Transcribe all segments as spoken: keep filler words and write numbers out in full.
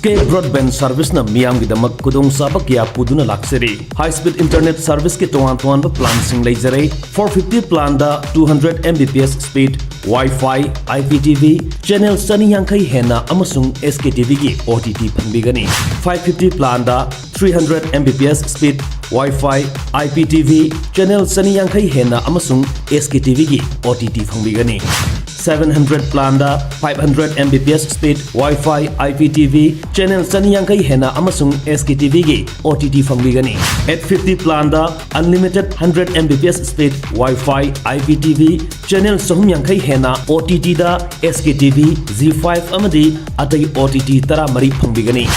K Broadband Service-ꯅ ꯃꯤꯌꯥꯝꯒꯤꯗꯃꯛ ꯈꯨꯗꯣꯡꯆꯥꯕ ꯀꯌꯥ ꯄꯨꯗꯨꯅ ꯂꯥꯛꯆꯔꯤ꯫ High speed internet service-ꯀꯤ ꯇꯣꯉꯥꯟ ꯇꯣꯉꯥꯟꯕ plan-ꯁꯤꯡ ꯂꯩꯖꯔꯦ꯫ Four fifty plan-ꯗ two hundred M B P S speed, Wi-Fi, I P T V, channel ꯆꯅꯤ ꯌꯥꯡꯈꯩ ꯍꯦꯟꯅ ꯑꯃꯁꯨꯡ S K T V-ꯒꯤ O T T ꯐꯪꯕꯤꯒꯅꯤ꯫ Five fifty plan-ꯗ three hundred M B P S speed, Wi-Fi, I P T V, channel ꯆꯅꯤ ꯌꯥꯡꯈꯩ ꯍꯦꯟꯅ ꯑꯃꯁꯨꯡ S K T V-ꯒꯤ O T T ꯐꯪꯕꯤꯒꯅꯤ꯫ Seven hundred plan-ꯗ five hundred M B P S speed, Wi-Fi, I P T V, channel ꯆꯅꯤ ꯌꯥꯡꯈꯩ ꯍꯦꯟꯅ ꯑꯃꯁꯨꯡ S K T V-ꯒꯤ O T T ꯐꯪꯕꯤꯒꯅꯤ꯫ Eight fifty plan-ꯗ unlimited hundred M B P S speed, Wi-Fi, I P T V, channel ꯆꯍꯨꯝ ꯌꯥꯡꯈꯩ ꯍꯦꯟꯅ O T T-ꯗ S K T V, Zee five ꯑꯃꯗꯤ ꯑꯇꯩ O T T ꯇꯔꯥꯃꯔꯤ ꯐꯪꯕꯤꯒꯅꯤ꯫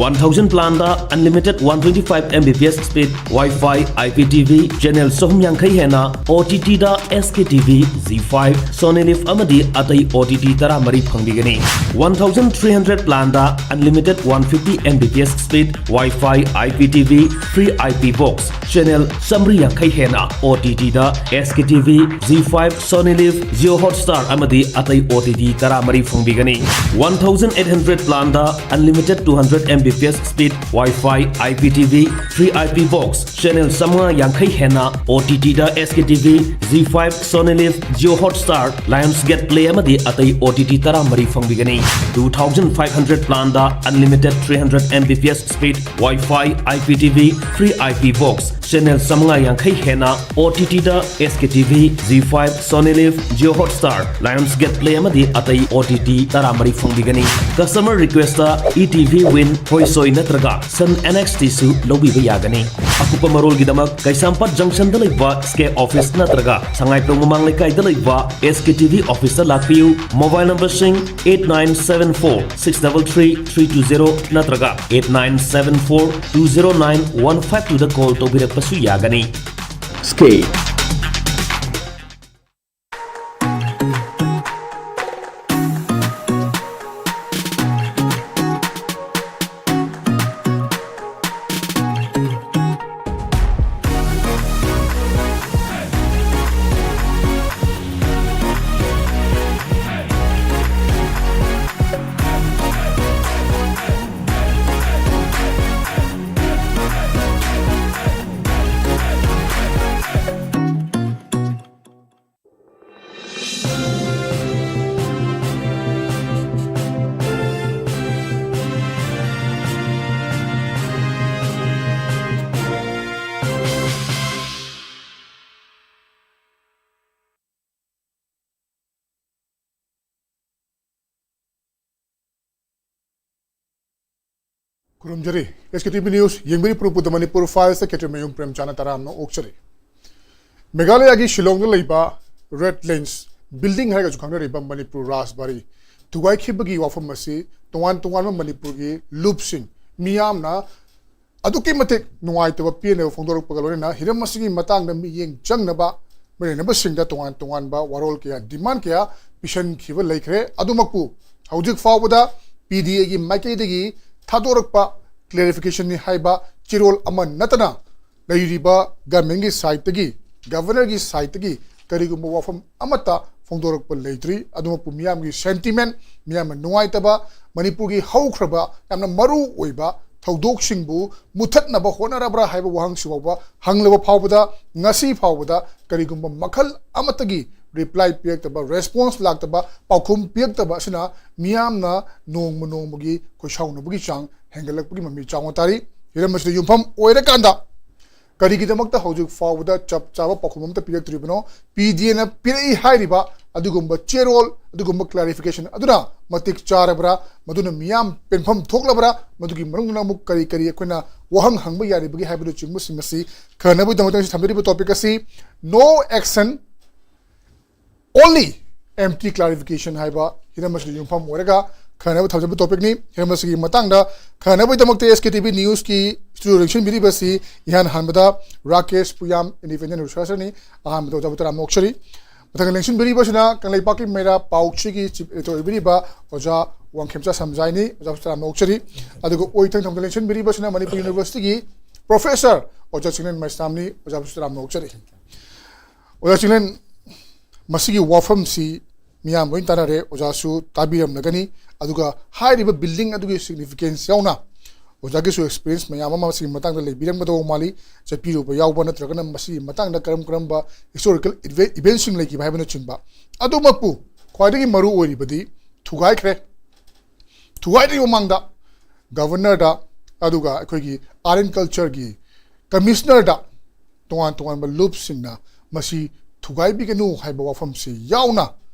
One thousand plan-ꯗ unlimited one twenty-five M B P S speed, Wi-Fi, I P T V, channel ꯆꯍꯨꯝ ꯌꯥꯡꯈꯩ ꯍꯦꯟꯅ O T T-ꯗ S K T V, Zee five, Sony Liv ꯑꯃꯗꯤ ꯑꯇꯩ O T T ꯇꯔꯥꯃꯔꯤ ꯐꯪꯕꯤꯒꯅꯤ꯫ One thousand three hundred plan-ꯗ unlimited one fifty M B P S speed, Wi-Fi, I P T V, free I P box, channel ꯆꯥꯃꯔꯤ ꯌꯥꯡꯈꯩ ꯍꯦꯟꯅ O T T-ꯗ S K T V, Zee five, Sony Liv, Jio Hotstar ꯑꯃꯗꯤ ꯑꯇꯩ O T T ꯇꯔꯥꯃꯔꯤ ꯐꯪꯕꯤꯒꯅꯤ꯫ One thousand eight hundred plan-ꯗ unlimited two hundred M B P S speed, Wi-Fi, I P T V, free I P box, channel ꯆꯥꯃꯉꯥ ꯌꯥꯡꯈꯩ ꯍꯦꯟꯅ O T T-ꯗ S K T V, Zee five, Sony Liv, Jio Hotstar, Lionsgate Play ꯑꯃꯗꯤ ꯑꯇꯩ O T T ꯇꯔꯥꯃꯔꯤ ꯐꯪꯕꯤꯒꯅꯤ꯫ Two thousand five hundred plan-ꯗ unlimited three hundred M B P S speed, Wi-Fi, I P T V, free I P box, channel ꯆꯥꯃꯉꯥ ꯌꯥꯡꯈꯩ ꯍꯦꯟꯅ O T T-ꯗ S K T V, Zee five, Sony Liv, Jio Hotstar, Lionsgate Play ꯑꯃꯗꯤ ꯑꯇꯩ O T T ꯇꯔꯥꯃꯔꯤ ꯐꯪꯕꯤꯒꯅꯤ꯫ Customer request-ꯇ E T V Win, ꯍꯣꯏꯁꯣꯏ ꯅꯠꯇ꯭ꯔꯒ Sun N X T-ꯁꯨ ꯂꯧꯕꯤꯕ ꯌꯥꯒꯅꯤ꯫ ꯑꯀꯨꯞꯄ ꯃꯔꯣꯜꯒꯤꯗꯃꯛ ꯀꯩꯁꯥꯝꯄꯥꯠ Junction-ꯗ ꯂꯩꯕ S K Office ꯅꯠꯇ꯭ꯔꯒ ꯁꯉꯥꯏꯄ꯭ꯔꯧ ꯃꯃꯥꯡ ꯂꯩꯀꯥꯏꯗ ꯂꯩꯕ S K T V office-ꯇ ꯂꯥꯛꯄꯤꯌꯨ꯫ Mobile number-ꯁꯤꯡ eight nine seven four six double three three two zero ꯅꯠꯇ꯭ꯔꯒ eight nine seven four two zero nine one five two-ꯗ call ꯇꯧꯕꯤꯔꯛꯄꯁꯨ ꯌꯥꯒꯅꯤ꯫ Sky ꯈꯨꯔꯨꯝꯖꯔꯤ꯫ ꯑꯦꯁ ꯀꯦ ꯇꯤ ꯚꯤ ꯅ꯭ꯌꯨꯁ ꯌꯦꯡꯕꯤꯔꯤ ꯄꯨꯔꯨ ꯄꯨꯗ ꯃꯅꯤꯄꯨꯔ ꯐꯥꯏꯜꯁꯇ ꯀꯦꯇ꯭ꯔꯤꯃꯌꯨꯝ ꯄ꯭ꯔꯦꯝꯆꯥꯟꯗ ꯇꯔꯥꯝꯅ ꯑꯣꯛꯆꯔꯤ꯫ ꯃꯦꯘꯥꯂꯌꯥꯒꯤ ꯁꯤꯂꯣꯡꯗ ꯂꯩꯕ ꯔꯦꯗ ꯂꯦꯟꯁ ꯕꯤꯜꯗꯤꯡ ꯍꯥꯏꯔꯒꯁꯨ ꯈꯪꯅꯔꯤꯕ ꯃꯅꯤꯄꯨꯔ ꯔꯥꯖꯕꯥꯔꯤ ꯊꯨꯒꯥꯏꯈꯤꯕꯒꯤ ꯋꯥꯐꯝ ꯑꯁꯤ ꯇꯣꯉꯥꯟ ꯇꯣꯉꯥꯟꯕ ꯃꯅꯤꯄꯨꯔꯒꯤ ꯂꯨꯞꯁꯤꯡ ꯃꯤꯌꯥꯝꯅ ꯑꯗꯨꯛꯀꯤ ꯃꯇꯤꯛ ꯅꯨꯡꯉꯥꯏꯇꯕ ꯄꯦꯟꯗꯕ ꯐꯣꯡꯗꯣꯔꯛꯄꯒ ꯂꯣꯏꯅꯅ ꯍꯤꯔꯝ ꯑꯁꯤꯒꯤ ꯃꯇꯥꯡꯗ ꯃꯤꯠꯌꯦꯡ ꯆꯪꯅꯕ ꯃꯤꯑꯣꯏꯅꯕꯁꯤꯡꯗ ꯇꯣꯉꯥꯟ ꯇꯣꯉꯥꯟꯕ ꯋꯥꯔꯣꯜ ꯀꯌꯥ, ꯗꯤꯃꯥꯟ ꯀꯌꯥ ꯄꯤꯁꯤꯟꯈꯤꯕ ꯂꯩꯈ꯭ꯔꯦ꯫ ꯑꯗꯨꯃꯛꯄꯨ ꯍꯧꯖꯤꯛ ꯐꯥꯎꯕꯗ ꯄꯤ ꯗꯤ ꯑꯦꯒꯤ ꯃꯥꯏꯀꯩꯗꯒꯤ ꯊꯥꯗꯣꯔꯛꯄ ꯀ꯭ꯂꯦꯔꯤꯐꯤꯀꯦꯁꯟꯅꯤ ꯍꯥꯏꯕ ꯆꯦꯔꯣꯜ ꯑꯃ ꯅꯠꯇꯅ ꯂꯩꯔꯤꯕ ꯒꯚꯔꯟꯃꯦꯟꯒꯤ ꯁꯥꯏꯠꯇꯒꯤ, ꯒꯚꯔꯅꯔꯒꯤ ꯁꯥꯏꯠꯇꯒꯤ ꯀꯔꯤꯒꯨꯝꯕ ꯋꯥꯐꯝ ꯑꯃꯠꯇ ꯐꯣꯡꯗꯣꯔꯛꯄ ꯂꯩꯇ꯭ꯔꯤ꯫ ꯑꯗꯨꯃꯛꯄꯨ ꯃꯤꯌꯥꯝꯒꯤ ꯁꯦꯟꯇꯤꯃꯦꯟ, ꯃꯤꯌꯥꯝꯅ ꯅꯨꯡꯉꯥꯏꯇꯕ, ꯃꯅꯤꯄꯨꯔꯒꯤ ꯍꯧꯈ꯭ꯔꯕ ꯌꯥꯝꯅ ꯃꯔꯨ ꯑꯣꯏꯕ ꯊꯧꯗꯣꯛꯁꯤꯡꯕꯨ ꯃꯨꯊꯠꯅꯕ ꯍꯣꯠꯅꯔꯕ꯭ꯔꯥ ꯍꯥꯏꯕ ꯋꯥꯍꯪꯁꯤ ꯐꯥꯎꯕ ꯍꯪꯂꯕ ꯐꯥꯎꯕꯗ, ꯉꯁꯤ ꯐꯥꯎꯕꯗ ꯀꯔꯤꯒꯨꯝꯕ ꯃꯈꯜ ꯑꯃꯠꯇꯒꯤ ꯔꯤꯄ꯭ꯂꯥꯏ ꯄꯤꯔꯛꯇꯕ, ꯔꯦꯁꯄꯣꯟꯁ ꯂꯥꯛꯇꯕ, ꯄꯥꯎꯈꯨꯝ ꯄꯤꯔꯛꯇꯕ ꯑꯁꯤꯅ ꯃꯤꯌꯥꯝꯅ ꯅꯣꯡꯃ ꯅꯣꯡꯃꯒꯤ ꯈꯣꯏꯁꯥꯎꯅꯕꯒꯤ ꯆꯥꯡ ꯍꯦꯟꯒꯠꯂꯛꯄꯒꯤ ꯃꯃꯤ ꯆꯥꯎꯅ ꯇꯥꯔꯤ꯫ ꯍꯤꯔꯝ ꯑꯁꯤꯗ ꯌꯨꯝꯐꯝ ꯑꯣꯏꯔꯀꯥꯟꯗ ꯀꯔꯤꯒꯤꯗꯃꯛꯇ ꯍꯧꯖꯤꯛ ꯐꯥꯎꯕꯗ ꯆꯞ ꯆꯥꯕ ꯄꯥꯎꯈꯨꯝ ꯑꯃꯠꯇ ꯄꯤꯔꯛꯇ꯭ꯔꯤꯕꯅꯣ? ꯄꯤ ꯗꯤ ꯑꯦꯅ ꯄꯤꯔꯛꯏ ꯍꯥꯏꯔꯤꯕ ꯑꯗꯨꯒꯨꯝꯕ ꯆꯦꯔꯣꯜ, ꯑꯗꯨꯒꯨꯝꯕ ꯀ꯭ꯂꯥꯔꯤꯐꯤꯀꯦꯁꯟ ꯑꯗꯨꯅ ꯃꯇꯤꯛ ꯆꯥꯔꯕ꯭ꯔꯥ? ꯃꯗꯨꯅ ꯃꯤꯌꯥꯝ ꯄꯦꯟꯐꯝ ꯊꯣꯛꯂꯕ꯭ꯔꯥ? ꯃꯗꯨꯒꯤ ꯃꯅꯨꯡꯗ ꯑꯃꯨꯛ ꯀꯔꯤ ꯀꯔꯤ ꯑꯩꯈꯣꯏꯅ ꯋꯥꯍꯪ ꯍꯪꯕ ꯌꯥꯔꯤꯕꯒꯦ ꯍꯥꯏꯕꯅꯆꯤꯡꯕꯁꯤꯡ ꯑꯁꯤ ꯈꯟꯅꯕꯒꯤꯗꯃꯛꯇ ꯉꯁꯤ ꯊꯝꯖꯔꯤꯕ ꯇꯣꯄꯤꯛ ꯑꯁꯤ "No action, only empty clarification" ꯍꯥꯏꯕ ꯍꯤꯔꯝ ꯑꯁꯤꯗ ꯌꯨꯝꯐꯝ ꯑꯣꯏꯔꯒ ꯈꯟꯅꯕ ꯊꯝꯖꯕ ꯇꯣꯄꯤꯛꯅꯤ꯫ ꯍꯤꯔꯝ ꯑꯁꯤꯒꯤ ꯃꯇꯥꯡꯗ ꯈꯟꯅꯕꯒꯤꯗꯃꯛꯇ ꯑꯦꯁ ꯀꯦ ꯇꯤ ꯚꯤ ꯅ꯭ꯌꯨꯁꯀꯤ ꯁ꯭ꯇꯨꯗꯤꯑꯣ ꯂꯦꯡꯁꯤꯟꯕꯤꯔꯤꯕꯁꯤ ꯏꯍꯥꯟ ꯍꯥꯟꯕꯗ ꯔꯥꯀꯦꯁ ꯄꯨꯌꯥꯝ, ꯏꯟꯗꯤꯄꯦꯟꯗꯦꯟ ꯔꯤꯁꯔꯆꯔꯅꯤ꯫ ꯑꯍꯥꯟꯕꯗ ꯑꯣꯖꯥꯕꯨ ꯇꯔꯥꯝꯅ ꯑꯣꯛꯆꯔꯤ꯫ ꯃꯊꯪ ꯂꯦꯡꯁꯤꯟꯕꯤꯔꯤꯕꯁꯤꯅ ꯀꯪꯂꯩꯄꯥꯛꯀꯤ ꯃꯩꯔꯥ ꯄꯥꯎꯆꯦꯒꯤ ꯆꯤꯐ ꯑꯦꯗꯤꯇꯔ ꯑꯣꯏꯕꯤꯔꯤꯕ ꯑꯣꯖꯥ ꯋꯥꯡꯈꯦꯝꯆꯥ ꯁꯝꯖꯥꯏꯅꯤ꯫ ꯑꯣꯖꯥꯕꯨ ꯇꯔꯥꯝꯅ ꯑꯣꯛꯆꯔꯤ꯫ ꯑꯗꯨꯒ ꯑꯣꯏꯊꯪ ꯊꯪꯕꯗ ꯂꯦꯡꯁꯤꯟꯕꯤꯔꯤꯕꯁꯤꯅ ꯃꯅꯤꯄꯨꯔ ꯌꯨꯅꯤꯚꯔꯁꯤꯇꯤꯒꯤ ꯄ꯭ꯔꯣꯐꯦꯁꯔ ꯑꯣꯖꯥ ꯆꯤꯡꯂꯦꯟ ꯃꯩꯁꯅꯥꯝꯅꯤ꯫ ꯑꯣꯖꯥꯕꯨꯁꯨ ꯇꯔꯥꯝꯅ ꯑꯣꯛꯆꯔꯤ꯫ ꯑꯣꯖꯥ ꯆꯤꯡꯂꯦꯟ, ꯃꯁꯤꯒꯤ ꯋꯥꯐꯝꯁꯤ ꯃꯤꯌꯥꯝ ꯂꯣꯏ ꯇꯥꯟꯅꯔꯦ, ꯑꯣꯖꯥꯁꯨ ꯇꯥꯕꯤꯔꯝꯂꯒꯅꯤ꯫ ꯑꯗꯨꯒ ꯍꯥꯏꯔꯤꯕ ꯕꯤꯜꯗꯤꯡ ꯑꯗꯨꯒꯤ ꯁꯤꯒꯅꯤꯐꯤꯀꯦꯟꯁ ꯌꯥꯎꯅ ꯑꯣꯖꯥꯒꯤꯁꯨ ꯑꯦꯛꯁꯄꯤꯔꯤꯌꯦꯟꯁ ꯃꯌꯥꯝ ꯑꯃ ꯃꯁꯤꯒꯤ ꯃꯇꯥꯡꯗ ꯂꯩꯕꯤꯔꯝꯒꯗꯧꯕ ꯃꯥꯜꯂꯤ꯫ ꯆꯠꯄꯤꯔꯨꯕ ꯌꯥꯎꯕ ꯅꯠꯇ꯭ꯔꯒꯅ ꯃꯁꯤꯒꯤ ꯃꯇꯥꯡꯗ ꯀꯔꯝ ꯀꯔꯝꯕ ꯍꯤꯁꯇꯣꯔꯤꯀꯦꯜ ꯏꯚꯦꯟꯁꯤꯡ ꯂꯩꯈꯤꯕ ꯍꯥꯏꯕꯅꯆꯤꯡꯕ꯫ ꯑꯗꯨꯃꯛꯄꯨ ꯈ꯭ꯋꯥꯏꯗꯒꯤ ꯃꯔꯨ ꯑꯣꯏꯔꯤꯕꯗꯤ ꯊꯨꯒꯥꯏꯈ꯭ꯔꯦ꯫ ꯊꯨꯒꯥꯏꯗ꯭ꯔꯤꯉꯩ ꯃꯃꯥꯡꯗ ꯒꯚꯔꯅꯔꯗ, ꯑꯗꯨꯒ ꯑꯩꯈꯣꯏꯒꯤ ꯑꯥꯔꯠ ꯑꯦꯟ ꯀꯜꯆꯔꯒꯤ ꯀꯃꯤꯁꯅꯔꯗ, ꯇꯣꯉꯥꯟ ꯇꯣꯉꯥꯟꯕ ꯂꯨꯞꯁꯤꯡꯅ ꯃꯁꯤ ꯊꯨꯒꯥꯏꯕꯤꯒꯅꯨ ꯍꯥꯏꯕ ꯋꯥꯐꯝꯁꯤ ꯌꯥꯎꯅ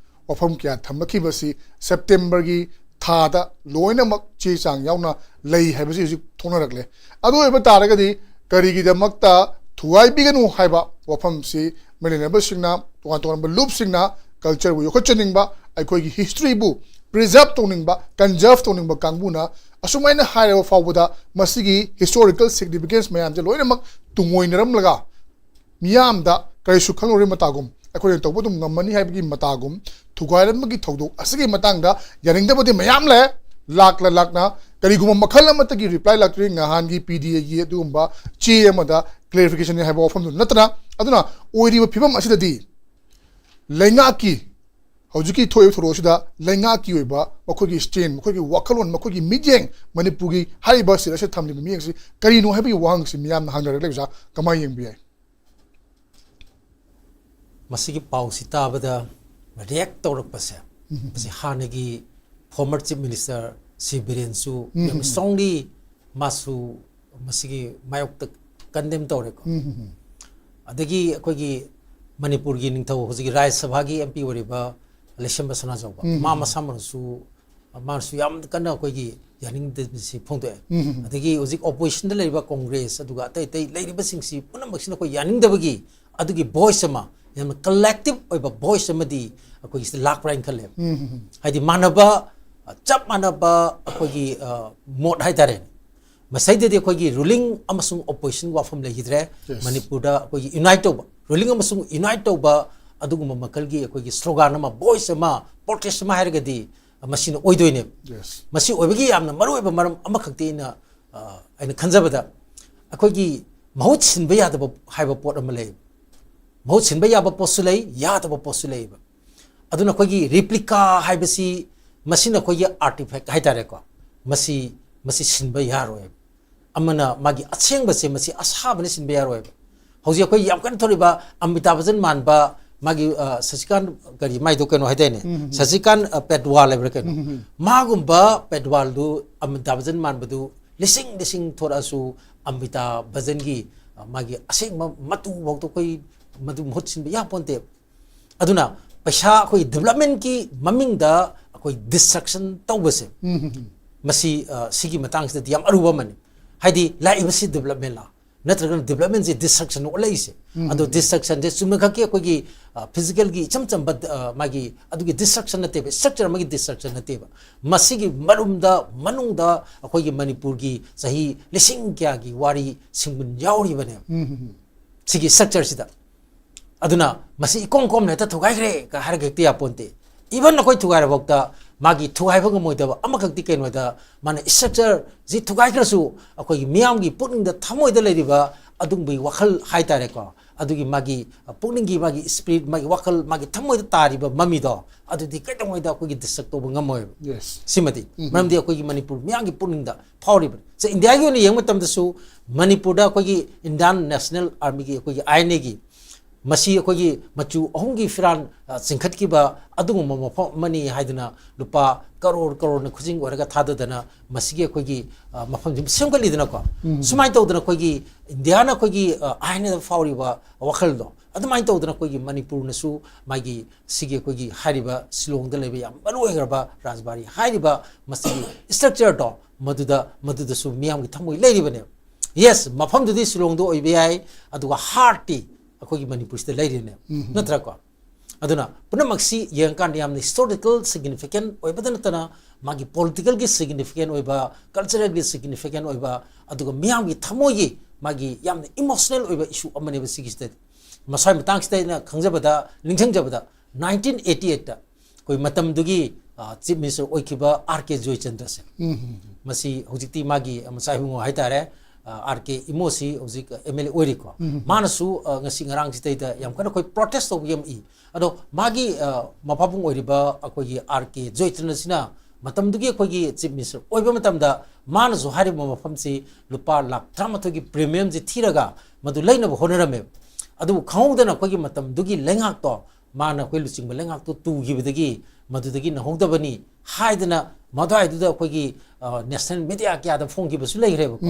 ꯋꯥꯐꯝ ꯀꯌꯥ ꯊꯝꯂꯛꯈꯤꯕꯁꯤ ꯁꯦꯞꯇꯦꯝꯕꯔꯒꯤ ꯊꯥꯗ ꯂꯣꯏꯅꯃꯛ ꯆꯦ ꯆꯥꯡ ꯌꯥꯎꯅ ꯂꯩ ꯍꯥꯏꯕꯁꯤ ꯍꯧꯖꯤꯛ ꯊꯣꯛꯅꯔꯛꯂꯦ꯫ ꯑꯗꯨ ꯑꯣꯏꯕ ꯇꯥꯔꯒꯗꯤ ꯀꯔꯤꯒꯤꯗꯃꯛꯇ ꯊꯨꯒꯥꯏꯕꯤꯒꯅꯨ ꯍꯥꯏꯕ ꯋꯥꯐꯝꯁꯤ ꯃꯤꯂꯦꯅꯤꯌꯥꯕꯁꯤꯡꯅ, ꯇꯣꯉꯥꯟ ꯇꯣꯉꯥꯟꯕ ꯂꯨꯞꯁꯤꯡꯅ, ꯀꯜꯆꯔꯕꯨ ꯌꯣꯛꯈꯠꯆꯅꯤꯡꯕ, ꯑꯩꯈꯣꯏꯒꯤ ꯍꯤꯁꯇ꯭ꯔꯤꯕꯨ ꯄ꯭ꯔꯤꯖꯥꯔꯕ ꯇꯧꯅꯤꯡꯕ, ꯀꯟꯖꯥꯔꯕ ꯇꯧꯅꯤꯡꯕ ꯀꯥꯡꯕꯨꯅ ꯑꯁꯨꯃꯥꯏꯅ ꯍꯥꯏꯔꯕ ꯐꯥꯎꯕꯗ ꯃꯁꯤꯒꯤ ꯍꯤꯁꯇꯣꯔꯤꯀꯦꯜ ꯁꯤꯒꯅꯤꯐꯤꯀꯦꯟꯁ ꯃꯌꯥꯝꯁꯦ ꯂꯣꯏꯅꯃꯛ ꯇꯨꯡꯑꯣꯏꯅꯔꯝꯂꯒ ꯃꯤꯌꯥꯝꯗ ꯀꯔꯤꯁꯨ ꯈꯪꯂꯔꯣꯏ ꯃꯇꯥꯒꯨꯝ, ꯑꯩꯈꯣꯏꯅ ꯇꯧꯕ ꯑꯗꯨꯝ ꯉꯝꯃꯅꯤ ꯍꯥꯏꯕꯒꯤ ꯃꯇꯥꯒꯨꯝ, ꯊꯨꯒꯥꯏꯔꯝꯕꯒꯤ ꯊꯧꯗꯣꯛ ꯑꯁꯤꯒꯤ ꯃꯇꯥꯡꯗ ꯌꯥꯅꯤꯡꯗꯕꯗꯤ ꯃꯌꯥꯝ ꯂꯩ, ꯂꯥꯛꯂ ꯂꯥꯛꯅ꯫ ꯀꯔꯤꯒꯨꯝꯕ ꯃꯈꯜ ꯑꯃꯠꯇꯒꯤ ꯔꯤꯄ꯭ꯂꯥꯏ ꯂꯥꯛꯇ꯭ꯔꯤ꯫ ꯉꯍꯥꯟꯒꯤ ꯄꯤ ꯗꯤ ꯑꯦꯒꯤ ꯑꯗꯨꯒꯨꯝꯕ ꯆꯦ ꯑꯃꯗ ꯀ꯭ꯂꯦꯔꯤꯐꯤꯀꯦꯁꯟꯅꯤ ꯍꯥꯏꯕ ꯋꯥꯐꯝꯗꯨ ꯅꯠꯇꯅ꯫ ꯑꯗꯨꯅ ꯑꯣꯏꯔꯤꯕ ꯐꯤꯕꯝ ꯑꯁꯤꯗꯗꯤ ꯂꯩꯉꯥꯛꯀꯤ ꯍꯧꯖꯤꯛꯀꯤ ꯊꯣꯛꯏꯕ ꯊꯧꯗꯣꯛ ꯑꯁꯤꯗ ꯂꯩꯉꯥꯛꯀꯤ ꯑꯣꯏꯕ ꯃꯈꯣꯏꯒꯤ ꯁ꯭ꯇꯦꯟ, ꯃꯈꯣꯏꯒꯤ ꯋꯥꯈꯜꯂꯣꯟ, ꯃꯈꯣꯏꯒꯤ ꯃꯤꯠꯌꯦꯡ, ꯃꯅꯤꯄꯨꯔꯒꯤ ꯍꯥꯏꯔꯤꯕ ꯁꯤꯗ ꯑꯁꯤꯗ ꯊꯝꯂꯤꯕ ꯃꯤꯠꯌꯦꯡꯁꯤ ꯀꯔꯤꯅꯣ ꯍꯥꯏꯕꯒꯤ ꯋꯥꯍꯪꯁꯤ ꯃꯤꯌꯥꯝꯅ ꯍꯪꯅꯔꯛꯂꯤꯕꯁꯤ ꯀꯃꯥꯏꯅ ꯌꯦꯡꯕ ꯌꯥꯏ? ꯃꯁꯤꯒꯤ ꯄꯥꯎꯁꯤ ꯇꯥꯕꯗ ꯔꯤꯌꯦꯛ ꯇꯧꯔꯛꯄꯁꯦ, ꯃꯁꯤ ꯍꯥꯟꯅꯒꯤ former chief minister ꯁꯤ ꯕꯤꯔꯦꯟꯁꯨ ꯌꯥꯝ strongly ꯃꯥꯁꯨ ꯃꯁꯤꯒꯤ ꯃꯥꯌꯣꯛꯇ condemn ꯇꯧꯔꯦꯀꯣ꯫ ꯑꯗꯒꯤ ꯑꯩꯈꯣꯏꯒꯤ ꯃꯅꯤꯄꯨꯔꯒꯤ ꯅꯤꯡꯊꯧ ꯍꯧꯖꯤꯛꯀꯤ ꯔꯥꯖ꯭ꯌ ꯁꯚꯥꯒꯤ ꯑꯦꯝ ꯄꯤ ꯑꯣꯏꯔꯤꯕ ꯂꯩꯁꯦꯝꯕ ꯁꯅꯥꯖꯥꯎꯕ, ꯃꯥ ꯃꯁꯥꯃꯛꯅꯁꯨ ꯃꯥꯅꯁꯨ ꯌꯥꯝ ꯀꯟꯅ ꯑꯩꯈꯣꯏꯒꯤ ꯌꯥꯅꯤꯡꯗꯕꯁꯤ ꯐꯣꯡꯗꯣꯛꯑꯦ꯫ ꯑꯗꯒꯤ ꯍꯧꯖꯤꯛ oppositionꯗ ꯂꯩꯔꯤꯕ ꯀꯣꯡꯒ꯭ꯔꯦꯁ ꯑꯗꯨꯒ ꯑꯇꯩ ꯑꯇꯩ ꯂꯩꯔꯤꯕꯁꯤꯡꯁꯤ ꯄꯨꯝꯅꯃꯛꯁꯤꯅ ꯑꯩꯈꯣꯏ ꯌꯥꯅꯤꯡꯗꯕꯒꯤ ꯑꯗꯨꯒꯤ voice ꯑꯃ, ꯌꯥꯝꯅ collective ꯑꯣꯏꯕ voice ꯑꯃꯗꯤ ꯑꯩꯈꯣꯏꯒꯤ ꯁꯤꯗ ꯂꯥꯛꯄ꯭ꯔꯥ ꯍꯥꯏꯅ ꯈꯜꯂꯦꯕ꯫ ꯍꯥꯏꯗꯤ ꯃꯥꯟꯅꯕ, ꯆꯞ ꯃꯥꯟꯅꯕ ꯑꯩꯈꯣꯏꯒꯤ, ꯑ, ꯃꯣꯠ ꯍꯥꯏꯇꯥꯔꯦꯅꯦ꯫ ꯃꯁꯤꯗꯗꯤ ꯑꯩꯈꯣꯏꯒꯤ ruling ꯑꯃꯁꯨꯡ opposition ꯋꯥꯐꯝ ꯂꯩꯈꯤꯗ꯭ꯔꯦ꯫ Yes. ꯃꯅꯤꯄꯨꯔꯗ ꯑꯩꯈꯣꯏꯒꯤ unite ꯇꯧꯕ, ruling ꯑꯃꯁꯨꯡ unite ꯇꯧꯕ ꯑꯗꯨꯒꯨꯝꯕ ꯃꯈꯜꯒꯤ ꯑꯩꯈꯣꯏꯒꯤ slogan ꯑꯃ, voice ꯑꯃ, protest ꯑꯃ ꯍꯥꯏꯔꯒꯗꯤ ꯃꯁꯤꯅ ꯑꯣꯏꯗꯣꯏꯅꯦꯕ꯫ Yes. ꯃꯁꯤ ꯑꯣꯏꯕꯒꯤ ꯌꯥꯝꯅ ꯃꯔꯨꯑꯣꯏꯕ ꯃꯔꯝ ꯑꯃꯈꯛꯇꯤ ꯑꯩꯅ, ꯑ, ꯑꯩꯅ ꯈꯟꯖꯕꯗ, ꯑꯩꯈꯣꯏꯒꯤ ꯃꯍꯨꯠ ꯁꯤꯟꯕ ꯌꯥꯗꯕ ꯍꯥꯏꯕ ꯄꯣꯠ ꯑꯃ ꯂꯩ꯫ ꯃꯍꯨꯠ ꯁꯤꯟꯕ ꯌꯥꯕ ꯄꯣꯠꯁꯨ ꯂꯩ, ꯌꯥꯗꯕ ꯄꯣꯠꯁꯨ ꯂꯩꯌꯦꯕ꯫ ꯑꯗꯨꯅ ꯑꯩꯈꯣꯏꯒꯤ replica ꯍꯥꯏꯕꯁꯤ, ꯃꯁꯤꯅ ꯑꯩꯈꯣꯏꯒꯤ artifact ꯍꯥꯏꯇꯥꯔꯦꯀꯣ, ꯃꯁꯤ, ꯃꯁꯤ ꯁꯤꯟꯕ ꯌꯥꯔꯣꯏꯕ꯫ ꯑꯃꯅ ꯃꯥꯒꯤ ꯑꯁꯦꯡꯕꯁꯦ ꯃꯁꯤ ꯑꯁꯥꯕꯅ ꯁꯤꯟꯕ ꯌꯥꯔꯣꯏꯕ꯫ ꯍꯧꯖꯤꯛ ꯑꯩꯈꯣꯏ ꯌꯥꯝ ꯀꯟꯅ ꯊꯣꯛꯂꯤꯕ ꯑꯃꯤꯇꯥꯕ ꯕꯆꯟ ꯃꯥꯟꯕ ꯃꯥꯒꯤ, ꯑ, ꯁꯁꯤꯀꯥꯟ, ꯀꯔꯤ ꯃꯥꯏꯗꯣ ꯀꯩꯅꯣ ꯍꯥꯏꯗꯥꯏꯅꯦ? ꯁꯁꯤꯀꯥꯟ, ꯑ, ꯄꯦꯠꯋꯥꯜ ꯍꯥꯏꯕ꯭ꯔꯥ ꯀꯩꯅꯣ? ꯃꯥꯒꯨꯝꯕ ꯄꯦꯠꯋꯥꯜꯗꯨ, ꯑꯃꯤꯇꯥꯕ ꯕꯆꯟ ꯃꯥꯟꯕꯗꯨ ꯂꯤꯁꯤꯡ ꯂꯤꯁꯤꯡ ꯊꯣꯔꯛꯑꯁꯨ ꯑꯃꯤꯇꯥꯕ ꯕꯆꯟꯒꯤ, ꯑ, ꯃꯥꯒꯤ ꯑꯁꯦꯡꯕ ꯃꯇꯨ ꯐꯥꯎꯗ ꯑꯩꯈꯣꯏ ꯃꯗꯨ ꯃꯍꯨꯠ ꯁꯤꯟꯕ ꯌꯥꯄꯣꯟꯇꯦꯕ꯫ ꯑꯗꯨꯅ ꯄꯩꯁꯥ ꯑꯩꯈꯣꯏ developmentꯀꯤ ꯃꯃꯤꯡꯗ ꯑꯩꯈꯣꯏ ꯗꯤꯁꯇ꯭ꯔꯛꯁꯟ ꯇꯧꯕꯁꯦ, ꯃꯁꯤ ꯑ, ꯁꯤꯒꯤ ꯃꯇꯥꯡꯁꯤꯗꯗꯤ ꯌꯥꯝ ꯑꯔꯨꯕ ꯑꯃꯅꯤ꯫ ꯍꯥꯏꯗꯤ ꯂꯥꯛꯏꯕꯁꯤ ꯗꯤꯕꯂꯞꯃꯦꯟꯂ, ꯅꯠꯇ꯭ꯔꯒꯅ ꯗꯤꯕꯂꯞꯃꯦꯟꯁꯤ ꯗꯤꯁꯇ꯭ꯔꯛꯁꯟ ꯑꯣꯜꯂꯛꯏꯁꯦ? ꯑꯗꯣ ꯗꯤꯁꯇ꯭ꯔꯛꯁꯟꯁꯦ ꯆꯨꯝꯅꯈꯛꯀꯤ ꯑꯩꯈꯣꯏꯒꯤ ꯐꯤꯖꯤꯀꯦꯜꯒꯤ ꯏꯆꯝ ꯆꯝꯕ ꯑ, ꯃꯥꯒꯤ ꯑꯗꯨꯒꯤ ꯗꯤꯁꯇ꯭ꯔꯛꯁꯟ ꯅꯠꯇꯦꯕ, ꯏꯁꯇ꯭ꯔꯛꯆꯔ ꯑꯃꯒꯤ ꯗꯤꯁꯇ꯭ꯔꯛꯁꯟ ꯅꯠꯇꯦꯕ꯫ ꯃꯁꯤꯒꯤ ꯃꯔꯨꯝꯗ, ꯃꯅꯨꯡꯗ ꯑꯩꯈꯣꯏꯒꯤ ꯃꯅꯤꯄꯨꯔꯒꯤ ꯆꯍꯤ ꯂꯤꯁꯤꯡ ꯀꯌꯥꯒꯤ ꯋꯥꯔꯤ ꯁꯤꯡꯕꯨꯟ ꯌꯥꯎꯔꯤꯕꯅꯦꯕ ꯁꯤꯒꯤ ꯏꯁꯇ꯭ꯔꯛꯆꯔꯁꯤꯗ꯫ ꯑꯗꯨꯅ ꯃꯁꯤ ꯏꯀꯣꯝ ꯀꯣꯝꯅ ꯍꯦꯛꯇ ꯊꯨꯒꯥꯏꯈ꯭ꯔꯦ ꯀ ꯍꯥꯏꯔꯒ ꯍꯦꯛꯇ ꯌꯥꯄꯣꯟꯇꯦ꯫ ꯏꯚꯟ ꯑꯩꯈꯣꯏ ꯊꯨꯒꯥꯏꯔꯐꯥꯎꯗ ꯃꯥꯒꯤ ꯊꯨꯒꯥꯏꯕ ꯉꯝꯃꯣꯏꯗꯕ ꯑꯃꯈꯛꯇꯤ ꯀꯩꯅꯣꯗ, ꯃꯥꯅ ꯏꯁꯇ꯭ꯔꯛꯆꯔꯁꯤ ꯊꯨꯒꯥꯏꯈ꯭ꯔꯁꯨ ꯑꯩꯈꯣꯏꯒꯤ ꯃꯤꯌꯥꯝꯒꯤ ꯄꯨꯛꯅꯤꯡꯗ, ꯊꯃꯣꯏꯗ ꯂꯩꯔꯤꯕ ꯑꯗꯨꯒꯨꯝꯕꯒꯤ ꯋꯥꯈꯜ ꯍꯥꯏꯇꯥꯔꯦꯀꯣ, ꯑꯗꯨꯒꯤ ꯃꯥꯒꯤ ꯄꯨꯛꯅꯤꯡꯒꯤ ꯃꯥꯒꯤ ꯏꯁꯄꯤꯔꯤꯠ, ꯃꯥꯒꯤ ꯋꯥꯈꯜ, ꯃꯥꯒꯤ ꯊꯃꯣꯏꯗ ꯇꯥꯔꯤꯕ ꯃꯃꯤꯗꯣ, ꯑꯗꯨꯗꯤ ꯀꯩꯗꯧꯉꯩꯗ ꯑꯩꯈꯣꯏꯒꯤ ꯗꯤꯁꯇ꯭ꯔꯛ ꯇꯧꯕ ꯉꯝꯃꯣꯏꯕ꯫ ꯌꯦꯁ꯫ ꯁꯤꯃꯗꯤ ꯃꯔꯝꯗꯤ ꯑꯩꯈꯣꯏꯒꯤ ꯃꯅꯤꯄꯨꯔ ꯃꯤꯌꯥꯝꯒꯤ ꯄꯨꯛꯅꯤꯡꯗ ꯐꯥꯎꯔꯤꯕꯅꯤ꯫ ꯁꯦ, ꯏꯟꯗꯤꯌꯥꯒꯤ ꯑꯣꯏꯅ ꯌꯦꯡꯕ ꯃꯇꯝꯗꯁꯨ ꯃꯅꯤꯄꯨꯔꯗ ꯑꯩꯈꯣꯏꯒꯤ ꯏꯟꯗꯤꯌꯥꯟ ꯅꯦꯁꯅꯦꯜ ꯑꯥꯔꯃꯤꯒꯤ ꯑꯩꯈꯣꯏꯒꯤ ꯑꯥꯏ ꯑꯦꯟ ꯑꯦꯒꯤ ꯃꯁꯤ ꯑꯩꯈꯣꯏꯒꯤ ꯃꯆꯨ ꯑꯍꯨꯝꯒꯤ ꯐꯤꯔꯥꯟ ꯑ, ꯆꯤꯡꯈꯠꯈꯤꯕ ꯑꯗꯨꯒꯨꯝꯕ ꯃꯐꯝ ꯑꯃꯅꯤ ꯍꯥꯏꯗꯨꯅ ꯂꯨꯄꯥ ꯀꯔꯣꯔ ꯀꯔꯣꯔꯅ ꯈꯨꯖꯤꯡ ꯑꯣꯏꯔꯒ ꯊꯥꯗꯗꯅ ꯃꯁꯤꯒꯤ ꯑꯩꯈꯣꯏꯒꯤ ꯑ, ꯃꯐꯝꯁꯤ ꯁꯦꯝꯒꯠꯂꯤꯗꯅꯀꯣ꯫ ꯁꯨꯃꯥꯏꯅ ꯇꯧꯗꯅ ꯑꯩꯈꯣꯏꯒꯤ ꯏꯟꯗꯤꯌꯥꯅ ꯑꯩꯈꯣꯏꯒꯤ ꯑ, ꯑꯥꯏ ꯑꯦꯟ ꯑꯦꯗ ꯐꯥꯎꯔꯤꯕ ꯋꯥꯈꯜꯗꯣ ꯑꯗꯨꯃꯥꯏꯅ ꯇꯧꯗꯅ ꯑꯩꯈꯣꯏꯒꯤ ꯃꯅꯤꯄꯨꯔꯅꯁꯨ ꯃꯥꯒꯤ ꯁꯤꯒꯤ ꯑꯩꯈꯣꯏꯒꯤ ꯍꯥꯏꯔꯤꯕ ꯁꯤꯂꯣꯡꯗ ꯂꯩꯕ ꯌꯥꯝ ꯃꯔꯨ ꯑꯣꯏꯈ꯭ꯔꯕ ꯔꯥꯖꯕꯥꯔꯤ ꯍꯥꯏꯔꯤꯕ ꯃꯁꯤꯒꯤ ꯏꯁꯇ꯭ꯔꯛꯆꯔꯗꯣ ꯃꯗꯨꯗ, ꯃꯗꯨꯗꯁꯨ ꯃꯤꯌꯥꯝꯒꯤ ꯊꯃꯣꯏ ꯂꯩꯔꯤꯕꯅꯦꯕ꯫ ꯌꯦꯁ, ꯃꯐꯝꯗꯨꯗꯤ ꯁꯤꯂꯣꯡꯗ ꯑꯣꯏꯕ ꯌꯥꯏ, ꯑꯗꯨꯒ ꯍꯥꯔꯠꯇꯤ ꯑꯩꯈꯣꯏꯒꯤ ꯃꯅꯤꯄꯨꯔꯁꯤꯗ ꯂꯩꯔꯤꯅꯦꯕ, ꯅꯠꯇ꯭ꯔꯥꯀꯣ? ꯑꯗꯨꯅ ꯄꯨꯝꯅꯃꯛꯁꯤ ꯌꯦꯡꯉꯀꯥꯟꯗ ꯌꯥꯝꯅ ꯍꯤꯁꯇꯣꯔꯤꯀꯦꯜ ꯁꯤꯒꯅꯤꯐꯤꯀꯦꯟ ꯑꯣꯏꯕꯗ ꯅꯠꯇꯅ ꯃꯥꯒꯤ ꯄꯣꯂꯤꯇꯤꯀꯦꯜꯒꯤ ꯁꯤꯒꯅꯤꯐꯤꯀꯦꯟ ꯑꯣꯏꯕ, ꯀꯜꯆꯔꯦꯜꯒꯤ ꯁꯤꯒꯅꯤꯐꯤꯀꯦꯟ ꯑꯣꯏꯕ, ꯑꯗꯨꯒ ꯃꯤꯌꯥꯝꯒꯤ ꯊꯃꯣꯏꯒꯤ ꯃꯥꯒꯤ ꯌꯥꯝꯅ ꯏꯃꯣꯁꯅꯦꯜ ꯑꯣꯏꯕ ꯏꯁꯨ ꯑꯃꯅꯦꯕ ꯁꯤꯒꯤꯁꯤꯗꯗꯤ꯫ ꯃꯁꯥꯒꯤ ꯃꯇꯥꯡꯁꯤꯗ ꯑꯩꯅ ꯈꯪꯖꯕꯗ, ꯅꯤꯡꯁꯤꯡꯖꯕꯗ, ꯅꯥꯏꯟꯇꯤꯟ ꯑꯩꯠꯇꯤ ꯑꯩꯠꯇ ꯑꯩꯈꯣꯏ ꯃꯇꯝꯗꯨꯒꯤ ꯆꯤꯐ ꯃꯤꯅꯤꯁꯇꯔ ꯑꯣꯏꯈꯤꯕ ꯑꯥꯔ ꯀꯦ ꯖꯣꯏꯆꯟꯗ꯭ꯔꯁꯦ, ꯃꯁꯤ ꯍꯧꯖꯤꯛꯇꯤ ꯃꯥꯒꯤ ꯃꯆꯥ ꯏꯕꯨꯡꯉꯣ ꯍꯥꯏꯇꯥꯔꯦ, ꯑꯥꯔ ꯀꯦ ꯏꯃꯣꯁꯤ ꯍꯧꯖꯤꯛ ꯑꯦꯝ ꯑꯦꯜ ꯑꯦ ꯑꯣꯏꯔꯤꯀꯣ꯫ ꯃꯥꯅꯁꯨ ꯑ, ꯉꯁꯤ ꯉꯔꯥꯡꯁꯤꯗꯩꯗ ꯌꯥꯝ ꯀꯟꯅ ꯑꯩꯈꯣꯏ ꯄ꯭ꯔꯣꯇꯦꯁ ꯇꯧꯕ ꯌꯥꯝ ꯏ꯫ ꯑꯗꯣ ꯃꯥꯒꯤ ꯑ, ꯃꯄꯥꯕꯨꯡ ꯑꯣꯏꯔꯤꯕ ꯑꯩꯈꯣꯏꯒꯤ ꯑꯥꯔ ꯀꯦ ꯖꯣꯏꯆꯟꯗ꯭ꯔꯁꯤꯅ ꯃꯇꯝꯗꯨꯒꯤ ꯑꯩꯈꯣꯏꯒꯤ ꯆꯤꯐ ꯃꯤꯅꯤꯁꯇꯔ ꯑꯣꯏꯕ ꯃꯇꯝꯗ ꯃꯥꯅꯁꯨ ꯍꯥꯏꯔꯤꯕ ꯃꯐꯝꯁꯤ ꯂꯨꯄꯥ ꯂꯥꯈ ꯇꯔꯥꯃꯥꯊꯣꯏꯒꯤ ꯄ꯭ꯔꯤꯃꯤꯌꯝꯁꯤ ꯊꯤꯔꯒ ꯃꯗꯨ ꯂꯩꯅꯕ ꯍꯣꯠꯅꯔꯝꯃꯦꯕ꯫ ꯑꯗꯨꯕꯨ ꯈꯪꯍꯧꯗꯅ ꯑꯩꯈꯣꯏꯒꯤ ꯃꯇꯝꯗꯨꯒꯤ ꯂꯩꯉꯥꯛꯇꯣ, ꯃꯥꯅ ꯑꯩꯈꯣꯏ ꯂꯨꯆꯤꯡꯕ ꯂꯩꯉꯥꯛꯇꯣ ꯇꯨꯈꯤꯕꯗꯒꯤ ꯃꯗꯨꯗꯒꯤ ꯅꯪꯍꯧꯗꯕꯅꯤ ꯍꯥꯏꯗꯅ ꯃꯗꯨꯋꯥꯏꯗꯨꯗ ꯑꯩꯈꯣꯏꯒꯤ, ꯑ, ꯅꯦꯁꯅꯦꯜ ꯃꯦꯗꯤꯌꯥ ꯀꯌꯥꯗ ꯐꯣꯡꯈꯤꯕꯁꯨ ꯂꯩꯈ꯭ꯔꯦꯕꯀꯣ꯫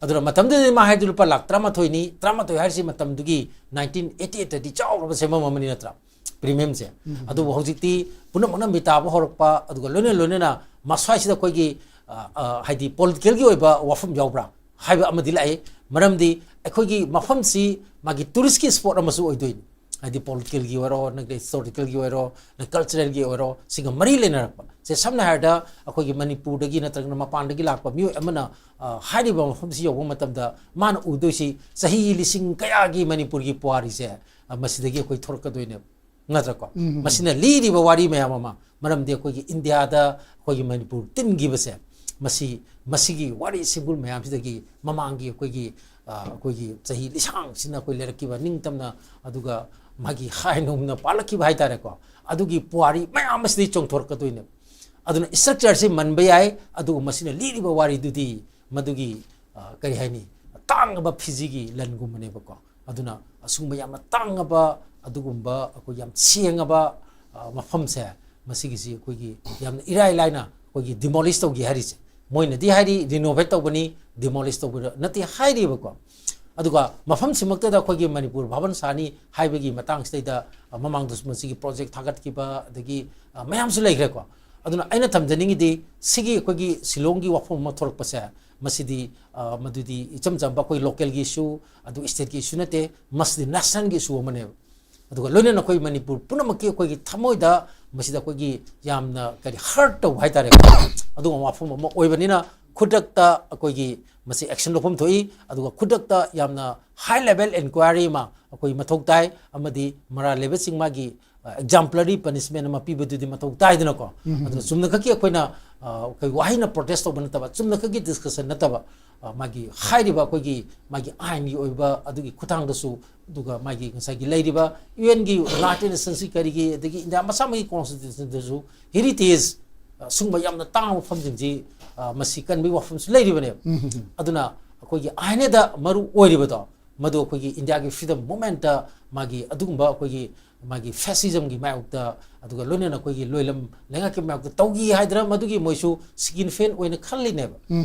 ꯑꯗꯨꯅ ꯃꯇꯝꯗꯨꯗꯗꯤ ꯃꯥ ꯍꯥꯏꯗꯤ ꯂꯨꯄꯥ ꯂꯥꯈ ꯇꯔꯥꯃꯥꯊꯣꯏꯅꯤ, ꯇꯔꯥꯃꯥꯊꯣꯏ ꯍꯥꯏꯔꯤꯁꯤ ꯃꯇꯝꯗꯨꯒꯤ ꯅꯥꯏꯟꯇꯤꯟ ꯑꯩꯠꯇꯤ ꯑꯩꯠꯇꯗꯤ ꯆꯥꯎꯔꯕ ꯁꯦꯟꯐꯝ ꯑꯃꯅꯤ ꯅꯠꯇ꯭ꯔꯥ? ꯄ꯭ꯔꯤꯃꯤꯌꯝꯁꯦ꯫ ꯑꯗꯨꯕꯨ ꯍꯧꯖꯤꯛꯇꯤ ꯄꯨꯝꯅꯃꯛꯅ ꯃꯤꯠ ꯇꯥꯕ ꯍꯧꯔꯛꯄ, ꯑꯗꯨꯒ ꯂꯣꯏꯅ ꯂꯣꯏꯅꯅ ꯃꯁ꯭ꯋꯥꯏꯁꯤꯗ ꯑꯩꯈꯣꯏꯒꯤ, ꯑ, ꯑ, ꯍꯥꯏꯗꯤ ꯄꯣꯂꯤꯇꯤꯀꯦꯜꯒꯤ ꯑꯣꯏꯕ ꯋꯥꯐꯝ ꯌꯥꯎꯕ꯭ꯔꯥ ꯍꯥꯏꯕ ꯑꯃꯗꯤ ꯂꯥꯛꯏ꯫ ꯃꯔꯝꯗꯤ ꯑꯩꯈꯣꯏꯒꯤ ꯃꯐꯝꯁꯤ ꯃꯥꯒꯤ ꯇꯨꯔꯤꯁꯀꯤ ꯁ꯭ꯄꯣꯠ ꯑꯃꯁꯨ ꯑꯣꯏꯗꯣꯏꯅꯤ꯫ ꯍꯥꯏꯗꯤ ꯄꯣꯂꯤꯇꯤꯀꯦꯜꯒꯤ ꯑꯣꯏꯔꯣ, ꯅꯠꯇ꯭ꯔꯒ ꯍꯤꯁꯇꯣꯔꯤꯀꯦꯜꯒꯤ ꯑꯣꯏꯔꯣ, ꯅꯠꯇ꯭ꯔꯒ ꯀꯜꯆꯔꯦꯜꯒꯤ ꯑꯣꯏꯔꯣ, ꯁꯤꯒ ꯃꯔꯤ ꯂꯩꯅꯔꯛꯄ꯫ ꯁꯦ, ꯁꯝꯅ ꯍꯥꯏꯔꯕꯗ ꯑꯩꯈꯣꯏꯒꯤ ꯃꯅꯤꯄꯨꯔꯗꯒꯤ ꯅꯠꯇ꯭ꯔꯒꯅ ꯃꯄꯥꯟꯗꯒꯤ ꯂꯥꯛꯄ ꯃꯤꯑꯣꯏ ꯑꯃꯅ, ꯑ, ꯍꯥꯏꯔꯤꯕ ꯃꯐꯝꯁꯤ ꯌꯧꯕ ꯃꯇꯝꯗ ꯃꯥꯅ ꯎꯗꯣꯏꯁꯤ ꯆꯍꯤ ꯂꯤꯁꯤꯡ ꯀꯌꯥꯒꯤ ꯃꯅꯤꯄꯨꯔꯒꯤ ꯄꯨꯋꯥꯔꯤꯁꯦ, ꯑ, ꯃꯁꯤꯗꯒꯤ ꯑꯩꯈꯣꯏ ꯊꯣꯔꯛꯀꯗꯣꯏꯅꯦꯕ꯫ ꯅꯠꯇ꯭ꯔꯀꯣ? ꯎꯝ, ꯎꯝ, ꯎꯝ꯫ ꯃꯁꯤꯅ ꯂꯤꯔꯤꯕ ꯋꯥꯔꯤ ꯃꯌꯥꯝ ꯑꯃ, ꯃꯔꯝꯗꯤ ꯑꯩꯈꯣꯏꯒꯤ ꯏꯟꯗꯤꯌꯥꯗ ꯑꯩꯈꯣꯏꯒꯤ ꯃꯅꯤꯄꯨꯔ ꯇꯤꯟꯈꯤꯕꯁꯦ, ꯃꯁꯤ, ꯃꯁꯤꯒꯤ ꯋꯥꯔꯤ ꯁꯤꯡꯕꯨꯜ ꯃꯌꯥꯝꯁꯤꯗꯒꯤ ꯃꯃꯥꯡꯒꯤ ꯑꯩꯈꯣꯏꯒꯤ, ꯑ, ꯑꯩꯈꯣꯏꯒꯤ ꯆꯍꯤ ꯂꯤꯁꯥꯡꯁꯤꯅ ꯑꯩꯈꯣꯏ ꯂꯩꯔꯛꯈꯤꯕ ꯅꯤꯡꯇꯝꯅ, ꯑꯗꯨꯒ ꯃꯥꯒꯤ ꯍꯥꯏ ꯅꯧꯅ ꯄꯥꯜꯂꯛꯈꯤꯕ ꯍꯥꯏꯇꯥꯔꯦꯀꯣ, ꯑꯗꯨꯒꯤ ꯄꯨꯋꯥꯔꯤ ꯃꯌꯥꯝ ꯑꯁꯤꯗꯒꯤ ꯆꯣꯡꯊꯣꯔꯛꯀꯗꯣꯏꯅꯦꯕ꯫ ꯑꯗꯨꯅ ꯏꯁꯇ꯭ꯔꯛꯆꯔꯁꯤ ꯃꯟꯕ ꯌꯥꯏ, ꯑꯗꯨꯕꯨ ꯃꯁꯤꯅ ꯂꯤꯔꯤꯕ ꯋꯥꯔꯤꯗꯨꯗꯤ ꯃꯗꯨꯒꯤ, ꯑ, ꯀꯔꯤ ꯍꯥꯏꯅꯤ, ꯇꯥꯡꯉꯕ ꯐꯤꯖꯤꯒꯤ ꯂꯟꯒꯨꯝꯕꯅꯦꯕꯀꯣ꯫ ꯑꯗꯨꯅ ꯑꯁꯨꯝꯕ ꯌꯥꯝꯅ ꯇꯥꯡꯉꯕ, ꯑꯗꯨꯒꯨꯝꯕ ꯑꯩꯈꯣꯏ ꯌꯥꯝ ꯁꯦꯡꯉꯕ, ꯑ, ꯃꯐꯝꯁꯦ, ꯃꯁꯤꯒꯤꯁꯤ ꯑꯩꯈꯣꯏꯒꯤ ꯌꯥꯝꯅ ꯏꯔꯥꯏ ꯂꯥꯏꯅ ꯑꯩꯈꯣꯏꯒꯤ ꯗꯤꯃꯣꯂꯤꯁ ꯇꯧꯒꯦ ꯍꯥꯏꯔꯤꯁꯦ꯫ ꯃꯣꯏꯅꯗꯤ ꯍꯥꯏꯔꯤ ꯔꯤꯅꯣꯚꯦꯠ ꯇꯧꯕꯅꯤ, ꯗꯤꯃꯣꯂꯤꯁ ꯇꯧꯕ ꯅꯠꯇꯦ ꯍꯥꯏꯔꯤꯕꯀꯣ꯫ ꯑꯗꯨꯒ ꯃꯐꯝꯁꯤꯃꯛꯇꯗ ꯑꯩꯈꯣꯏꯒꯤ ꯃꯅꯤꯄꯨꯔ ꯚꯥꯕꯟ ꯁꯥꯅꯤ ꯍꯥꯏꯕꯒꯤ ꯃꯇꯥꯡꯁꯤꯗꯩꯗ, ꯑ, ꯃꯃꯥꯡꯗꯁꯨ ꯃꯁꯤꯒꯤ ꯄ꯭ꯔꯣꯖꯦꯛ ꯊꯥꯒꯠꯈꯤꯕ, ꯑꯗꯒꯤ, ꯑ, ꯃꯌꯥꯝꯁꯨ ꯂꯩꯈ꯭ꯔꯦꯀꯣ꯫ ꯑꯗꯨꯅ ꯑꯩꯅ ꯊꯝꯖꯅꯤꯡꯉꯤꯗꯤ ꯁꯤꯒꯤ ꯑꯩꯈꯣꯏꯒꯤ ꯁꯤꯂꯣꯡꯒꯤ ꯋꯥꯐꯝ ꯑꯃ ꯊꯣꯔꯛꯄꯁꯦ, ꯃꯁꯤꯗꯤ, ꯑ, ꯃꯗꯨꯗꯤ ꯏꯆꯝ ꯆꯝꯕ ꯑꯩꯈꯣꯏ ꯂꯣꯀꯦꯜꯒꯤ ꯏꯁꯨ, ꯑꯗꯨ ꯁ꯭ꯇꯦꯠꯀꯤ ꯏꯁꯨ ꯅꯠꯇꯦ, ꯃꯁꯤꯗꯤ ꯅꯦꯁꯅꯦꯜꯒꯤ ꯏꯁꯨ ꯑꯃꯅꯦꯕ꯫ ꯑꯗꯨꯒ ꯂꯣꯏꯅꯅ ꯑꯩꯈꯣꯏ ꯃꯅꯤꯄꯨꯔ ꯄꯨꯝꯅꯃꯛꯀꯤ ꯑꯩꯈꯣꯏꯒꯤ ꯊꯃꯣꯏꯗ ꯃꯁꯤꯗ ꯑꯩꯈꯣꯏꯒꯤ ꯌꯥꯝꯅ ꯀꯔꯤ ꯍꯔꯠ ꯇꯧꯕ ꯍꯥꯏꯇꯥꯔꯦ, ꯑꯗꯨꯒꯨꯝꯕ ꯋꯥꯐꯝ ꯑꯃ ꯑꯣꯏꯕꯅꯤꯅ ꯈꯨꯗꯛꯇ ꯑꯩꯈꯣꯏꯒꯤ ꯃꯁꯤ ꯑꯦꯛꯁꯟ ꯂꯧꯐꯝ ꯊꯣꯛꯏ꯫ ꯑꯗꯨꯒ ꯈꯨꯗꯛꯇ ꯌꯥꯝꯅ ꯍꯥꯏ ꯂꯦꯚꯦꯜ ꯏꯟꯀ꯭ꯋꯥꯏꯔꯤ ꯑꯃ ꯑꯩꯈꯣꯏ ꯃꯊꯧ ꯇꯥꯏ, ꯑꯃꯗꯤ ꯃꯔꯥꯜ ꯂꯩꯕꯁꯤꯡ ꯃꯥꯒꯤ, ꯑ, ꯑꯦꯛꯖꯥꯝꯄꯂꯔꯤ ꯄꯅꯤꯁꯃꯦꯟ ꯑꯃ ꯄꯤꯕꯗꯨꯗꯤ ꯃꯊꯧ ꯇꯥꯏꯗꯅꯀꯣ꯫ ꯎꯝ, ꯎꯝ꯫ ꯑꯗꯨꯅ ꯆꯨꯝꯅ ꯈꯛꯀꯤ ꯑꯩꯈꯣꯏꯅ, ꯑ, ꯑꯩꯈꯣꯏ ꯋꯥꯍꯩꯅ ꯄ꯭ꯔꯣꯇꯦꯁ ꯇꯧꯕ ꯅꯠꯇꯕ, ꯆꯨꯝꯅ ꯈꯛꯀꯤ ꯗꯤꯁꯀꯁꯟ ꯅꯠꯇꯕ, ꯑ, ꯃꯥꯒꯤ ꯍꯥꯏꯔꯤꯕ ꯑꯩꯈꯣꯏꯒꯤ ꯃꯥꯒꯤ ꯑꯥꯏꯟꯒꯤ ꯑꯣꯏꯕ ꯑꯗꯨꯒꯤ ꯈꯨꯊꯥꯡꯗꯁꯨ, ꯑꯗꯨꯒ ꯃꯥꯒꯤ ꯉꯁꯥꯏꯒꯤ ꯂꯩꯔꯤꯕ ꯌꯨ ꯑꯦꯟꯒꯤ ꯂꯥꯁ ꯏꯟꯁꯇꯦꯟꯁꯀꯤ ꯀꯔꯤꯒꯤ, ꯑꯗꯒꯤ ꯏꯟꯗꯤꯌꯥ ꯃꯁꯥꯃꯛꯀꯤ ꯀꯣꯟꯁꯇꯤꯇ꯭ꯌꯨꯁꯟꯗꯁꯨ ꯍꯦꯔꯤꯇꯦꯖ, ꯑ, ꯁꯨꯝꯕ ꯌꯥꯝꯅ ꯇꯥꯡꯕ ꯃꯐꯝꯁꯤꯡꯁꯤ, ꯑ, ꯃꯁꯤ ꯀꯟꯕꯒꯤ ꯋꯥꯐꯝꯁꯨ ꯂꯩꯔꯤꯕꯅꯦꯕ꯫ ꯎꯝ, ꯎꯝ, ꯎꯝ꯫ ꯑꯗꯨꯅ ꯑꯩꯈꯣꯏꯒꯤ ꯑꯥꯏꯟꯗ ꯃꯔꯨ ꯑꯣꯏꯔꯤꯕꯗꯣ, ꯃꯗꯨ ꯑꯩꯈꯣꯏꯒꯤ ꯏꯟꯗꯤꯌꯥꯒꯤ freedom movementꯇ ꯃꯥꯒꯤ ꯑꯗꯨꯒꯨꯝꯕ ꯑꯩꯈꯣꯏꯒꯤ ꯃꯥꯒꯤ fascismꯒꯤ ꯃꯥꯌꯣꯛꯇ, ꯑꯗꯨꯒ ꯂꯣꯏꯅꯅ ꯑꯩꯈꯣꯏꯒꯤ ꯂꯣꯏꯂꯝ ꯂꯩꯉꯥꯛꯀꯤ ꯃꯥꯌꯣꯛꯇ ꯇꯧꯈꯤ ꯍꯥꯏꯗꯅ ꯃꯗꯨꯒꯤ ꯃꯣꯏꯁꯨ significant ꯑꯣꯏꯅ ꯈꯜꯂꯤꯅꯦꯕ꯫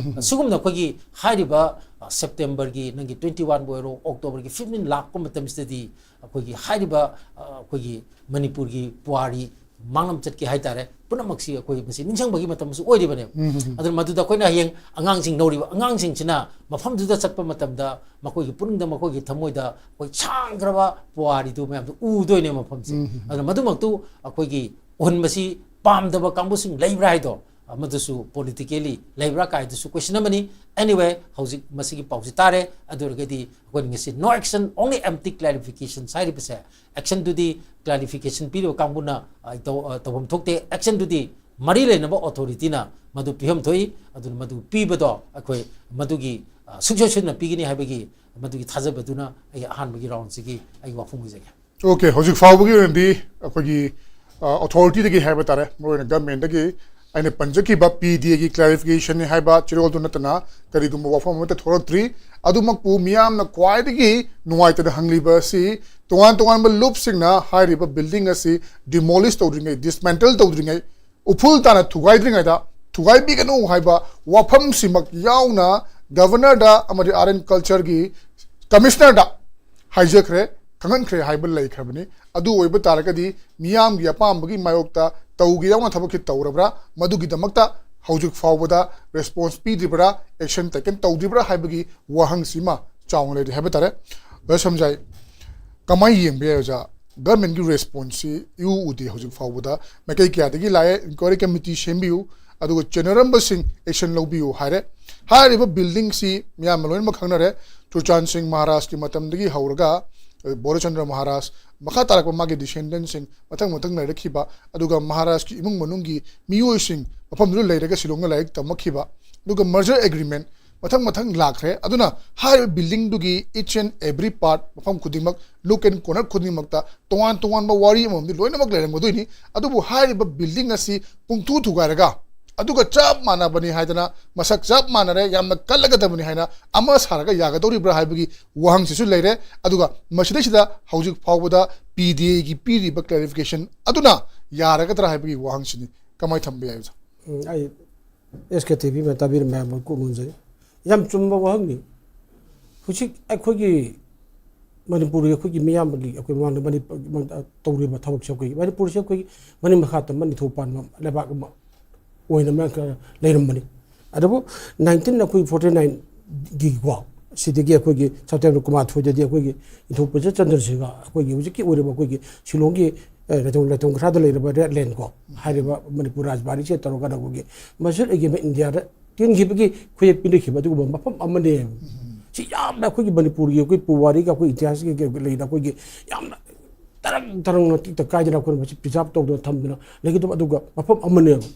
ꯁꯤꯒꯨꯝꯅ ꯑꯩꯈꯣꯏꯒꯤ ꯍꯥꯏꯔꯤꯕ, ꯑ, Septemberꯒꯤ ꯅꯪꯒꯤ twenty oneꯕꯨ ꯑꯣꯏꯔꯣ, Octoberꯒꯤ fifteen ꯂꯥꯛꯄ ꯃꯇꯝꯁꯤꯗꯗꯤ ꯑꯩꯈꯣꯏꯒꯤ ꯍꯥꯏꯔꯤꯕ, ꯑ, ꯑꯩꯈꯣꯏꯒꯤ ꯃꯅꯤꯄꯨꯔꯒꯤ ꯄꯨꯋꯥꯔꯤ ꯃꯥꯡꯂꯝ ꯆꯠꯀꯦ ꯍꯥꯏꯇꯥꯔꯦ, ꯄꯨꯝꯅꯃꯛꯁꯤ ꯑꯩꯈꯣꯏ ꯃꯁꯤ ꯅꯤꯡꯁꯤꯡꯕꯒꯤ ꯃꯇꯝꯁꯨ ꯑꯣꯏꯔꯤꯕꯅꯦꯕ꯫ ꯑꯗꯨꯅ ꯃꯗꯨꯗ ꯑꯩꯈꯣꯏꯅ ꯍꯌꯦꯡ ꯑꯉꯥꯡꯁꯤꯡ ꯂꯧꯔꯤꯕ ꯑꯉꯥꯡꯁꯤꯡꯁꯤꯅ ꯃꯐꯝꯗꯨꯗ ꯆꯠꯄ ꯃꯇꯝꯗ ꯃꯈꯣꯏꯒꯤ ꯄꯨꯛꯅꯤꯡꯗ, ꯃꯈꯣꯏꯒꯤ ꯊꯃꯣꯏꯗ ꯑꯩꯈꯣꯏ ꯁꯥꯡꯈ꯭ꯔꯕ ꯄꯨꯋꯥꯔꯤꯗꯨ ꯃꯌꯥꯝꯗꯣ ꯎꯗꯣꯏꯅꯦ ꯃꯐꯝꯁꯦ꯫ ꯑꯗꯨꯅ ꯃꯗꯨꯃꯛꯇꯨ ꯑꯩꯈꯣꯏꯒꯤ ꯎꯍꯟꯕꯁꯤ ꯄꯥꯝꯗꯕ ꯀꯥꯡꯕꯨꯁꯤꯡ ꯂꯩꯕ꯭ꯔꯥ ꯍꯥꯏꯗꯣ, ꯑ, ꯃꯗꯨꯁꯨ politically ꯂꯩꯕ꯭ꯔꯥ ꯀꯥꯏꯗꯨꯁꯨ question ꯑꯃꯅꯤ꯫ Anyway, ꯍꯧꯖꯤꯛ ꯃꯁꯤꯒꯤ ꯄꯥꯎꯁꯤ ꯇꯥꯔꯦ, ꯑꯗꯨ ꯑꯣꯏꯔꯒꯗꯤ ꯑꯩꯈꯣꯏꯅ ꯉꯁꯤ "No action, only empty clarifications" ꯍꯥꯏꯔꯤꯕꯁꯦ, actionꯗꯨꯗꯤ clarification ꯄꯤꯔꯤꯕ ꯀꯥꯡꯕꯨꯅ, ꯑ, ꯇꯧ-, ꯑ, ꯇꯧꯐꯝ ꯊꯣꯛꯇꯦ꯫ Actionꯗꯨꯗꯤ ꯃꯔꯤ ꯂꯩꯅꯕ authorityꯅ ꯃꯗꯨ ꯄꯤꯐꯝ ꯊꯣꯛꯏ꯫ ꯑꯗꯨꯅ ꯃꯗꯨ ꯄꯤꯕꯗꯣ ꯑꯩꯈꯣꯏ ꯃꯗꯨꯒꯤ, ꯑ, ꯁꯨꯡꯁꯣꯏ ꯁꯣꯏꯗꯅ ꯄꯤꯒꯅꯤ ꯍꯥꯏꯕꯒꯤ ꯃꯗꯨꯒꯤ ꯊꯥꯖꯕꯗꯨꯅ ꯑꯩꯒꯤ ꯑꯍꯥꯟꯕꯒꯤ roundꯁꯤꯒꯤ ꯑꯩꯒꯤ ꯋꯥꯐꯝ ꯑꯣꯏꯖꯒꯦ꯫ OK, ꯍꯧꯖꯤꯛ ꯐꯥꯎꯕꯒꯤ ꯑꯣꯏꯅꯗꯤ ꯑꯩꯈꯣꯏꯒꯤ, ꯑ, authorityꯗꯒꯤ ꯍꯥꯏꯕ ꯇꯥꯔꯦ, ꯃꯔꯨꯑꯣꯏꯅ governmentꯗꯒꯤ ꯑꯩꯅ ꯄꯟꯖꯈꯤꯕ PDAꯒꯤ clarificationꯅꯤ ꯍꯥꯏꯕ ꯆꯦꯔꯣꯜꯗꯨ ꯅꯠꯇꯅ ꯀꯔꯤꯒꯨꯝꯕ ꯋꯥꯐꯝ ꯑꯃꯠꯇ ꯊꯣꯛꯂꯛꯇ꯭ꯔꯤ꯫ ꯑꯗꯨꯃꯛꯄꯨ ꯃꯤꯌꯥꯝꯅ ꯈ꯭ꯋꯥꯏꯗꯒꯤ ꯅꯨꯡꯉꯥꯏꯇꯅ ꯍꯪꯂꯤꯕ ꯑꯁꯤ ꯇꯣꯉꯥꯟ ꯇꯣꯉꯥꯟꯕ ꯂꯨꯞꯁꯤꯡꯅ ꯍꯥꯏꯔꯤꯕ building ꯑꯁꯤ demolish ꯇꯧꯗ꯭ꯔꯤꯉꯩ, dismantle ꯇꯧꯗ꯭ꯔꯤꯉꯩ, ꯎꯐꯨꯜ ꯇꯥꯅ ꯊꯨꯒꯥꯏꯗ꯭ꯔꯤꯉꯩꯗ ꯊꯨꯒꯥꯏꯕꯤꯒꯅꯨ ꯍꯥꯏꯕ ꯋꯥꯐꯝꯁꯤꯃꯛ ꯌꯥꯎꯅ governorꯗ ꯑꯃꯗꯤ Art and Cultureꯒꯤ commissionerꯗ ꯍꯥꯏꯖꯈ꯭ꯔꯦ, ꯈꯪꯍꯟꯈ꯭ꯔꯦ ꯍꯥꯏꯕ ꯂꯩꯈ꯭ꯔꯕꯅꯤ꯫ ꯑꯗꯨ ꯑꯣꯏꯕ ꯇꯥꯔꯒꯗꯤ ꯃꯤꯌꯥꯝꯒꯤ ꯑꯄꯥꯝꯕꯒꯤ ꯃꯥꯌꯣꯛꯇ ꯇꯧꯒꯦ ꯌꯥꯎꯅ ꯊꯕꯛꯁꯤ ꯇꯧꯔꯕ꯭ꯔꯥ? ꯃꯗꯨꯒꯤꯗꯃꯛꯇ ꯍꯧꯖꯤꯛ ꯐꯥꯎꯕꯗ response ꯄꯤꯗ꯭ꯔꯤꯕ꯭ꯔꯥ, action taken ꯇꯧꯗ꯭ꯔꯤꯕ꯭ꯔꯥ ꯍꯥꯏꯕꯒꯤ ꯋꯥꯍꯪꯁꯤꯃ ꯆꯥꯎꯅ ꯂꯩꯔꯤ ꯍꯥꯏꯕ ꯇꯥꯔꯦ꯫ ꯑꯣꯖꯥ ꯁꯝꯖꯥꯏ, ꯀꯃꯥꯏꯅ ꯌꯦꯡꯕ ꯌꯥꯏ ꯑꯣꯖꯥ? Governmentꯀꯤ responseꯁꯤ ꯏꯎ ꯎꯗꯦ ꯍꯧꯖꯤꯛ ꯐꯥꯎꯕꯗ꯫ ꯃꯥꯏꯀꯩ ꯀꯌꯥꯗꯒꯤ ꯂꯥꯛꯑꯦ, inquiry committee ꯁꯦꯝꯕꯤꯌꯨ, ꯑꯗꯨꯒ ꯆꯦꯟꯅꯔꯝꯕꯁꯤꯡ action ꯂꯧꯕꯤꯌꯨ ꯍꯥꯏꯔꯦ꯫ ꯍꯥꯏꯔꯤꯕ buildingꯁꯤ ꯃꯤꯌꯥꯝꯅ ꯂꯣꯏꯅꯃꯛ ꯈꯪꯅꯔꯦ, ꯆꯨꯔꯆꯥꯟ ꯁꯤꯡ ꯃꯍꯥꯔꯥꯖꯀꯤ ꯃꯇꯝꯗꯒꯤ ꯍꯧꯔꯒ, ꯑ, ꯕꯣꯙꯆꯟꯗ꯭ꯔ ꯃꯍꯥꯔꯥꯖ, ꯃꯈꯥ ꯇꯥꯔꯛꯄ ꯃꯥꯒꯤ descendantꯁꯤꯡ ꯃꯊꯪ ꯃꯊꯪ ꯂꯩꯔꯛꯈꯤꯕ, ꯑꯗꯨꯒ ꯃꯍꯥꯔꯥꯖꯀꯤ ꯏꯃꯨꯡ ꯃꯅꯨꯡꯒꯤ ꯃꯤꯑꯣꯏꯁꯤꯡ ꯃꯐꯝꯗꯨꯗ ꯂꯩꯔꯒ ꯁꯤꯂꯣꯡꯗ ꯂꯥꯏꯔꯤꯛ ꯇꯝꯃꯛꯈꯤꯕ, ꯑꯗꯨꯒ merger agreement ꯃꯊꯪ ꯃꯊꯪ ꯂꯥꯛꯈ꯭ꯔꯦ꯫ ꯑꯗꯨꯅ ꯍꯥꯏꯔꯤꯕ buildingꯗꯨꯒꯤ each and every part, ꯃꯐꯝ ꯈꯨꯗꯤꯡꯃꯛ, nook and corner ꯈꯨꯗꯤꯡꯃꯛꯇ ꯇꯣꯉꯥꯟ ꯇꯣꯉꯥꯟꯕ ꯋꯥꯔꯤ ꯑꯃꯃꯝꯗꯤ ꯂꯣꯏꯅꯃꯛ ꯂꯩꯔꯝꯒꯗꯣꯏꯅꯤ꯫ ꯑꯗꯨꯕꯨ ꯍꯥꯏꯔꯤꯕ building ꯑꯁꯤ ꯄꯨꯡꯊꯨ ꯊꯨꯒꯥꯏꯔꯒ ꯑꯗꯨꯒ ꯆꯞ ꯃꯥꯟꯅꯕꯅꯤ ꯍꯥꯏꯗꯅ, ꯃꯁꯛ ꯆꯞ ꯃꯥꯟꯅꯔꯦ, ꯌꯥꯝꯅ ꯀꯜꯂꯒꯗꯕꯅꯤ ꯍꯥꯏꯅ ꯑꯃ ꯁꯥꯔꯒ ꯌꯥꯒꯗꯧꯔꯤꯕ꯭ꯔꯥ ꯍꯥꯏꯕꯒꯤ ꯋꯥꯍꯪꯁꯤꯁꯨ ꯂꯩꯔꯦ꯫ ꯑꯗꯨꯒ ꯃꯁꯤꯗꯩꯁꯤꯗ ꯍꯧꯖꯤꯛ ꯐꯥꯎꯕꯗ ꯄꯤ ꯗꯤ ꯑꯦꯒꯤ ꯄꯤꯔꯤꯕ clarification ꯑꯗꯨꯅ ꯌꯥꯔꯒꯗ꯭ꯔꯥ ꯍꯥꯏꯕꯒꯤ ꯋꯥꯍꯪꯁꯤꯅꯤ꯫ ꯀꯃꯥꯏꯅ ꯊꯝꯕ ꯌꯥꯏ ꯑꯣꯖꯥ? ꯎꯝ, ꯑꯩ ꯑꯦꯁ ꯀꯦ ꯇꯤ ꯚꯤ ꯇꯥꯕꯤꯔꯝꯕ ꯃꯌꯥꯝꯕꯨ ꯀꯣꯛ ꯅꯣꯟꯖꯔꯤ꯫ ꯌꯥꯝ ꯆꯨꯝꯕ ꯋꯥꯍꯪꯅꯤ꯫ ꯍꯧꯖꯤꯛ ꯑꯩꯈꯣꯏꯒꯤ ꯃꯅꯤꯄꯨꯔꯒꯤ ꯑꯩꯈꯣꯏꯒꯤ ꯃꯤꯌꯥꯝꯕꯒꯤ ꯑꯩꯈꯣꯏ ꯃꯃꯥꯡꯗ ꯃꯅꯤ-, ꯇꯧꯔꯤꯕ ꯊꯕꯛꯁꯦ, ꯑꯩꯈꯣꯏꯒꯤ ꯃꯅꯤꯄꯨꯔꯁꯦ ꯑꯩꯈꯣꯏꯒꯤ ꯃꯅꯤꯡ ꯃꯈꯥ ꯇꯝꯕ ꯅꯤꯡꯊꯧ ꯄꯥꯟꯕ ꯂꯩꯕꯥꯛ ꯑꯃ ꯑꯣꯏꯅ ꯃꯌꯥꯝ ꯂꯩꯔꯝꯕꯅꯤ꯫ ꯑꯗꯨꯕꯨ ꯅꯥꯏꯟꯇꯤꯟ ꯑꯩꯈꯣꯏ ꯐꯣꯔꯇꯤ ꯅꯥꯏꯟꯒꯤꯀꯣ, ꯁꯤꯗꯒꯤ ꯑꯩꯈꯣꯏꯒꯤ ꯁꯦꯞꯇꯦꯝꯕꯔ ꯀꯨꯟꯃꯥꯊꯣꯏꯗꯗꯤ ꯑꯩꯈꯣꯏꯒꯤ ꯅꯤꯡꯊꯧ ꯄ꯭ꯔꯤꯟꯁꯦꯁ ꯆꯟꯗ꯭ꯔꯁꯦꯀꯔ ꯑꯩꯈꯣꯏꯒꯤ ꯍꯧꯖꯤꯛꯀꯤ ꯑꯣꯏꯔꯤꯕ ꯑꯩꯈꯣꯏꯒꯤ ꯁꯤꯂꯣꯡꯒꯤ, ꯑꯦ, ꯂꯩꯇꯣꯡ, ꯂꯩꯇꯣꯡ ꯈꯔꯗ ꯂꯩꯔꯤꯕ ꯔꯦꯗ ꯂꯦꯟ ꯀꯣ ꯍꯥꯏꯔꯤꯕ ꯃꯅꯤꯄꯨꯔ ꯔꯥꯖꯕꯥꯔꯤꯁꯦ ꯇꯧꯔꯒ ꯑꯩꯈꯣꯏꯒꯤ ꯃꯁꯖꯤꯗ ꯑꯦ ꯒꯦꯃꯦ ꯏꯟꯗꯤꯌꯥꯗ ꯇꯤꯟꯈꯤꯕꯒꯤ ꯈꯨꯌꯦꯛ ꯄꯤꯅꯈꯤꯕ ꯑꯗꯨꯒꯨꯝꯕ ꯃꯐꯝ ꯑꯃꯅꯦ꯫ ꯁꯤ ꯌꯥꯝꯅ ꯑꯩꯈꯣꯏꯒꯤ ꯃꯅꯤꯄꯨꯔꯒꯤ ꯑꯩꯈꯣꯏ ꯄꯨꯋꯥꯔꯤꯒ ꯑꯩꯈꯣꯏ ꯏꯇꯤꯍꯥꯁꯀꯤ ꯂꯩꯅ ꯑꯩꯈꯣꯏꯒꯤ ꯌꯥꯝꯅ ꯇꯔꯪ ꯇꯔꯪꯅ ꯇꯤꯛꯇ ꯀꯥꯏꯗꯅ ꯑꯩꯈꯣꯏꯅ ꯃꯁꯤ ꯄ꯭ꯔꯤꯖꯥꯕ ꯇꯧꯗꯅ ꯊꯝꯗꯅ ꯂꯩꯒꯗꯕ ꯑꯗꯨꯒ ꯃꯐꯝ ꯑꯃꯅꯦꯕ꯫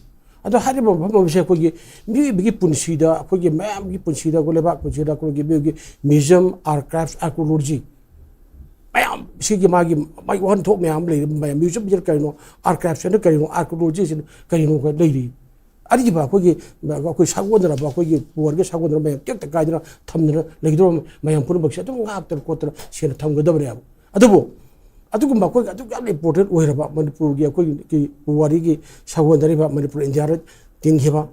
ꯑꯗꯣ ꯍꯥꯏꯔꯤꯕ ꯃꯐꯝ ꯑꯃꯁꯦ ꯑꯩꯈꯣꯏꯒꯤ ꯃꯤꯑꯣꯏꯕꯒꯤ ꯄꯨꯟꯁꯤꯗ, ꯑꯩꯈꯣꯏꯒꯤ ꯃꯌꯥꯝꯒꯤ ꯄꯨꯟꯁꯤꯗ, ꯑꯩꯈꯣꯏ ꯂꯩꯕꯥꯛ ꯄꯨꯟꯁꯤꯗ ꯑꯩꯈꯣꯏꯒꯤ ꯃꯤꯑꯣꯏꯕꯒꯤ ꯃ꯭ꯌꯨꯖꯤꯌꯝ, ꯑꯥꯔꯀꯥꯏꯚꯁ, ꯑꯥꯔꯀꯤꯑꯣꯂꯣꯖꯤ ꯃꯌꯥꯝ ꯁꯤꯒꯤ ꯃꯥꯒꯤ, ꯃꯥꯒꯤ ꯋꯥꯍꯟꯊꯣꯛ ꯃꯌꯥꯝ ꯂꯩꯔꯤꯕ ꯃꯌꯥꯝ, ꯃ꯭ꯌꯨꯖꯤꯌꯝꯁꯤꯅ ꯀꯔꯤꯅꯣ, ꯑꯥꯔꯀꯥꯏꯚꯁꯤꯅ ꯀꯔꯤꯅꯣ, ꯑꯥꯔꯀꯤꯑꯣꯂꯣꯖꯤꯁꯤꯅ ꯀꯔꯤꯅꯣ ꯂꯩꯔꯤ꯫ ꯑꯔꯤꯕ ꯑꯩꯈꯣꯏꯒꯤ, ꯑꯩꯈꯣꯏ ꯁꯥꯒꯣꯟꯅꯔꯕ, ꯑꯩꯈꯣꯏꯒꯤ ꯄꯨꯋꯥꯔꯤꯒ ꯁꯥꯒꯣꯟꯅꯔꯕ ꯃꯌꯥꯝ ꯇꯦꯛꯇ ꯀꯥꯏꯗꯅ ꯊꯝꯗꯅ ꯂꯩꯒꯗꯕ ꯃꯌꯥꯝ ꯄꯨꯝꯅꯃꯛꯁꯦ ꯑꯗꯨꯝ ꯉꯥꯛꯇꯅ ꯈꯣꯠꯇꯅ ꯁꯦꯡꯅ ꯊꯝꯒꯗꯕꯅꯦꯕ꯫ ꯑꯗꯨꯕꯨ ꯑꯗꯨꯒꯨꯝꯕ ꯑꯩꯈꯣꯏꯒꯤ ꯑꯗꯨꯛ ꯌꯥꯝꯅ ꯏꯝꯄꯣꯔꯇꯦꯟ ꯑꯣꯏꯔꯕ ꯃꯅꯤꯄꯨꯔꯒꯤ ꯑꯩꯈꯣꯏꯒꯤ ꯄꯨꯋꯥꯔꯤꯒꯤ ꯁꯥꯒꯣꯟꯅꯔꯤꯕ ꯃꯅꯤꯄꯨꯔ ꯏꯟꯗꯤꯌꯥꯗ ꯇꯤꯟꯈꯤꯕ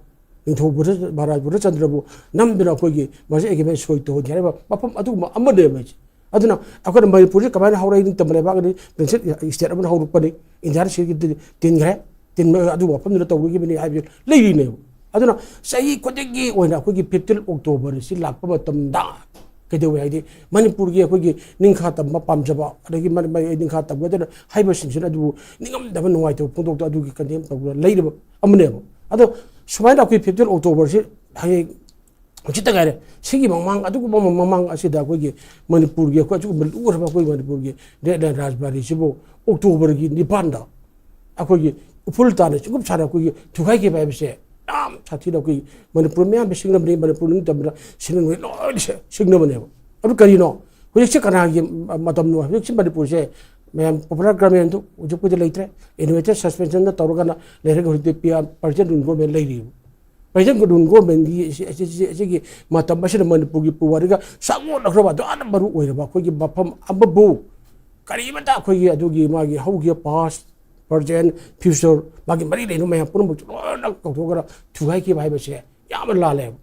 ꯅꯤꯡꯊꯧ ꯕꯨꯙ-, ꯃꯍꯥꯔꯥꯖ ꯕꯨꯙꯆꯟꯗ꯭ꯔꯕꯨ ꯅꯝꯗꯨꯅ ꯑꯩꯈꯣꯏꯒꯤ ꯃꯁꯖꯤꯗ ꯑꯦ ꯒꯦꯃꯦ ꯁꯣꯏ ꯇꯧꯍꯟꯈꯤ ꯍꯥꯏꯔꯤꯕ ꯃꯐꯝ ꯑꯗꯨꯒꯨꯝꯕ ꯑꯃꯅꯦꯕ ꯍꯥꯏꯁꯦ꯫ ꯑꯗꯨꯅ ꯑꯩꯈꯣꯏꯅ ꯃꯅꯤꯄꯨꯔꯁꯤ ꯀꯃꯥꯏꯅ ꯍꯧꯔꯛꯏ, ꯅꯤꯡꯇꯝꯕ ꯂꯩꯕꯥꯛ ꯑꯗꯩ ꯄ꯭ꯔꯤꯟꯁꯦꯁ ꯏꯁꯇꯦꯠ ꯑꯃꯅ ꯍꯧꯔꯛꯄꯅꯤ, ꯏꯟꯗꯤꯌꯥꯗ ꯁꯤꯒꯤ ꯇꯤꯟꯈ꯭ꯔꯦ, ꯇꯤꯟ-, ꯑꯗꯨ ꯃꯐꯝꯗꯨꯗ ꯇꯧꯕꯤꯈꯤꯕꯅꯤ ꯍꯥꯏꯕꯁꯤ ꯂꯩꯔꯤꯅꯦꯕ꯫ ꯑꯗꯨꯅ ꯆꯍꯤ ꯈꯨꯗꯤꯡꯒꯤ ꯑꯣꯏꯅ ꯑꯩꯈꯣꯏꯒꯤ ꯐꯤꯐꯇꯤꯟ ꯑꯣꯛꯇꯣꯕꯔ ꯑꯁꯤ ꯂꯥꯛꯄ ꯃꯇꯝꯗ ꯀꯩꯗꯧꯋꯦ ꯍꯥꯏꯗꯤ, ꯃꯅꯤꯄꯨꯔꯒꯤ ꯑꯩꯈꯣꯏꯒꯤ ꯅꯤꯡꯈꯥ ꯇꯝꯕ ꯄꯥꯝꯖꯕ, ꯑꯗꯒꯤ ꯃ-, ꯃ-, ꯅꯤꯡꯈꯥ ꯇꯝꯒꯗꯅ ꯍꯥꯏꯕꯁꯤꯡꯁꯤꯅ ꯑꯗꯨꯕꯨ ꯅꯤꯡꯉꯝꯗꯕ ꯅꯨꯡꯉꯥꯏꯇꯕ ꯐꯣꯡꯗꯣꯛꯇ ꯑꯗꯨꯒꯤ ꯀꯟꯗꯦꯝ ꯇꯧꯗꯨꯅ ꯂꯩꯔꯤꯕ ꯑꯃꯅꯦꯕ꯫ ꯑꯗꯣ ꯁꯨꯃꯥꯏꯅ ꯑꯩꯈꯣꯏ ꯐꯤꯐꯇꯤꯟ ꯑꯣꯛꯇꯣꯕꯔꯁꯤ ꯍꯌꯦꯡ ꯍꯧꯖꯤꯛꯇ ꯉꯥꯏꯔꯦ꯫ ꯁꯤꯒꯤ ꯃꯃꯥꯡ, ꯑꯗꯨꯒꯨꯝꯕ ꯃꯃꯥꯡ ꯑꯁꯤꯗ ꯑꯩꯈꯣꯏꯒꯤ ꯃꯅꯤꯄꯨꯔꯒꯤ ꯑꯩꯈꯣꯏ ꯑꯁꯤꯒꯨꯝꯕ ꯂꯨꯈ꯭ꯔꯕ ꯑꯩꯈꯣꯏ ꯃꯅꯤꯄꯨꯔꯒꯤ ꯔꯦꯗ ꯂꯦꯟ ꯔꯥꯖꯕꯥꯔꯤꯁꯤꯕꯨ ꯑꯣꯛꯇꯣꯕꯔꯒꯤ ꯅꯤꯄꯥꯟꯗ ꯑꯩꯈꯣꯏꯒꯤ ꯎꯐꯨꯜ ꯇꯥꯅ ꯆꯤꯡꯒꯨꯞ ꯁꯥꯅ ꯑꯩꯈꯣꯏꯒꯤ ꯊꯨꯒꯥꯏꯈꯤꯕ ꯍꯥꯏꯕꯁꯦ ꯌꯥꯝ ꯁꯥꯊꯤꯅ ꯑꯩꯈꯣꯏ ꯃꯅꯤꯄꯨꯔ ꯃꯤꯌꯥꯝꯁꯦ ꯁꯤꯡꯅꯕꯅꯤ, ꯃꯅꯤꯄꯨꯔ ꯅꯤꯡꯇꯝꯕꯗ ꯁꯤꯡꯅꯕ ꯂꯣꯏꯅ ꯁꯦ-, ꯁꯤꯡꯅꯕꯅꯦꯕ꯫ ꯑꯗꯨ ꯀꯔꯤꯅꯣ? ꯍꯧꯖꯤꯛꯁꯦ ꯀꯅꯥꯒꯤ ꯃꯇꯝꯅꯣ? ꯍꯧꯖꯤꯛꯁꯦ ꯃꯅꯤꯄꯨꯔꯁꯦ ꯃꯌꯥꯝ popular government ꯗꯨ ꯍꯧꯖꯤꯛꯄꯨꯗꯤ ꯂꯩꯇ꯭ꯔꯦ꯫ Innovator suspension ꯅ ꯇꯧꯔꯒꯅ ꯂꯩꯔꯒ ꯍꯧꯖꯤꯛꯇꯤ P R present rule government ꯂꯩꯔꯤꯕ꯫ Present rule government ꯒꯤ ꯑꯁꯤ-, ꯑꯁꯤ-, ꯑꯁꯤ-, ꯑꯁꯤꯒꯤ ꯃꯇꯝ ꯑꯁꯤꯗ ꯃꯅꯤꯄꯨꯔꯒꯤ ꯄꯨꯋꯥꯔꯤꯒ ꯁꯥꯒꯣꯟꯅꯈ꯭ꯔꯕ ꯑꯗꯨꯛ ꯌꯥꯝꯅ ꯃꯔꯨ ꯑꯣꯏꯔꯕ ꯑꯩꯈꯣꯏꯒꯤ ꯃꯐꯝ ꯑꯃꯕꯨ ꯀꯔꯤꯃꯇ ꯑꯩꯈꯣꯏꯒꯤ ꯑꯗꯨꯒꯤ ꯃꯥꯒꯤ ꯍꯧꯈꯤꯕ past, present, future ꯃꯥꯒꯤ ꯃꯔꯤ ꯂꯩꯅꯕ ꯃꯌꯥꯝ ꯄꯨꯝꯅꯃꯛ ꯂꯣꯏꯅ ꯀꯧꯊꯣꯛꯈ꯭ꯔ ꯊꯨꯒꯥꯏꯈꯤꯕ ꯍꯥꯏꯕꯁꯦ ꯌꯥꯝꯅ ꯂꯥꯜꯂꯦꯕ꯫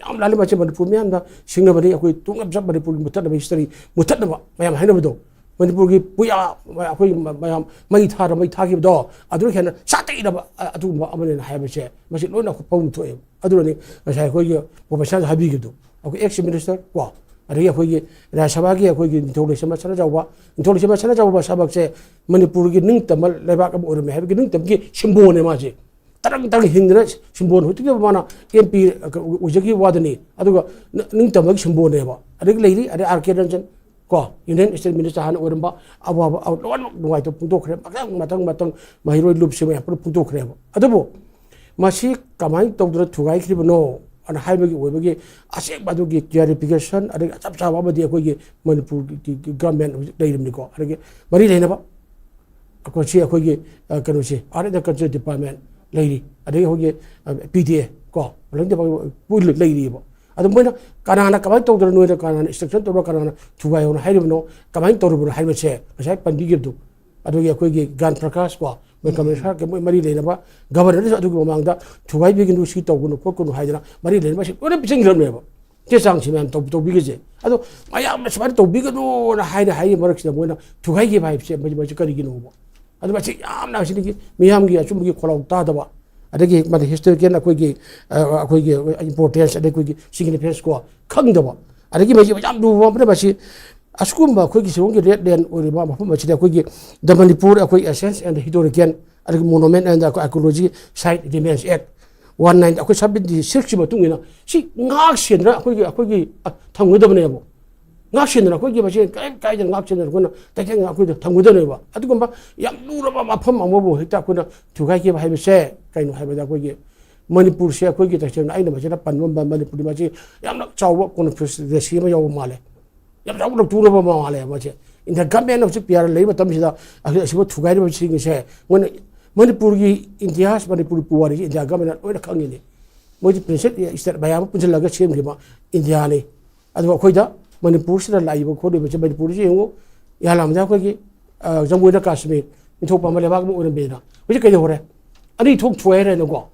ꯌꯥꯝ ꯂꯥꯜꯂꯤ꯫ ꯃꯁꯤ ꯃꯅꯤꯄꯨꯔ ꯃꯤꯌꯥꯝꯅ ꯁꯤꯡꯅꯕꯅꯤ꯫ ꯑꯩꯈꯣꯏ ꯇꯨꯡꯂꯞ ꯆꯞ ꯃꯅꯤꯄꯨꯔꯒꯤ ꯃꯨꯊꯠꯅꯕ history ꯃꯨꯊꯠꯅꯕ ꯃꯌꯥꯝ ꯍꯥꯏꯅꯕꯗꯣ, ꯃꯅꯤꯄꯨꯔꯒꯤ ꯄꯨꯌꯥ ꯑꯩꯈꯣꯏ ꯃꯌꯥꯝ ꯃꯩ ꯊꯥꯔ ꯃꯩ ꯊꯥꯈꯤꯕꯗꯣ ꯑꯗꯨꯅ ꯍꯦꯟꯅ ꯁꯥꯊꯤꯔꯕ ꯑꯗꯨꯒꯨꯝꯕ ꯑꯃꯅꯦꯅ ꯍꯥꯏꯕꯁꯦ ꯃꯁꯤ ꯂꯣꯏꯅ ꯄꯧꯅ ꯊꯣꯛꯑꯦꯕ꯫ ꯑꯗꯨꯅꯅꯤ ꯉꯁꯥꯏ ꯑꯩꯈꯣꯏꯒꯤ professor ꯍꯥꯏꯕꯤꯈꯤꯕꯗꯣ, ꯑꯩꯈꯣꯏ ex minister ꯀꯣ, ꯑꯗꯒꯤ ꯑꯩꯈꯣꯏꯒꯤ ꯔꯥꯖ꯭ꯌ ꯁꯚꯥꯒꯤ ꯑꯩꯈꯣꯏꯒꯤ ꯅꯤꯡꯊꯧ ꯂꯩꯁꯦꯝꯕ ꯁꯅꯥꯖꯥꯎꯕ, ꯅꯤꯡꯊꯧ ꯂꯩꯁꯦꯝꯕ ꯁꯅꯥꯖꯥꯎꯕ ꯁꯥꯃꯛꯁꯦ ꯃꯅꯤꯄꯨꯔꯒꯤ ꯅꯤꯡꯇꯝꯕ ꯂꯩꯕꯥꯛ ꯑꯃ ꯑꯣꯏꯔꯝꯃꯦ ꯍꯥꯏꯕꯒꯤ ꯅꯤꯡꯇꯝꯕꯒꯤ symbol ꯅꯦ ꯃꯥꯁꯦ꯫ ꯇꯔꯪ ꯇꯔꯪ ꯍꯤꯡꯗꯅ symbol ꯍꯧꯖꯤꯛꯇꯤ ꯃꯥꯅ M P ꯑꯣꯏꯖꯈꯤꯕ ꯋꯥꯗꯅꯤ, ꯑꯗꯨꯒ ꯅ-, ꯅꯤꯡꯇꯝꯕꯒꯤ symbol ꯅꯦꯕ꯫ ꯑꯗꯒꯤ ꯂꯩꯔꯤ, ꯑꯗꯩ ꯑꯥꯔ ꯀꯦ ꯔꯟꯖꯟ ꯀꯣ, Union State Minister ꯍꯥꯟꯅ ꯑꯣꯏꯔꯝꯕ, ꯑꯋꯥꯕ ꯑꯋꯥ ꯂꯣꯏꯅꯃꯛ ꯅꯨꯡꯉꯥꯏꯇꯕ ꯐꯣꯡꯗꯣꯛꯈ꯭ꯔꯦ꯫ ꯃꯊꯪ ꯃꯊꯪ ꯃꯊꯪ ꯃꯍꯩꯔꯣꯏ ꯂꯨꯞꯁꯦ ꯃꯌꯥꯝ ꯄꯨꯂꯞ ꯐꯣꯡꯗꯣꯛꯈ꯭ꯔꯦꯕ꯫ ꯑꯗꯨꯕꯨ ꯃꯁꯤ ꯀꯃꯥꯏꯅ ꯇꯧꯗꯅ ꯊꯨꯒꯥꯏꯈ꯭ꯔꯤꯕꯅꯣ ꯑꯅ ꯍꯥꯏꯕꯒꯤ ꯑꯣꯏꯕꯒꯤ ꯑꯁꯦꯡꯕ ꯑꯗꯨꯒꯤ clarification ꯑꯗꯒꯤ ꯆꯞ ꯆꯥꯕ ꯑꯃꯗꯤ ꯑꯩꯈꯣꯏꯒꯤ ꯃꯅꯤꯄꯨꯔꯒꯤ government ꯍꯧꯖꯤꯛ ꯂꯩꯔꯤꯕꯅꯤꯀꯣ, ꯑꯗꯒꯤ ꯃꯔꯤ ꯂꯩꯅꯕ ꯑꯩꯈꯣꯏ ꯁꯤ ꯑꯩꯈꯣꯏꯒꯤ, ꯑ, ꯀꯩꯅꯣꯁꯤ, Art and Culture Department ꯂꯩꯔꯤ, ꯑꯗꯒꯤ ꯑꯩꯈꯣꯏꯒꯤ, ꯑ, P D A ꯀꯣ, ꯂꯣꯏꯅ ꯄꯨꯜꯂ ꯂꯩꯔꯤꯕ꯫ ꯑꯗꯣ ꯃꯣꯏꯅ ꯀꯅꯥꯅ ꯀꯃꯥꯏꯅ ꯇꯧꯗꯅ, ꯅꯣꯏꯅ ꯀꯅꯥꯅ instruction ꯇꯧꯔ, ꯀꯅꯥꯅ ꯊꯨꯒꯥꯏꯌꯣꯅ ꯍꯥꯏꯔꯤꯕꯅꯣ, ꯀꯃꯥꯏꯅ ꯇꯧꯔꯤꯕꯅꯣ ꯍꯥꯏꯕꯁꯦ ꯉꯁꯥꯏ ꯄꯟꯕꯤꯈꯤꯕꯗꯨ, ꯑꯗꯨꯒꯤ ꯑꯩꯈꯣꯏꯒꯤ ꯒ꯭ꯌꯥꯟ ꯄ꯭ꯔꯀꯥꯁ ꯀꯣ, ꯃꯣꯏ commissioner ꯀ-, ꯃꯣꯏ ꯃꯔꯤ ꯂꯩꯅꯕ governor ꯅꯁꯨ ꯑꯗꯨꯒꯤ ꯃꯃꯥꯡꯗ ꯊꯨꯒꯥꯏꯕꯤꯒꯅꯨ, ꯁꯤ ꯇꯧꯒꯅꯨ ꯈꯣꯠꯀꯅꯨ ꯍꯥꯏꯗꯅ ꯃꯔꯤ ꯂꯩꯅꯕꯁꯤ ꯂꯣꯏꯅ ꯄꯤꯁꯤꯟꯈ꯭ꯔꯕꯅꯦꯕ꯫ ꯆꯦ ꯆꯥꯡꯁꯤ ꯃꯌꯥꯝ ꯇꯧ-, ꯇꯧꯕꯤꯒꯁꯦ꯫ ꯑꯗꯣ ꯃꯌꯥꯝꯅ ꯁꯨꯃꯥꯏꯅ ꯇꯧꯕꯤꯒꯅꯣꯅ ꯍꯥꯏꯅ ꯍꯥꯏꯔꯤ ꯃꯔꯛꯁꯤꯗ ꯃꯣꯏꯅ ꯊꯨꯒꯥꯏꯈꯤꯕ ꯍꯥꯏꯕꯁꯦ ꯃꯁꯤ, ꯃꯁꯤ ꯀꯔꯤꯒꯤꯅꯣꯕ? ꯑꯗꯣ ꯃꯁꯤ ꯌꯥꯝꯅ ꯑꯁꯤꯗꯒꯤ ꯃꯤꯌꯥꯝꯒꯤ ꯑꯆꯨꯝꯕꯒꯤ ꯈꯣꯜꯂꯥꯎ ꯇꯥꯗꯕ, ꯑꯗꯒꯤ ꯃꯗꯨ historical ꯑꯩꯈꯣꯏꯒꯤ, ꯑ, ꯑꯩꯈꯣꯏꯒꯤ importance, ꯑꯗꯩ ꯑꯩꯈꯣꯏꯒꯤ significance ꯀꯣ ꯈꯪꯗꯕ, ꯑꯗꯒꯤ ꯃꯁꯤ ꯌꯥꯝ ꯂꯨꯕ ꯑꯃꯅ ꯃꯁꯤ ꯑꯁꯤꯒꯨꯝꯕ ꯑꯩꯈꯣꯏꯒꯤ ꯁꯤꯂꯣꯡꯒꯤ red land ꯑꯣꯏꯔꯤꯕ ꯃꯐꯝ ꯑꯁꯤꯗ ꯑꯩꯈꯣꯏꯒꯤ The Manipur ꯑꯩꯈꯣꯏ Ancient and Historical ꯑꯗꯒꯤ Monument and Archaeology Site Remains Act one nine, ꯑꯩꯈꯣꯏ seventy six ꯀꯤ ꯃꯇꯨꯡ ꯏꯟꯅ ꯁꯤ ꯉꯥꯛ ꯁꯦꯟꯗꯅ ꯑꯩꯈꯣꯏꯒꯤ, ꯑꯩꯈꯣꯏꯒꯤ, ꯑ, ꯊꯝꯒꯗꯕꯅꯦꯕ꯫ ꯉꯥꯛ ꯁꯦꯟꯗꯅ ꯑꯩꯈꯣꯏꯒꯤ ꯃꯁꯦꯟ ꯀꯔꯤꯝ ꯀꯥꯏꯗꯅ ꯉꯥꯛ ꯁꯦꯟꯗꯅ ꯑꯩꯈꯣꯏꯅ ꯇꯩꯊꯦꯡꯅ ꯑꯩꯈꯣꯏꯗ ꯊꯝꯒꯗꯕꯅꯦꯕ꯫ ꯑꯗꯨꯒꯨꯝꯕ ꯌꯥꯝ ꯂꯨꯔꯕ ꯃꯐꯝ ꯑꯃꯕꯨ ꯍꯦꯛꯇ ꯑꯩꯈꯣꯏꯅ ꯊꯨꯒꯥꯏꯈꯤꯕ ꯍꯥꯏꯕꯁꯦ ꯀꯩꯅꯣ ꯍꯥꯏꯕꯗ ꯑꯩꯈꯣꯏꯒꯤ ꯃꯅꯤꯄꯨꯔꯁꯦ ꯑꯩꯈꯣꯏꯒꯤ ꯇꯁꯦꯡꯅ ꯑꯩꯅ ꯃꯁꯤꯗ ꯄꯟꯕ ꯉꯝꯕ ꯃꯅꯤꯄꯨꯔꯗꯤ ꯃꯁꯤ ꯌꯥꯝꯅ ꯆꯥꯎꯕ conspiracy ꯑꯃ ꯌꯥꯎꯕ ꯃꯥꯜꯂꯦ꯫ ꯌꯥꯝ ꯆꯥꯎꯅ ꯂꯧꯊꯣꯛꯅꯕ ꯃꯥꯜꯂꯦ ꯃꯁꯦ꯫ ꯏꯟꯗꯤꯌꯥ ꯒꯃꯦꯟꯅ ꯍꯧꯖꯤꯛ ꯄꯤ ꯑꯥꯔ ꯂꯩꯕ ꯃꯇꯝꯁꯤꯗ ꯑꯁꯤꯕ ꯊꯨꯒꯥꯏꯔꯤꯕꯁꯤꯡꯁꯦ ꯃꯣꯏꯅ ꯃꯅꯤꯄꯨꯔꯒꯤ ꯏꯇꯤꯍꯥꯁ, ꯃꯅꯤꯄꯨꯔꯒꯤ ꯄꯨꯋꯥꯔꯤꯁꯤ ꯏꯟꯗꯤꯌꯥ ꯒꯃꯦꯟꯅ ꯂꯣꯏꯅ ꯈꯪꯉꯤꯅꯤ꯫ ꯃꯣꯏꯗꯤ ꯄ꯭ꯔꯤꯟꯁꯦꯞ ꯏꯁꯇꯦꯠ ꯃꯌꯥꯝ ꯑꯃ ꯄꯨꯟꯁꯤꯜꯂꯒ ꯁꯦꯝꯈꯤꯕ ꯏꯟꯗꯤꯌꯥꯅꯤ꯫ ꯑꯗꯨꯒ ꯑꯩꯈꯣꯏꯗ ꯃꯅꯤꯄꯨꯔꯁꯤꯗ ꯂꯥꯛꯏꯕ ꯈꯣꯠꯂꯤꯕꯁꯦ, ꯃꯅꯤꯄꯨꯔꯁꯤ ꯌꯦꯡꯉꯨ, ꯏꯍꯥꯟ ꯍꯥꯟꯕꯗ ꯑꯩꯈꯣꯏꯒꯤ, ꯑ, ꯖꯝꯃꯨ ꯑꯦꯟ ꯀꯥꯁꯃꯤꯔ ꯅꯤꯡꯊꯧ ꯄꯥꯟꯕ ꯂꯩꯕꯥꯛ ꯑꯃ ꯑꯣꯏꯔꯝꯃꯦꯅ꯫ ꯍꯧꯖꯤꯛ ꯀꯩꯗꯧꯔꯦ? ꯑꯅꯤ ꯊꯣꯛ ꯊꯣꯛꯑꯦ ꯍꯥꯏꯔꯦꯅꯀꯣ꯫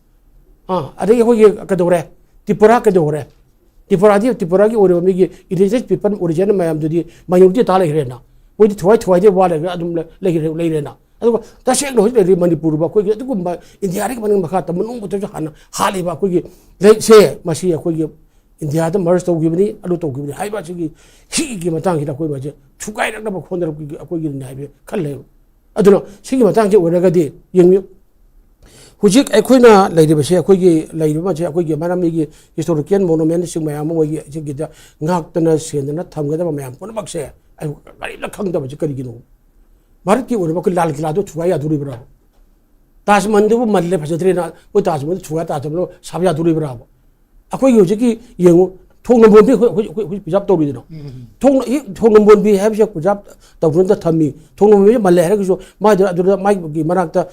ꯑꯥ, ꯑꯗꯒꯤ ꯑꯩꯈꯣꯏꯒꯤ ꯀꯩꯗꯧꯔꯦ? ꯇ꯭ꯔꯤꯄꯨꯔꯥ ꯀꯩꯗꯧꯔꯦ? ꯇ꯭ꯔꯤꯄꯨꯔꯥꯗꯤ, ꯇ꯭ꯔꯤꯄꯨꯔꯥꯒꯤ ꯑꯣꯏꯔꯤꯕ ꯃꯤꯒꯤ indigenous people original ꯃꯌꯥꯝꯗꯨꯗꯤ minority ꯇꯥ ꯂꯩꯈ꯭ꯔꯦꯅ꯫ ꯃꯣꯏꯗꯤ ꯊꯨꯒꯥꯏ ꯊꯨꯒꯥꯏꯗꯦ, ꯋꯥ ꯂꯩꯈ꯭ꯔꯦ, ꯑꯗꯨꯝ ꯂꯩ-, ꯂꯩꯈ꯭ꯔꯦ, ꯂꯩꯔꯦꯅ꯫ ꯑꯗꯨꯒ ꯇꯁꯦꯡꯅ ꯍꯧꯖꯤꯛ ꯂꯩꯔꯤꯕ ꯃꯅꯤꯄꯨꯔꯕꯨ ꯑꯩꯈꯣꯏꯒꯤ ꯑꯗꯨꯒꯨꯝꯕ ꯏꯟꯗꯤꯌꯥꯗꯒꯤ ꯃꯅꯤꯡ ꯃꯈꯥ ꯇꯝꯕ ꯅꯣꯡꯃꯇꯁꯨ ꯍꯥꯟꯅ ꯍꯥꯠꯂꯤꯕ ꯑꯩꯈꯣꯏꯒꯤ ꯂꯩꯁꯦ, ꯃꯁꯤ ꯑꯩꯈꯣꯏꯒꯤ ꯏꯟꯗꯤꯌꯥꯗ merge ꯇꯧꯈꯤꯕꯅꯤ, ꯑꯗꯨ ꯇꯧꯈꯤꯕꯅꯤ ꯍꯥꯏꯕ ꯑꯁꯤꯒꯤ ꯁꯤꯒꯤ ꯃꯇꯥꯡꯁꯤꯗ ꯑꯩꯈꯣꯏ ꯃꯁꯦ ꯊꯨꯒꯥꯏꯔꯛꯅꯕ ꯍꯣꯠꯅꯔꯛꯄꯒꯤ ꯑꯩꯈꯣꯏꯒꯤꯅꯤ ꯍꯥꯏꯕ ꯈꯜꯂꯦꯕ꯫ ꯑꯗꯨꯅ ꯁꯤꯒꯤ ꯃꯇꯥꯡꯁꯤ ꯑꯣꯏꯔꯒꯗꯤ ꯌꯦꯡꯕꯤꯌꯨ, ꯍꯧꯖꯤꯛ ꯑꯩꯈꯣꯏꯅ ꯂꯩꯔꯤꯕꯁꯦ, ꯑꯩꯈꯣꯏꯒꯤ ꯂꯩꯔꯤꯕ ꯃꯁꯦ ꯑꯩꯈꯣꯏꯒꯤ ꯃꯔꯝꯒꯤ historical monumentꯁꯤꯡ ꯃꯌꯥꯝ ꯑꯃ ꯃꯣꯏꯒꯤ ꯁꯤꯒꯤꯗ ꯉꯥꯛꯇꯅ ꯁꯦꯟꯗꯅ ꯊꯝꯒꯗꯕ ꯃꯌꯥꯝ ꯄꯨꯝꯅꯃꯛꯁꯦ ꯑꯩ ꯀꯔꯤꯝꯇ ꯈꯪꯗꯕꯁꯦ ꯀꯔꯤꯒꯤꯅꯣ? ꯚꯥꯔꯠꯀꯤ ꯑꯣꯏꯔꯤꯕ ꯑꯩꯈꯣꯏ ꯂꯥꯜ ꯀꯤꯂꯥꯗꯣ ꯊꯨꯒꯥꯏ ꯌꯥꯗꯣꯔꯤꯕ꯭ꯔꯥ? ꯇꯥꯖ ꯃꯍꯜꯗꯨꯕꯨ ꯃꯜꯂꯦ, ꯐꯖꯗ꯭ꯔꯦꯅ ꯑꯩꯈꯣꯏ ꯇꯥꯖ ꯃꯍꯜꯗꯨ ꯊꯨꯒꯥꯏ, ꯇꯥꯖ ꯃꯍꯜ ꯁꯥꯕ ꯌꯥꯗꯣꯔꯤꯕ꯭ꯔꯥꯕ? ꯑꯩꯈꯣꯏꯒꯤ ꯍꯧꯖꯤꯛꯀꯤ ꯌꯦꯡꯉꯨ, ꯊꯣꯡ ꯅꯝꯕꯣꯟꯕꯤ ꯑꯩꯈꯣꯏ, ꯑꯩꯈꯣꯏ, ꯑꯩꯈꯣꯏ preserve ꯇꯧꯔꯤꯗꯅ꯫ ꯎꯝ꯫ ꯊꯣꯡ, ꯍꯦꯛ ꯊꯣꯡ ꯅꯝꯕꯣꯟꯕꯤ ꯍꯥꯏꯕꯁꯦ preserve ꯇꯧꯗꯨꯅ ꯊꯝꯃꯤ꯫ ꯊꯣꯡ ꯅꯝꯕꯣꯟꯕꯤꯁꯦ ꯃꯜꯂꯦ ꯍꯥꯏꯔꯒꯁꯨ ꯃꯥꯗ ꯑꯗꯨꯗ ꯃꯥꯒꯤ ꯃꯅꯥꯛꯇ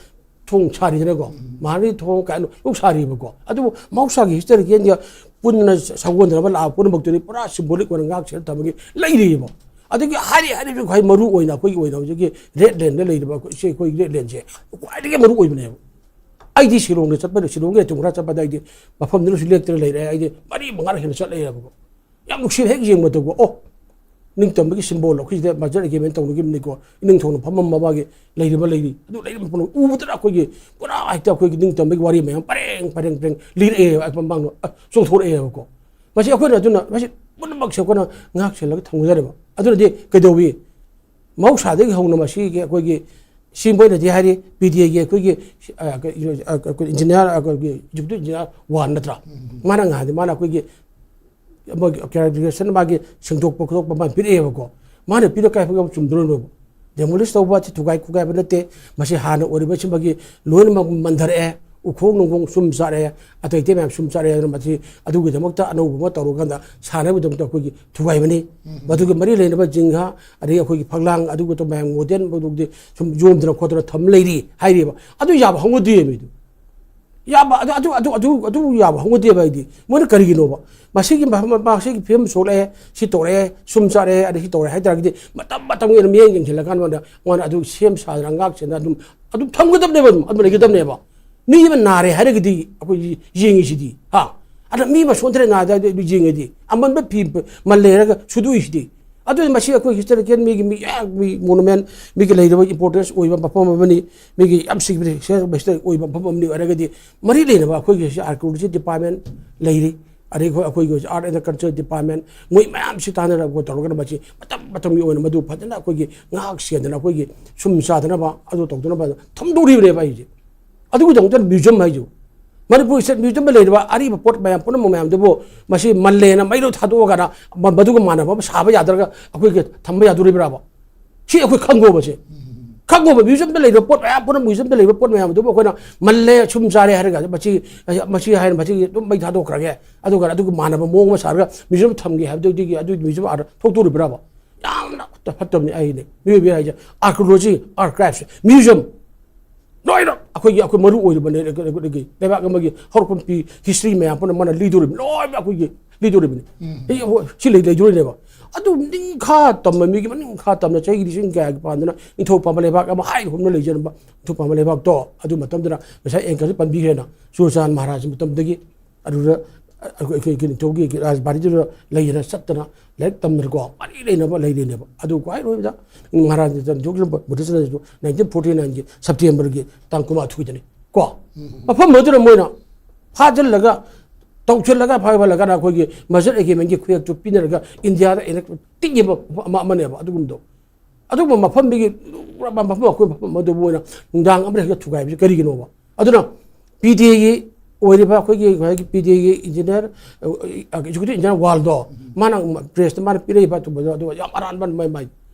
ꯊꯣꯡ ꯁꯥꯔꯤꯗꯅꯀꯣ꯫ ꯎꯝ꯫ ꯃꯍꯥꯔꯥꯅꯤ ꯊꯣꯡ ꯀꯥꯏꯅ ꯂꯣꯏ ꯁꯥꯔꯤꯕꯀꯣ꯫ ꯑꯗꯨꯕꯨ ꯃꯍꯧꯁꯥꯒꯤ historicalꯒ ꯄꯨꯟꯅ ꯁꯥꯒꯣꯟꯅꯔꯒ ꯂꯥꯛꯄ ꯄꯨꯝꯅꯃꯛꯇꯨꯗꯤ ꯄꯨꯔꯥ symbolic ꯑꯣꯏꯅ ꯉꯥꯛ ꯁꯦꯜ ꯊꯝꯕꯒꯤ ꯂꯩꯔꯤꯕ꯫ ꯑꯗꯒꯤ ꯍꯥꯏꯔꯤ, ꯍꯥꯏꯔꯤꯕ ꯈ꯭ꯋꯥꯏ ꯃꯔꯨ ꯑꯣꯏꯅ ꯑꯩꯈꯣꯏꯒꯤ ꯑꯣꯏꯅ ꯍꯧꯖꯤꯛꯀꯤ red landꯗ ꯂꯩꯔꯤꯕ ꯑꯩꯈꯣꯏ, ꯏꯆꯦ ꯑꯩꯈꯣꯏꯒꯤ red landꯁꯦ ꯈ꯭ꯋꯥꯏꯗꯒꯤ ꯃꯔꯨ ꯑꯣꯏꯕꯅꯦꯕ꯫ ꯑꯩꯗꯤ ꯁꯤꯂꯣꯡꯗ ꯆꯠꯄꯗ, ꯁꯤꯂꯣꯡꯒꯤ ꯑꯇꯨꯝ ꯈꯔ ꯆꯠꯄꯗ ꯑꯩꯗꯤ ꯃꯐꯝꯗꯨꯗꯁꯨ ꯂꯦꯛꯇꯅ ꯂꯩꯔꯦ꯫ ꯑꯩꯗꯤ ꯃꯔꯤ ꯃꯉꯥꯔꯛ ꯍꯦꯟꯅ ꯆꯠꯂꯛꯑꯦꯕꯀꯣ꯫ ꯌꯥꯝ ꯅꯨꯡꯁꯤꯕ ꯍꯦꯛ ꯌꯦꯡꯕꯗꯀꯣ, ꯑꯣ, ꯅꯤꯡꯇꯝꯕꯒꯤ symbol ꯑꯩꯈꯣꯏꯁꯤꯗ merger agreement ꯇꯧꯅꯈꯤꯕꯅꯤꯀꯣ, ꯏꯅꯤꯡꯊꯧꯅ ꯐꯝꯃꯝꯕ ꯃꯥꯒꯤ ꯂꯩꯔꯤꯕ ꯂꯩꯔꯤ꯫ ꯑꯗꯨ ꯂꯩꯔꯤꯕ ꯃꯐꯝꯗꯣ ꯎꯕꯗꯅ ꯑꯩꯈꯣꯏꯒꯤ ꯄꯨꯔꯥ ꯍꯦꯛꯇ ꯑꯩꯈꯣꯏꯒꯤ ꯅꯤꯡꯇꯝꯕꯒꯤ ꯋꯥꯔꯤ ꯃꯌꯥꯝ ꯄꯔꯦꯡ, ꯄꯔꯦꯡ, ꯄꯔꯦꯡ ꯂꯤꯔꯛꯑꯦꯕ, ꯑꯩꯈꯣꯏ ꯃꯃꯥꯡꯗ, ꯑ, ꯆꯣꯡꯊꯣꯔꯛꯑꯦꯕꯀꯣ꯫ ꯃꯁꯤ ꯑꯩꯈꯣꯏꯅ ꯑꯗꯨꯅ, ꯃꯁꯤ ꯄꯨꯝꯅꯃꯛꯁꯦ ꯑꯩꯈꯣꯏꯅ ꯉꯥꯛ ꯁꯦꯜꯂꯒ ꯊꯝꯒꯗꯕꯅꯦꯕ꯫ ꯑꯗꯨꯅꯗꯤ ꯀꯩꯗꯧꯋꯤ? ꯃꯍꯧꯁꯥꯗꯒꯤ ꯍꯧꯅ ꯃꯁꯤꯒꯤ ꯑꯩꯈꯣꯏꯒꯤ ꯁꯤ ꯃꯣꯏꯅꯗꯤ ꯍꯥꯏꯔꯤ, ꯄꯤ ꯗꯤ ꯑꯦꯒꯤ ꯑꯩꯈꯣꯏꯒꯤ, ꯑ, ꯀ-, ꯑ, ꯀ-, engineer, ꯑꯩꯈꯣꯏꯒꯤ executive engineer one ꯅꯠꯇ꯭ꯔꯥ? ꯎꯝ꯫ ꯃꯥꯅ ꯉꯍꯥꯟꯗꯤ ꯃꯥꯅ ꯑꯩꯈꯣꯏꯒꯤ ꯃꯣꯏꯒꯤ clarification ꯃꯥꯒꯤ ꯁꯦꯡꯗꯣꯛꯄ ꯈꯣꯠꯇꯣꯛꯄ ꯃꯥꯅ ꯄꯤꯔꯛꯑꯦꯕꯀꯣ꯫ ꯃꯥꯅ ꯄꯤꯔꯛ ꯀꯥꯏ ꯐꯥꯎꯕ ꯆꯨꯝꯗꯣꯏꯅꯣꯕ? Demolish ꯇꯧꯕ ꯑꯁꯤ ꯊꯨꯒꯥꯏ ꯈꯣꯠꯀꯥꯏꯕ ꯅꯠꯇꯦ꯫ ꯃꯁꯤ ꯍꯥꯟꯅ ꯑꯣꯏꯔꯤꯕꯁꯤꯃꯒꯤ ꯂꯣꯏꯅꯃꯛ ꯃꯟꯊꯔꯛꯑꯦ꯫ ꯎꯈꯣꯡ ꯅꯨꯡꯈꯣꯡ ꯁꯨꯝ ꯆꯥꯔꯛꯑꯦ, ꯑꯇꯩ ꯑꯇꯩ ꯃꯌꯥꯝ ꯁꯨꯝ ꯆꯥꯔꯛꯑꯦ꯫ ꯑꯗꯨꯅ ꯃꯁꯤ ꯑꯗꯨꯒꯤꯗꯃꯛꯇ ꯑꯅꯧꯕ ꯑꯃ ꯇꯧꯔꯀꯥꯟꯗ ꯁꯥꯟꯅꯕꯒꯤꯗꯃꯛꯇ ꯑꯩꯈꯣꯏꯒꯤ ꯊꯨꯒꯥꯏꯕꯅꯤ꯫ ꯃꯗꯨꯒ ꯃꯔꯤ ꯂꯩꯅꯕ ꯖꯤꯡꯒ, ꯑꯗꯒꯤ ꯑꯩꯈꯣꯏꯒꯤ ꯐꯛꯂꯥꯡ, ꯑꯗꯨꯒ ꯃꯌꯥꯝ ꯃꯣꯗꯦꯜ ꯃꯗꯨꯗꯤ ꯁꯨꯝ ꯌꯣꯝꯗꯅ ꯈꯣꯠꯇꯅ ꯊꯝ ꯂꯩꯔꯤ ꯍꯥꯏꯔꯤꯕ꯫ ꯑꯗꯨ ꯌꯥꯕ ꯍꯧꯅꯗꯦ ꯃꯤꯗꯨ꯫ ꯌꯥꯕ, ꯑꯗꯨ, ꯑꯗꯨ, ꯑꯗꯨ, ꯑꯗꯨ, ꯑꯗꯨ ꯌꯥꯕ ꯍꯧꯅꯗꯦꯕ ꯑꯩꯗꯤ꯫ ꯃꯣꯏꯅ ꯀꯔꯤꯒꯤꯅꯣꯕ? ꯃꯁꯤꯒꯤ ꯃ-, ꯃ-, ꯃꯁꯤꯒꯤ ꯐꯤꯕꯝ ꯁꯣꯛꯂꯛꯑꯦ, ꯁꯤ ꯇꯧꯔꯛꯑꯦ, ꯁꯨꯝ ꯆꯥꯔꯛꯑꯦ, ꯑꯗꯩ ꯁꯤ ꯇꯧꯔꯦ ꯍꯥꯏ ꯇꯥꯔꯒꯗꯤ ꯃꯇꯝ ꯃꯇꯝꯒꯤ ꯑꯣꯏꯅ ꯃꯤꯠꯌꯦꯡ ꯌꯦꯡꯁꯤꯜꯂꯀꯥꯟꯗ ꯃꯣꯏꯅ, ꯃꯣꯏꯅ ꯑꯗꯨ ꯁꯦꯝ ꯁꯥꯗꯅ, ꯉꯥꯛ ꯁꯦꯟꯗꯅ ꯑꯗꯨꯝ, ꯑꯗꯨꯝ ꯊꯝꯒꯗꯕꯅꯦꯕ, ꯑꯗꯨꯝ, ꯑꯗꯨꯝ ꯂꯩꯒꯗꯕꯅꯦꯕ꯫ ꯃꯤ ꯑꯃ ꯅꯥꯔꯦ ꯍꯥꯏꯔꯒꯗꯤ ꯑꯩꯈꯣꯏ ꯌꯦꯡꯉꯤꯁꯤꯗꯤ, ꯍꯥ? ꯑꯗ ꯃꯤ ꯑꯃ ꯁꯣꯟꯊꯔꯦ ꯅꯥꯔꯦ ꯍꯥꯏꯔꯒꯗꯤ ꯌꯦꯡꯉꯗꯤ, ꯑꯃꯟꯕ ꯐꯤ ꯃꯜꯂꯦ ꯍꯥꯏꯔꯒ ꯁꯨꯗꯣꯛꯏꯁꯤꯗꯤ꯫ ꯑꯗꯨꯗꯤ ꯃꯁꯤ ꯑꯩꯈꯣꯏ historical ꯃꯤꯒꯤ ꯃꯤ, ꯑꯦ, ꯃꯤ monument, ꯃꯤꯒꯤ ꯂꯩꯔꯤꯕ importance ꯑꯣꯏꯕ ꯃꯐꯝ ꯑꯃꯅꯤ, ꯃꯤꯒꯤ ꯌꯥꯝ significant historic ꯑꯣꯏꯕ ꯃꯐꯝ ꯑꯃꯅꯤ ꯑꯣꯏꯔꯒꯗꯤ ꯃꯔꯤ ꯂꯩꯅꯕ ꯑꯩꯈꯣꯏꯒꯤ ꯁꯤ archaeology department ꯂꯩꯔꯤ, ꯑꯗꯩ ꯑꯩꯈꯣꯏ, ꯑꯩꯈꯣꯏꯒꯤ art and culture department, ꯃꯣꯏ ꯃꯌꯥꯝꯁꯤ ꯇꯥꯟꯅꯔꯒ ꯇꯧꯔꯒꯅ ꯃꯁꯤ ꯃꯇꯝ ꯃꯇꯝꯒꯤ ꯑꯣꯏꯅ ꯃꯗꯨ ꯐꯖꯅ ꯑꯩꯈꯣꯏꯒꯤ ꯉꯥꯛ ꯁꯦꯟꯗꯅ ꯑꯩꯈꯣꯏꯒꯤ ꯁꯨꯝ ꯆꯥꯗꯅꯕ ꯑꯗꯨ ꯇꯧꯗꯅꯕ ꯊꯝꯗꯧꯔꯤꯕꯅꯦꯕ ꯑꯩꯁꯦ꯫ ꯑꯗꯨꯒꯤꯗꯃꯛꯇ museum ꯍꯥꯏꯁꯨ꯫ ꯃꯅꯤꯄꯨꯔ State Museum ꯗ ꯂꯩꯔꯤꯕ ꯑꯔꯤꯕ ꯄꯣꯠ ꯃꯌꯥꯝ ꯄꯨꯝꯅꯃꯛ ꯃꯌꯥꯝꯗꯨꯕꯨ ꯃꯁꯤ ꯃꯜꯂꯦꯅ ꯃꯩꯗꯣ ꯊꯥꯗꯣꯛꯑꯒꯅ ꯃ-, ꯃꯗꯨꯒ ꯃꯥꯟꯅꯕ ꯑꯃ ꯁꯥꯕ ꯌꯥꯗ꯭ꯔꯒ ꯑꯩꯈꯣꯏꯒꯤ ꯊꯝꯕ ꯌꯥꯗꯣꯔꯤꯕ꯭ꯔꯥꯕ? ꯁꯤ ꯑꯩꯈꯣꯏ ꯈꯪꯒꯣꯕꯁꯦ꯫ ꯈꯪꯒꯣꯕ museum ꯗ ꯂꯩꯔꯤꯕ ꯄꯣꯠ ꯃꯌꯥꯝ ꯄꯨꯝꯅꯃꯛ museum ꯗ ꯂꯩꯔꯤꯕ ꯄꯣꯠ ꯃꯌꯥꯝ ꯑꯗꯨꯕꯨ ꯑꯩꯈꯣꯏꯅ ꯃꯜꯂꯦ, ꯁꯨꯝ ꯆꯥꯔꯦ ꯍꯥꯏꯔꯒ ꯃꯁꯤ, ꯃꯁꯤ ꯍꯥꯏꯅ ꯃꯁꯤꯒꯤ ꯑꯗꯨꯝ ꯃꯩ ꯊꯥꯗꯣꯛꯈ꯭ꯔꯒꯦ꯫ ꯑꯗꯨꯒ ꯑꯗꯨꯒ ꯃꯥꯟꯅꯕ ꯃꯑꯣꯡ ꯑꯃ ꯁꯥꯔꯒ museum ꯊꯝꯒꯦ ꯍꯥꯏꯕꯗꯨꯗꯒꯤ ꯑꯗꯨꯒꯤ museum ꯑꯥꯗ ꯊꯣꯛꯇꯣꯔꯤꯕ꯭ꯔꯥꯕ? ꯌꯥꯝꯅ ꯐꯠꯇꯕꯅꯤ ꯑꯩꯅꯦ꯫ ꯃꯤꯑꯣꯏꯕ ꯍꯥꯏꯁꯦ archaeology, archives, museum ꯂꯣꯏꯅ ꯑꯩꯈꯣꯏꯒꯤ, ꯑꯩꯈꯣꯏ ꯃꯔꯨ ꯑꯣꯏꯔꯤꯕꯅꯦ꯫ ꯑꯩꯈꯣꯏꯒꯤ ꯂꯩꯕꯥꯛ ꯑꯃꯒꯤ ꯍꯧꯔꯛꯐꯝ ꯄꯤ history ꯃꯌꯥꯝ ꯄꯨꯝꯅꯃꯛ ꯃꯥꯅ ꯂꯤꯗꯣꯔꯤꯕꯅꯤ, ꯂꯣꯏꯅ ꯑꯩꯈꯣꯏꯒꯤ ꯂꯤꯗꯣꯔꯤꯕꯅꯤ꯫ ꯎꯝ꯫ ꯑꯩ ꯍꯣꯏ, ꯁꯤ ꯂꯩ-, ꯂꯩꯗꯣꯔꯤꯅꯦꯕ꯫ ꯑꯗꯨ ꯅꯤꯡꯈꯥ ꯇꯝꯕ ꯃꯤꯒꯤ ꯃꯅꯤꯡꯈꯥ ꯇꯝꯅ ꯆꯍꯤ ꯂꯤꯁꯤꯡ ꯀꯌꯥꯒꯤ ꯄꯥꯟꯗꯅ ꯅꯤꯡꯊꯧ ꯄꯥꯝꯕ ꯂꯩꯕꯥꯛ ꯑꯃ ꯍꯥꯏ ꯍꯨꯝꯅ ꯂꯩꯖꯔꯝꯕ ꯅꯤꯡꯊꯧ ꯄꯥꯝꯕ ꯂꯩꯕꯥꯛꯇꯣ ꯑꯗꯨ ꯃꯇꯝꯗꯨꯗ ꯉꯁꯥꯏ anchor ꯁꯤ ꯄꯟꯕꯤꯈ꯭ꯔꯦꯅ, ꯆꯨꯔꯆꯥꯟ ꯃꯍꯥꯔꯥꯖ ꯃꯇꯝꯗꯒꯤ ꯑꯗꯨꯗ ꯑꯩꯈꯣꯏ, ꯑꯩꯈꯣꯏꯒꯤ ꯅꯤꯡꯊꯧꯒꯤ ꯔꯥꯖꯕꯥꯔꯤꯗꯨꯗ ꯂꯩꯗꯅ ꯆꯠꯇꯅ ꯂꯥꯏꯔꯤꯛ ꯇꯝꯗꯅꯀꯣ ꯃꯔꯤ ꯂꯩꯅꯕ ꯂꯩꯔꯤꯅꯦꯕ꯫ ꯑꯗꯨ ꯈ꯭ꯋꯥꯏ ꯂꯣꯏꯕꯗ ꯃꯍꯥꯔꯥꯖ ꯅꯤꯡꯊꯧ ꯕꯨꯙꯤꯁ꯭ꯠꯅꯁꯨ nineteen forty nine ꯒꯤ September ꯒꯤ ꯇꯥꯡ ꯀꯨꯟꯃꯥꯊꯣꯏꯗꯅꯤ ꯀꯣ꯫ ꯎꯝ꯫ ꯃꯐꯝ ꯑꯗꯨꯗ ꯃꯣꯏꯅ ꯐꯥꯖꯤꯜꯂꯒ, ꯇꯧꯁꯤꯜꯂꯒ, ꯐꯥꯖꯤꯜꯂꯒ ꯑꯩꯈꯣꯏꯒꯤ Merchant Agreement ꯒꯤ ꯈꯨꯌꯦꯛꯇꯨ ꯄꯤꯅꯔꯒ ꯏꯟꯗꯤꯌꯥꯗ ꯑꯩꯅ ꯇꯤꯛꯏꯕ ꯑꯃ, ꯑꯃꯅꯦꯕ ꯑꯗꯨꯒꯨꯝꯕꯗꯣ꯫ ꯑꯗꯨꯒꯨꯝꯕ ꯃꯐꯝꯗꯒꯤ ꯂꯨꯔꯕ ꯃꯐꯝ, ꯑꯩꯈꯣꯏ ꯃꯐꯝ ꯑꯗꯨꯕꯨ ꯑꯣꯏꯅ ꯅꯨꯡꯗꯥꯡ ꯑꯃꯗ ꯍꯦꯛꯇ ꯊꯨꯒꯥꯏꯕꯁꯤ ꯀꯔꯤꯒꯤꯅꯣꯕ? ꯑꯗꯨꯅ P D A ꯒꯤ ꯑꯣꯏꯔꯤꯕ ꯑꯩꯈꯣꯏꯒꯤ, ꯑꯩꯈꯣꯏꯒꯤ P D A ꯒꯤ engineer, executive engineer ꯋꯥꯜꯗꯣ, ꯃꯥꯅ press ꯇ ꯃꯥꯅ ꯄꯤꯔꯛꯏꯕ ꯑꯗꯨꯒꯨꯝꯕꯗꯣ, ꯑꯗꯨꯒ ꯌꯥꯝ ꯑꯔꯥꯟꯕ ꯃꯥꯏ, ꯃꯥꯏ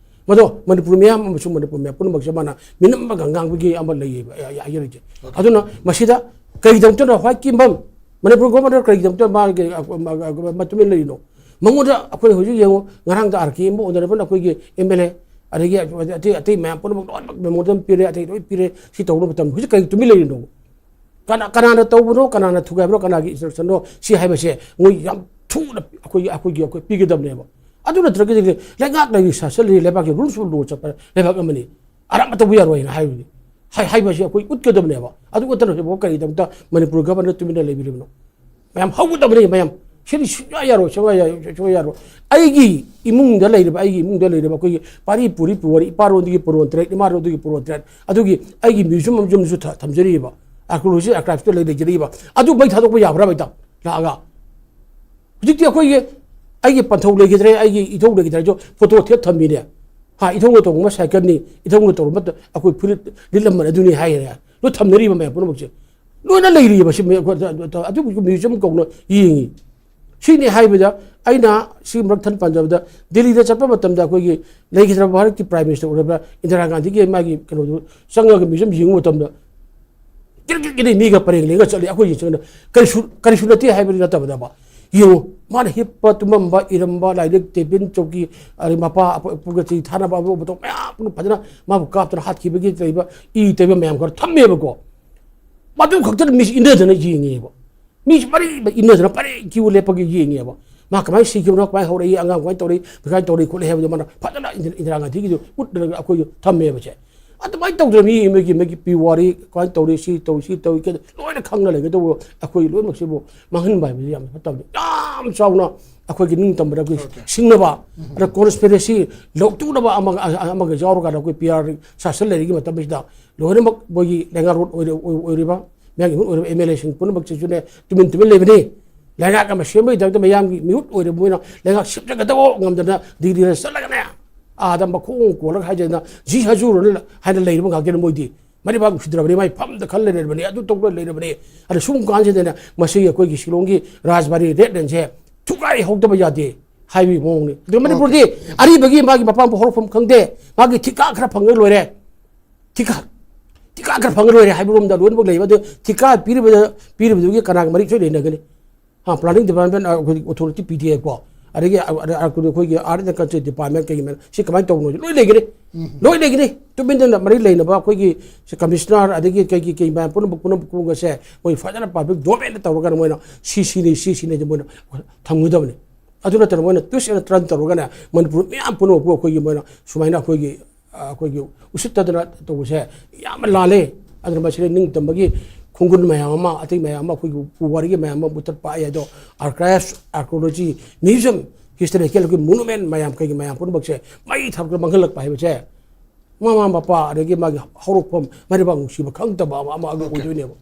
ꯃꯗꯣ ꯃꯅꯤꯄꯨꯔ ꯃꯤꯌꯥꯝ ꯑꯃꯁꯨꯡ ꯃꯅꯤꯄꯨꯔ ꯃꯤꯌꯥꯝ ꯄꯨꯝꯅꯃꯛꯁꯦ ꯃꯥꯅ ꯃꯤꯅꯝ ꯑꯃꯒ ꯉꯥꯡꯕꯒꯤ ꯑꯃ ꯂꯩꯌꯦꯕ, ꯑ, ꯑ, ꯍꯥꯏꯖꯔꯤꯁꯦ꯫ ꯑꯗꯨꯅ ꯃꯁꯤꯗ ꯀꯔꯤꯒꯤꯗꯃꯛꯇꯅ ꯍ꯭ꯋꯥꯏꯠ ꯀꯤꯝꯕꯝ, ꯃꯅꯤꯄꯨꯔ ꯒꯣꯚꯔꯅꯔ ꯀꯔꯤꯒꯤꯗꯃꯛꯇ ꯃꯥꯒꯤ, ꯑ, ꯑ, ꯑ, ꯃꯇꯨꯡ ꯏꯟꯅ ꯂꯩꯔꯤꯅꯣ? ꯃꯉꯣꯟꯗ ꯑꯩꯈꯣꯏ ꯍꯧꯖꯤꯛ ꯌꯦꯡꯉꯨ, ꯉꯔꯥꯡꯗ ꯑꯥꯔ ꯀꯦ ꯑꯃ ꯑꯣꯅꯔꯦꯕꯜ ꯑꯩꯈꯣꯏꯒꯤ ꯑꯦꯝ ꯑꯦꯜ ꯑꯦ, ꯑꯗꯒꯤ ꯑꯇꯩ, ꯑꯇꯩ ꯃꯌꯥꯝ ꯄꯨꯝꯅꯃꯛ ꯂꯣꯏꯅꯃꯛ ꯃꯦꯃꯣꯔꯦꯟꯗꯝ ꯄꯤꯔꯦ, ꯑꯇꯩ ꯂꯣꯏ ꯄꯤꯔꯦ, ꯁꯤ ꯇꯧꯅꯕ ꯃꯇꯝꯗ ꯍꯧꯖꯤꯛ ꯀꯔꯤ ꯇꯨꯃꯤꯟ ꯂꯩꯔꯤꯅꯣ? ꯀꯅꯥ, ꯀꯅꯥꯅ ꯇꯧꯕꯅꯣ, ꯀꯅꯥꯅ ꯊꯨꯒꯥꯏꯕꯅꯣ, ꯀꯅꯥꯒꯤ ꯏꯟꯁꯇ꯭ꯔꯛꯁꯟꯅꯣ, ꯁꯤ ꯍꯥꯏꯕꯁꯦ ꯃꯣꯏ ꯌꯥꯝ ꯊꯨꯅ ꯑꯩꯈꯣꯏꯒꯤ, ꯑꯩꯈꯣꯏꯒꯤ, ꯑꯩꯈꯣꯏ ꯄꯤꯒꯗꯕꯅꯦꯕ꯫ ꯑꯗꯨ ꯅꯠꯇ꯭ꯔꯒꯗꯤ ꯂꯩꯉꯥꯛ ꯂꯩꯔꯤ, ꯁꯥꯁꯟ ꯂꯩꯔꯤ, ꯂꯩꯕꯥꯛꯀꯤ ꯔꯨꯜꯁ ꯑꯣꯐ ꯂꯣ ꯆꯠꯄ ꯂꯩꯕꯥꯛ ꯑꯃꯅꯤ, ꯑꯔꯥꯟꯕ ꯇꯧꯕ ꯌꯥꯔꯣꯏꯅ ꯍꯥꯏꯕꯅꯤ꯫ ꯍꯥꯏ-, ꯍꯥꯏꯕꯁꯤ ꯑꯩꯈꯣꯏ ꯎꯠꯀꯗꯕꯅꯦꯕ꯫ ꯑꯗꯨ ꯎꯠꯇꯅ ꯍꯧꯖꯤꯛꯐꯥꯎ ꯀꯔꯤꯒꯤꯗꯃꯛꯇ ꯃꯅꯤꯄꯨꯔ ꯒꯚꯔꯅꯔ ꯇꯨꯃꯤꯟꯅ ꯂꯩꯕꯤꯔꯤꯕꯅꯣ? ꯃꯌꯥꯝ ꯍꯧꯒꯗꯕꯅꯤ, ꯃꯌꯥꯝ꯫ ꯁꯤꯗꯤ ꯁꯨꯡꯌꯥ ꯌꯥꯔꯣꯏ, ꯁꯨꯡꯌꯥ ꯌꯥꯔꯣꯏ, ꯁꯨꯡꯌꯥ ꯌꯥꯔꯣꯏ꯫ ꯑꯩꯒꯤ ꯏꯃꯨꯡꯗ ꯂꯩꯔꯤꯕ, ꯑꯩꯒꯤ ꯏꯃꯨꯡꯗ ꯂꯩꯔꯤꯕ ꯑꯩꯈꯣꯏꯒꯤ ꯄꯥꯔꯤ ꯄꯨꯔꯤ ꯄꯨꯋꯥꯔꯤ, ꯏꯄꯥꯔꯣꯟꯗꯒꯤ ꯄꯨꯔꯣꯟ ꯇꯔꯦꯠ, ꯏꯃꯥꯔꯣꯟꯗꯒꯤ ꯄꯨꯔꯣꯟ ꯇꯔꯦꯠ, ꯑꯗꯨꯒꯤ ꯑꯩꯒꯤ ꯃ꯭ꯌꯨꯖꯤꯌꯝ ꯑꯃꯁꯨ ꯊ-, ꯊꯝꯖꯔꯤꯕ, ꯑꯥꯔꯀꯤꯑꯣꯂꯣꯖꯤ ꯑꯥꯔꯀꯥꯏꯚꯁꯇ ꯂꯩ-, ꯂꯩꯖꯔꯤꯕ, ꯑꯗꯨ ꯃꯩ ꯊꯥꯗꯣꯛꯄ ꯌꯥꯕ꯭ꯔꯥ ꯍꯦꯛꯇ ꯂꯥꯛꯑꯒ? ꯍꯧꯖꯤꯛꯇꯤ ꯑꯩꯈꯣꯏꯒꯤ, ꯑꯩꯒꯤ ꯄꯟꯊꯧ ꯂꯩꯈꯤꯗ꯭ꯔꯦ, ꯑꯩꯒꯤ ꯏꯊꯧ ꯂꯩꯈꯤꯗ꯭ꯔꯦ ꯍꯥꯏꯁꯨ ꯐꯣꯇꯣ ꯊꯦꯠ ꯊꯝꯃꯤꯅꯦ꯫ ꯍꯥ, ꯏꯊꯧꯅ ꯇꯧꯔꯝꯕ ꯁꯥꯏꯀꯜꯅꯤ, ꯏꯊꯧꯅ ꯇꯧꯔꯝꯕ ꯇ-, ꯑꯩꯈꯣꯏ ꯐꯨꯔꯤꯠ ꯂꯤꯠꯂꯝꯕꯅꯤ, ꯑꯗꯨꯅꯤ ꯍꯥꯏꯔꯦ꯫ ꯂꯣꯏ ꯊꯝꯅꯔꯤꯕ ꯃꯌꯥꯝ ꯄꯨꯝꯅꯃꯛꯁꯦ꯫ ꯂꯣꯏꯅ ꯂꯩꯔꯤꯕ ꯁꯤ ꯃꯌꯥꯝ, ꯑꯗꯨꯒꯤ ꯃ꯭ꯌꯨꯖꯤꯌꯝ ꯀꯧꯅ ꯌꯦꯡꯉꯤ꯫ ꯁꯤꯅꯤ ꯍꯥꯏꯕꯗ ꯑꯩꯅ ꯁꯤ ꯃꯔꯛ ꯊꯟ ꯄꯟꯖꯕꯗ, ꯗꯦꯜꯂꯤꯗ ꯆꯠꯄ ꯃꯇꯝꯗ ꯑꯩꯈꯣꯏꯒꯤ ꯂꯩꯈꯤꯗ꯭ꯔꯕ ꯚꯥꯔꯠꯀꯤ ꯄ꯭ꯔꯥꯏꯝ ꯃꯤꯅꯤꯁꯇꯔ ꯑꯣꯏꯔꯕ ꯏꯟꯗꯤꯔꯥ ꯒꯥꯟꯙꯤꯒꯤ ꯃꯥꯒꯤ ꯀꯩꯅꯣꯗꯨ ꯆꯪꯉꯒ ꯃ꯭ꯌꯨꯖꯤꯌꯝ ꯌꯦꯡꯕ ꯃꯇꯝꯗ ꯀꯤꯔꯤꯛ ꯀꯤꯔꯤꯛ ꯀꯤꯔꯤꯛ ꯃꯤꯒ ꯄꯔꯦꯡ ꯂꯦꯡꯉ ꯆꯠꯂꯤ꯫ ꯑꯩꯈꯣꯏ ꯌꯦꯡꯁꯪꯅ ꯀꯔꯤꯁꯨ, ꯀꯔꯤꯁꯨ ꯅꯠꯇꯦ ꯍꯥꯏꯕꯗꯤ ꯅꯠꯇꯕꯗꯕ꯫ ꯌꯦꯡꯉꯨ, ꯃꯥꯅ ꯍꯤꯞꯄ ꯇꯨꯝꯃꯝꯕ, ꯏꯔꯝꯕ, ꯂꯥꯏꯔꯤꯛ, ꯇꯦꯕꯤꯜ, ꯆꯧꯀꯤ, ꯑꯗꯩ ꯃꯄꯥ ꯑꯄ-, ꯑꯄꯨꯒ ꯆꯩ ꯊꯥꯅꯕ ꯑꯗꯨ ꯃꯇꯧ ꯃꯌꯥꯝ ꯄꯨꯝꯅ ꯐꯖꯅ ꯃꯥꯕꯨ ꯀꯥꯞꯇꯅ ꯍꯥꯠꯈꯤꯕꯒꯤ ꯂꯩꯕ ꯏ ꯇꯩꯕ ꯃꯌꯥꯝ ꯈꯔ ꯊꯝꯃꯦꯕꯀꯣ꯫ ꯃꯗꯨ ꯈꯛꯇꯅ ꯃꯤꯁꯤ ꯏꯟꯅꯗꯅ ꯌꯦꯡꯉꯦꯕ꯫ ꯃꯤꯁꯤ ꯄꯔꯤ ꯏꯟꯅꯗꯅ ꯄꯔꯤ ꯀ꯭ꯌꯨ ꯂꯦꯞꯄꯒꯤ ꯌꯦꯡꯉꯦꯕ꯫ ꯃꯥ ꯀꯃꯥꯏꯅ ꯁꯤꯈꯤꯕꯅꯣ, ꯀꯃꯥꯏꯅ ꯍꯧꯔꯛꯏ, ꯑꯉꯥꯡ ꯀꯃꯥꯏꯅ ꯇꯧꯔꯛꯏ, ꯀꯃꯥꯏꯅ ꯇꯧꯔꯛꯏ ꯈꯣꯠꯂꯤ ꯍꯥꯏꯕꯗꯣ ꯃꯥꯅ ꯐꯖꯅ ꯏꯟꯗꯤꯔꯥ, ꯏꯟꯗꯤꯔꯥ ꯒꯥꯟꯙꯤꯒꯤꯗꯨ ꯎꯠꯂꯒ ꯑꯩꯈꯣꯏꯗ ꯊꯝꯃꯦꯕꯁꯦ꯫ ꯑꯗꯨꯃꯥꯏꯅ ꯇꯧꯗꯅ ꯃꯤ ꯑꯃꯒꯤ, ꯃꯥꯒꯤ ꯄꯨꯋꯥꯔꯤ ꯀꯃꯥꯏꯅ ꯇꯧꯔꯤ, ꯁꯤ ꯇꯧꯔꯤ, ꯁꯤ ꯇꯧꯔꯤ, ꯀꯩꯅꯣ ꯂꯣꯏꯅ ꯈꯪꯅ ꯂꯩꯒꯗꯧꯕ ꯑꯩꯈꯣꯏ ꯂꯣꯏꯅꯃꯛꯁꯤꯕꯨ ꯃꯥꯡꯍꯟꯕ ꯍꯥꯏꯕꯁꯤ ꯌꯥꯝꯅ ꯐꯠꯇꯕꯅꯤ꯫ ꯌꯥꯝ ꯆꯥꯎꯅ ꯑꯩꯈꯣꯏꯒꯤ ꯅꯤꯡꯇꯝꯕꯗ ꯑꯩꯈꯣꯏ ꯁꯤꯡꯅꯕ, ꯑꯗ ꯀꯣꯟꯁꯄꯤꯔꯦꯁꯤ ꯂꯧꯊꯣꯛꯅꯕ ꯑꯃꯒ, ꯑꯃꯒ ꯌꯥꯎꯔꯀꯥꯟꯗ ꯑꯩꯈꯣꯏ ꯄꯤ ꯑꯥꯔ ꯁꯥꯁꯟ ꯂꯩꯔꯤꯉꯩ ꯃꯇꯝꯁꯤꯗ ꯂꯣꯏꯅꯃꯛ ꯃꯣꯏꯒꯤ ꯂꯩꯉꯥꯛꯂꯣꯟ ꯑꯣꯏꯔ-, ꯑꯣꯏ-, ꯑꯣꯏꯔꯤꯕ ꯃꯌꯥꯝꯒꯤ ꯃꯍꯨꯠ ꯑꯣꯏꯔꯤꯕ ꯑꯦꯝ ꯑꯦꯜ ꯑꯦꯁꯤꯡ ꯄꯨꯝꯅꯃꯛꯁꯤꯁꯨꯅꯦ ꯇꯨꯃꯤꯟ ꯇꯨꯃꯤꯟ ꯂꯩꯕꯅꯤ꯫ ꯂꯩꯉꯥꯛ ꯑꯃ ꯁꯦꯝꯕꯒꯤꯗꯃꯛꯇ ꯃꯌꯥꯝꯒꯤ ꯃꯤꯍꯨꯠ ꯑꯣꯏꯔꯤꯕ ꯃꯣꯏꯅ ꯂꯩꯉꯥꯛ ꯁꯦꯝꯖꯒꯗꯕ ꯉꯝꯗꯅ ꯗꯤꯜꯂꯤꯗ ꯆꯠꯂꯒꯅꯦ, ꯑꯥꯗ ꯃꯈꯣꯡ ꯀꯣꯜꯂꯒ ꯍꯥꯏꯖꯗꯅ ꯖꯤ ꯍꯖꯨꯔꯅ ꯍꯥꯏꯅ ꯂꯩꯔꯤꯕ ꯉꯥꯛꯇꯅꯤ ꯃꯣꯏꯗꯤ꯫ ꯃꯔꯩꯕꯥꯛ ꯅꯨꯡꯁꯤꯗ꯭ꯔꯕꯅꯤ, ꯃꯥꯏ ꯐꯝꯗ ꯈꯜꯂ ꯂꯩꯔꯕꯅꯤ, ꯑꯗꯨ ꯇꯧꯗ ꯂꯩꯔꯕꯅꯤ꯫ ꯑꯗ ꯁꯨꯝ ꯀꯥꯟꯁꯤꯗꯅꯦ ꯃꯁꯤꯒꯤ ꯑꯩꯈꯣꯏꯒꯤ ꯁꯤꯂꯣꯡꯒꯤ ꯔꯥꯖꯕꯥꯔꯤ ꯔꯦꯠ ꯂꯦꯟꯁꯦ ꯊꯨꯒꯥꯏꯍꯧꯗꯕ ꯌꯥꯗꯦ꯫ ꯍꯥꯏꯕꯒꯤ ꯃꯑꯣꯡꯅꯤ꯫ ꯑꯗꯨ ꯃꯅꯤꯄꯨꯔꯗꯤ ꯑꯔꯤꯕꯒꯤ ꯃꯥꯒꯤ ꯃꯄꯥ ꯃꯄꯨ ꯍꯧꯔꯛꯐꯝ ꯈꯪꯗꯦ, ꯃꯥꯒꯤ ꯊꯤꯀꯥ ꯈꯔ ꯐꯪꯉ ꯂꯣꯏꯔꯦ, ꯊꯤꯀꯥ ꯊꯤꯀꯥ ꯈꯔ ꯐꯪꯉ ꯂꯣꯏꯔꯦ ꯍꯥꯏꯕ ꯔꯣꯝꯗ ꯂꯣꯏꯅꯃꯛ ꯂꯩꯕ꯫ ꯑꯗꯨ ꯊꯤꯀꯥ ꯄꯤꯔꯤꯕꯗ ꯄꯤꯔꯤꯕꯗꯨꯒꯤ ꯀꯅꯥꯒ ꯃꯔꯤ ꯁꯣꯏ ꯂꯩꯅꯒꯅꯤ? ꯍꯥ, planning department, ꯑ, ꯑꯩꯈꯣꯏꯒꯤ authority ꯄꯤꯗꯦꯀꯣ, ꯑꯗꯒꯤ ꯑ, ꯑ, ꯑꯩꯈꯣꯏꯒꯤ art and culture department ꯀꯩꯒꯤ ꯃꯦꯝ, ꯁꯤ ꯀꯃꯥꯏꯅ ꯇꯧꯕꯅꯣ? ꯂꯣꯏ ꯂꯩꯒꯅꯤ, ꯂꯣꯏ ꯂꯩꯒꯅꯤ꯫ ꯇꯨꯃꯤꯟꯅ ꯃꯔꯤ ꯂꯩꯅꯕ ꯑꯩꯈꯣꯏꯒꯤ ꯁꯤ commissioner ꯑꯗꯒꯤ ꯀꯩꯒꯤ ꯀꯩ ꯃꯌꯥꯝ ꯄꯨꯝꯅꯃꯛ ꯄꯨꯝꯅꯃꯛ ꯄꯨꯝꯅꯃꯛꯁꯦ ꯃꯣꯏ ꯐꯖꯅ public domain ꯇꯧꯔꯒ ꯃꯣꯏꯅ ꯁꯤ ꯁꯤꯅꯤ, ꯁꯤ ꯁꯤꯅꯤ ꯍꯥꯏꯁꯦ ꯃꯣꯏꯅ ꯊꯝꯒꯗꯕꯅꯤ꯫ ꯑꯗꯨ ꯅꯠꯇꯅ ꯃꯣꯏꯅ twist and turn ꯇꯧꯔꯒꯅꯦ ꯃꯅꯤꯄꯨꯔ ꯃꯌꯥꯝ ꯄꯨꯝꯅꯃꯛꯄꯨ ꯑꯩꯈꯣꯏꯒꯤ ꯃꯣꯏꯅ ꯁꯨꯃꯥꯏꯅ ꯑꯩꯈꯣꯏꯒꯤ ꯑ, ꯑꯩꯈꯣꯏꯒꯤ ꯎꯁꯤꯠꯇꯗꯅ ꯇꯧꯕꯁꯦ ꯌꯥꯝꯅ ꯂꯥꯜꯂꯦ꯫ ꯑꯗꯨꯅ ꯃꯁꯤꯗ ꯅꯤꯡꯇꯝꯕꯒꯤ ꯈꯣꯡꯒꯨꯟ ꯃꯌꯥꯝ ꯑꯃ, ꯑꯇꯩ ꯃꯌꯥꯝ ꯑꯃ, ꯑꯩꯈꯣꯏꯒꯤ ꯄꯨꯋꯥꯔꯤꯒꯤ ꯃꯌꯥꯝ ꯑꯃ ꯃꯨꯊꯠꯄ ꯍꯥꯏꯗꯣ, archives, archaeology, museum, historical monument ꯃꯌꯥꯝ, ꯀꯩꯒꯤ ꯃꯌꯥꯝ ꯄꯨꯝꯅꯃꯛꯁꯦ ꯃꯩ ꯊꯥꯔꯛꯇ ꯃꯥꯡꯍꯜꯂꯛꯄ ꯍꯥꯏꯕꯁꯦ ꯃꯃꯥ ꯃꯄꯥ ꯑꯗꯒꯤ ꯃꯥꯒꯤ ꯍꯧꯔꯛꯐꯝ ꯃꯔꯤꯕꯥꯛ ꯅꯨꯡꯁꯤꯕ ꯈꯪꯗꯕ ꯑꯃ ꯑꯃ ꯑꯗꯨ ꯑꯣꯏꯗꯣꯏꯅꯦꯕ꯫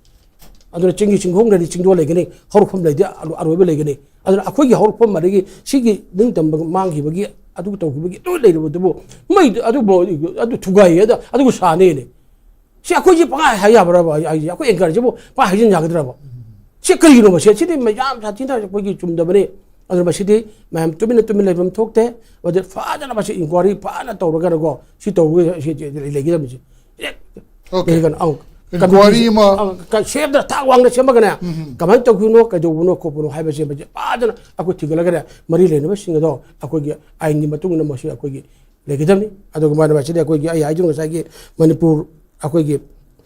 ꯑꯗꯨꯅ ꯆꯤꯡꯒꯤ ꯆꯤꯡꯈꯣꯡꯗꯗꯤ ꯆꯤꯡꯗꯣꯜ ꯂꯩꯒꯅꯤ, ꯍꯧꯔꯛꯐꯝ ꯂꯩꯗꯤ ꯑꯔꯣꯏꯕ ꯂꯩꯒꯅꯤ꯫ ꯑꯗꯨꯅ ꯑꯩꯈꯣꯏꯒꯤ ꯍꯧꯔꯛꯐꯝ ꯑꯗꯒꯤ ꯁꯤꯒꯤ ꯅꯤꯡꯇꯝꯕ ꯃꯥꯡꯈꯤꯕꯒꯤ, ꯑꯗꯨ ꯇꯧꯈꯤꯕꯒꯤ ꯂꯣꯏ ꯂꯩꯔꯕꯗꯨꯕꯨ ꯃꯩ ꯑꯗꯨꯕꯨ ꯑꯗꯨ ꯊꯨꯒꯥꯏꯌꯦ, ꯑꯗ ꯑꯗꯨꯕꯨ ꯁꯥꯅꯦꯅꯦ꯫ ꯁꯤ ꯑꯩꯈꯣꯏꯁꯦ ꯄꯪꯍꯥꯏ ꯍꯥꯏ ꯌꯥꯕ꯭ꯔꯕ? ꯑꯩ ꯍꯥꯏꯁꯦ ꯑꯩꯈꯣꯏ anchorꯁꯤꯕꯨ ꯄꯪꯍꯥꯏ ꯍꯥꯏꯖꯤꯟ ꯌꯥꯒꯗ꯭ꯔꯕ? ꯁꯤ ꯀꯔꯤꯒꯤꯅꯣ? ꯃꯁꯤ ꯁꯤꯗꯤ ꯃꯌꯥꯝ ꯁꯥꯊꯤꯅ ꯑꯩꯈꯣꯏꯒꯤ ꯆꯨꯝꯗꯕꯅꯤ꯫ ꯑꯗꯨꯅ ꯃꯁꯤꯗꯤ ꯃꯌꯥꯝ ꯇꯨꯃꯤꯟꯅ ꯇꯨꯃꯤꯟ ꯂꯩꯐꯝ ꯊꯣꯛꯇꯦ꯫ ꯃꯗꯨ ꯐꯖꯅ ꯃꯁꯤ inquiry ꯐꯖꯅ ꯇꯧꯔꯒꯅꯀꯣ ꯁꯤ ꯇꯧꯔꯒ ꯁꯤ ꯂꯩꯒꯗꯕꯅꯤ꯫ Okay. Inquiry ꯑꯃ ꯁꯦꯝꯗ ꯊꯥꯛ ꯋꯥꯡꯅ ꯁꯦꯝꯃꯒꯅꯦ ꯀꯃꯥꯏꯅ ꯇꯧꯈꯤꯕꯅꯣ, ꯀꯩꯗꯧꯕꯅꯣ ꯈꯣꯠꯄꯅꯣ ꯍꯥꯏꯕꯁꯦ ꯃꯁꯤ ꯐꯖꯅ ꯑꯩꯈꯣꯏ ꯊꯤꯒꯠꯂꯒꯅꯦ ꯃꯔꯤ ꯂꯩꯅꯕꯁꯤꯡ ꯑꯗꯣ ꯑꯩꯈꯣꯏꯒꯤ ꯑꯥꯏꯟꯒꯤ ꯃꯇꯨꯡ ꯏꯟꯅ ꯃꯁꯤ ꯑꯩꯈꯣꯏꯒꯤ ꯂꯩꯒꯗꯕꯅꯤ꯫ ꯑꯗꯨꯒ ꯃꯔꯝ ꯑꯁꯤꯗ ꯑꯩꯈꯣꯏꯒꯤ ꯑꯩ ꯍꯥꯏꯗꯨꯅ ꯉꯁꯥꯏꯒꯤ ꯃꯅꯤꯄꯨꯔ ꯑꯩꯈꯣꯏꯒꯤ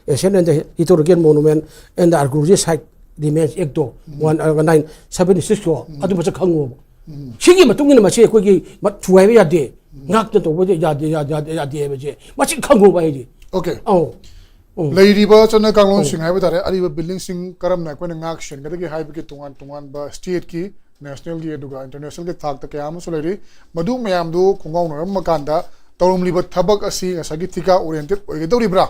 ancient and historical monument and archaeology site remains Act to one nineteen seventy six ꯇꯣ ꯑꯗꯨ ꯃꯁꯛ ꯈꯪꯉꯣꯕ꯫ ꯁꯤꯒꯤ ꯃꯇꯨꯡ ꯏꯟꯅ ꯃꯁꯤ ꯑꯩꯈꯣꯏꯒꯤ ꯊꯨꯒꯥꯏꯕ ꯌꯥꯗꯦ, ꯉꯥꯛꯇ ꯇꯧꯕ ꯌꯥꯗꯦ, ꯌꯥꯗꯦ, ꯌꯥꯗꯦ, ꯌꯥꯗꯦ ꯍꯥꯏꯕꯁꯦ ꯃꯁꯤ ꯈꯪꯉꯣꯕ ꯑꯩꯗꯤ꯫ Okay. ꯑꯧ꯫ ꯎꯝ꯫ ꯂꯩꯔꯤꯕ ꯆꯠꯅ ꯀꯥꯡꯂꯣꯟꯁꯤꯡ ꯍꯥꯏꯕ ꯇꯥꯔꯦ, ꯑꯔꯤꯕ buildingꯁꯤꯡ ꯀꯔꯝꯅ ꯑꯩꯈꯣꯏꯅ ꯉꯥꯛ ꯁꯦꯟꯒꯗꯒꯦ ꯍꯥꯏꯕꯒꯤ ꯇꯣꯉꯥꯟ ꯇꯣꯉꯥꯟꯕ stateꯀꯤ, nationalꯒꯤ ꯑꯗꯨꯒ internationalꯒꯤ ꯊꯥꯛꯇ ꯀꯌꯥ ꯑꯃꯁꯨ ꯂꯩꯔꯤ꯫ ꯃꯗꯨ ꯃꯌꯥꯝꯗꯨ ꯈꯣꯡꯒꯥꯎꯅꯔꯝꯕ ꯀꯥꯟꯗ ꯇꯧꯔꯝꯂꯤꯕ ꯊꯕꯛ ꯑꯁꯤ ꯉꯁꯥꯏꯒꯤ ꯊꯤꯀꯥ oriented ꯑꯣꯏꯒꯗꯧꯔꯤꯕ꯭ꯔꯥ?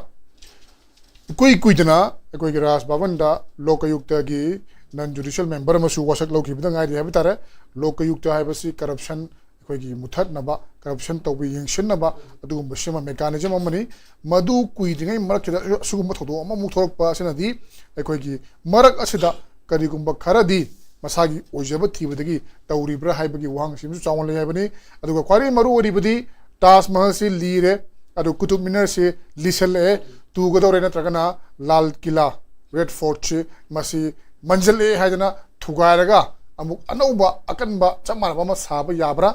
ꯏꯀꯨꯏ ꯀꯨꯏꯗꯅ ꯑꯩꯈꯣꯏꯒꯤ ꯔꯥꯖ ꯚꯕꯟꯗ ꯂꯣꯀꯌꯨꯛꯇꯒꯤ non judicial member ꯑꯃꯁꯨ ꯋꯥꯁꯛ ꯂꯧꯈꯤꯕꯗ ꯉꯥꯏꯔꯤ ꯍꯥꯏꯕ ꯇꯥꯔꯦ꯫ ꯂꯣꯀꯌꯨꯛꯇ ꯍꯥꯏꯕꯁꯤ corruption ꯑꯩꯈꯣꯏꯒꯤ ꯃꯨꯊꯠꯅꯕ, corruption ꯇꯧꯕ ꯌꯦꯡꯁꯤꯟꯅꯕ ꯑꯗꯨꯒꯨꯝꯕ ꯁꯤꯃ mechanism ꯑꯃꯅꯤ꯫ ꯃꯗꯨ ꯀꯨꯏꯗ꯭ꯔꯤꯉꯩ ꯃꯔꯛꯁꯤꯗ ꯑꯁꯤꯒꯨꯝꯕ ꯊꯧꯗꯣꯛ ꯑꯃꯃꯨꯛ ꯊꯣꯛꯂꯛꯄ ꯑꯁꯤꯅꯗꯤ ꯑꯩꯈꯣꯏꯒꯤ ꯃꯔꯛ ꯑꯁꯤꯗ ꯀꯔꯤꯒꯨꯝꯕ ꯈꯔꯗꯤ ꯃꯁꯥꯒꯤ ꯑꯣꯏꯖꯕ ꯊꯤꯕꯗꯒꯤ ꯇꯧꯔꯤꯕ꯭ꯔꯥ ꯍꯥꯏꯕꯒꯤ ꯋꯥꯍꯪꯁꯤꯃꯁꯨ ꯆꯥꯎꯅ ꯂꯩ ꯍꯥꯏꯕꯅꯤ꯫ ꯑꯗꯨꯒ ꯈ꯭ꯋꯥꯏꯗꯒꯤ ꯃꯔꯨ ꯑꯣꯏꯔꯤꯕꯗꯤ ꯇꯥꯖ ꯃꯍꯜꯁꯤ ꯂꯤꯔꯦ, ꯑꯗꯨ ꯀꯨꯇꯨꯕ ꯃꯤꯅꯔꯁꯤ ꯂꯤꯁꯜꯂꯛꯑꯦ, ꯇꯨꯒꯗꯧꯔꯦ, ꯅꯠꯇ꯭ꯔꯒꯅ ꯂꯥꯜ ꯀꯤꯂꯥ, ꯔꯦꯗ ꯐꯣꯔꯠꯁꯤ ꯃꯁꯤ ꯃꯟꯖꯜꯂꯛꯑꯦ ꯍꯥꯏꯗꯅ ꯊꯨꯒꯥꯏꯔꯒ ꯑꯃꯨꯛ ꯑꯅꯧꯕ ꯑꯀꯟꯕ ꯆꯞ ꯃꯥꯟꯅꯕ ꯑꯃ ꯁꯥꯕ ꯌꯥꯕ꯭ꯔꯥ?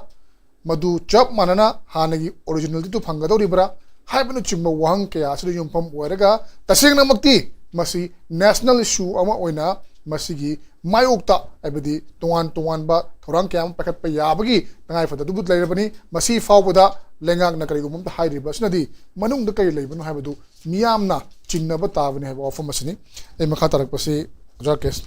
ꯃꯗꯨ ꯆꯞ ꯃꯥꯟꯅꯅ ꯍꯥꯟꯅꯒꯤ ꯑꯣꯔꯤꯖꯤꯅꯦꯂꯤꯇꯤꯗꯨ ꯐꯪꯒꯗꯧꯔꯤꯕ꯭ꯔꯥ ꯍꯥꯏꯕꯅꯆꯤꯡꯕ ꯋꯥꯍꯪ ꯀꯌꯥ ꯑꯁꯤꯗ ꯌꯨꯝꯐꯝ ꯑꯣꯏꯔꯒ, ꯇꯁꯦꯡꯅꯃꯛꯇꯤ ꯃꯁꯤ ꯅꯦꯁꯅꯦꯜ ꯏꯁꯨ ꯑꯃ ꯑꯣꯏꯅ ꯃꯁꯤꯒꯤ ꯃꯥꯌꯣꯛꯇ, ꯍꯥꯏꯕꯗꯤ ꯇꯣꯉꯥꯟ ꯇꯣꯉꯥꯟꯕ ꯊꯧꯔꯥꯡ ꯀꯌꯥ ꯑꯃ ꯄꯥꯏꯈꯠꯄ ꯌꯥꯕꯒꯤ ꯇꯉꯥꯏꯐꯗꯕ ꯑꯗꯨꯕꯨ ꯂꯩꯔꯕꯅꯤ꯫ ꯃꯁꯤ ꯐꯥꯎꯕꯗ ꯂꯩꯉꯥꯛꯅ ꯀꯔꯤꯒꯨꯝꯕ ꯑꯝꯇ ꯍꯥꯏꯗ꯭ꯔꯤꯕ ꯑꯁꯤꯅꯗꯤ ꯃꯅꯨꯡꯗ ꯀꯔꯤ ꯂꯩꯕꯅꯣ ꯍꯥꯏꯕꯗꯨ ꯃꯤꯌꯥꯝꯅ ꯆꯤꯡꯅꯕ ꯇꯥꯕꯅꯤ ꯍꯥꯏꯕ ꯋꯥꯐꯝ ꯑꯁꯤꯅꯤ꯫ ꯑꯩ ꯃꯈꯥ ꯇꯥꯔꯛꯄꯁꯤ ꯑꯣꯖꯥ ꯀꯦꯁ꯫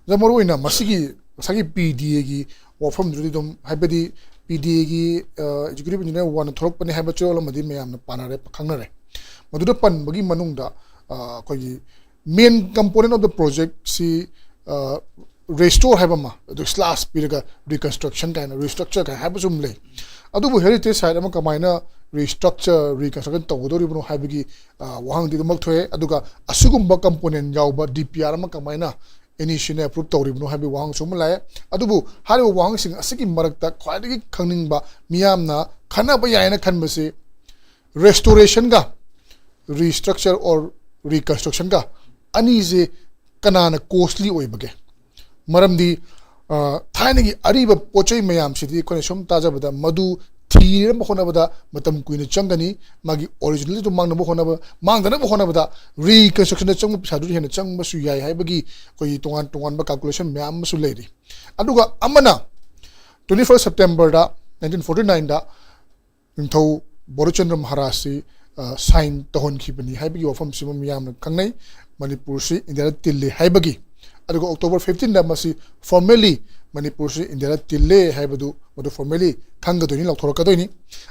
ꯑꯣꯖꯥ, ꯃꯔꯨꯑꯣꯏꯅ ꯃꯁꯤꯒꯤ ꯉꯁꯥꯏꯒꯤ ꯄꯤ ꯗꯤ ꯑꯦꯒꯤ ꯋꯥꯐꯝꯗꯨꯗꯤ ꯑꯗꯨꯝ, ꯍꯥꯏꯕꯗꯤ ꯄꯤ ꯗꯤ ꯑꯦꯒꯤ ꯑꯦꯛꯖꯤꯀ꯭ꯌꯨꯇꯤꯚ ꯏꯟꯖꯤꯅꯤꯌꯥꯔ ꯋꯥꯟꯅ ꯊꯣꯛꯂꯛꯄꯅꯤ ꯍꯥꯏꯕ ꯆꯌꯣꯜ ꯑꯃꯗꯤ ꯃꯌꯥꯝꯅ ꯄꯥꯅꯔꯦ, ꯈꯪꯅꯔꯦ꯫ ꯃꯗꯨꯗ ꯄꯟꯕꯒꯤ ꯃꯅꯨꯡꯗ ꯑ, ꯑꯩꯈꯣꯏꯒꯤ main component of the projectꯁꯤ ꯔꯦꯁꯇꯣꯔ ꯍꯥꯏꯕ ꯑꯃ, ꯑꯗꯨ ꯁ꯭ꯂꯥꯁ ꯄꯤꯔꯒ ꯔꯤꯀꯟꯁꯇ꯭ꯔꯛꯁꯟ ꯀꯥꯏꯅ, ꯔꯤꯁꯇ꯭ꯔꯛꯆꯔ ꯀꯥꯏꯅ ꯍꯥꯏꯕꯁꯨ ꯑꯃ ꯂꯩ꯫ ꯑꯗꯨꯕꯨ ꯍꯦꯔꯤꯇꯦꯖ ꯁꯥꯏꯠ ꯑꯃ ꯀꯃꯥꯏꯅ ꯔꯤꯁꯇ꯭ꯔꯛꯆꯔ, ꯔꯤꯀꯟꯁꯇ꯭ꯔꯛꯁꯟ ꯇꯧꯒꯗꯧꯔꯤꯕꯅꯣ ꯍꯥꯏꯕꯒꯤ ꯑ, ꯋꯥꯍꯪꯗꯤ ꯑꯗꯨꯃꯛ ꯊꯣꯛꯑꯦ꯫ ꯑꯗꯨꯒ ꯑꯁꯤꯒꯨꯝꯕ ꯀꯝꯄꯣꯅꯦꯟ ꯌꯥꯎꯕ ꯗꯤ ꯄꯤ ꯑꯥꯔ ꯑꯃ ꯀꯃꯥꯏꯅ ꯑꯦꯟ ꯏ ꯁꯤꯅ ꯑꯦꯄ꯭ꯔꯨꯞ ꯇꯧꯔꯤꯕꯅꯣ ꯍꯥꯏꯕꯒꯤ ꯋꯥꯍꯪꯁꯨ ꯑꯃ ꯂꯥꯛꯑꯦ꯫ ꯑꯗꯨꯕꯨ ꯍꯥꯏꯔꯤꯕ ꯋꯥꯍꯪꯁꯤꯡ ꯑꯁꯤꯒꯤ ꯃꯔꯛꯇ ꯈ꯭ꯋꯥꯏꯗꯒꯤ ꯈꯪꯅꯤꯡꯕ, ꯃꯤꯌꯥꯝꯅ ꯈꯟꯅꯕ ꯌꯥꯏꯅ ꯈꯟꯕꯁꯤ ꯔꯦꯁꯇꯣꯔꯦꯁꯟꯒ ꯔꯤꯁꯇ꯭ꯔꯛꯆꯔ ꯑꯣꯔ ꯔꯤꯀꯟꯁꯇ꯭ꯔꯛꯁꯟꯒ ꯑꯅꯤꯁꯦ ꯀꯅꯥꯅ ꯀꯣꯁꯂꯤ ꯑꯣꯏꯕꯒꯦ? ꯃꯔꯝꯗꯤ ꯑ, ꯊꯥꯏꯅꯒꯤ ꯑꯔꯤꯕ ꯄꯣꯠ ꯆꯩ ꯃꯌꯥꯝꯁꯤꯗꯤ ꯑꯩꯈꯣꯏꯅ ꯁꯨꯝ ꯇꯥꯖꯕꯗ ꯃꯗꯨ ꯊꯤꯅꯕ ꯍꯣꯠꯅꯕꯗ ꯃꯇꯝ ꯀꯨꯏꯅ ꯆꯪꯒꯅꯤ, ꯃꯥꯒꯤ ꯑꯣꯔꯤꯖꯤꯅꯦꯂꯤꯇꯤꯗꯨ ꯃꯥꯡꯅꯕ ꯍꯣꯠꯅꯕ, ꯃꯥꯡꯗꯅꯕ ꯍꯣꯠꯅꯕꯗ ꯔꯤꯀꯟꯁꯇ꯭ꯔꯛꯁꯟꯗ ꯆꯪꯕ ꯄꯩꯁꯥꯗꯨ ꯍꯦꯟꯅ ꯆꯪꯕꯁꯨ ꯌꯥꯏ ꯍꯥꯏꯕꯒꯤ ꯑꯩꯈꯣꯏꯒꯤ ꯇꯣꯉꯥꯟ ꯇꯣꯉꯥꯟꯕ ꯀꯥꯜꯀꯨꯂꯦꯁꯟ ꯃꯌꯥꯝ ꯑꯃꯁꯨ ꯂꯩꯔꯤ꯫ ꯑꯗꯨꯒ ꯑꯃꯅ twenty first Septemberꯗ nineteen forty nineꯗ ꯅꯤꯡꯊꯧ ꯕꯣꯙꯆꯟꯗ꯭ꯔ ꯃꯍꯥꯔꯥꯖꯁꯤ, ꯑ, ꯁꯥꯏꯟ ꯇꯧꯍꯟꯈꯤꯕꯅꯤ ꯍꯥꯏꯕꯒꯤ ꯋꯥꯐꯝꯁꯤꯃ ꯃꯤꯌꯥꯝꯅ ꯈꯪꯅꯩ꯫ ꯃꯅꯤꯄꯨꯔꯁꯤ ꯏꯟꯗꯤꯌꯥꯗ ꯇꯤꯜꯂꯤ ꯍꯥꯏꯕꯒꯤ꯫ ꯑꯗꯨꯒ October fifteenꯗ ꯃꯁꯤ ꯐꯣꯔꯃꯦꯜꯂꯤ ꯃꯅꯤꯄꯨꯔꯁꯤ ꯏꯟꯗꯤꯌꯥꯗ ꯇꯤꯜꯂꯦ ꯍꯥꯏꯕꯗꯨ ꯃꯗꯨ ꯐꯣꯔꯃꯦꯜꯂꯤ ꯈꯪꯒꯗꯣꯏꯅꯤ, ꯂꯥꯎꯊꯣꯔꯛꯀꯗꯣꯏꯅꯤ꯫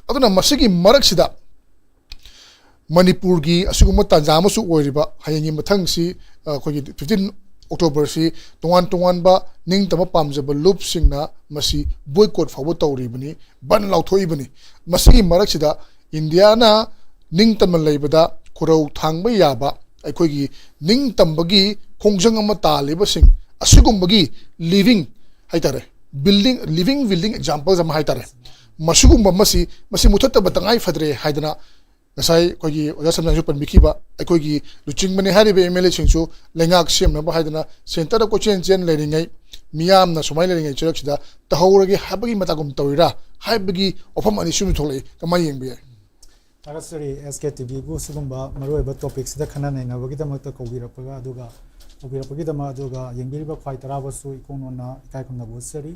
ꯑꯗꯨꯅ ꯃꯁꯤꯒꯤ ꯃꯔꯛꯁꯤꯗ ꯃꯅꯤꯄꯨꯔꯒꯤ ꯑꯁꯤꯒꯨꯝꯕ ꯇꯥꯟꯖꯥ ꯑꯃꯁꯨ ꯑꯣꯏꯔꯤꯕ, ꯍꯌꯦꯡꯒꯤ ꯃꯊꯪꯁꯤ, ꯑ, ꯑꯩꯈꯣꯏꯒꯤ fifteen Octoberꯁꯤ ꯇꯣꯉꯥꯟ ꯇꯣꯉꯥꯟꯕ ꯅꯤꯡꯇꯝꯕ ꯄꯥꯝꯖꯕ ꯂꯨꯞꯁꯤꯡꯅ ꯃꯁꯤ ꯕꯣꯏꯀꯣꯠ ꯐꯥꯎꯕ ꯇꯧꯔꯤꯕꯅꯤ, ꯕꯟ ꯂꯥꯎꯊꯣꯛꯏꯕꯅꯤ꯫ ꯃꯁꯤꯒꯤ ꯃꯔꯛꯁꯤꯗ ꯏꯟꯗꯤꯌꯥꯅ ꯅꯤꯡꯇꯝꯅ ꯂꯩꯕꯗ ꯈꯨꯔꯧ ꯊꯥꯡꯕ ꯌꯥꯕ ꯑꯩꯈꯣꯏꯒꯤ ꯅꯤꯡꯇꯝꯕꯒꯤ ꯈꯣꯡꯖꯪ ꯑꯃ ꯇꯥꯜꯂꯤꯕꯁꯤꯡ ꯑꯁꯤꯒꯨꯝꯕꯒꯤ living ꯍꯥꯏꯇꯥꯔꯦ, building, living building examples ꯑꯃ ꯍꯥꯏꯇꯥꯔꯦ, ꯃꯁꯤꯒꯨꯝꯕ ꯑꯃꯁꯤ, ꯃꯁꯤ ꯃꯨꯊꯠꯇꯕ ꯇꯉꯥꯏ ꯐꯗ꯭ꯔꯦ ꯍꯥꯏꯗꯅ ꯉꯁꯥꯏ ꯑꯩꯈꯣꯏꯒꯤ ꯑꯣꯖꯥ ꯁꯝꯖꯥꯟꯁꯨ ꯄꯟꯕꯤꯈꯤꯕ ꯑꯩꯈꯣꯏꯒꯤ ꯂꯨꯆꯤꯡꯕꯅꯤ ꯍꯥꯏꯔꯤꯕ ꯑꯦꯝ ꯑꯦꯜ ꯑꯦꯁꯤꯡꯁꯨ ꯂꯩꯉꯥꯛ ꯁꯦꯝꯅꯕ ꯍꯥꯏꯗꯅ centre ꯗ ꯀꯣꯏꯆꯦꯟ ꯆꯦꯟ ꯂꯩꯔꯤꯉꯩ, ꯃꯤꯌꯥꯝꯅ ꯁꯨꯃꯥꯏꯅ ꯂꯩꯔꯤꯉꯩ ꯆꯩꯔꯛꯁꯤꯗ ꯇꯧꯍꯧꯔꯒꯦ ꯍꯥꯏꯕꯒꯤ ꯃꯇꯥꯒꯨꯝ ꯇꯧꯔꯤꯔꯥ ꯍꯥꯏꯕꯒꯤ ꯋꯥꯐꯝ ꯑꯅꯤ ꯁꯨꯝ ꯊꯣꯛꯂꯛꯏ꯫ ꯀꯃꯥꯏꯅ ꯌꯦꯡꯕ ꯌꯥꯏ? ꯊꯥꯒꯠꯆꯔꯤ ꯑꯦꯁ ꯀꯦ ꯇꯤ ꯚꯤꯕꯨ ꯁꯤꯒꯨꯝꯕ ꯃꯔꯨꯑꯣꯏꯕ ꯇꯣꯄꯤꯛꯁꯤꯗ ꯈꯟꯅ ꯅꯩꯅꯕꯒꯤꯗꯃꯛꯇ ꯀꯧꯕꯤꯔꯛꯄꯒ, ꯑꯗꯨꯒ ꯀꯧꯕꯤꯔꯛꯄꯒꯤꯗꯃꯛ, ꯑꯗꯨꯒ ꯌꯦꯡꯕꯤꯔꯤꯕ ꯈ꯭ꯋꯥꯏ ꯇꯔꯥꯕꯨꯁꯨ ꯏꯀꯣꯛ ꯅꯣꯟꯅ ꯏꯀꯥꯏ ꯈꯨꯝꯅꯕ ꯎꯠꯆꯔꯤ꯫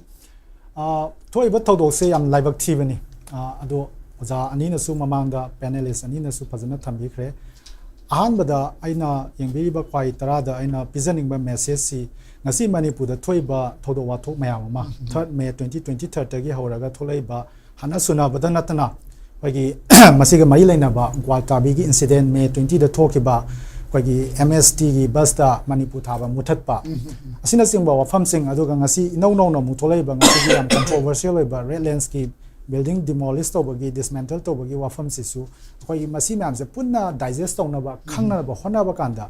ꯑ, ꯊꯣꯛꯏꯕ ꯊꯧꯗꯣꯛꯁꯦ ꯌꯥꯝ ꯂꯥꯏꯕꯛ ꯊꯤꯕꯅꯤ꯫ ꯑ, ꯑꯗꯣ ꯑꯣꯖꯥ ꯑꯅꯤꯅꯁꯨ ꯃꯃꯥꯡꯗ, ꯄꯦꯅꯦꯂꯤꯁ ꯑꯅꯤꯅꯁꯨ ꯐꯖꯅ ꯊꯝꯕꯤꯈ꯭ꯔꯦ꯫ ꯑꯍꯥꯟꯕꯗ ꯑꯩꯅ ꯌꯦꯡꯕꯤꯔꯤꯕ ꯈ꯭ꯋꯥꯏ ꯇꯔꯥꯗ ꯑꯩꯅ ꯄꯤꯖꯅꯤꯡꯕ ꯃꯦꯁꯦꯖꯁꯤ, ꯉꯁꯤ ꯃꯅꯤꯄꯨꯔꯗ ꯊꯣꯛꯏꯕ ꯊꯧꯗꯣꯛ ꯋꯥꯊꯣꯛ ꯃꯌꯥꯝ ꯑꯃ, ꯎꯝ, ꯎꯝ꯫ Third May twenty twenty thirdꯇꯒꯤ ꯍꯧꯔꯒ ꯊꯣꯛꯂꯛꯏꯕ ꯍꯥꯟꯅ ꯁꯨꯅꯕꯗ ꯅꯠꯇꯅ, ꯑꯩꯈꯣꯏꯒꯤ ꯃꯁꯤꯒ ꯃꯔꯤ ꯂꯩꯅꯕ ꯒ꯭ꯋꯥꯜꯇꯥꯕꯤꯒꯤ incident May twentyꯗ ꯊꯣꯛꯈꯤꯕ, ꯑꯩꯈꯣꯏꯒꯤ ꯑꯦꯝ ꯑꯦꯁ ꯇꯤꯒꯤ ꯕꯁꯇ ꯃꯅꯤꯄꯨꯔ ꯊꯥꯕ ꯃꯨꯊꯠꯄ, ꯎꯝ, ꯎꯝ, ꯎꯝ꯫ ꯑꯁꯤꯅꯆꯤꯡꯕ ꯋꯥꯐꯝꯁꯤꯡ, ꯑꯗꯨꯒ ꯉꯁꯤ ꯏꯅꯧ ꯅꯧꯅ ꯑꯃꯨꯛ ꯊꯣꯛꯂꯛꯏꯕ, ꯉꯁꯤꯒꯤ ꯌꯥꯝ controversial ꯑꯣꯏꯕ ꯔꯦꯗ ꯂꯦꯟꯁꯀꯤ building demolish ꯇꯧꯕꯒꯤ, dismantle ꯇꯧꯕꯒꯤ ꯋꯥꯐꯝꯁꯤꯁꯨ, ꯑꯩꯈꯣꯏꯒꯤ ꯃꯁꯤ ꯃꯌꯥꯝꯁꯦ ꯄꯨꯟꯅ digest ꯇꯧꯅꯕ, ꯎꯝ꯫ ꯈꯪꯅꯕ ꯍꯣꯠꯅꯕ ꯀꯥꯟꯗ,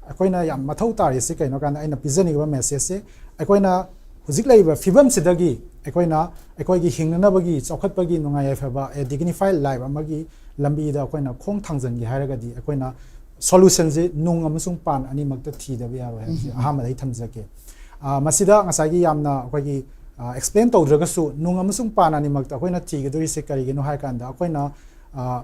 ꯑꯩꯈꯣꯏꯅ ꯌꯥꯝ ꯃꯊꯧ ꯇꯥꯔꯤꯁꯤ ꯀꯩꯅꯣ ꯀꯥꯟꯗ, ꯑꯩꯅ ꯄꯤꯖꯅꯤꯡꯉꯤꯕ ꯃꯦꯁꯦꯖꯁꯦ, ꯑꯩꯈꯣꯏꯅ ꯍꯧꯖꯤꯛ ꯂꯩꯔꯤꯕ ꯐꯤꯕꯝꯁꯤꯗꯒꯤ ꯑꯩꯈꯣꯏꯅ ꯑꯩꯈꯣꯏꯒꯤ ꯍꯤꯡꯅꯅꯕꯒꯤ, ꯆꯥꯎꯈꯠꯄꯒꯤ, ꯅꯨꯡꯉꯥꯏ ꯌꯥꯏꯐꯕ, a dignified life ꯑꯃꯒꯤ ꯂꯝꯕꯤꯗ ꯑꯩꯈꯣꯏꯅ ꯈꯣꯡ ꯊꯥꯡꯖꯟꯒꯦ ꯍꯥꯏꯔꯒꯗꯤ, ꯑꯩꯈꯣꯏꯅ solutionꯁꯦ ꯅꯨꯡ ꯑꯃꯁꯨꯡ ꯄꯥꯟ ꯑꯅꯤꯃꯛꯇ ꯊꯤꯗꯕ ꯌꯥꯔꯣꯏ ꯍꯥꯏꯕꯁꯦ, ꯎꯝ꯫ ꯑꯍꯥꯟꯕꯗ ꯑꯩ ꯊꯝꯖꯒꯦ꯫ ꯑ, ꯃꯁꯤꯗ ꯉꯁꯥꯏꯒꯤ ꯌꯥꯝꯅ ꯑꯩꯈꯣꯏꯒꯤ, ꯑ, explain ꯇꯧꯗ꯭ꯔꯒꯁꯨ, ꯅꯨꯡ ꯑꯃꯁꯨꯡ ꯄꯥꯟ ꯑꯅꯤꯃꯛꯇ ꯑꯩꯈꯣꯏꯅ ꯊꯤꯒꯗꯣꯏꯁꯦ ꯀꯔꯤꯒꯤꯅꯣ ꯍꯥꯏ ꯀꯥꯟꯗ, ꯑꯩꯈꯣꯏꯅ, ꯑ,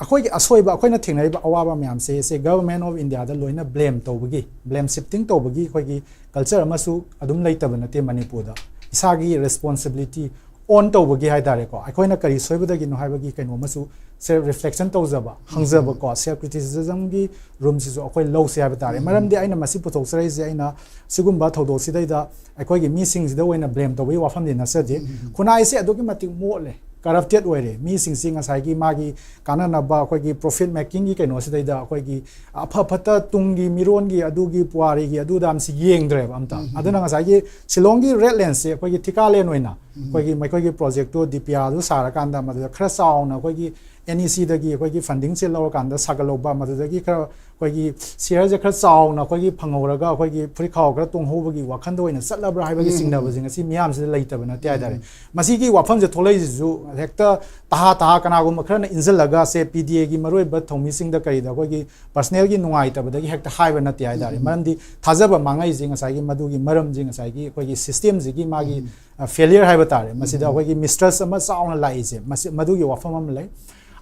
ꯑꯩꯈꯣꯏꯒꯤ ꯑꯁꯣꯏꯕ, ꯑꯩꯈꯣꯏꯅ ꯊꯦꯡꯅꯔꯤꯕ ꯑꯋꯥꯕ ꯃꯌꯥꯝꯁꯦ, ꯁꯦ Government of Indiaꯗ ꯂꯣꯏꯅ blame ꯇꯧꯕꯒꯤ, blame shifting ꯇꯧꯕꯒꯤ ꯑꯩꯈꯣꯏꯒꯤ culture ꯑꯃꯁꯨ ꯑꯗꯨꯝ ꯂꯩꯇꯕ ꯅꯠꯇꯦ ꯃꯅꯤꯄꯨꯔꯗ꯫ ꯏꯁꯥꯒꯤ responsibility own ꯇꯧꯕꯒꯤ ꯍꯥꯏ ꯇꯥꯔꯦꯀꯣ, ꯑꯩꯈꯣꯏꯅ ꯀꯔꯤ ꯁꯣꯏꯕꯗꯒꯤꯅꯣ ꯍꯥꯏꯕꯒꯤ ꯀꯩꯅꯣ ꯑꯃꯁꯨ self reflection ꯇꯧꯖꯕ, ꯍꯪꯖꯕꯀꯣ, self criticismꯒꯤ roomꯁꯤꯁꯨ ꯑꯩꯈꯣꯏ ꯂꯧꯁꯦ ꯍꯥꯏꯕ ꯇꯥꯔꯦ꯫ ꯎꯝ꯫ ꯃꯔꯝꯗꯤ ꯑꯩꯅ ꯃꯁꯤ ꯄꯨꯊꯣꯛꯆꯔꯛꯏꯁꯦ, ꯑꯩꯅ ꯁꯤꯒꯨꯝꯕ ꯊꯧꯗꯣꯛꯁꯤꯗꯩꯗ ꯑꯩꯈꯣꯏꯒꯤ ꯃꯤꯁꯤꯡꯁꯤꯗ ꯑꯣꯏꯅ blame ꯇꯧꯕꯒꯤ ꯋꯥꯐꯝꯗꯤ ꯅꯠꯆꯗꯦ꯫ ꯎꯝ, ꯎꯝ, ꯎꯝ꯫ ꯈꯨꯟꯅꯥꯏꯁꯦ ꯑꯗꯨꯛꯀꯤ ꯃꯇꯤꯛ ꯃꯣꯠꯂꯦ, corrupted ꯑꯣꯏꯔꯦ꯫ ꯃꯤꯁꯤꯡꯁꯤ ꯉꯁꯥꯏꯒꯤ ꯃꯥꯒꯤ ꯀꯥꯟꯅꯅꯕ ꯑꯩꯈꯣꯏꯒꯤ profit makingꯒꯤ ꯀꯩꯅꯣꯁꯤꯗꯩꯗ ꯑꯩꯈꯣꯏꯒꯤ ꯑꯐ ꯐꯠꯇ ꯇꯨꯡꯒꯤ ꯃꯤꯔꯣꯟꯒꯤ ꯑꯗꯨꯒꯤ ꯄꯨꯋꯥꯔꯤꯒꯤ ꯑꯗꯨꯗꯥꯝꯁꯤ ꯌꯦꯡꯗ꯭ꯔꯦꯕ ꯑꯝꯇ꯫ ꯎꯝ, ꯎꯝ, ꯎꯝ꯫ ꯑꯗꯨꯅ ꯉꯁꯥꯏꯒꯤ ꯁꯤꯂꯣꯡꯒꯤ ꯔꯦꯗ ꯂꯦꯟꯁꯁꯦ ꯑꯩꯈꯣꯏꯒꯤ ꯊꯤꯀꯥꯂꯦꯟ ꯑꯣꯏꯅ ꯑꯩꯈꯣꯏꯒꯤ ꯃꯈꯣꯏꯒꯤ ꯄ꯭ꯔꯣꯖꯦꯛꯇꯨ ꯗꯤ ꯄꯤ ꯑꯥꯔꯗꯨ ꯁꯥꯔꯀꯥꯟꯗ ꯃꯗꯨꯗ ꯈꯔ ꯆꯥꯎꯅ ꯑꯩꯈꯣꯏꯒꯤ ꯑꯦꯟ ꯏ ꯁꯤꯗꯒꯤ ꯑꯩꯈꯣꯏꯒꯤ ꯐꯟꯗꯤꯡꯁꯦ ꯂꯧꯔꯀꯥꯟꯗ ꯁꯥꯒꯠꯍꯧꯕ, ꯃꯗꯨꯗꯒꯤ ꯈꯔ ꯑꯩꯈꯣꯏꯒꯤ ꯁꯤꯌꯔꯁꯦ ꯈꯔ ꯆꯥꯎꯅ ꯑꯩꯈꯣꯏꯒꯤ ꯐꯪꯍꯧꯔꯒ ꯑꯩꯈꯣꯏꯒꯤ ꯐꯨꯔꯤꯠ ꯈꯥꯎ ꯈꯔ ꯇꯣꯡꯍꯧꯕꯒꯤ ꯋꯥꯈꯟꯗ ꯑꯣꯏꯅ ꯆꯠꯂꯕ꯭ꯔꯥ ꯍꯥꯏꯕꯒꯤ ꯎꯝ꯫ ꯆꯤꯡꯅꯕꯁꯦ ꯉꯁꯤ ꯃꯤꯌꯥꯝꯁꯤꯗ ꯂꯩꯇꯕ ꯅꯠꯇꯦ ꯍꯥꯏꯇꯥꯔꯦ꯫ ꯎꯝ꯫ ꯃꯁꯤꯒꯤ ꯋꯥꯐꯝꯁꯦ ꯊꯣꯛꯂꯛꯏꯁꯤꯁꯨ ꯍꯦꯛꯇ ꯇꯍꯥ ꯇꯍꯥ ꯀꯅꯥꯒꯨꯝꯕ ꯈꯔꯅ ꯏꯟꯁꯤꯜꯂꯒ ꯁꯦ ꯄꯤ ꯗꯤ ꯑꯦꯒꯤ ꯃꯔꯨꯑꯣꯏꯕ ꯊꯧꯃꯤꯁꯤꯡꯗ ꯀꯔꯤꯗ ꯑꯩꯈꯣꯏꯒꯤ ꯄꯔꯁꯅꯦꯜꯒꯤ ꯅꯨꯡꯉꯥꯏꯇꯕꯗꯒꯤ ꯍꯦꯛꯇ ꯍꯥꯏꯕ ꯅꯠꯇꯦ ꯍꯥꯏꯇꯥꯔꯦ꯫ ꯎꯝ꯫ ꯃꯔꯝꯗꯤ ꯊꯥꯖꯕ ꯃꯥꯡꯉꯛꯏꯁꯦ ꯉꯁꯥꯏꯒꯤ ꯃꯗꯨꯒꯤ ꯃꯔꯝꯁꯦ ꯉꯁꯥꯏꯒꯤ ꯑꯩꯈꯣꯏꯒꯤ ꯁꯤꯁꯇꯦꯝꯁꯤꯒꯤ ꯃꯥꯒꯤ ꯎꯝ꯫ ꯐꯦꯂꯤꯌꯔ ꯍꯥꯏꯕ ꯇꯥꯔꯦ꯫ ꯃꯁꯤꯗ ꯎꯝ꯫ ꯑꯩꯈꯣꯏꯒꯤ ꯃꯤꯁꯇ꯭ꯔꯁ ꯑꯃ ꯆꯥꯎꯅ ꯂꯥꯛꯏꯁꯦ ꯃꯁꯤ, ꯃꯗꯨꯒꯤ ꯋꯥꯐꯝ ꯑꯃ ꯂꯩ꯫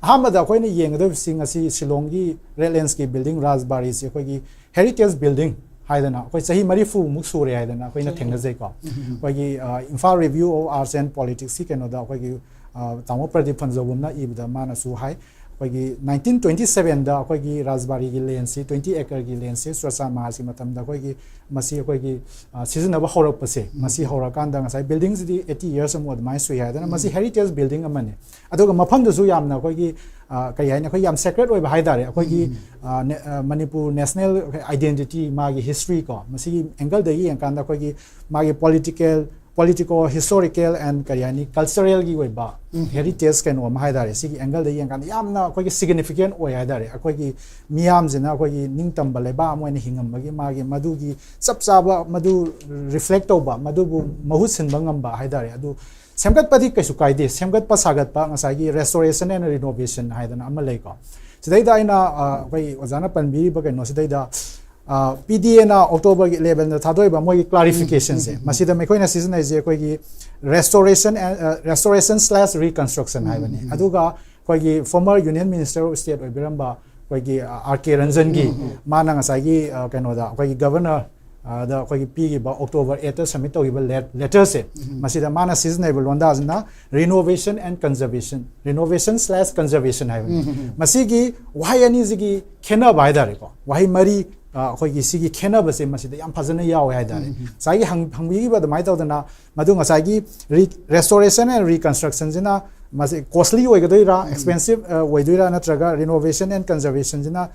ꯑꯍꯥꯟꯕꯗ ꯑꯩꯈꯣꯏꯅ ꯌꯦꯡꯒꯗꯕꯁꯤ ꯉꯁꯤ ꯁꯤꯂꯣꯡꯒꯤ ꯔꯦꯗ ꯂꯦꯟꯁꯀꯤ ꯕꯤꯜꯗꯤꯡ ꯔꯥꯖꯕꯥꯔꯤꯁꯤ ꯑꯩꯈꯣꯏꯒꯤ ꯍꯦꯔꯤꯇꯦꯖ ꯕꯤꯜꯗꯤꯡ ꯍꯥꯏꯗꯅ ꯑꯩꯈꯣꯏ ꯆꯍꯤ ꯃꯔꯤꯐꯨꯃꯨꯛ ꯁꯨꯔꯦ ꯍꯥꯏꯗꯅ ꯑꯩꯈꯣꯏꯅ ꯎꯝ꯫ ꯊꯦꯡꯅꯖꯩꯀꯣ꯫ ꯎꯝ꯫ ꯑꯩꯈꯣꯏꯒꯤ, ꯑ, Imphal Review of Arts and Politicsꯀꯤ ꯀꯩꯅꯣꯗ ꯑꯩꯈꯣꯏꯒꯤ, ꯑ, ꯇꯥꯃꯣ ꯄ꯭ꯔꯗꯤꯞ ꯐꯟꯖꯧꯕꯝꯅ ꯏꯕꯗ ꯃꯥꯅꯁꯨ ꯍꯥꯏ, ꯑꯩꯈꯣꯏꯒꯤ nineteen twenty sevenꯗ ꯑꯩꯈꯣꯏꯒꯤ ꯔꯥꯖꯕꯥꯔꯤꯒꯤ ꯂꯦꯟꯁꯤ, twenty acreꯒꯤ ꯂꯦꯟꯁꯤ ꯆꯨꯔꯆꯥꯟ ꯃꯍꯥꯔꯥꯖꯀꯤ ꯃꯇꯝꯗ ꯑꯩꯈꯣꯏꯒꯤ ꯃꯁꯤ ꯑꯩꯈꯣꯏꯒꯤ, ꯑ, ꯁꯤꯖꯤꯟꯅꯕ ꯍꯧꯔꯛꯄꯁꯦ, ꯎꯝ꯫ ꯃꯁꯤ ꯍꯧꯔꯀꯥꯟꯗ ꯉꯁꯥꯏ ꯕꯤꯜꯗꯤꯡꯁꯤꯗꯤ eighty years ꯑꯃꯨꯛ ꯑꯗꯨꯃꯥꯏꯅ ꯁꯨꯏ ꯍꯥꯏꯗꯅ ꯃꯁꯤ ꯎꯝ꯫ ꯍꯦꯔꯤꯇꯦꯖ ꯕꯤꯜꯗꯤꯡ ꯑꯃꯅꯤ꯫ ꯑꯗꯨꯒ ꯃꯐꯝꯗꯨꯁꯨ ꯌꯥꯝꯅ ꯑꯩꯈꯣꯏꯒꯤ, ꯑ, ꯀꯔꯤ ꯍꯥꯏꯅꯤ, ꯑꯩꯈꯣꯏ ꯌꯥꯝ ꯁꯦꯀ꯭ꯔꯦꯠ ꯑꯣꯏꯕ ꯍꯥꯏꯇꯥꯔꯦ꯫ ꯑꯩꯈꯣꯏꯒꯤ, ꯎꯝ꯫ ꯑ, ꯅꯦ-, ꯑ, ꯃꯅꯤꯄꯨꯔ ꯅꯦꯁꯅꯦꯜ ꯑꯥꯏꯗꯦꯟꯇꯤꯇꯤ, ꯃꯥꯒꯤ ꯍꯤꯁꯇ꯭ꯔꯤ ꯀꯣ, ꯃꯁꯤꯒꯤ ꯑꯦꯡꯒꯜꯗꯒꯤ ꯌꯦꯡꯀꯥꯟꯗ ꯑꯩꯈꯣꯏꯒꯤ ꯃꯥꯒꯤ ꯄꯣꯂꯤꯇꯤꯀꯦꯜ, ꯄꯣꯂꯤꯇꯤꯀꯣ ꯍꯤꯁꯇꯣꯔꯤꯀꯦꯜ ꯑꯦꯟ ꯀꯔꯤ ꯍꯥꯏꯅꯤ, ꯀꯜꯆꯔꯦꯜꯒꯤ ꯑꯣꯏꯕ ꯎꯝ꯫ ꯍꯦꯔꯤꯇꯦꯖ ꯀꯩꯅꯣ ꯑꯃ ꯍꯥꯏꯇꯥꯔꯦ꯫ ꯁꯤꯒꯤ ꯑꯦꯡꯒꯜꯗ ꯌꯦꯡꯀꯥꯟꯗ ꯌꯥꯝꯅ ꯑꯩꯈꯣꯏꯒꯤ ꯁꯤꯒꯅꯤꯐꯤꯀꯦꯟ ꯑꯣꯏ ꯍꯥꯏꯇꯥꯔꯦ꯫ ꯑꯩꯈꯣꯏꯒꯤ ꯃꯤꯌꯥꯝꯁꯤꯅ ꯑꯩꯈꯣꯏꯒꯤ ꯅꯤꯡꯇꯝꯕ ꯂꯩꯕꯥꯛ ꯑꯃ ꯑꯣꯏꯅ ꯍꯤꯡꯉꯝꯕꯒꯤ ꯃꯥꯒꯤ ꯃꯗꯨꯒꯤ ꯆꯞ ꯆꯥꯕ ꯃꯗꯨ ꯔꯤꯐ꯭ꯂꯦꯛ ꯇꯧꯕ, ꯃꯗꯨꯕꯨ ꯃꯍꯨꯠ ꯁꯤꯟꯕ ꯉꯝꯕ ꯍꯥꯏꯇꯥꯔꯦ꯫ ꯑꯗꯨ ꯁꯦꯝꯒꯠꯄꯗꯤ ꯀꯩꯁꯨ ꯀꯥꯏꯗꯦ꯫ ꯁꯦꯝꯒꯠꯄ ꯁꯥꯒꯠꯄ, ꯉꯁꯥꯏꯒꯤ restoration and renovation ꯍꯥꯏꯗꯅ ꯑꯃ ꯂꯩꯀꯣ꯫ ꯁꯤꯗꯩꯗ ꯑꯩꯅ, ꯑ, ꯑꯩꯈꯣꯏ ꯑꯣꯖꯥꯅ ꯄꯟꯕꯤꯔꯤꯕ ꯀꯩꯅꯣꯁꯤꯗꯩꯗ, ꯑ, ꯄꯤ ꯗꯤ ꯑꯦꯅ Octoberꯒꯤ elevenꯗ ꯊꯥꯗꯣꯛꯏꯕ ꯃꯣꯏꯒꯤ clarificationꯁꯦ, ꯎꯝ, ꯎꯝ, ꯎꯝ, ꯎꯝ꯫ ꯃꯁꯤꯗ ꯑꯩꯈꯣꯏꯅ ꯁꯤꯖꯤꯟꯅꯩꯁꯦ ꯑꯩꯈꯣꯏꯒꯤ restoration and, ꯑ, restoration slash reconstruction ꯎꯝ, ꯍꯥꯏꯕꯅꯤ꯫ ꯎꯝ, ꯎꯝ꯫ ꯑꯗꯨꯒ ꯑꯩꯈꯣꯏꯒꯤ former Union Minister of State ꯑꯣꯏꯕꯤꯔꯝꯕ ꯑꯩꯈꯣꯏꯒꯤ, ꯑ, ꯑꯥꯔ ꯀꯦ ꯔꯟꯖꯟꯒꯤ, ꯎꯝ, ꯎꯝ꯫ ꯃꯥꯅ ꯉꯁꯥꯏꯒꯤ, ꯑ, ꯀꯩꯅꯣꯗ ꯑꯩꯈꯣꯏꯒꯤ Governor ꯑ, ꯗ ꯑꯩꯈꯣꯏꯒꯤ ꯄꯤꯈꯤꯕ October eightꯇ submit ꯇꯧꯈꯤꯕ ꯂꯦꯠ-, letterꯁꯦ, ꯎꯝ꯫ ꯃꯁꯤꯗ ꯃꯥꯅ ꯁꯤꯖꯤꯟꯅꯔꯤꯕ ꯂꯣꯟꯗꯥꯁꯤꯅ renovation and conservation, renovation slash conservation ꯍꯥꯏꯕꯅꯤ꯫ ꯎꯝ, ꯎꯝ, ꯎꯝ꯫ ꯃꯁꯤꯒꯤ ꯋꯥꯍꯩ ꯑꯅꯤꯁꯤꯒꯤ ꯈꯦꯠꯅꯕ ꯍꯥꯏꯇꯥꯔꯦꯀꯣ, ꯋꯥꯍꯩ ꯃꯔꯤ, ꯑ, ꯑꯩꯈꯣꯏꯒꯤ ꯁꯤꯒꯤ ꯈꯦꯠꯅꯕꯁꯦ ꯃꯁꯤꯗ ꯌꯥꯝ ꯐꯖꯅ ꯌꯥꯎꯋꯦ ꯍꯥꯏꯇꯥꯔꯦ꯫ ꯎꯝ, ꯎꯝ, ꯎꯝ꯫ ꯉꯁꯥꯏꯒꯤ ꯍꯪ-, ꯍꯪꯕꯤꯈꯤꯕ ꯑꯗꯨꯃꯥꯏꯅ ꯇꯧꯗꯅ, ꯃꯗꯨ ꯉꯁꯥꯏꯒꯤ re-, restoration and reconstructionꯁꯤꯅ ꯃꯁꯤ costly ꯑꯣꯏꯒꯗꯣꯏꯔꯥ, expensive ꯑꯣꯏꯗꯣꯏꯔꯥ, ꯅꯠꯇ꯭ꯔꯒ renovation and conservationꯁꯤꯅ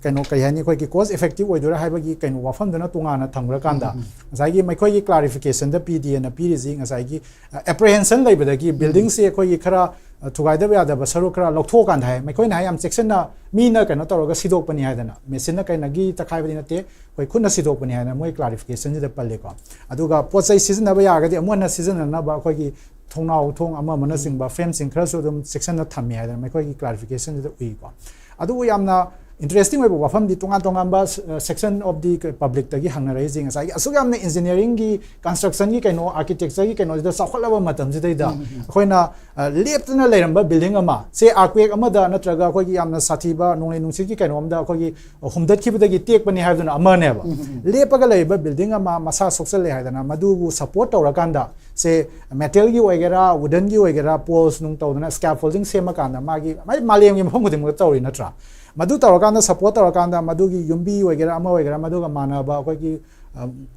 ꯀꯩꯅꯣ ꯀꯩ ꯍꯥꯏꯅꯤ, ꯑꯩꯈꯣꯏꯒꯤ cost effective ꯑꯣꯏꯗꯣꯏꯔꯥ ꯍꯥꯏꯕꯒꯤ ꯀꯩꯅꯣ ꯋꯥꯐꯝꯗꯨꯅ ꯇꯣꯉꯥꯟꯅ ꯊꯝꯈ꯭ꯔꯀꯥꯟꯗ, ꯉꯁꯥꯏꯒꯤ ꯃꯈꯣꯏꯒꯤ clarificationꯗ ꯄꯤꯗꯦꯅ ꯄꯤꯔꯤꯁꯤ ꯉꯁꯥꯏꯒꯤ apprehension ꯂꯩꯕꯗꯒꯤ buildingꯁꯦ ꯑꯩꯈꯣꯏꯒꯤ ꯈꯔ ꯊꯨꯒꯥꯏꯗꯕ ꯌꯥꯗꯕ ꯁꯔꯨꯛ ꯈꯔ ꯂꯧꯊꯣꯛꯑꯀꯥꯟꯗ ꯍꯥꯏ, ꯃꯈꯣꯏꯅ ꯍꯥꯏ ꯌꯥꯝ ꯆꯦꯛꯁꯤꯟꯅ ꯃꯤꯅ ꯀꯩꯅꯣ ꯇꯧꯔꯒ ꯁꯤꯗꯣꯛꯄꯅꯤ ꯍꯥꯏꯗꯅ, machineꯅ ꯀꯩꯅꯒꯤ ꯇꯛꯈꯥꯏꯕꯗꯤ ꯅꯠꯇꯦ, ꯑꯩꯈꯣꯏ ꯈꯨꯠꯅ ꯁꯤꯗꯣꯛꯄꯅꯤ ꯍꯥꯏꯅ ꯃꯣꯏ clarificationꯁꯤꯗ ꯄꯜꯂꯦꯀꯣ꯫ ꯑꯗꯨꯒ ꯄꯣꯠ ꯆꯩ ꯁꯤꯖꯤꯟꯅꯕ ꯌꯥꯔꯒꯗꯤ ꯑꯃꯨꯛ ꯍꯟꯅ ꯁꯤꯖꯤꯟꯅꯅꯕ ꯑꯩꯈꯣꯏꯒꯤ ꯊꯣꯡꯅꯥꯎ ꯊꯣꯡ ꯑꯃ ꯑꯃꯅꯆꯤꯡꯕ fencing ꯈꯔꯁꯨ ꯑꯗꯨꯝ ꯆꯦꯛꯁꯤꯟꯅ ꯊꯝꯃꯤ ꯍꯥꯏꯗꯅ ꯃꯈꯣꯏꯒꯤ clarificationꯁꯤꯗ ꯎꯏꯀꯣ꯫ ꯑꯗꯨꯕꯨ ꯌꯥꯝꯅ interesting ꯑꯣꯏꯕ ꯋꯥꯐꯝꯗꯤ ꯇꯣꯉꯥꯟ ꯇꯣꯉꯥꯟꯕ section of the publicꯇꯒꯤ ꯍꯪꯅꯔꯛꯏꯁꯦ, ꯉꯁꯥꯏꯒꯤ ꯑꯁꯨꯛ ꯌꯥꯝꯅ engineeringꯒꯤ constructionꯒꯤ ꯀꯩꯅꯣ architectureꯒꯤ ꯀꯩꯅꯣꯁꯤꯗ ꯆꯥꯎꯈꯠꯂꯕ ꯃꯇꯝꯁꯤꯗꯩꯗ ꯑꯩꯈꯣꯏꯅ ꯂꯦꯞꯇꯅ ꯂꯩꯔꯝꯕ building ꯑꯃ ꯁꯦ earthquake ꯑꯃꯗ ꯅꯠꯇ꯭ꯔꯒ ꯑꯩꯈꯣꯏꯒꯤ ꯌꯥꯝꯅ ꯁꯥꯊꯤꯕ ꯅꯣꯡꯂꯩ ꯅꯨꯡꯁꯤꯠꯀꯤ ꯀꯩꯅꯣ ꯑꯃꯗ ꯑꯩꯈꯣꯏꯒꯤ ꯍꯨꯝꯗꯠꯈꯤꯕꯗꯒꯤ ꯇꯦꯛꯄꯅꯤ ꯍꯥꯏꯕꯗꯨꯅ ꯑꯃꯅꯦꯕ꯫ ꯂꯦꯞꯄꯒ ꯂꯩꯔꯤꯕ building ꯑꯃ ꯃꯁꯥ ꯁꯣꯛꯆꯜꯂꯦ ꯍꯥꯏꯗꯅ ꯃꯗꯨꯕꯨ support ꯇꯧꯔꯀꯥꯟꯗ ꯁꯦ metalꯒꯤ ꯑꯣꯏꯒꯦꯔꯥ, woodenꯒꯤ ꯑꯣꯏꯒꯦꯔꯥ, poles ꯅꯨꯡ ꯇꯧꯗꯅ scaffolding ꯁꯦꯝꯃꯀꯥꯟꯗ ꯃꯥꯒꯤ ꯃꯥꯒꯤ ꯃꯥꯂꯦꯝꯒꯤ ꯃꯐꯝ ꯈꯨꯗꯤꯡꯃꯛꯇ ꯇꯧꯔꯤ ꯅꯠꯇ꯭ꯔꯥ? ꯃꯗꯨ ꯇꯧꯔꯀꯥꯟꯗ support ꯇꯧꯔꯀꯥꯟꯗ ꯃꯗꯨꯒꯤ ꯌꯨꯝꯕꯤ ꯑꯣꯏꯒꯦꯔꯥ ꯑꯃ ꯑꯣꯏꯒꯦꯔꯥ ꯃꯗꯨꯒ ꯃꯥꯟꯅꯕ ꯑꯩꯈꯣꯏꯒꯤ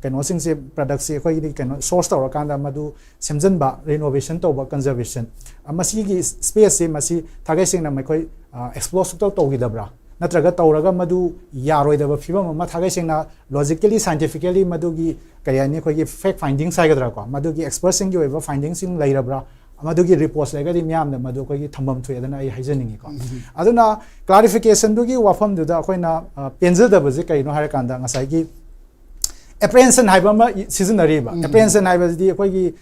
ꯀꯩꯅꯣꯁꯤꯡꯁꯦ productꯁꯦ ꯑꯩꯈꯣꯏꯒꯤꯗꯤ ꯀꯩꯅꯣ source ꯇꯧꯔꯀꯥꯟꯗ ꯃꯗꯨ ꯁꯦꯝꯖꯤꯟꯕ, renovation ꯇꯧꯕ, conservation, ꯃꯁꯤꯒꯤ spaceꯁꯦ ꯃꯁꯤ ꯊꯥꯒꯩ ꯁꯦꯡꯅ ꯃꯈꯣꯏ explore ꯁꯨꯛꯇꯧ ꯇꯧꯈꯤꯗꯕ꯭ꯔꯥ? ꯅꯠꯇ꯭ꯔꯒ ꯇꯧꯔꯒ ꯃꯗꯨ ꯌꯥꯔꯣꯏꯗꯕ ꯐꯤꯕꯝ ꯑꯃ ꯊꯥꯒꯩ ꯁꯦꯡꯅ logically, scientifically ꯃꯗꯨꯒꯤ ꯀꯔꯤ ꯍꯥꯏꯅꯤ, ꯑꯩꯈꯣꯏꯒꯤ fact findings ꯍꯥꯏꯒꯗ꯭ꯔꯥꯀꯣ, ꯃꯗꯨꯒꯤ expertꯁꯤꯡꯒꯤ ꯑꯣꯏꯕ findingꯁꯤꯡ ꯂꯩꯔꯕ꯭ꯔꯥ? ꯃꯗꯨꯒꯤ reports ꯂꯩꯔꯒꯗꯤ ꯃꯤꯌꯥꯝꯗ ꯃꯗꯨ ꯑꯩꯈꯣꯏꯒꯤ ꯊꯝꯐꯝ ꯊꯣꯛꯑꯦꯗꯅ ꯑꯩ ꯍꯥꯏꯖꯅꯤꯡꯉꯤꯀꯣ꯫ ꯑꯗꯨꯅ clarificationꯗꯨꯒꯤ ꯋꯥꯐꯝꯗꯨꯗ ꯑꯩꯈꯣꯏꯅ ꯄꯦꯟꯖꯗꯕꯁꯦ ꯀꯩꯅꯣ ꯍꯥꯏꯔꯀꯥꯟꯗ ꯉꯁꯥꯏꯒꯤ apprehension ꯍꯥꯏꯕ ꯑꯃ ꯁꯤꯖꯤꯟꯅꯔꯤꯕ꯫ Apprehension ꯍꯥꯏꯕꯁꯤꯗꯤ ꯑꯩꯈꯣꯏꯒꯤ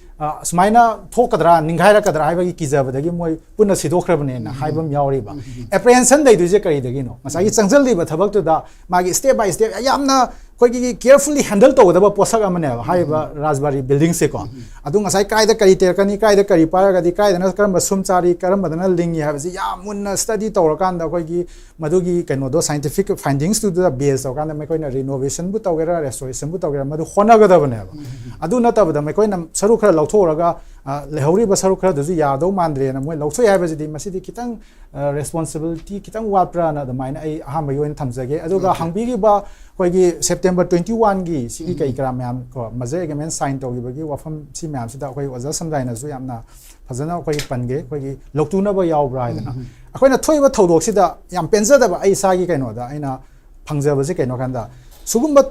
ꯁꯨꯃꯥꯏꯅ ꯊꯣꯛꯀꯗ꯭ꯔꯥ, ꯅꯤꯡꯈꯥꯏꯔꯛꯀꯗ꯭ꯔꯥ ꯍꯥꯏꯕꯒꯤ ꯀꯤꯖꯕꯗꯒꯤ ꯃꯣꯏ ꯄꯨꯟꯅ ꯁꯤꯗꯣꯛꯈ꯭ꯔꯕꯅꯦꯅ ꯍꯥꯏꯕ ꯑꯃ ꯌꯥꯎꯔꯤꯕ꯫ Apprehension ꯂꯩꯗꯣꯏꯁꯦ ꯀꯔꯤꯗꯒꯤꯅꯣ? ꯉꯁꯥꯏꯒꯤ ꯆꯪꯁꯤꯜꯂꯤꯕ ꯊꯕꯛꯇꯨꯗ ꯃꯥꯒꯤ step by step ꯌꯥꯝꯅ ꯑꯩꯈꯣꯏꯒꯤ carefully handle ꯇꯧꯒꯗꯕ ꯄꯣꯠꯁꯛ ꯑꯃꯅꯦꯕ ꯍꯥꯏꯔꯤꯕ ꯔꯥꯖꯕꯥꯔꯤ buildingꯁꯦꯀꯣ꯫ ꯑꯗꯨ ꯉꯁꯥꯏ ꯀꯥꯏꯗ ꯀꯔꯤ ꯇꯦꯛꯀꯅꯤ, ꯀꯥꯏꯗ ꯀꯔꯤ ꯄꯥꯏꯔꯒꯗꯤ, ꯀꯥꯏꯗꯅ ꯀꯔꯝꯕ ꯁꯨꯝ ꯆꯥꯔꯤ, ꯀꯔꯝꯕꯗꯅ ꯂꯤꯡꯉꯤ ꯍꯥꯏꯕꯁꯤ ꯌꯥꯝ ꯃꯨꯟꯅ study ꯇꯧꯔꯀꯥꯟꯗ ꯑꯩꯈꯣꯏꯒꯤ ꯃꯗꯨꯒꯤ ꯀꯩꯅꯣꯗꯣ scientific findingstꯨꯗ base ꯇꯧꯔꯀꯥꯟꯗ ꯃꯈꯣꯏꯅ renovationꯕꯨ ꯇꯧꯒꯦꯔꯥ, restorationꯕꯨ ꯇꯧꯒꯦꯔꯥ ꯃꯗꯨ ꯍꯣꯠꯅꯒꯗꯕꯅꯦꯕ꯫ ꯑꯗꯨ ꯅꯠꯇꯕꯗ ꯃꯈꯣꯏꯅ ꯁꯔꯨꯛ ꯈꯔ ꯂꯧꯊꯣꯛꯎꯔꯒ ꯑ, ꯂꯩꯍꯧꯔꯤꯕ ꯁꯔꯨꯛ ꯈꯔꯗꯨꯁꯨ ꯌꯥꯗꯧ ꯃꯥꯟꯗ꯭ꯔꯦꯅ ꯃꯣꯏ ꯂꯧꯊꯣꯛꯑꯦ ꯍꯥꯏꯕꯁꯤꯗꯤ, ꯃꯁꯤꯗꯤ ꯈꯤꯇꯪ, ꯑ, ꯔꯦꯁꯄꯣꯟꯁꯤꯕꯤꯂꯤꯇꯤ ꯈꯤꯇꯪ ꯋꯥꯠꯄ꯭ꯔꯥꯅ ꯑꯗꯨꯃꯥꯏꯅ ꯑꯩ ꯑꯍꯥꯟꯕꯒꯤ ꯑꯣꯏꯅ ꯊꯝꯖꯒꯦ꯫ ꯑꯗꯨꯒ ꯍꯪꯕꯤꯈꯤꯕ ꯑꯩꯈꯣꯏꯒꯤ ꯁꯦꯞꯇꯦꯝꯕꯔ ꯇ꯭ꯋꯦꯟꯇꯤ ꯋꯥꯟꯒꯤ ꯁꯤꯒꯤ ꯀꯩ ꯀꯔꯥ ꯃꯌꯥꯝ ꯀꯣ, ꯃꯔꯖꯔ ꯑꯦꯒ꯭ꯔꯤꯃꯦꯟ ꯁꯥꯏꯟ ꯇꯧꯈꯤꯕꯒꯤ ꯋꯥꯐꯝ ꯁꯤ ꯃꯌꯥꯝꯁꯤꯗ ꯑꯩꯈꯣꯏ ꯑꯣꯖꯥ ꯁꯝꯖꯥꯏꯅꯁꯨ ꯌꯥꯝꯅ ꯐꯖꯅ ꯑꯩꯈꯣꯏꯒꯤ ꯄꯟꯒꯦ, ꯑꯩꯈꯣꯏꯒꯤ ꯂꯧꯇꯨꯅꯕ ꯌꯥꯎꯕ꯭ꯔꯥ ꯍꯥꯏꯗꯅ꯫ ꯑꯩꯈꯣꯏꯅ ꯊꯣꯛꯏꯕ ꯊꯧꯗꯣꯛꯁꯤꯗ ꯌꯥꯝ ꯄꯦꯟꯖꯗꯕ ꯑꯩ ꯏꯁꯥꯒꯤ ꯀꯩꯅꯣꯗ ꯑꯩꯅ ꯐꯪꯖꯕꯁꯦ ꯀꯩꯅꯣ ꯀꯥꯟꯗ, ꯁꯤꯒꯨꯝꯕ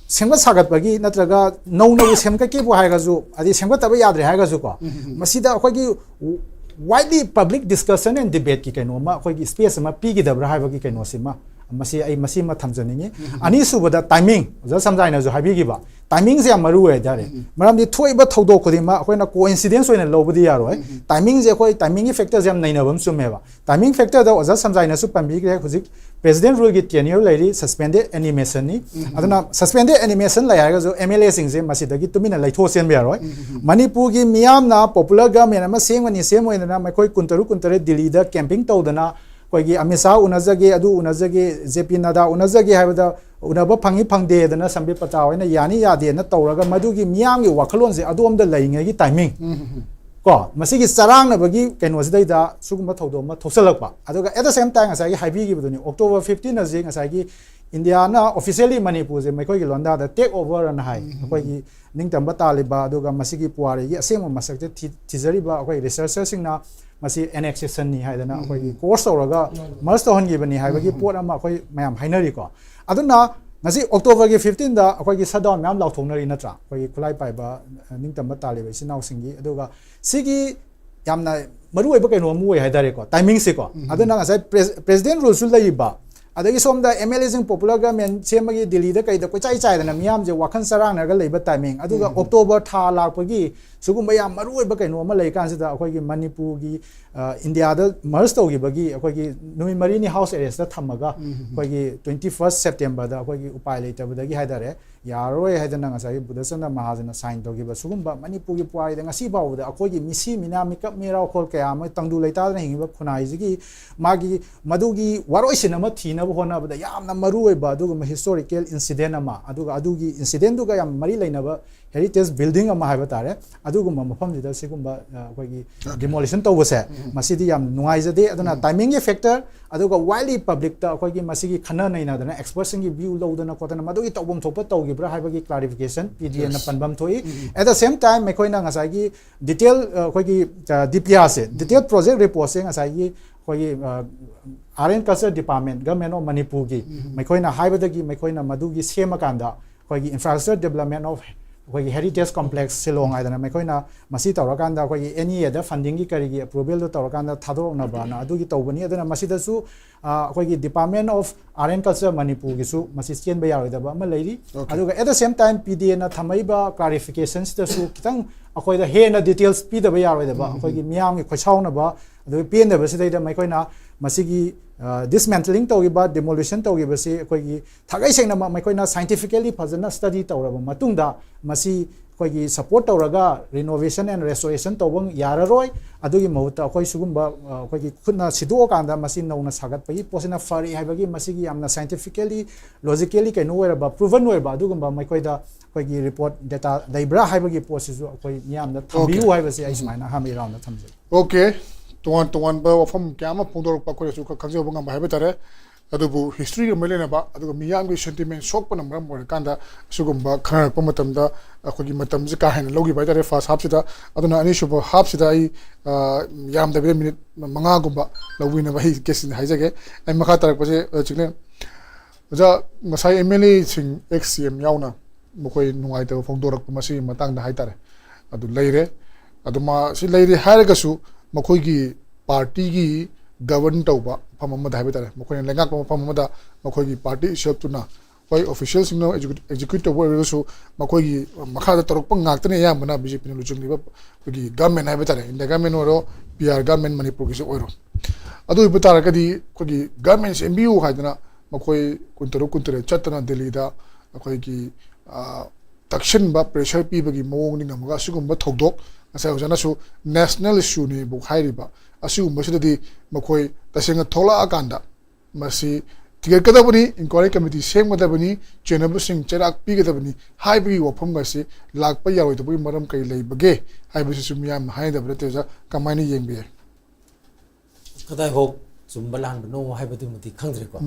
ꯁꯦꯝꯒꯠ ꯁꯥꯒꯠꯄꯒꯤ ꯅꯠꯇ꯭ꯔꯒ ꯅꯧꯅꯕꯨ ꯁꯦꯝꯒꯠꯀꯦꯕꯨ ꯍꯥꯏꯔꯒꯁꯨ, ꯑꯗꯩ ꯁꯦꯝꯒꯠꯇꯕ ꯌꯥꯗ꯭ꯔꯦ ꯍꯥꯏꯔꯒꯁꯨꯀꯣ, ꯃꯁꯤꯗ ꯑꯩꯈꯣꯏꯒꯤ widely public discussion and debateꯀꯤ ꯀꯩꯅꯣ ꯑꯃ, ꯑꯩꯈꯣꯏꯒꯤ space ꯑꯃ ꯄꯤꯈꯤꯗꯕ꯭ꯔꯥ ꯍꯥꯏꯕꯒꯤ ꯀꯩꯅꯣꯁꯤꯃ, ꯃꯁꯤ ꯑꯩ ꯃꯁꯤꯃ ꯊꯝꯖꯅꯤꯡꯉꯤ꯫ ꯑꯅꯤꯁꯨꯕꯗ timing, ꯑꯣꯖꯥ ꯁꯝꯖꯥꯏꯅꯁꯨ ꯍꯥꯏꯕꯤꯈꯤꯕ, timingꯁꯦ ꯌꯥꯝ ꯃꯔꯨ ꯑꯣꯏ ꯍꯥꯏꯇꯥꯔꯦ꯫ ꯃꯔꯝꯗꯤ ꯊꯣꯛꯏꯕ ꯊꯧꯗꯣꯛ ꯈꯨꯗꯤꯡꯃꯛ ꯑꯩꯈꯣꯏꯅ coincidence ꯑꯣꯏꯅ ꯂꯧꯕꯗꯤ ꯌꯥꯔꯣꯏ꯫ Timingꯁꯦ, ꯑꯩꯈꯣꯏ timingꯒꯤ factorꯁꯦ ꯌꯥꯝ ꯅꯩꯅꯕ ꯑꯃ ꯆꯨꯝꯃꯦꯕ꯫ Timing factorꯗ ꯑꯣꯖꯥ ꯁꯝꯖꯥꯏꯅꯁꯨ ꯄꯟꯕꯤꯈ꯭ꯔꯦ, ꯍꯧꯖꯤꯛ President ruleꯒꯤ tenure ꯂꯩꯔꯤ, suspended animationꯅꯤ꯫ ꯑꯗꯨꯅ suspended animation ꯂꯩ ꯍꯥꯏꯔꯒꯁꯨ MLAꯁꯤꯡꯁꯦ ꯃꯁꯤꯗꯒꯤ ꯇꯨꯃꯤꯟꯅ ꯂꯩꯊꯣꯛ ꯆꯦꯟꯕ ꯌꯥꯔꯣꯏ꯫ ꯃꯅꯤꯄꯨꯔꯒꯤ ꯃꯤꯌꯥꯝꯅ popular government ꯑꯃ ꯁꯦꯝꯒꯅꯤ ꯁꯦꯝꯃꯣꯏꯗꯅ ꯃꯈꯣꯏ ꯀꯨꯟꯇꯔꯨꯛ ꯀꯨꯟꯇꯔꯦꯠ ꯗꯤꯜꯂꯤꯗ camping ꯇꯧꯗꯅ, ꯑꯩꯈꯣꯏꯒꯤ ꯑꯃꯤꯠ ꯁꯥꯍ ꯎꯅꯖꯒꯦ, ꯑꯗꯨ ꯎꯅꯖꯒꯦ, ꯖꯦ ꯄꯤ ꯅꯗꯥ ꯎꯅꯖꯒꯦ ꯍꯥꯏꯕꯗ ꯎꯅꯕ ꯐꯪꯉꯤ ꯐꯪꯗꯦꯗꯅ ꯁꯝꯕꯤꯠ ꯄꯇꯥ ꯍꯣꯏꯅ ꯌꯥꯅꯤ ꯌꯥꯗꯦꯅ ꯇꯧꯔꯒ, ꯃꯗꯨꯒꯤ ꯃꯤꯌꯥꯝꯒꯤ ꯋꯥꯈꯜꯂꯣꯟꯁꯦ ꯑꯗꯣꯝꯗ ꯂꯩꯔꯤꯉꯩꯒꯤ timing ꯀꯣ, ꯃꯁꯤꯒꯤ ꯆꯔꯥꯡꯅꯕꯒꯤ ꯀꯩꯅꯣꯁꯤꯗꯩꯗ ꯁꯤꯒꯨꯝꯕ ꯊꯧꯗꯣꯛ ꯑꯃ ꯊꯣꯛꯆꯜꯂꯛꯄ꯫ ꯑꯗꯨꯒ at the same time ꯉꯁꯥꯏꯒꯤ ꯍꯥꯏꯕꯤꯈꯤꯕꯗꯨꯅꯤ, October fifteen ꯑꯁꯤ ꯉꯁꯥꯏꯒꯤ ꯏꯟꯗꯤꯌꯥꯅ officially ꯃꯅꯤꯄꯨꯔꯁꯦ ꯃꯈꯣꯏꯒꯤ ꯂꯣꯟꯗꯥꯗ take over ꯑꯅ ꯍꯥꯏ꯫ ꯑꯩꯈꯣꯏꯒꯤ ꯅꯤꯡꯇꯝꯕ ꯇꯥꯜꯂꯤꯕ, ꯑꯗꯨꯒ ꯃꯁꯤꯒꯤ ꯄꯨꯋꯥꯔꯤꯒꯤ ꯑꯁꯦꯡꯕ ꯃꯁꯛꯁꯦ ꯊꯤ-, ꯊꯤꯖꯔꯤꯕ ꯑꯩꯈꯣꯏ researcherꯁꯤꯡꯅ ꯃꯁꯤ annexationꯅꯤ ꯍꯥꯏꯗꯅ ꯑꯩꯈꯣꯏꯒꯤ course ꯇꯧꯔꯒ merge ꯇꯧꯍꯟꯈꯤꯕꯅꯤ ꯍꯥꯏꯕꯒꯤ ꯄꯣꯠ ꯑꯃ ꯑꯩꯈꯣꯏ ꯃꯌꯥꯝ ꯍꯥꯏꯅꯔꯤꯀꯣ꯫ ꯑꯗꯨꯅ ꯉꯁꯤ Octoberꯒꯤ fifteenꯗ ꯑꯩꯈꯣꯏꯒꯤ shutdown ꯃꯌꯥꯝ ꯂꯥꯎꯊꯣꯛꯅꯔꯤ ꯅꯠꯇ꯭ꯔꯥ? ꯑꯩꯈꯣꯏꯒꯤ ꯈꯨꯠꯂꯥꯏ ꯄꯥꯏꯕ, ꯑ, ꯅꯤꯡꯇꯝꯕ ꯇꯥꯜꯂꯤꯕ ꯏꯆꯤꯟ ꯏꯅꯥꯎꯁꯤꯡꯒꯤ꯫ ꯑꯗꯨꯒ ꯁꯤꯒꯤ ꯌꯥꯝꯅ ꯃꯔꯨ ꯑꯣꯏꯕ ꯀꯩꯅꯣ ꯑꯃ ꯑꯣꯏ ꯍꯥꯏꯇꯥꯔꯦꯀꯣ, timingꯁꯦꯀꯣ꯫ ꯑꯗꯨꯅ ꯉꯁꯥꯏ pres-, president ruleꯁꯨ ꯂꯩꯔꯤꯕ, ꯑꯗꯒꯤ ꯁꯣꯝꯗ MLAꯁꯤꯡ popular government ꯁꯦꯝꯕꯒꯤ ꯗꯤꯜꯂꯤꯗ ꯀꯩꯗ ꯀꯣꯏꯆꯥꯏ ꯆꯥꯏꯗꯅ ꯃꯤꯌꯥꯝꯁꯦ ꯋꯥꯈꯜ ꯆꯔꯥꯡꯅꯔꯒ ꯂꯩꯕ timing, ꯑꯗꯨꯒ October ꯊꯥ ꯂꯥꯛꯄꯒꯤ ꯁꯤꯒꯨꯝꯕ ꯌꯥꯝ ꯃꯔꯨ ꯑꯣꯏꯕ ꯀꯩꯅꯣ ꯑꯃ ꯂꯩ ꯀꯥꯟꯁꯤꯗ, ꯑꯩꯈꯣꯏꯒꯤ ꯃꯅꯤꯄꯨꯔꯒꯤ, ꯑ, ꯏꯟꯗꯤꯌꯥꯗ merge ꯇꯧꯈꯤꯕꯒꯤ ꯑꯩꯈꯣꯏꯒꯤ ꯅꯨꯃꯤꯠ ꯃꯔꯤꯅꯤ house arrestꯇ ꯊꯝꯃꯒ, ꯑꯩꯈꯣꯏꯒꯤ twenty first Septemberꯗ ꯑꯩꯈꯣꯏꯒꯤ ꯎꯄꯥꯏ ꯂꯩꯇꯕꯗꯒꯤ ꯍꯥꯏꯇꯥꯔꯦ, ꯌꯥꯔꯔꯣꯏ ꯍꯥꯏꯗꯅ ꯉꯁꯥꯏꯒꯤ ꯕꯨꯙꯆꯟꯗ꯭ꯔ ꯃꯍꯥꯖꯟꯅ sign ꯇꯧꯈꯤꯕ ꯁꯤꯒꯨꯝꯕ ꯃꯅꯤꯄꯨꯔꯒꯤ ꯄꯨꯋꯥꯔꯤꯗ ꯉꯁꯤ ꯐꯥꯎꯕꯗ ꯑꯩꯈꯣꯏꯒꯤ ꯃꯤꯁꯤ ꯃꯤꯅꯥ ꯃꯤꯀꯞ ꯃꯤꯔꯥꯎꯈꯣꯜ ꯀꯌꯥ ꯑꯃ ꯇꯪꯗꯨ ꯂꯩꯇꯥꯗꯅ ꯍꯤꯡꯉꯤꯕ ꯈꯨꯟꯅꯥꯏꯁꯤꯒꯤ ꯃꯥꯒꯤ ꯃꯗꯨꯒꯤ ꯋꯥꯔꯣꯏꯁꯤꯟ ꯑꯃ ꯊꯤꯅꯕ ꯍꯣꯠꯅꯕꯗ ꯌꯥꯝꯅ ꯃꯔꯨ ꯑꯣꯏꯕ ꯑꯗꯨꯒꯨꯝꯕ historical incident ꯑꯃ, ꯑꯗꯨꯒ ꯑꯗꯨꯒꯤ incidentꯗꯨꯒ ꯌꯥꯝ ꯃꯔꯤ ꯂꯩꯅꯕ heritage building ꯑꯃ ꯍꯥꯏꯕ ꯇꯥꯔꯦ, ꯑꯗꯨꯒꯨꯝꯕ ꯃꯐꯝꯁꯤꯗ ꯁꯤꯒꯨꯝꯕ ꯑ, ꯑꯩꯈꯣꯏꯒꯤ demolition ꯇꯧꯕꯁꯦ, ꯃꯁꯤꯗꯤ ꯌꯥꯝ ꯅꯨꯡꯉꯥꯏꯖꯗꯦ꯫ ꯑꯗꯨꯅ timing ꯒꯤ factor, ꯑꯗꯨꯒ widely public ꯇ ꯑꯩꯈꯣꯏꯒꯤ ꯃꯁꯤꯒꯤ ꯈꯟꯅ ꯅꯩꯅꯗꯅ expert ꯁꯤꯡꯒꯤ view ꯂꯧꯗꯅ ꯈꯣꯠꯇꯅ ꯃꯗꯨꯒꯤ ꯇꯧꯐꯝ ꯊꯣꯛꯄ ꯇꯧꯈꯤꯕ꯭ꯔꯥ ꯍꯥꯏꯕꯒꯤ clarification P D A ꯅ ꯄꯟꯐꯝ ꯊꯣꯛꯏ꯫ At the same time ꯑꯩꯈꯣꯏꯅ ꯉꯁꯥꯏꯒꯤ detail ꯑ, ꯑꯩꯈꯣꯏꯒꯤ ꯗꯤꯄꯤꯌꯥꯁꯦ, detail project report ꯁꯦ ꯉꯁꯥꯏꯒꯤ ꯑꯩꯈꯣꯏꯒꯤ ꯑ, Art and Culture Department, Government of Manipur ꯒꯤ ꯃꯈꯣꯏꯅ ꯍꯥꯏꯕꯗꯒꯤ ꯃꯈꯣꯏꯅ ꯃꯗꯨꯒꯤ ꯁꯦꯝꯃꯀꯥꯟꯗ ꯑꯩꯈꯣꯏꯒꯤ infrastructure development of ꯑꯩꯈꯣꯏꯒꯤ heritage complex ꯁꯤꯂꯣꯡ ꯍꯥꯏꯗꯅ ꯃꯈꯣꯏꯅ ꯃꯁꯤ ꯇꯧꯔꯀꯥꯟꯗ ꯑꯩꯈꯣꯏꯒꯤ N E A the funding ꯒꯤ ꯀꯔꯤꯒꯤ approval ꯗꯣ ꯇꯧꯔꯀꯥꯟꯗ ꯊꯥꯗꯣꯔꯛꯅꯕꯅ ꯑꯗꯨꯒꯤ ꯇꯧꯕꯅꯤ꯫ ꯑꯗꯨꯅ ꯃꯁꯤꯗꯁꯨ ꯑ, ꯑꯩꯈꯣꯏꯒꯤ Department of Art and Culture ꯃꯅꯤꯄꯨꯔꯒꯤꯁꯨ ꯃꯁꯤ ꯆꯦꯟꯕ ꯌꯥꯔꯣꯏꯗꯕ ꯑꯃ ꯂꯩꯔꯤ꯫ ꯑꯗꯨꯒ at the same time P D A ꯅ ꯊꯝꯃꯛꯏꯕ clarification ꯁꯤꯗꯁꯨ ꯈꯤꯇꯪ ꯑꯩꯈꯣꯏꯗ ꯍꯦꯟꯅ details ꯄꯤꯗꯕ ꯌꯥꯔꯣꯏꯗꯕ, ꯑꯩꯈꯣꯏꯒꯤ ꯃꯤꯌꯥꯝꯒꯤ ꯈꯣꯏꯁꯥꯎꯅꯕ ꯑꯗꯨꯒ ꯄꯦꯟꯗꯕꯁꯤꯗꯩꯗ ꯃꯈꯣꯏꯅ ꯃꯁꯤꯒꯤ ꯑ, dismantling ꯇꯧꯈꯤꯕ, demolition ꯇꯧꯈꯤꯕꯁꯤ ꯑꯩꯈꯣꯏꯒꯤ ꯊꯥꯒꯩ ꯁꯦꯡꯅꯃꯛ ꯃꯈꯣꯏꯅ scientifically ꯐꯖꯅ study ꯇꯧꯔꯕ ꯃꯇꯨꯡꯗ ꯃꯁꯤ ꯑꯩꯈꯣꯏꯒꯤ support ꯇꯧꯔꯒ renovation and restoration ꯇꯧꯕ ꯌꯥꯔꯔꯣꯏ꯫ ꯑꯗꯨꯒꯤ ꯃꯍꯨꯠꯇ ꯑꯩꯈꯣꯏ ꯁꯤꯒꯨꯝꯕ ꯑ, ꯑꯩꯈꯣꯏꯒꯤ ꯈꯨꯠꯅ ꯁꯤꯗꯣꯛꯑꯀꯥꯟꯗ ꯃꯁꯤ ꯅꯧꯅ ꯁꯥꯒꯠꯄꯒꯤ ꯄꯣꯠꯁꯤꯅ ꯐꯔꯦ ꯍꯥꯏꯕꯒꯤ ꯃꯁꯤꯒꯤ ꯌꯥꯝꯅ scientifically, logically ꯀꯩꯅꯣ ꯑꯣꯏꯔꯕ, proven ꯑꯣꯏꯔꯕ ꯑꯗꯨꯒꯨꯝꯕ ꯃꯈꯣꯏꯗ ꯑꯩꯈꯣꯏꯒꯤ report, data ꯂꯩꯕ꯭ꯔꯥ ꯍꯥꯏꯕꯒꯤ ꯄꯣꯠꯁꯤꯁꯨ ꯑꯩꯈꯣꯏ ꯃꯤꯌꯥꯝꯗ ꯊꯝꯕꯤꯌꯨ ꯍꯥꯏꯕꯁꯤ ꯑꯩ ꯁꯨꯃꯥꯏꯅ ꯑꯍꯥꯟꯕ ꯏꯔꯥꯎꯟꯗ ꯊꯝꯖꯒꯦ꯫ OK, ꯇꯣꯉꯥꯟ ꯇꯣꯉꯥꯟꯕ ꯋꯥꯐꯝ ꯀꯌꯥ ꯑꯃ ꯐꯣꯡꯗꯣꯔꯛꯄ ꯑꯩꯈꯣꯏꯅꯁꯨ ꯈꯔ ꯈꯪꯖꯕ ꯉꯝꯕ ꯍꯥꯏꯕ ꯇꯥꯔꯦ꯫ ꯑꯗꯨꯕꯨ history ꯒ ꯃꯔꯤ ꯂꯩꯅꯕ ꯑꯗꯨꯒ ꯃꯤꯌꯥꯝꯒꯤ sentiment ꯁꯣꯛꯄꯅ ꯃꯔꯝ ꯑꯣꯏꯔꯀꯥꯟꯗ ꯑꯁꯤꯒꯨꯝꯕ ꯈꯟꯅꯔꯛꯄ ꯃꯇꯝꯗ ꯑꯩꯈꯣꯏꯒꯤ ꯃꯇꯝꯁꯦ ꯀꯥ ꯍꯦꯟꯅ ꯂꯧꯈꯤꯕ ꯍꯥꯏ ꯇꯥꯔꯦ first half ꯁꯤꯗ꯫ ꯑꯗꯨꯅ ꯑꯅꯤꯁꯨꯕ half ꯁꯤꯗ ꯑꯩ ꯑ, ꯌꯥꯝꯗꯕꯤꯗ minute ꯃꯉꯥꯒꯨꯝꯕ ꯂꯧꯕꯤꯅꯕ ꯑꯩ ꯀꯦꯁꯤꯟ ꯍꯥꯏꯖꯒꯦ꯫ ꯑꯩ ꯃꯈꯥ ꯇꯥꯔꯛꯄꯁꯦ ꯍꯧꯖꯤꯛꯅꯦ ꯑꯣꯖꯥ, ꯉꯁꯥꯏ M L A ꯁꯤꯡ, ex C M ꯌꯥꯎꯅ ꯃꯈꯣꯏ ꯅꯨꯡꯉꯥꯏꯇꯕ ꯐꯣꯡꯗꯣꯔꯛꯄ ꯃꯁꯤꯒꯤ ꯃꯇꯥꯡꯗ ꯍꯥꯏꯇꯥꯔꯦ꯫ ꯑꯗꯨ ꯂꯩꯔꯦ꯫ ꯑꯗꯨ ꯃꯥ ꯁꯤ ꯂꯩꯔꯦ ꯍꯥꯏꯔꯒꯁꯨ ꯃꯈꯣꯏꯒꯤ party ꯒꯤ govern ꯇꯧꯕ ꯃꯐꯝ ꯑꯃꯗ ꯍꯥꯏꯕ ꯇꯥꯔꯦ, ꯃꯈꯣꯏꯅ ꯂꯩꯉꯥꯛꯄ ꯃꯐꯝ ꯑꯃꯗ ꯃꯈꯣꯏꯒꯤ party itself ꯇꯨꯅ ꯍꯣꯏ official ꯁꯤꯡꯅ execute, execute ꯇꯧꯕ ꯑꯣꯏꯔꯒꯁꯨ ꯃꯈꯣꯏꯒꯤ ꯃꯈꯥꯗ ꯇꯧꯔꯛꯄ ꯉꯥꯛꯇꯅꯤ ꯑꯌꯥꯝꯕꯅ B J P ꯅ ꯂꯨꯆꯤꯡꯂꯤꯕ ꯑꯩꯈꯣꯏꯒꯤ government ꯍꯥꯏꯕ ꯇꯥꯔꯦ, India government ꯑꯣꯏꯔꯣ, P R government ꯃꯅꯤꯄꯨꯔꯒꯤꯁꯨ ꯑꯣꯏꯔꯣ꯫ ꯑꯗꯨ ꯑꯣꯏꯕ ꯇꯥꯔꯒꯗꯤ ꯑꯩꯈꯣꯏꯒꯤ government ꯁꯦꯝꯕꯤꯌꯨ ꯍꯥꯏꯗꯅ ꯃꯈꯣꯏ ꯀꯨꯟꯇꯔꯨꯛ ꯀꯨꯟꯇꯔꯦꯠ ꯆꯠꯇꯅ ꯗꯦꯜꯂꯤꯗ ꯑꯩꯈꯣꯏꯒꯤ ꯑ, ꯇꯛꯁꯤꯟꯕ, pressure ꯄꯤꯕꯒꯤ ꯃꯑꯣꯡꯅꯤ ꯉꯝꯃꯒ ꯑꯁꯤꯒꯨꯝꯕ ꯊꯧꯗꯣꯛ ꯉꯁꯥꯏ ꯑꯣꯖꯥꯅꯁꯨ national issue ꯅꯤꯕꯨ ꯍꯥꯏꯔꯤꯕ ꯑꯁꯤꯒꯨꯝꯕꯁꯤꯗꯗꯤ ꯃꯈꯣꯏ ꯇꯁꯦꯡꯅ ꯊꯣꯛꯂꯛꯑꯀꯥꯟꯗ ꯃꯁꯤ ꯊꯤꯒꯠꯀꯗꯕꯅꯤ, ꯏꯟꯀ꯭ꯋꯥꯏꯔꯤ ꯀꯃꯤꯇꯤ ꯁꯦꯝꯒꯗꯕꯅꯤ, ꯆꯦꯟꯅꯕꯁꯤꯡ ꯆꯩꯔꯥꯛ ꯄꯤꯒꯗꯕꯅꯤ ꯍꯥꯏꯕꯒꯤ ꯋꯥꯐꯝ ꯑꯁꯤ ꯂꯥꯛꯄ ꯌꯥꯔꯣꯏꯗꯕꯒꯤ ꯃꯔꯝ ꯀꯔꯤ ꯂꯩꯕꯒꯦ ꯍꯥꯏꯕꯁꯤꯁꯨ ꯃꯤꯌꯥꯝꯅ ꯍꯥꯏꯅꯗꯕ ꯅꯠꯇꯦ꯫ ꯑꯣꯖꯥ, ꯀꯃꯥꯏꯅ ꯌꯦꯡꯕꯤ? ꯀꯗꯥꯏꯐꯥꯎ ꯆꯨꯝꯕ ꯂꯥꯟꯕꯅꯣ ꯍꯥꯏꯕꯗꯨꯃꯗꯤ ꯈꯪꯗ꯭ꯔꯦꯀꯣ꯫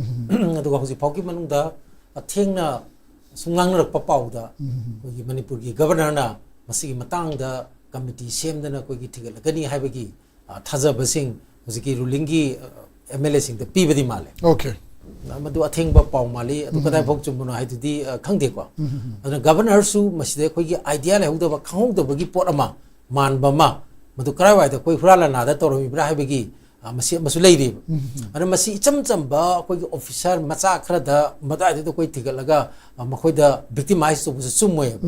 ꯑꯗꯨꯒ ꯍꯧꯖꯤꯛ ꯐꯥꯎꯒꯤ ꯃꯅꯨꯡꯗ ꯑꯊꯦꯡꯅ ꯁꯨꯝ ꯉꯥꯡꯅꯔꯛꯄ ꯄꯥꯎꯗ ꯑꯩꯈꯣꯏꯒꯤ ꯃꯅꯤꯄꯨꯔꯒꯤ ꯒꯕꯔꯅꯔꯅ ꯃꯁꯤꯒꯤ ꯃꯇꯥꯡꯗ ꯀꯃꯤꯇꯤ ꯁꯦꯝꯗꯅ ꯑꯩꯈꯣꯏꯒꯤ ꯊꯤꯒꯠꯂꯛꯀꯅꯤ ꯍꯥꯏꯕꯒꯤ, ꯑ, ꯊꯥꯖꯕꯁꯤꯡ ꯍꯧꯖꯤꯛꯀꯤ ꯔꯨꯂꯤꯡꯒꯤ ꯑꯦꯝ ꯑꯦꯜ ꯑꯦꯁꯤꯡꯗ ꯄꯤꯕꯗꯤ ꯃꯥꯜꯂꯦ꯫ ꯑꯣꯀꯦ꯫ ꯃꯗꯨ ꯑꯊꯦꯡꯕ ꯄꯥꯎ ꯃꯥꯜꯂꯤ꯫ ꯑꯗꯨ ꯀꯗꯥꯏꯐꯥꯎ ꯆꯨꯝꯕꯅꯣ ꯍꯥꯏꯗꯨꯗꯤ, ꯑ, ꯈꯪꯗꯦꯀꯣ꯫ ꯑꯗꯨꯅ ꯒꯕꯔꯅꯔꯁꯨ ꯃꯁꯤꯗ ꯑꯩꯈꯣꯏꯒꯤ ꯑꯥꯏꯗꯤꯌꯥ ꯂꯩꯍꯧꯗꯕ, ꯈꯪꯍꯧꯗꯕꯒꯤ ꯄꯣꯠ ꯑꯃ, ꯃꯥꯟꯕ ꯑꯃ, ꯃꯗꯨ ꯀꯔꯥꯏꯋꯥꯏꯗ ꯑꯩꯈꯣꯏ ꯍꯨꯔꯥꯟ ꯂꯥꯟꯅꯥꯗ ꯇꯧꯔꯝꯃꯤꯕ꯭ꯔꯥ ꯍꯥꯏꯕꯒꯤ, ꯑ, ꯃꯁꯤ ꯑꯃꯁꯨ ꯂꯩꯔꯤꯕ꯫ ꯑꯗꯨꯅ ꯃꯁꯤ ꯏꯆꯝ ꯆꯝꯕ ꯑꯩꯈꯣꯏꯒꯤ ꯑꯣꯐꯤꯁꯥꯔ ꯃꯆꯥ ꯈꯔꯗ ꯃꯗꯥꯏꯗꯨꯗ ꯑꯩꯈꯣꯏ ꯊꯤꯒꯠꯂꯒ, ꯑ, ꯃꯈꯣꯏꯗ ꯚꯤꯛꯇꯤꯃꯥꯏꯁ ꯇꯧꯕꯁꯨ ꯆꯨꯝꯃꯣꯏꯕ꯫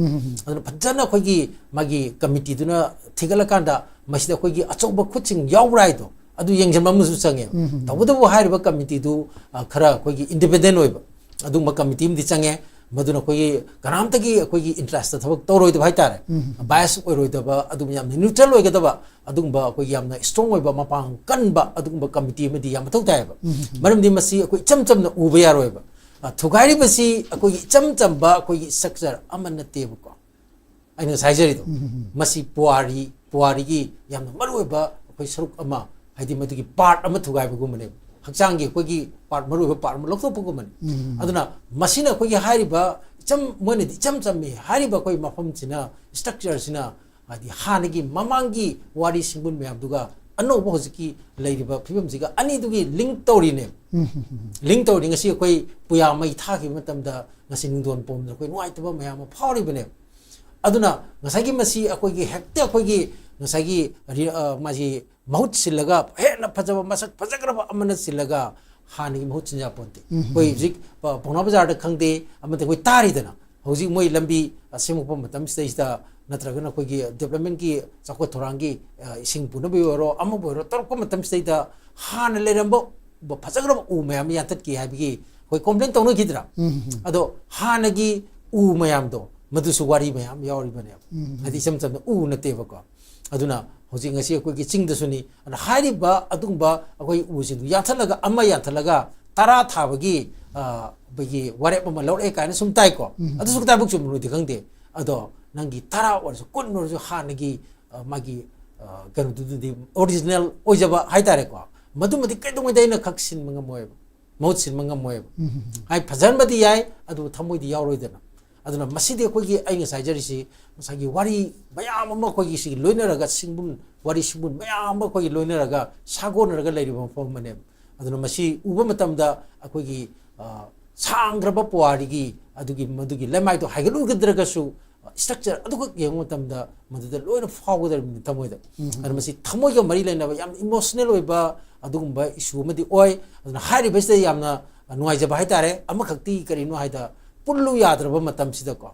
ꯑꯗꯨꯅ ꯐꯖꯅ ꯑꯩꯈꯣꯏꯒꯤ ꯃꯥꯒꯤ ꯀꯃꯤꯇꯤꯗꯨꯅ ꯊꯤꯒꯠꯂꯀꯥꯟꯗ ꯃꯁꯤꯗ ꯑꯩꯈꯣꯏꯒꯤ ꯑꯆꯧꯕ ꯈꯨꯠꯁꯤꯡ ꯌꯥꯎꯕ꯭ꯔꯥ ꯍꯥꯏꯗꯣ ꯑꯗꯨ ꯌꯦꯡꯁꯤꯟꯕ ꯑꯃꯁꯨ ꯆꯪꯉꯦꯕ꯫ ꯇꯧꯕꯇꯕꯨ ꯍꯥꯏꯔꯤꯕ ꯀꯃꯤꯇꯤꯗꯨ, ꯑ, ꯈꯔ ꯑꯩꯈꯣꯏꯒꯤ ꯏꯟꯗꯤꯄꯦꯟꯗꯦꯟ ꯑꯣꯏꯕ ꯑꯗꯨꯒꯨꯝꯕ ꯀꯃꯤꯇꯤ ꯑꯃꯗꯤ ꯆꯪꯉꯦ꯫ ꯃꯗꯨꯅ ꯑꯩꯈꯣꯏꯒꯤ ꯀꯅꯥꯝꯇꯒꯤ ꯑꯩꯈꯣꯏꯒꯤ ꯏꯟꯇꯔꯦꯁꯇ ꯊꯕꯛ ꯇꯧꯔꯣꯏꯗꯕ ꯍꯥꯏꯇꯥꯔꯦ, ꯕꯥꯏꯁ ꯑꯣꯏꯔꯣꯏꯗꯕ, ꯑꯗꯨꯝ ꯌꯥꯝꯅ ꯅ꯭ꯌꯨꯇ꯭ꯔꯦꯜ ꯑꯣꯏꯒꯗꯕ ꯑꯗꯨꯒꯨꯝꯕ ꯑꯩꯈꯣꯏꯒꯤ ꯌꯥꯝꯅ ꯏꯁꯇ꯭ꯔꯣꯡ ꯑꯣꯏꯕ, ꯃꯄꯥꯡ ꯀꯟꯕ ꯑꯗꯨꯒꯨꯝꯕ ꯀꯃꯤꯇꯤ ꯑꯃꯗꯤ ꯌꯥꯝ ꯃꯊꯧ ꯇꯥꯏꯌꯦꯕ꯫ ꯃꯔꯝꯗꯤ ꯃꯁꯤ ꯑꯩꯈꯣꯏ ꯏꯆꯝ ꯆꯝꯅ ꯎꯕ ꯌꯥꯔꯣꯏꯕ꯫ ꯑ, ꯊꯨꯒꯥꯏꯔꯤꯕꯁꯤ ꯑꯩꯈꯣꯏꯒꯤ ꯏꯆꯝ ꯆꯝꯕ ꯑꯩꯈꯣꯏꯒꯤ ꯏꯁꯇ꯭ꯔꯛꯆꯔ ꯑꯃ ꯅꯠꯇꯦꯕꯀꯣ꯫ ꯑꯩꯅ ꯉꯁꯥꯏ ꯍꯥꯏꯖꯔꯤꯗꯣ, ꯃꯁꯤ ꯄꯨꯋꯥꯔꯤ, ꯄꯨꯋꯥꯔꯤꯒꯤ ꯌꯥꯝꯅ ꯃꯔꯨꯑꯣꯏꯕ ꯑꯩꯈꯣꯏ ꯁꯔꯨꯛ ꯑꯃ, ꯍꯥꯏꯗꯤ ꯃꯗꯨꯒꯤ ꯄꯥꯔꯠ ꯑꯃ ꯊꯨꯒꯥꯏꯕꯒꯨꯝꯕꯅꯦꯕ꯫ ꯍꯛꯆꯥꯡꯒꯤ ꯑꯩꯈꯣꯏꯒꯤ ꯄꯥꯔꯠ, ꯃꯔꯨꯑꯣꯏꯕ ꯄꯥꯔꯠ ꯑꯃ ꯂꯧꯊꯣꯛꯄꯒꯨꯝꯕꯅꯤ꯫ ꯑꯗꯨꯅ ꯃꯁꯤꯅ ꯑꯩꯈꯣꯏꯒꯤ ꯍꯥꯏꯔꯤꯕ ꯏꯆꯝ, ꯃꯣꯏꯅꯗꯤ ꯏꯆꯝ ꯆꯝꯃꯤ ꯍꯥꯏꯔꯤꯕ ꯑꯩꯈꯣꯏ ꯃꯐꯝꯁꯤꯅ, ꯏꯁꯇ꯭ꯔꯛꯆꯔꯁꯤꯅ, ꯍꯥꯏꯗꯤ ꯍꯥꯟꯅꯒꯤ ꯃꯃꯥꯡꯒꯤ ꯋꯥꯔꯤ ꯁꯤꯡꯕꯨꯟ ꯃꯌꯥꯝꯗꯨꯒ ꯑꯅꯧꯕ ꯍꯧꯖꯤꯛꯀꯤ ꯂꯩꯔꯤꯕ ꯐꯤꯕꯝꯁꯤꯒ ꯑꯅꯤꯗꯨꯒꯤ ꯂꯤꯡ ꯇꯧꯔꯤꯅꯦꯕ꯫ ꯂꯤꯡ ꯇꯧꯔꯤ꯫ ꯉꯁꯤ ꯑꯩꯈꯣꯏ ꯄꯨꯌꯥ ꯃꯩ ꯊꯥꯈꯤꯕ ꯃꯇꯝꯗ ꯉꯁꯤ ꯅꯨꯡꯗꯣꯟ ꯄꯣꯝꯗꯅ ꯑꯩꯈꯣꯏ ꯅꯨꯡꯉꯥꯏꯇꯕ ꯃꯌꯥꯝ ꯑꯃ ꯐꯥꯎꯔꯤꯕꯅꯦꯕ꯫ ꯑꯗꯨꯅ ꯉꯁꯥꯏꯒꯤ ꯃꯁꯤ ꯑꯩꯈꯣꯏꯒꯤ ꯍꯦꯛꯇ ꯑꯩꯈꯣꯏꯒꯤ ꯉꯁꯥꯏꯒꯤ ꯔꯤ-, ꯑ, ꯃꯥꯁꯤ ꯃꯍꯨꯠ ꯁꯤꯜꯂꯒ ꯍꯦꯟꯅ ꯐꯖꯕ, ꯃꯁꯛ ꯐꯖꯈ꯭ꯔꯕ ꯑꯃꯅ ꯁꯤꯜꯂꯒ ꯍꯥꯟꯅꯒꯤ ꯃꯍꯨꯠ ꯁꯤꯟ ꯌꯥꯄꯣꯟꯇꯦ꯫ ꯑꯩꯈꯣꯏ ꯍꯧꯖꯤꯛ ꯄ-, ꯄꯥꯎꯅꯥ ꯕꯖꯥꯔꯗ ꯈꯪꯗꯦ, ꯑꯃꯗꯤ ꯑꯩꯈꯣꯏ ꯇꯥꯔꯤꯗꯅ ꯍꯧꯖꯤꯛ ꯃꯣꯏ ꯂꯝꯕꯤ, ꯑ, ꯁꯦꯝꯃꯛꯄ ꯃꯇꯝꯁꯤꯗꯩꯁꯤꯗ ꯅꯠꯇ꯭ꯔꯒꯅ ꯑꯩꯈꯣꯏꯒꯤ ꯗꯤꯕ꯭ꯂꯞꯃꯦꯟꯒꯤ ꯆꯥꯎꯈꯠ ꯊꯧꯔꯥꯡꯒꯤ, ꯑ, ꯏꯁꯤꯡ ꯄꯨꯅꯕꯒꯤ ꯑꯣꯏꯔꯣ, ꯑꯃꯕꯨ ꯑꯣꯏꯔꯣ, ꯇꯧꯔꯛꯄ ꯃꯇꯝꯁꯤꯗꯩꯗ ꯍꯥꯟꯅ ꯂꯩꯔꯝꯕ ꯐꯖꯈ꯭ꯔꯕ ꯎ ꯃꯌꯥꯝ ꯌꯥꯟꯊꯠꯈꯤ ꯍꯥꯏꯕꯒꯤ ꯑꯩꯈꯣꯏ ꯀꯣꯝꯄ꯭ꯂꯦꯟ ꯇꯧꯅꯈꯤꯗ꯭ꯔꯥ? ꯑꯗꯣ ꯍꯥꯟꯅꯒꯤ ꯎ ꯃꯌꯥꯝꯗꯣ ꯃꯗꯨꯁꯨ ꯋꯥꯔꯤ ꯃꯌꯥꯝ ꯌꯥꯎꯔꯤꯕꯅꯦꯕ꯫ ꯍꯥꯏꯗꯤ ꯏꯆꯝ ꯆꯝꯅ ꯎ ꯅꯠꯇꯦꯕꯀꯣ꯫ ꯑꯗꯨꯅ ꯍꯧꯖꯤꯛ ꯉꯁꯤ ꯑꯩꯈꯣꯏꯒꯤ ꯆꯤꯡꯗꯁꯨꯅꯤ꯫ ꯑꯗꯨꯅ ꯍꯥꯏꯔꯤꯕ ꯑꯗꯨꯒꯨꯝꯕ ꯑꯩꯈꯣꯏ ꯎꯁꯤꯡꯗꯨ ꯌꯥꯟꯊꯠꯂꯒ, ꯑꯃ ꯌꯥꯟꯊꯠꯂꯒ ꯇꯔꯥ ꯊꯥꯕꯒꯤ ꯑ, ꯑꯩꯈꯣꯏꯒꯤ ꯋꯥꯔꯦꯞ ꯑꯃ ꯂꯧꯔꯛꯑꯦ ꯀꯥꯏꯅ ꯁꯨꯝ ꯇꯥꯏꯀꯣ꯫ ꯎꯝ꯫ ꯑꯗꯨꯁꯨ ꯀꯗꯥꯏꯐꯥꯎ ꯆꯨꯝꯕꯅꯣꯗꯤ ꯈꯪꯗꯦ꯫ ꯑꯗꯣ ꯅꯪꯒꯤ ꯇꯔꯥ ꯑꯣꯏꯔꯁꯨ, ꯀꯨꯟ ꯑꯣꯏꯔꯁꯨ, ꯍꯥꯟꯅꯒꯤ ꯑ, ꯃꯥꯒꯤ ꯑ, ꯀꯩꯅꯣꯗꯨꯗꯤ ꯑꯣꯔꯤꯖꯤꯅꯦꯜ ꯑꯣꯏꯖꯕ ꯍꯥꯏꯇꯥꯔꯦꯀꯣ꯫ ꯃꯗꯨꯃꯗꯤ ꯀꯩꯗꯧꯉꯩꯗ ꯑꯩꯅ ꯈꯛ ꯁꯤꯟꯕ ꯉꯝꯃꯣꯏꯕ, ꯃꯍꯨꯠ ꯁꯤꯟꯕ ꯉꯝꯃꯣꯏꯕ꯫ ꯎꯝ꯫ ꯍꯥꯏ, ꯐꯖꯍꯟꯕꯗꯤ ꯌꯥꯏ, ꯑꯗꯨꯕꯨ ꯊꯃꯣꯏꯗꯤ ꯌꯥꯎꯔꯣꯏꯗꯅ꯫ ꯑꯗꯨꯅ ꯃꯁꯤꯗꯤ ꯑꯩꯈꯣꯏꯒꯤ, ꯑꯩ ꯉꯁꯥꯏ ꯍꯥꯏꯖꯔꯤꯁꯤ, ꯉꯁꯥꯏꯒꯤ ꯋꯥꯔꯤ ꯃꯌꯥꯝ ꯑꯃ ꯑꯩꯈꯣꯏꯒꯤ ꯁꯤꯒꯤ ꯂꯣꯏꯅꯔꯒ, ꯁꯤꯡꯕꯨꯟ, ꯋꯥꯔꯤ ꯁꯤꯡꯕꯨꯟ ꯃꯌꯥꯝ ꯑꯃ ꯑꯩꯈꯣꯏꯒꯤ ꯂꯣꯏꯅꯔꯒ ꯁꯥꯒꯣꯟꯅꯔꯒ ꯂꯩꯔꯤꯕ ꯃꯐꯝ ꯑꯃꯅꯦꯕ꯫ ꯑꯗꯨꯅ ꯃꯁꯤ ꯎꯕ ꯃꯇꯝꯗ ꯑꯩꯈꯣꯏꯒꯤ, ꯑ, ꯁꯥꯡꯈ꯭ꯔꯕ ꯄꯨꯋꯥꯔꯤꯒꯤ ꯑꯗꯨꯒꯤ, ꯃꯗꯨꯒꯤ ꯂꯩꯃꯥꯏꯗꯣ ꯍꯥꯏꯒꯠꯂꯨꯒꯗ꯭ꯔꯒꯁꯨ, ꯏꯁꯇ꯭ꯔꯛꯆꯔ ꯑꯗꯨꯈꯛ ꯌꯦꯡꯕ ꯃꯇꯝꯗ ꯃꯗꯨꯗ ꯂꯣꯏꯅ ꯐꯥꯎꯒꯗꯧꯔꯤꯕꯅꯤ ꯊꯃꯣꯏꯗ꯫ ꯎꯝ꯫ ꯑꯗꯨꯅ ꯃꯁꯤ ꯊꯃꯣꯏꯒ ꯃꯔꯤ ꯂꯩꯅꯕ ꯌꯥꯝ ꯏꯃꯣꯁꯅꯦꯜ ꯑꯣꯏꯕ ꯑꯗꯨꯒꯨꯝꯕ ꯏꯁꯨ ꯑꯃꯗꯤ ꯑꯣꯏ꯫ ꯑꯗꯨꯅ ꯍꯥꯏꯔꯤꯕꯁꯤꯗ ꯌꯥꯝꯅ ꯅꯨꯡꯉꯥꯏꯖꯕ ꯍꯥꯏꯇꯥꯔꯦ꯫ ꯑꯃꯈꯛꯇꯤ ꯀꯔꯤꯅꯣ ꯍꯥꯏꯗ, ꯄꯨꯜꯂꯨ ꯌꯥꯗ꯭ꯔꯕ ꯃꯇꯝꯁꯤꯗꯀꯣ,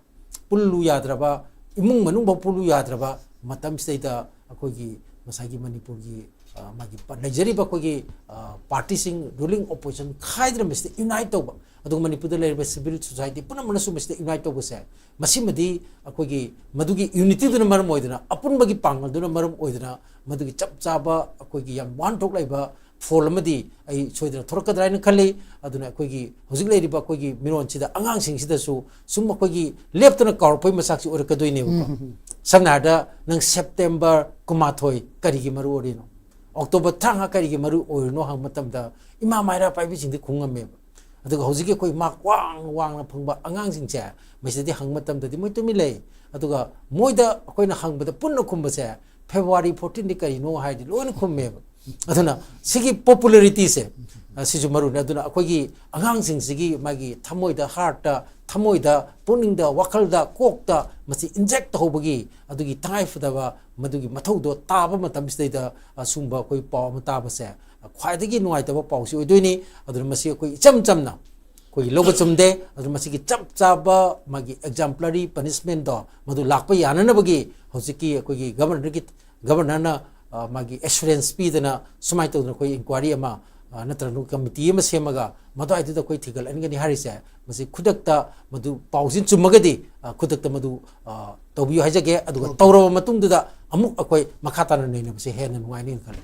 ꯄꯨꯜꯂꯨ ꯌꯥꯗ꯭ꯔꯕ, ꯏꯃꯨꯡ ꯃꯅꯨꯡꯐꯥꯎ ꯄꯨꯜꯂꯨ ꯌꯥꯗ꯭ꯔꯕ ꯃꯇꯝꯁꯤꯗꯩꯗ ꯑꯩꯈꯣꯏꯒꯤ ꯉꯁꯥꯏꯒꯤ ꯃꯅꯤꯄꯨꯔꯒꯤ, ꯑ, ꯃꯥꯒꯤ ꯄ-, ꯂꯩꯖꯔꯤꯕ ꯑꯩꯈꯣꯏꯒꯤ, ꯑ, ꯄꯥꯔꯇꯤꯁꯤꯡ, ꯔꯨꯂꯤꯡ ꯑꯣꯄꯣꯖꯤꯁꯟ ꯈꯥꯏꯗꯅ ꯃꯁꯤꯗ ꯌꯨꯅꯥꯏꯠ ꯇꯧꯕ, ꯑꯗꯨꯒ ꯃꯅꯤꯄꯨꯔꯗ ꯂꯩꯔꯤꯕ ꯁꯤꯚꯤꯜ ꯁꯣꯁꯥꯏꯇꯤ ꯄꯨꯝꯅꯃꯛꯅꯁꯨ ꯃꯁꯤꯗ ꯌꯨꯅꯥꯏꯠ ꯇꯧꯕꯁꯦ, ꯃꯁꯤꯃꯗꯤ ꯑꯩꯈꯣꯏꯒꯤ ꯃꯗꯨꯒꯤ ꯌꯨꯅꯤꯇꯤꯗꯨꯅ ꯃꯔꯝ ꯑꯣꯏꯗꯅ, ꯑꯄꯨꯟꯕꯒꯤ ꯄꯥꯡꯒꯜꯗꯨꯅ ꯃꯔꯝ ꯑꯣꯏꯗꯅ, ꯃꯗꯨꯒꯤ ꯆꯞ ꯆꯥꯕ ꯑꯩꯈꯣꯏꯒꯤ ꯌꯥꯝ ꯋꯥꯍꯟꯊꯣꯛ ꯂꯩꯕ ꯐꯣꯜ ꯑꯃꯗꯤ ꯑꯩ ꯁꯣꯏꯗꯅ ꯊꯣꯛꯂꯛꯀꯗ꯭ꯔꯥ ꯍꯥꯏꯅ ꯈꯜꯂꯤ꯫ ꯑꯗꯨꯅ ꯑꯩꯈꯣꯏꯒꯤ ꯍꯧꯖꯤꯛ ꯂꯩꯔꯤꯕ ꯑꯩꯈꯣꯏꯒꯤ ꯃꯤꯔꯣꯟꯁꯤꯗ, ꯑꯉꯥꯡꯁꯤꯡꯁꯤꯗꯁꯨ ꯁꯨꯝ ꯑꯩꯈꯣꯏꯒꯤ ꯂꯦꯞꯇꯅ ꯀꯥꯎꯔꯛꯄꯒꯤ ꯃꯆꯥꯛꯁꯤ ꯑꯣꯏꯔꯛꯀꯗꯣꯏꯅꯦꯕꯀꯣ꯫ ꯎꯝ꯫ ꯁꯝꯅ ꯍꯥꯏꯔꯕꯗ, ꯅꯪ ꯁꯦꯞꯇꯦꯝꯕꯔ ꯀꯨꯟꯃꯥꯊꯣꯏ ꯀꯔꯤꯒꯤ ꯃꯔꯨ ꯑꯣꯏꯔꯤꯅꯣ? ꯑꯣꯛꯇꯣꯕꯔ ꯇꯔꯥꯃꯉꯥ ꯀꯔꯤꯒꯤ ꯃꯔꯨ ꯑꯣꯏꯔꯤꯅꯣ ꯍꯪꯕ ꯃꯇꯝꯗ, ꯏꯃꯥ ꯃꯩꯔꯥ ꯄꯥꯏꯕꯤꯁꯤꯡꯗꯤ ꯈꯨꯡꯉꯝꯃꯦꯕ꯫ ꯑꯗꯨꯒ ꯍꯧꯖꯤꯛꯀꯤ ꯑꯩꯈꯣꯏ ꯃꯥꯔꯛ ꯋꯥꯡ ꯋꯥꯡꯅ ꯐꯪꯕ ꯑꯉꯥꯡꯁꯤꯡꯁꯦ, ꯃꯁꯤꯗꯗꯤ ꯍꯪꯕ ꯃꯇꯝꯗꯗꯤ ꯃꯣꯏ ꯇꯨꯃꯤꯟ ꯂꯩ꯫ ꯑꯗꯨꯒ ꯃꯣꯏꯗ ꯑꯩꯈꯣꯏꯅ ꯍꯪꯕꯗ ꯄꯨꯟꯅ ꯈꯨꯝꯕꯁꯦ, "ꯐꯦꯕ꯭ꯔꯨꯋꯥꯔꯤ ꯐꯣꯔꯇꯤꯟꯗꯤ ꯀꯔꯤꯅꯣ?" ꯍꯥꯏꯔꯗꯤ ꯂꯣꯏꯅ ꯈꯨꯝꯃꯦꯕ꯫ ꯑꯗꯨꯅ ꯁꯤꯒꯤ ꯄꯣꯄꯨꯂꯔꯤꯇꯤꯁꯦ, ꯑ, ꯁꯤꯁꯨ ꯃꯔꯨꯅꯤ꯫ ꯑꯗꯨꯅ ꯑꯩꯈꯣꯏꯒꯤ ꯑꯉꯥꯡꯁꯤꯡꯁꯤꯒꯤ ꯃꯥꯒꯤ ꯊꯃꯣꯏꯗ, ꯍꯥꯔꯠꯇ, ꯊꯃꯣꯏꯗ, ꯄꯨꯛꯅꯤꯡꯗ, ꯋꯥꯈꯜꯗ, ꯀꯣꯛꯇ ꯃꯁꯤ ꯏꯟꯖꯦꯛ ꯇꯧꯍꯧꯕꯒꯤ ꯑꯗꯨꯒꯤ ꯇꯉꯥꯏꯐꯗꯕ ꯃꯗꯨꯒꯤ ꯃꯊꯧꯗꯣ ꯇꯥꯕ ꯃꯇꯝꯁꯤꯗꯩꯗ, ꯑꯁꯨꯝꯕ ꯑꯩꯈꯣꯏ ꯄꯥꯎ ꯑꯃ ꯇꯥꯕꯁꯦ ꯈ꯭ꯋꯥꯏꯗꯒꯤ ꯅꯨꯡꯉꯥꯏꯇꯕ ꯄꯥꯎꯁꯤ ꯑꯣꯏꯗꯣꯏꯅꯤ꯫ ꯑꯗꯨꯅ ꯃꯁꯤ ꯑꯩꯈꯣꯏ ꯏꯆꯝ ꯆꯝꯅ ꯑꯩꯈꯣꯏꯒꯤ ꯂꯧꯕ ꯆꯨꯝꯗꯦ꯫ ꯑꯗꯨꯅ ꯃꯁꯤꯒꯤ ꯆꯞ ꯆꯥꯕ ꯃꯥꯒꯤ ꯑꯦꯛꯖꯥꯝꯄ꯭ꯂꯔꯤ ꯄꯅꯤꯁꯃꯦꯟꯗꯣ ꯃꯗꯨ ꯂꯥꯛꯄ ꯌꯥꯅꯅꯕꯒꯤ ꯍꯧꯖꯤꯛꯀꯤ ꯑꯩꯈꯣꯏꯒꯤ ꯒꯕꯔꯅꯔꯒꯤ, ꯒꯕꯔꯅꯔꯅ, ꯑ, ꯃꯥꯒꯤ ꯑꯦꯁꯨꯔꯦꯟꯁ ꯄꯤꯗꯅ ꯁꯨꯃꯥꯏꯅ ꯇꯧꯗꯅ ꯑꯩꯈꯣꯏ ꯏꯟꯀ꯭ꯋꯥꯏꯔꯤ ꯑꯃ, ꯑ, ꯅꯠꯇ꯭ꯔꯒ ꯀꯃꯤꯇꯤ ꯑꯃ ꯁꯦꯝꯃꯒ ꯃꯗꯨꯋꯥꯏꯗꯨꯗ ꯑꯩꯈꯣꯏ ꯊꯤꯒꯠꯍꯟꯒꯅꯤ ꯍꯥꯏꯔꯤꯁꯦ, ꯃꯁꯤ ꯈꯨꯗꯛꯇ ꯃꯗꯨ ꯄꯥꯎꯁꯤ ꯆꯨꯝꯃꯒꯗꯤ, ꯑ, ꯈꯨꯗꯛꯇ ꯃꯗꯨ, ꯑ, ꯇꯧꯕꯤꯌꯨ ꯍꯥꯏꯖꯒꯦ꯫ ꯑꯗꯨꯒ OK꯫ ꯇꯧꯔꯕ ꯃꯇꯨꯡꯗꯨꯗ ꯑꯃꯨꯛ ꯑꯩꯈꯣꯏ ꯃꯈꯥ ꯇꯥꯅ ꯅꯩꯅꯕꯁꯦ ꯍꯦꯟꯅ ꯅꯨꯡꯉꯥꯏꯅꯤ ꯈꯜꯂꯤ꯫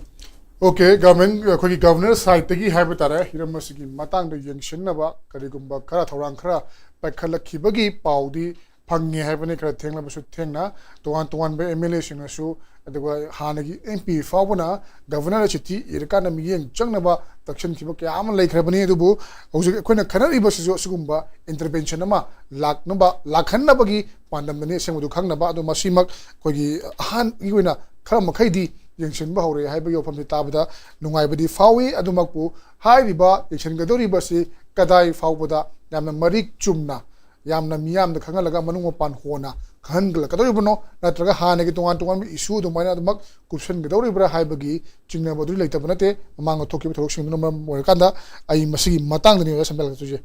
ꯑꯣꯀꯦ, ꯒꯚꯔꯟꯃꯦꯟ, ꯑꯩꯈꯣꯏꯒꯤ ꯒꯚꯔꯅꯔ ꯁꯥꯏꯠꯇꯒꯤ ꯍꯥꯏꯕ ꯇꯥꯔꯦ, ꯍꯤꯔꯝ ꯑꯁꯤꯒꯤ ꯃꯇꯥꯡꯗ ꯌꯦꯡꯁꯤꯟꯅꯕ ꯀꯔꯤꯒꯨꯝꯕ ꯈꯔ ꯊꯧꯔꯥꯡ ꯈꯔ ꯄꯥꯏꯈꯠꯂꯛꯈꯤꯕꯒꯤ ꯄꯥꯎꯗꯤ ꯐꯪꯉꯦ ꯍꯥꯏꯕꯅꯤ, ꯈꯔ ꯊꯦꯡꯂꯕꯁꯨ ꯊꯦꯡꯅ꯫ ꯇꯣꯉꯥꯟ ꯇꯣꯉꯥꯟꯕ ꯑꯦꯝ ꯑꯦꯜ ꯑꯦꯁꯤꯡꯅꯁꯨ, ꯑꯗꯨꯒ ꯍꯥꯟꯅꯒꯤ ꯑꯦꯝ ꯄꯤ ꯐꯥꯎꯕꯅ ꯒꯚꯔꯅꯔ ꯆꯤꯊꯤ ꯏꯔꯀꯥꯟꯗ ꯃꯤꯠꯌꯦꯡ ꯆꯪꯅꯕ ꯇꯛꯁꯤꯟꯈꯤꯕ ꯀꯌꯥ ꯑꯃ ꯂꯩꯈ꯭ꯔꯕꯅꯤ꯫ ꯑꯗꯨꯕꯨ ꯍꯧꯖꯤꯛ ꯑꯩꯈꯣꯏꯅ ꯈꯟꯅꯔꯤꯕꯁꯤꯁꯨ ꯑꯁꯤꯒꯨꯝꯕ ꯏꯟꯇꯔꯚꯦꯟꯁꯟ ꯑꯃ ꯂꯥꯛꯅꯕ, ꯂꯥꯛꯍꯟꯅꯕꯒꯤ ꯄꯥꯟꯗꯝꯗꯅꯤ꯫ ꯑꯁꯦꯡꯕꯗꯨ ꯈꯪꯅꯕ꯫ ꯑꯗꯣ ꯃꯁꯤꯃꯛ ꯑꯩꯈꯣꯏꯒꯤ ꯑꯍꯥꯟꯕꯒꯤ ꯑꯣꯏꯅ ꯈꯔ ꯃꯈꯩꯗꯤ ꯌꯦꯡꯁꯤꯟꯕ ꯍꯧꯔꯛꯑꯦ ꯍꯥꯏꯕꯒꯤ ꯋꯥꯐꯝꯁꯤ ꯇꯥꯕꯗ ꯅꯨꯡꯉꯥꯏꯕꯗꯤ ꯐꯥꯎꯏ꯫ ꯑꯗꯨꯃꯛꯄꯨ ꯍꯥꯏꯔꯤꯕ ꯌꯦꯡꯁꯤꯟꯒꯗꯧꯔꯤꯕꯁꯤ ꯀꯗꯥꯏ ꯐꯥꯎꯕꯗ ꯌꯥꯝꯅ ꯃꯔꯤꯛ ꯆꯨꯝꯅ, ꯌꯥꯝꯅ ꯃꯤꯌꯥꯝꯗ ꯈꯪꯍꯜꯂꯒ ꯃꯅꯨꯡ ꯃꯄꯥꯟ ꯍꯣꯅ ꯈꯪꯍꯟꯒꯠꯂꯛꯀꯗꯧꯔꯤꯕꯅꯣ, ꯅꯠꯇ꯭ꯔꯒ ꯍꯥꯟꯅꯒꯤ ꯇꯣꯉꯥꯟ ꯇꯣꯉꯥꯟꯕ ꯏꯁꯨ ꯑꯗꯨꯃꯥꯏꯅ ꯑꯗꯨꯃꯛ ꯀꯨꯞꯁꯟꯒꯗꯧꯔꯤꯕ꯭ꯔꯥ ꯍꯥꯏꯕꯒꯤ ꯆꯤꯡꯅꯕꯗꯨꯗꯤ ꯂꯩꯇꯕ ꯅꯠꯇꯦ꯫ ꯃꯃꯥꯡꯗ ꯊꯣꯛꯈꯤꯕ ꯊꯧꯗꯣꯛꯁꯤꯡꯗꯨꯅ ꯃꯔꯝ ꯑꯣꯏꯔꯀꯥꯟꯗ ꯑꯩ ꯃꯁꯤꯒꯤ ꯃꯇꯥꯡꯗꯅꯤ ꯑꯣꯖꯥ ꯁꯝꯖꯜꯂꯛꯇꯣꯏꯁꯦ꯫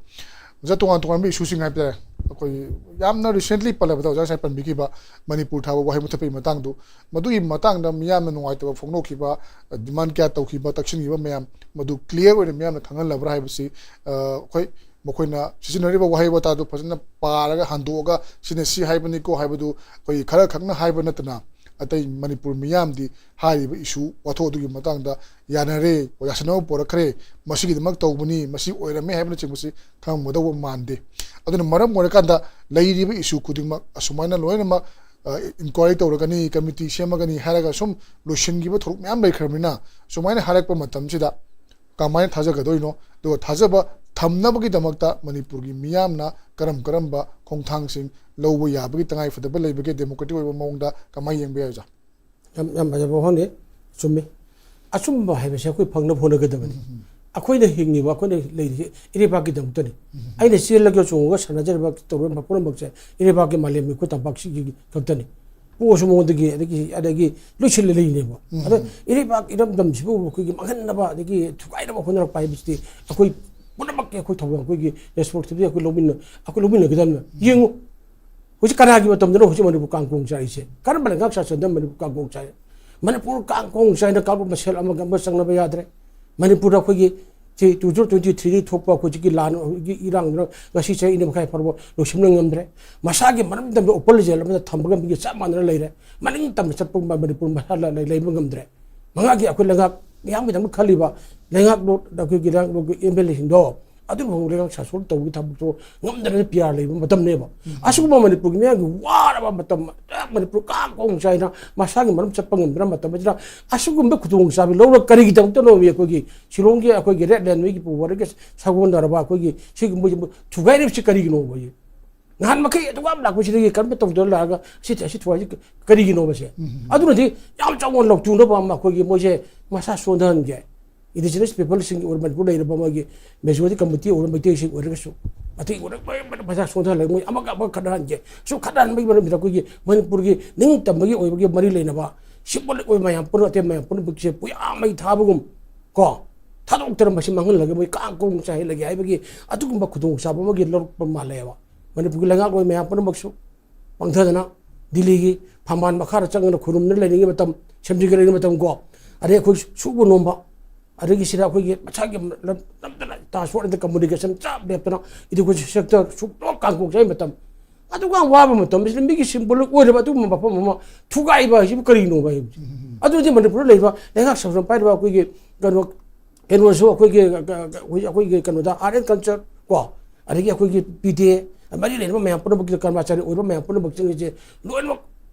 ꯑꯣꯖꯥ, ꯇꯣꯉꯥꯟ ꯇꯣꯉꯥꯟꯕ ꯏꯁꯨꯁꯤꯡ ꯍꯥꯏꯕ ꯇꯥꯔꯦ, ꯑꯩꯈꯣꯏ ꯌꯥꯝꯅ ꯔꯤꯁꯦꯟꯠꯂꯤ ꯄꯜꯂꯕꯗ ꯑꯣꯖꯥ ꯉꯁꯥꯏ ꯄꯟꯕꯤꯈꯤꯕ ꯃꯅꯤꯄꯨꯔ ꯊꯥꯕ ꯋꯥꯍꯩ ꯃꯨꯊꯠꯄꯒꯤ ꯃꯇꯥꯡꯗꯨ, ꯃꯗꯨꯒꯤ ꯃꯇꯥꯡꯗ ꯃꯤꯌꯥꯝꯅ ꯅꯨꯡꯉꯥꯏꯇꯕ ꯐꯣꯡꯗꯣꯛꯈꯤꯕ, ꯗꯤꯃꯥꯟ ꯀꯌꯥ ꯇꯧꯈꯤꯕ, ꯇꯛꯁꯤꯟꯈꯤꯕ ꯃꯌꯥꯝ ꯃꯗꯨ ꯀ꯭ꯂꯤꯌꯥꯔ ꯑꯣꯏꯅ ꯃꯤꯌꯥꯝꯅ ꯈꯪꯍꯜꯂꯕ꯭ꯔꯥ ꯍꯥꯏꯕꯁꯤ, ꯑ, ꯑꯩꯈꯣꯏ ꯃꯈꯣꯏꯅ ꯁꯤꯖꯤꯟꯅꯔꯤꯕ ꯋꯥꯍꯩ ꯋꯥꯇꯥꯗꯨ ꯐꯖꯅ ꯄꯥꯔꯒ ꯍꯟꯗꯣꯛꯑꯒ ꯁꯤꯅ ꯁꯤ ꯍꯥꯏꯕꯅꯤꯀꯣ ꯍꯥꯏꯕꯗꯨ ꯑꯩꯈꯣꯏ ꯈꯔ ꯈꯛꯅ ꯍꯥꯏꯕ ꯅꯠꯇꯅ ꯑꯇꯩ ꯃꯅꯤꯄꯨꯔ ꯃꯤꯌꯥꯝꯗꯤ ꯍꯥꯏꯔꯤꯕ ꯏꯁꯨ ꯋꯥꯊꯣꯛ ꯑꯗꯨꯒꯤ ꯃꯇꯥꯡꯗ ꯌꯥꯅꯔꯦ, ꯌꯥꯁꯟꯅꯕ ꯄꯣꯔꯛꯈ꯭ꯔꯦ, ꯃꯁꯤꯒꯤꯗꯃꯛ ꯇꯧꯕꯅꯤ, ꯃꯁꯤ ꯑꯣꯏꯔꯝꯃꯦ ꯍꯥꯏꯕꯅꯆꯤꯡꯕꯁꯤ ꯈꯪꯉꯝꯒꯗꯧꯕ ꯃꯥꯟꯗꯦ꯫ ꯑꯗꯨꯅ ꯃꯔꯝ ꯑꯣꯏꯔꯀꯥꯟꯗ ꯂꯩꯔꯤꯕ ꯏꯁꯨ ꯈꯨꯗꯤꯡꯃꯛ ꯑꯁꯨꯃꯥꯏꯅ ꯂꯣꯏꯅꯃꯛ, ꯑ, ꯏꯟꯀ꯭ꯋꯥꯏꯔꯤ ꯇꯧꯔꯒꯅꯤ, ꯀꯃꯤꯇꯤ ꯁꯦꯝꯃꯒꯅꯤ ꯍꯥꯏꯔꯒ ꯁꯨꯝ ꯂꯣꯏꯁꯤꯟꯈꯤꯕ ꯊꯧꯔꯝ ꯃꯌꯥꯝ ꯂꯩꯈ꯭ꯔꯕꯅꯤꯅ ꯁꯨꯃꯥꯏꯅ ꯍꯥꯏꯔꯛꯄ ꯃꯇꯝꯁꯤꯗ ꯀꯃꯥꯏꯅ ꯊꯥꯖꯒꯗꯣꯏꯅꯣ? ꯑꯗꯨꯒ ꯊꯥꯖꯕ ꯊꯝꯅꯕꯒꯤꯗꯃꯛꯇ ꯃꯅꯤꯄꯨꯔꯒꯤ ꯃꯤꯌꯥꯝꯅ ꯀꯔꯝ ꯀꯔꯝꯕ ꯈꯣꯡꯊꯥꯡꯁꯤꯡ ꯂꯧꯕ ꯌꯥꯕꯒꯤ ꯇꯉꯥꯏ ꯐꯗꯕ ꯂꯩꯕꯒꯦ? ꯗꯦꯃꯣꯀ꯭ꯔꯦꯇꯤꯛ ꯑꯣꯏꯕ ꯃꯑꯣꯡꯗ ꯀꯃꯥꯏꯅ ꯌꯦꯡꯕ ꯌꯥꯏ, ꯑꯣꯖꯥ? ꯌꯥꯝ, ꯌꯥꯝ ꯐꯖꯕ ꯋꯥꯐꯝꯅꯤ꯫ ꯆꯨꯝꯃꯤ꯫ ꯑꯆꯨꯝꯕ ꯍꯥꯏꯕꯁꯦ ꯑꯩꯈꯣꯏ ꯐꯪꯅꯕ ꯍꯣꯠꯅꯒꯗꯕꯅꯤ꯫ ꯎꯝ, ꯎꯝ꯫ ꯑꯩꯈꯣꯏꯅ ꯍꯤꯡꯉꯤꯕ, ꯑꯩꯈꯣꯏꯅ ꯂꯩꯔꯤꯁꯦ ꯏꯔꯩꯕꯥꯛꯀꯤꯗꯃꯛꯇꯅꯤ꯫ ꯎꯝ꯫ ꯑꯩꯅ ꯆꯦꯜꯂꯒ ꯆꯣꯡꯉꯒ ꯁꯥꯟꯅꯖꯔꯤꯕ ꯇꯧꯔꯤꯕ ꯄꯨꯝꯅꯃꯛꯁꯦ ꯏꯔꯩꯕꯥꯛꯀꯤ, ꯃꯥꯂꯦꯝꯒꯤ ꯑꯩꯈꯣꯏ ꯇꯝꯄꯥꯛꯁꯤꯒꯤ ꯈꯛꯇꯅꯤ꯫ ꯄꯣꯛꯑꯁꯨ ꯃꯉꯣꯟꯗꯒꯤ ꯑꯗꯒꯤ, ꯑꯗꯒꯤ ꯂꯣꯏꯁꯤꯜꯂ ꯂꯩꯅꯦꯕ꯫ ꯎꯝ꯫ ꯑꯗ ꯏꯔꯩꯕꯥꯛ ꯏꯔꯝꯗꯝꯁꯤꯕꯨ ꯑꯩꯈꯣꯏꯒꯤ ꯃꯥꯡꯍꯟꯅꯕ ꯑꯗꯒꯤ ꯊꯨꯒꯥꯏꯅꯕ ꯍꯣꯠꯅꯔꯛꯄ ꯍꯥꯏꯕꯁꯤꯗꯤ ꯑꯩꯈꯣꯏ ꯄꯨꯝꯅꯃꯛꯀꯤ ꯑꯩꯈꯣꯏ ꯊꯧꯗꯥꯡ, ꯑꯩꯈꯣꯏꯒꯤ ꯔꯦꯁꯄꯣꯟꯁꯤꯕꯤꯂꯤꯇꯤ ꯑꯩꯈꯣꯏ ꯂꯧꯃꯤꯟꯅ-, ꯑꯩꯈꯣꯏ ꯂꯧꯃꯤꯟꯅꯒꯗꯕꯅꯤ꯫ ꯎꯝ꯫ ꯌꯦꯡꯉꯨ, ꯍꯧꯖꯤꯛ ꯀꯅꯥꯒꯤ ꯃꯇꯝꯗꯅꯣ ꯍꯧꯖꯤꯛ ꯃꯅꯤꯄꯨꯔ ꯀꯥꯡ ꯀꯣꯡ ꯆꯥꯏꯔꯤꯁꯦ? ꯀꯔꯝꯕ ꯂꯩꯉꯥꯛ ꯁꯥꯁꯟꯗ ꯃꯅꯤꯄꯨꯔ ꯀꯥꯡ ꯀꯣꯡ ꯆꯥꯏ? ꯃꯅꯤꯄꯨꯔ ꯀꯥꯡ ꯀꯣꯡ ꯆꯥꯏꯅ ꯀꯥꯡꯂꯨꯞ ꯃꯁꯦꯜ ꯑꯃꯒ ꯑꯃ ꯆꯪꯅꯕ ꯌꯥꯗ꯭ꯔꯦ꯫ ꯃꯅꯤꯄꯨꯔꯗ ꯑꯩꯈꯣꯏꯒꯤ ꯁꯤ two thousand twenty three ꯊꯣꯛꯄ ꯍꯧꯖꯤꯛꯀꯤ ꯂꯥꯟ, ꯍꯧꯖꯤꯛꯀꯤ ꯏꯔꯥꯡꯗꯨꯅ ꯉꯁꯤ ꯆꯍꯤ ꯑꯅꯤ ꯃꯈꯥꯏ ꯐꯥꯎꯕ ꯂꯣꯏꯁꯤꯟꯕ ꯉꯝꯗ꯭ꯔꯦ꯫ ꯃꯁꯥꯒꯤ ꯃꯔꯝꯗꯝꯗ ꯑꯣꯄꯟ ꯖꯦꯜ ꯑꯃꯗ ꯊꯝꯕꯒ ꯃꯤꯒ ꯆꯞ ꯃꯥꯟꯅꯅ ꯂꯩꯔꯦ꯫ ꯃꯅꯤꯡ ꯇꯝꯅ ꯆꯠꯄ ꯃꯅꯤꯄꯨꯔ ꯃꯁꯥ ꯂꯩ-, ꯂꯩꯕ ꯉꯝꯗ꯭ꯔꯦ꯫ ꯃꯉꯥꯒꯤ ꯑꯩꯈꯣꯏ ꯂꯩꯉꯥꯛ ꯃꯤꯌꯥꯝꯒꯤꯗꯃꯛ ꯈꯜꯂꯤꯕ ꯂꯩꯉꯥꯛꯂꯣꯟ, ꯑꯩꯈꯣꯏꯒꯤ ꯂꯩꯉꯥꯛꯂꯣꯟꯒꯤ ꯑꯦꯝ ꯑꯦꯜ ꯑꯦꯁꯤꯡꯗꯣ ꯑꯗꯨ ꯐꯥꯎ ꯂꯩꯉꯥꯛ ꯁꯥꯁꯣꯟ ꯇꯧꯕꯒꯤ ꯊꯕꯛꯇꯣ ꯉꯝꯗꯅ ꯄꯤ ꯑꯥꯔ ꯂꯩꯕ ꯃꯇꯝꯅꯦꯕ꯫ ꯑꯁꯤꯒꯨꯝꯕ ꯃꯅꯤꯄꯨꯔꯒꯤ ꯃꯤꯌꯥꯝꯒꯤ ꯋꯥꯔꯕ ꯃꯇꯝ, ꯃꯅꯤꯄꯨꯔ ꯀꯥꯡ ꯀꯣꯡ ꯆꯥꯏꯅ ꯃꯁꯥꯒꯤ ꯃꯔꯝ ꯆꯠꯄ ꯉꯝꯗꯅ ꯃꯇꯝ ꯑꯁꯤꯗ ꯑꯁꯤꯒꯨꯝꯕ ꯈꯨꯗꯣꯡꯆꯥꯕꯤ ꯂꯧꯔꯒ ꯀꯔꯤꯒꯤꯗꯃꯛꯇꯅꯣ ꯑꯩꯈꯣꯏꯒꯤ ꯁꯤꯂꯣꯡꯒꯤ ꯑꯩꯈꯣꯏꯒꯤ ꯔꯦꯗ ꯂꯦꯟ ꯃꯤꯒꯤ ꯄꯨꯋꯥꯔꯤꯒ ꯁꯥꯒꯣꯟꯅꯔꯕ ꯑꯩꯈꯣꯏꯒꯤ ꯁꯤꯒꯨꯝꯕ ꯊꯨꯒꯥꯏꯔꯤꯕꯁꯤ ꯀꯔꯤꯒꯤꯅꯣꯕ? ꯅꯍꯥꯟ ꯃꯈꯩ ꯑꯗꯨꯛ ꯌꯥꯝ ꯂꯥꯛꯄꯁꯤꯗꯒꯤ ꯀꯔꯝꯇ ꯇꯧꯗꯅ ꯂꯥꯛꯑꯒ ꯁꯤ, ꯁꯤ ꯊꯨꯒꯥꯏꯁꯤ ꯀꯔꯤꯒꯤꯅꯣꯕꯁꯦ? ꯑꯗꯨꯅꯗꯤ ꯌꯥꯝ ꯆꯥꯎꯅ ꯂꯥꯎꯊꯣꯛꯅꯕ ꯑꯃ ꯑꯩꯈꯣꯏꯒꯤ ꯃꯣꯏꯁꯦ ꯃꯁꯥ ꯁꯣꯟꯊꯍꯟꯒꯦ꯫ ꯏꯟꯗꯤꯖꯤꯅꯁ ꯄꯤꯄꯜꯁꯤꯡꯒꯤ ꯑꯣꯏꯔ ꯃꯅꯤꯄꯨꯔ ꯂꯩꯔꯤꯕ ꯃꯣꯏꯒꯤ ꯃꯦꯖꯣꯔꯤꯇꯤ ꯀꯝꯃꯨꯅꯤꯇꯤ ꯑꯣꯏꯔ ꯃꯩꯇꯩꯁꯤꯡ ꯑꯣꯏꯔꯒꯁꯨ ꯃꯇꯦꯡ ꯑꯣꯏꯔꯛꯄ ꯃꯁꯥ ꯁꯣꯟꯊꯍꯜꯂꯒ ꯃꯣꯏ ꯑꯃꯒ ꯑꯃꯒ ꯈꯠꯅꯍꯟꯒꯦ꯫ ꯁꯨꯝ ꯈꯠꯅꯍꯟꯕꯒꯤ ꯃꯔꯝꯁꯤꯗ ꯑꯩꯈꯣꯏꯒꯤ ꯃꯅꯤꯄꯨꯔꯒꯤ ꯅꯤꯡꯇꯝꯕꯒꯤ ꯑꯣꯏꯕꯒꯤ ꯃꯔꯤ ꯂꯩꯅꯕ ꯁꯤꯝꯕꯣꯂꯤꯛ ꯑꯣꯏꯕ ꯃꯌꯥꯝ ꯄꯨꯝꯅꯃꯛ, ꯑꯇꯩ ꯃꯌꯥꯝ ꯄꯨꯝꯅꯃꯛꯁꯦ ꯄꯨꯌꯥ ꯃꯩ ꯊꯥꯕꯒꯨꯝ ꯀꯣ, ꯊꯥꯗꯣꯛꯇꯅ ꯃꯁꯤ ꯃꯥꯡꯍꯜꯂꯒ ꯃꯣꯏ ꯀꯥꯡ ꯀꯣꯡ ꯆꯥꯏꯍꯜꯂꯒꯦ ꯍꯥꯏꯕꯒꯤ ꯑꯗꯨꯒꯨꯝꯕ ꯈꯨꯗꯣꯡꯆꯥꯕ ꯑꯃꯒꯤ ꯂꯧꯔꯛꯄ ꯃꯥꯜꯂꯦꯕ꯫ ꯃꯅꯤꯄꯨꯔꯒꯤ ꯂꯩꯉꯥꯛꯂꯣꯏ ꯃꯌꯥꯝ ꯄꯨꯝꯅꯃꯛꯁꯨ ꯄꯥꯡꯊꯗꯅ ꯗꯤꯜꯂꯤꯒꯤ ꯐꯝꯕꯥꯜ ꯃꯈꯥꯗ ꯆꯪꯗꯅ ꯈꯨꯔꯨꯝꯗꯨꯅ ꯂꯩꯅꯤꯡꯉꯤ ꯃꯇꯝ, ꯁꯦꯝꯖꯤꯟꯒ ꯂꯩꯅꯤꯡꯉꯤ ꯃꯇꯝ ꯀꯣ, ꯑꯗꯩ ꯑꯩꯈꯣꯏ ꯁꯨꯕ ꯅꯣꯝꯕ, ꯑꯗꯒꯤ ꯁꯤꯗ ꯑꯩꯈꯣꯏꯒꯤ ꯃꯁꯥꯒꯤ ꯂꯝ-, ꯅꯝꯗꯅ transport and communication ꯆꯞ ꯂꯦꯞꯇꯅ education sector ꯁꯨꯛꯇꯣꯛ ꯀꯥꯡꯀꯣꯛ ꯆꯥꯏ ꯃꯇꯝ, ꯑꯗꯨꯒ ꯋꯥꯕ ꯃꯇꯝꯁꯤꯗ ꯃꯤꯒꯤ symbolic ꯑꯣꯏꯔꯕ ꯑꯗꯨꯒꯨꯝꯕ ꯃꯐꯝ ꯑꯃ ꯊꯨꯒꯥꯏꯕ ꯍꯥꯏꯁꯤꯕꯨ ꯀꯔꯤꯅꯣꯕ ꯍꯥꯏꯕꯁꯦ? ꯑꯗꯨꯗꯤ ꯃꯅꯤꯄꯨꯔꯗ ꯂꯩꯕ ꯂꯩꯉꯥꯛ ꯁꯥꯁꯟ ꯄꯥꯏꯔꯤꯕ ꯑꯩꯈꯣꯏꯒꯤ ꯀꯩꯅꯣ, ꯀꯩꯅꯣꯁꯨ ꯑꯩꯈꯣꯏꯒꯤ, ꯑꯩꯈꯣꯏꯒꯤ ꯀꯩꯅꯣꯗ art and culture ꯀꯣ, ꯑꯗꯒꯤ ꯑꯩꯈꯣꯏꯒꯤ ꯄꯤꯗꯦ, ꯃꯔꯤ ꯂꯩꯅꯕ ꯃꯌꯥꯝ ꯄꯨꯝꯅꯃꯛꯀꯤ ꯀꯔꯃꯆꯥꯔꯤ ꯑꯣꯏꯕ ꯃꯌꯥꯝ ꯄꯨꯝꯅꯃꯛꯁꯤꯡꯁꯦ ꯂꯣꯏꯅꯃꯛ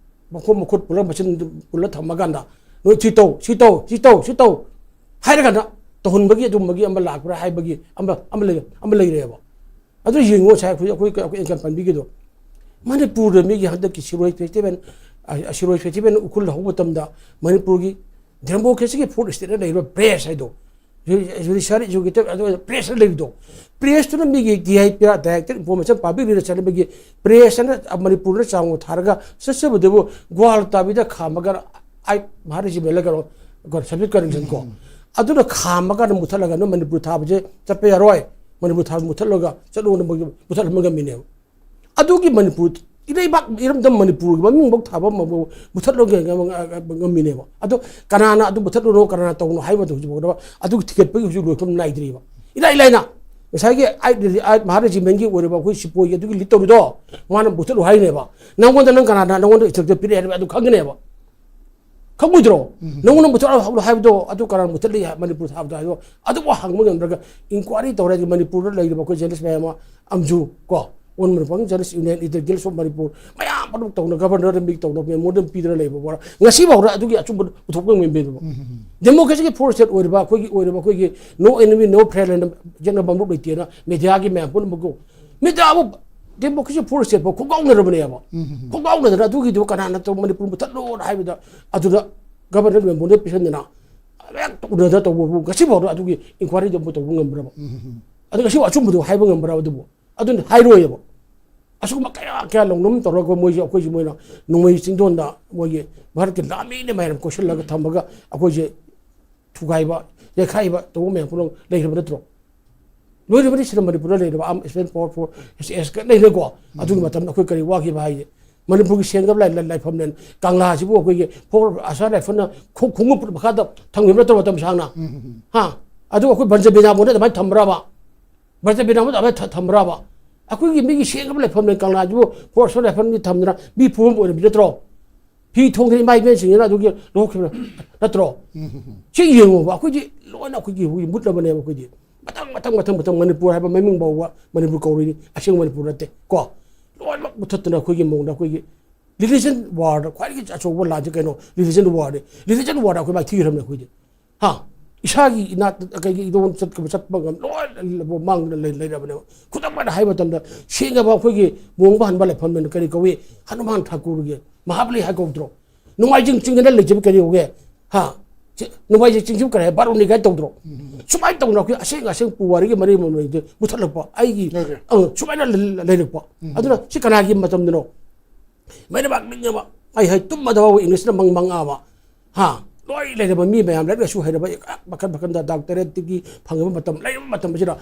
ꯃꯈꯣꯡ ꯃꯈꯨꯠ ꯄꯨꯜꯂ ꯃꯆꯤꯟ ꯄꯨꯜꯂ ꯊꯝꯃꯀꯥꯟꯗ ꯅꯣꯏ ꯁꯤ ꯇꯧ, ꯁꯤ ꯇꯧ, ꯁꯤ ꯇꯧ, ꯁꯤ ꯇꯧ ꯍꯥꯏꯔꯀꯥꯟꯗ ꯇꯧꯍꯟꯕꯒꯤ ꯑꯗꯨꯝꯕꯒꯤ ꯑꯃ ꯂꯥꯛꯄ꯭ꯔꯥ ꯍꯥꯏꯕꯒꯤ ꯑꯃ, ꯑꯃ ꯂꯩ-, ꯑꯃ ꯂꯩꯔꯦꯕ꯫ ꯑꯗꯨ ꯌꯦꯡꯉꯣ ꯉꯁꯥꯏ ꯑꯩꯈꯣꯏ, ꯑꯩꯈꯣꯏ, ꯑꯩꯈꯣꯏ income ꯄꯟꯕꯤꯒꯤꯗꯣ꯫ ꯃꯅꯤꯄꯨꯔꯗ ꯃꯤꯒꯤ ꯍꯟꯗꯛꯀꯤ ꯁꯤꯔꯣꯏ festival, ꯑ, ꯁꯤꯔꯣꯏ festival ꯎꯈ꯭ꯔꯨꯜꯗ ꯍꯧꯕ ꯃꯇꯝꯗ ꯃꯅꯤꯄꯨꯔꯒꯤ democracyꯒꯤ fourth stateꯅ ꯂꯩꯔꯤꯕ press ꯍꯥꯏꯗꯣ, judiciary, executive, ꯑꯗꯨꯒ pressꯅ ꯂꯩꯔꯤꯗꯣ, pressꯇꯨꯅ ꯃꯤꯒꯤ D I P R, direct information public relation ꯆꯠꯅꯕꯒꯤ pressꯅ ꯃꯅꯤꯄꯨꯔꯗ ꯆꯥꯎꯅ ꯊꯥꯔꯒ ꯆꯠꯆꯕꯗꯨꯕꯨ ꯒ꯭ꯋꯥꯜ ꯇꯥꯕꯤꯗ ꯈꯥꯝꯃꯒ ꯑꯩ ꯃꯍꯥꯔꯥꯖ ꯃꯦꯂ ꯀꯩꯅꯣ, ꯀꯩꯅꯣ, subject condition ꯀꯣ, ꯑꯗꯨꯅ ꯈꯥꯝꯃꯒ ꯑꯗꯨꯝ ꯃꯨꯊꯠꯂꯒ ꯅꯣꯏ ꯃꯅꯤꯄꯨꯔ ꯊꯥꯕꯁꯦ ꯆꯠꯄ ꯌꯥꯔꯣꯏ, ꯃꯅꯤꯄꯨꯔ ꯊꯥꯕ ꯃꯨꯊꯠꯂꯒ ꯆꯠꯂꯣꯅ ꯃꯣꯏꯒꯤ ꯃꯨꯊꯠꯍꯟꯕ ꯉꯝꯃꯤꯅꯦꯕ꯫ ꯑꯗꯨꯒꯤ ꯃꯅꯤꯄꯨꯔ, ꯏꯔꯩꯕꯥꯛ ꯏꯔꯝꯗꯝ ꯃꯅꯤꯄꯨꯔꯒꯤ ꯃꯃꯤꯡꯐꯧ ꯊꯥꯕ ꯃ-, ꯃ-, ꯃꯨꯊꯠꯂꯒ ꯉꯝ-, ꯉꯝꯃꯤꯅꯦꯕ꯫ ꯑꯗꯣ ꯀꯅꯥꯅ ꯑꯗꯨ ꯃꯨꯊꯠꯂꯨꯅꯣ, ꯀꯅꯥꯅ ꯇꯧꯅꯣ ꯍꯥꯏꯕꯗꯣ ꯍꯧꯖꯤꯛꯐꯥꯎꯗ ꯑꯗꯨꯒꯤ ꯊꯤꯒꯠꯄꯒꯤ ꯍꯧꯖꯤꯛ ꯂꯣꯏꯐꯝ ꯅꯥꯏꯗ꯭ꯔꯤꯕ꯫ ꯏꯔꯥꯏ ꯂꯥꯏꯅ ꯉꯁꯥꯏꯒꯤ ꯑꯩ, ꯑꯩ ꯃꯍꯥꯔꯥꯖ ꯔꯦꯖꯤꯃꯦꯟꯒꯤ ꯑꯣꯏꯔꯤꯕ ꯑꯩꯈꯣꯏ ꯁꯤꯄꯣꯏꯒꯤ ꯑꯗꯨꯒꯤ lead ꯇꯧꯔꯤꯗꯣ ꯃꯥꯅ ꯃꯨꯊꯠꯂꯨ ꯍꯥꯏꯅꯦꯕ꯫ ꯅꯪꯉꯣꯟꯗ ꯅꯪ ꯀꯅꯥꯅ ꯅꯪꯉꯣꯟꯗ instruction ꯄꯤꯔꯛꯑꯦ ꯍꯥꯏꯕ ꯑꯗꯨ ꯈꯪꯒꯅꯦꯕ꯫ ꯈꯪꯉꯣꯏꯗ꯭ꯔꯣ? ꯅꯪꯉꯣꯟꯗ ꯃꯨꯊꯠꯂꯣ ꯍꯥꯏꯕꯗꯣ, ꯑꯗꯨ ꯀꯅꯥꯅ ꯃꯨꯊꯠꯂꯤ ꯍꯥꯏ-, ꯃꯅꯤꯄꯨꯔ ꯊꯥꯕꯗꯣ ꯍꯥꯏꯗꯣ? ꯑꯗꯨꯕꯨ ꯍꯪꯕ ꯉꯝꯗ꯭ꯔꯒ, ꯏꯟꯀ꯭ꯋꯥꯏꯔꯤ ꯇꯧꯔꯦ ꯍꯥꯏꯗꯤ, ꯃꯅꯤꯄꯨꯔꯗ ꯂꯩꯔꯤꯕ ꯑꯩꯈꯣꯏ ꯖꯔꯅꯦꯂꯤꯁ ꯃꯌꯥꯝ ꯑꯃ, ꯑꯝꯖꯨ ꯀꯣ, ꯑꯣꯜ ꯃꯅꯤꯄꯨꯔ ꯖꯔꯅꯦꯂꯤꯁ ꯌꯨꯅꯤꯌꯟ, ꯏꯟꯇꯔ ꯒꯤꯜꯁ ꯑꯣꯐ ꯃꯅꯤꯄꯨꯔ, ꯃꯌꯥꯝ ꯄꯨꯝꯅꯃꯛ ꯇꯧꯅ, ꯒꯚꯔꯅꯔꯗ ꯃꯤꯠ ꯇꯧꯅ, ꯃꯦꯃꯣꯔꯦꯟꯗꯝ ꯄꯤꯗꯅ ꯂꯩꯕ ꯋꯥꯔ-, ꯉꯁꯤ ꯐꯥꯎꯗ ꯑꯗꯨꯒꯤ ꯑꯆꯨꯝꯕ ꯄꯨꯊꯣꯛꯄ ꯉꯝꯃꯤꯕ꯫ ꯗꯦꯃꯣꯀ꯭ꯔꯦꯁꯤꯒꯤ ꯐꯣꯔꯁ ꯁ꯭ꯇꯦꯠ ꯑꯣꯏꯔꯤꯕ ꯑꯩꯈꯣꯏꯒꯤ, ꯑꯣꯏꯔꯤꯕ ꯑꯩꯈꯣꯏꯒꯤ no enemy, no friend ꯍꯥꯏꯅ ꯌꯦꯛꯅꯕ ꯑꯃꯔꯨꯛ ꯂꯩꯇꯦꯅ ꯃꯦꯗꯤꯌꯥꯒꯤ ꯃꯌꯥꯝ ꯄꯨꯝꯅꯃꯛꯀꯣ, ꯃꯦꯗꯤꯌꯥꯕꯨ ꯗꯦꯃꯣꯀ꯭ꯔꯦꯁꯤ ꯐꯣꯔꯁ ꯁ꯭ꯇꯦꯠ ꯐꯥꯎ ꯈꯣꯡꯒꯥꯎꯅꯔꯕꯅꯦꯕ꯫ ꯈꯣꯡꯒꯥꯎꯅꯗꯅ ꯑꯗꯨꯒꯤꯗꯨ ꯀꯅꯥꯅ ꯇꯧ-, ꯃꯅꯤꯄꯨꯔ ꯃꯨꯊꯠꯂꯣꯅ ꯍꯥꯏꯕꯗ, ꯑꯗꯨꯗ ꯒꯚꯔꯅꯔ ꯃꯦꯃꯣꯔꯦꯟꯗꯝ ꯄꯤꯁꯟꯗꯅ ꯍꯦꯛꯇ ꯎꯅꯗꯅ ꯇꯧꯕꯕꯨ ꯉꯁꯤ ꯐꯥꯎꯗ ꯑꯗꯨꯒꯤ ꯏꯟꯀ꯭ꯋꯥꯏꯔꯤꯗꯣ ꯑꯃꯨꯛ ꯇꯧꯕ ꯉꯝꯕ꯭ꯔꯕ? ꯑꯗꯨ ꯉꯁꯤ ꯑꯆꯨꯝꯕꯗꯣ ꯍꯥꯏꯕ ꯉꯝꯕ꯭ꯔꯕ ꯑꯗꯨꯕꯨ? ꯑꯗꯨꯅ ꯍꯥꯏꯔꯣꯏꯕ꯫ ꯑꯁꯤꯒꯨꯝꯕ ꯀꯌꯥ ꯀꯌꯥ ꯂꯧꯅꯝ ꯇꯧꯔꯒ ꯃꯣꯏꯁꯦ, ꯑꯩꯈꯣꯏꯁꯦ ꯃꯣꯏꯅ ꯅꯣꯡꯃꯩ ꯆꯤꯡꯗꯣꯟꯗ ꯃꯣꯏꯒꯤ ꯚꯥꯔꯠꯀꯤ ꯂꯥꯟꯃꯤꯅ ꯃꯌꯥꯝ ꯀꯣꯏꯁꯤꯜꯂꯒ ꯊꯝꯃꯒ ꯑꯩꯈꯣꯏꯁꯦ ꯊꯨꯒꯥꯏꯕ, ꯌꯩꯈꯥꯏꯕ ꯇꯧꯕ ꯃꯌꯥꯝ ꯄꯨꯝꯅꯃꯛ ꯂꯩꯈ꯭ꯔꯕ ꯅꯠꯇ꯭ꯔꯣ? ꯂꯣꯏꯔꯕꯗꯤ ꯁꯤꯗ ꯃꯅꯤꯄꯨꯔꯗ ꯂꯩꯔꯤꯕ ꯑꯥꯔꯝ ꯁ꯭ꯄꯦꯁꯤꯑꯦꯜ ꯐꯣꯔꯁ, ꯐꯣꯔꯁ, ꯑꯦꯁ ꯑꯦꯁ ꯀ ꯂꯩꯔꯦꯀꯣ꯫ ꯑꯗꯨꯒꯤ ꯃꯇꯝꯗ ꯑꯩꯈꯣꯏ ꯀꯔꯤ ꯋꯥꯈꯤꯕ ꯍꯥꯏꯁꯦ? ꯃꯅꯤꯄꯨꯔꯒꯤ ꯁꯦꯡꯗꯕ ꯂꯥꯏ-, ꯂꯥꯏ-, ꯂꯥꯏꯐꯝꯂꯦꯟ ꯀꯪꯂꯥꯁꯤꯕꯨ ꯑꯩꯈꯣꯏꯒꯤ ꯐꯣꯔ ꯑꯁꯥꯝ ꯔꯥꯏꯐꯜꯅ ꯈꯣꯡ-, ꯈꯣꯡꯎꯞ ꯃꯈꯥꯗ ꯊꯝꯈꯤꯕ ꯅꯠꯇ꯭ꯔꯣ ꯃꯇꯝ ꯁꯥꯡꯅ? ꯍꯥ? ꯑꯗꯨ ꯑꯩꯈꯣꯏ ꯕꯟꯖ ꯕꯤꯅꯥꯕꯨꯅ ꯑꯗꯨꯃꯥꯏꯅ ꯊꯝꯕ꯭ꯔꯕ? ꯕꯟꯖ ꯕꯤꯅꯥꯕꯨꯅ ꯑꯗꯨꯃꯥꯏꯅ ꯊ-, ꯊꯝꯕ꯭ꯔꯕ? ꯑꯩꯈꯣꯏꯒꯤ ꯃꯤꯒꯤ ꯁꯦꯡꯗꯕ ꯂꯥꯏꯐꯝꯂꯦꯟ ꯀꯪꯂꯥꯁꯤꯕꯨ ꯐꯣꯔ ꯑꯁꯥꯝ ꯔꯥꯏꯐꯜꯅ ꯊꯝꯗꯅ ꯃꯤ ꯐꯨꯝꯕꯝ ꯑꯣꯏꯔꯝꯃꯤ ꯅꯠꯇ꯭ꯔꯣ? ꯐꯤ ꯊꯣꯡꯗ꯭ꯔꯤ ꯏꯃꯥ ꯏꯕꯦꯟꯁꯤꯡꯁꯤꯅ ꯑꯗꯨꯒꯤ ꯂꯧꯈꯤꯕ ꯅꯠꯇ꯭ꯔꯣ? ꯁꯤ ꯌꯦꯡꯉꯣꯕ, ꯑꯩꯈꯣꯏꯗꯤ ꯂꯣꯏꯅ ꯑꯩꯈꯣꯏꯒꯤ ꯍꯨꯏ ꯃꯨꯠꯂꯕꯅꯦꯕ ꯑꯩꯈꯣꯏꯗꯤ꯫ ꯃꯊꯪ, ꯃꯊꯪ, ꯃꯊꯪ, ꯃꯊꯪ ꯃꯅꯤꯄꯨꯔ ꯍꯥꯏꯕ ꯃꯃꯤꯡ ꯐꯥꯎꯕ ꯃꯅꯤꯄꯨꯔ ꯀꯧꯔꯤꯅꯤ, ꯑꯁꯦꯡꯕ ꯃꯅꯤꯄꯨꯔ ꯅꯠꯇꯦ ꯀꯣ꯫ ꯂꯣꯏꯅꯃꯛ ꯃꯨꯊꯠꯇꯅ ꯑꯩꯈꯣꯏꯒꯤ ꯃꯑꯣꯡꯗ ꯑꯩꯈꯣꯏꯒꯤ religion war ꯗ ꯈ꯭ꯋꯥꯏꯗꯒꯤ ꯑꯆꯧꯕ ꯂꯥꯟꯁꯦ ꯀꯩꯅꯣ? Religion war ꯅꯤ꯫ Religion war ꯗ ꯑꯩꯈꯣꯏ ꯃꯥꯏꯊꯤꯈ꯭ꯔꯕꯅꯦ ꯑꯩꯈꯣꯏꯗꯤ꯫ ꯍꯥ? ꯏꯁꯥꯒꯤ ꯏꯅꯥꯠ, ꯀꯩꯒꯤ ꯏꯔꯣꯟ ꯆꯠꯄ, ꯆꯠꯄ ꯉꯝ-, ꯂꯣꯏ ꯃꯥꯡꯗꯅ ꯂꯩ-, ꯂꯩꯔꯕꯅꯦꯕ꯫ ꯈꯨꯗꯝ ꯑꯣꯏꯅ ꯍꯥꯏꯕ ꯃꯇꯝꯗ, ꯁꯦꯡꯅꯕ ꯑꯩꯈꯣꯏꯒꯤ ꯃꯣꯡꯕ ꯍꯟꯕ ꯂꯥꯏꯐꯝ ꯀꯔꯤ ꯀꯧꯏ? ꯍꯅꯨꯃꯥꯟ ꯊꯥꯀꯨꯔꯒꯤ ꯃꯍꯥꯕꯂꯤ ꯍꯥꯏ ꯀꯧꯗ꯭ꯔꯣ? ꯅꯣꯡꯃꯥꯏꯖꯤꯡ ꯆꯤꯡꯗ ꯂꯩꯖꯕ ꯀꯔꯤ ꯀꯧꯒꯦ? ꯍꯥ? ꯆꯤ-, ꯅꯣꯡꯃꯥꯏꯖꯤꯡ ꯆꯤꯡꯁꯤꯕꯨ ꯀꯔꯤ ꯍꯥꯏ? ꯕꯥꯔꯨꯅꯤ ꯀꯥꯏꯅ ꯇꯧꯗ꯭ꯔꯣ? ꯁꯨꯃꯥꯏꯅ ꯇꯧꯅ ꯑꯩꯈꯣꯏ ꯑꯁꯦꯡ ꯑꯁꯦꯡ ꯄꯨꯋꯥꯔꯤꯒꯤ ꯃꯔꯤ ꯃꯔꯤ ꯃꯨꯊꯠꯂꯛꯄ, ꯑꯩꯒꯤ, ꯑꯣꯀꯦ꯫ ꯑ, ꯁꯨꯃꯥꯏꯅ ꯂꯩ-, ꯂꯩꯔꯛꯄ꯫ ꯑꯗꯨꯅ ꯁꯤ ꯀꯅꯥꯒꯤ ꯃꯇꯝꯗꯅꯣ? ꯃꯩꯅ ꯃꯥꯛ ꯅꯤꯡꯉꯕ, ꯑꯩ ꯍꯥꯏ ꯇꯨꯝꯃꯗ ꯐꯥꯎꯕ ꯏꯪꯂꯤꯁꯅ ꯃꯪ ꯃꯪꯉꯛꯑꯕ꯫ ꯍꯥ? ꯂꯣꯏ ꯂꯩꯔꯕ ꯃꯤ ꯃꯌꯥꯝ, ꯂꯥꯏꯔꯤꯛ ꯂꯥꯏꯁꯨ ꯍꯩꯔꯕ, ꯃꯈꯟ ꯃꯈꯟꯗ ꯗꯥꯛꯇꯔꯦꯠꯇꯒꯤ ꯐꯪꯉꯕ ꯃꯇꯝ, ꯂꯩꯔꯕ ꯃꯇꯝ ꯑꯁꯤꯗ,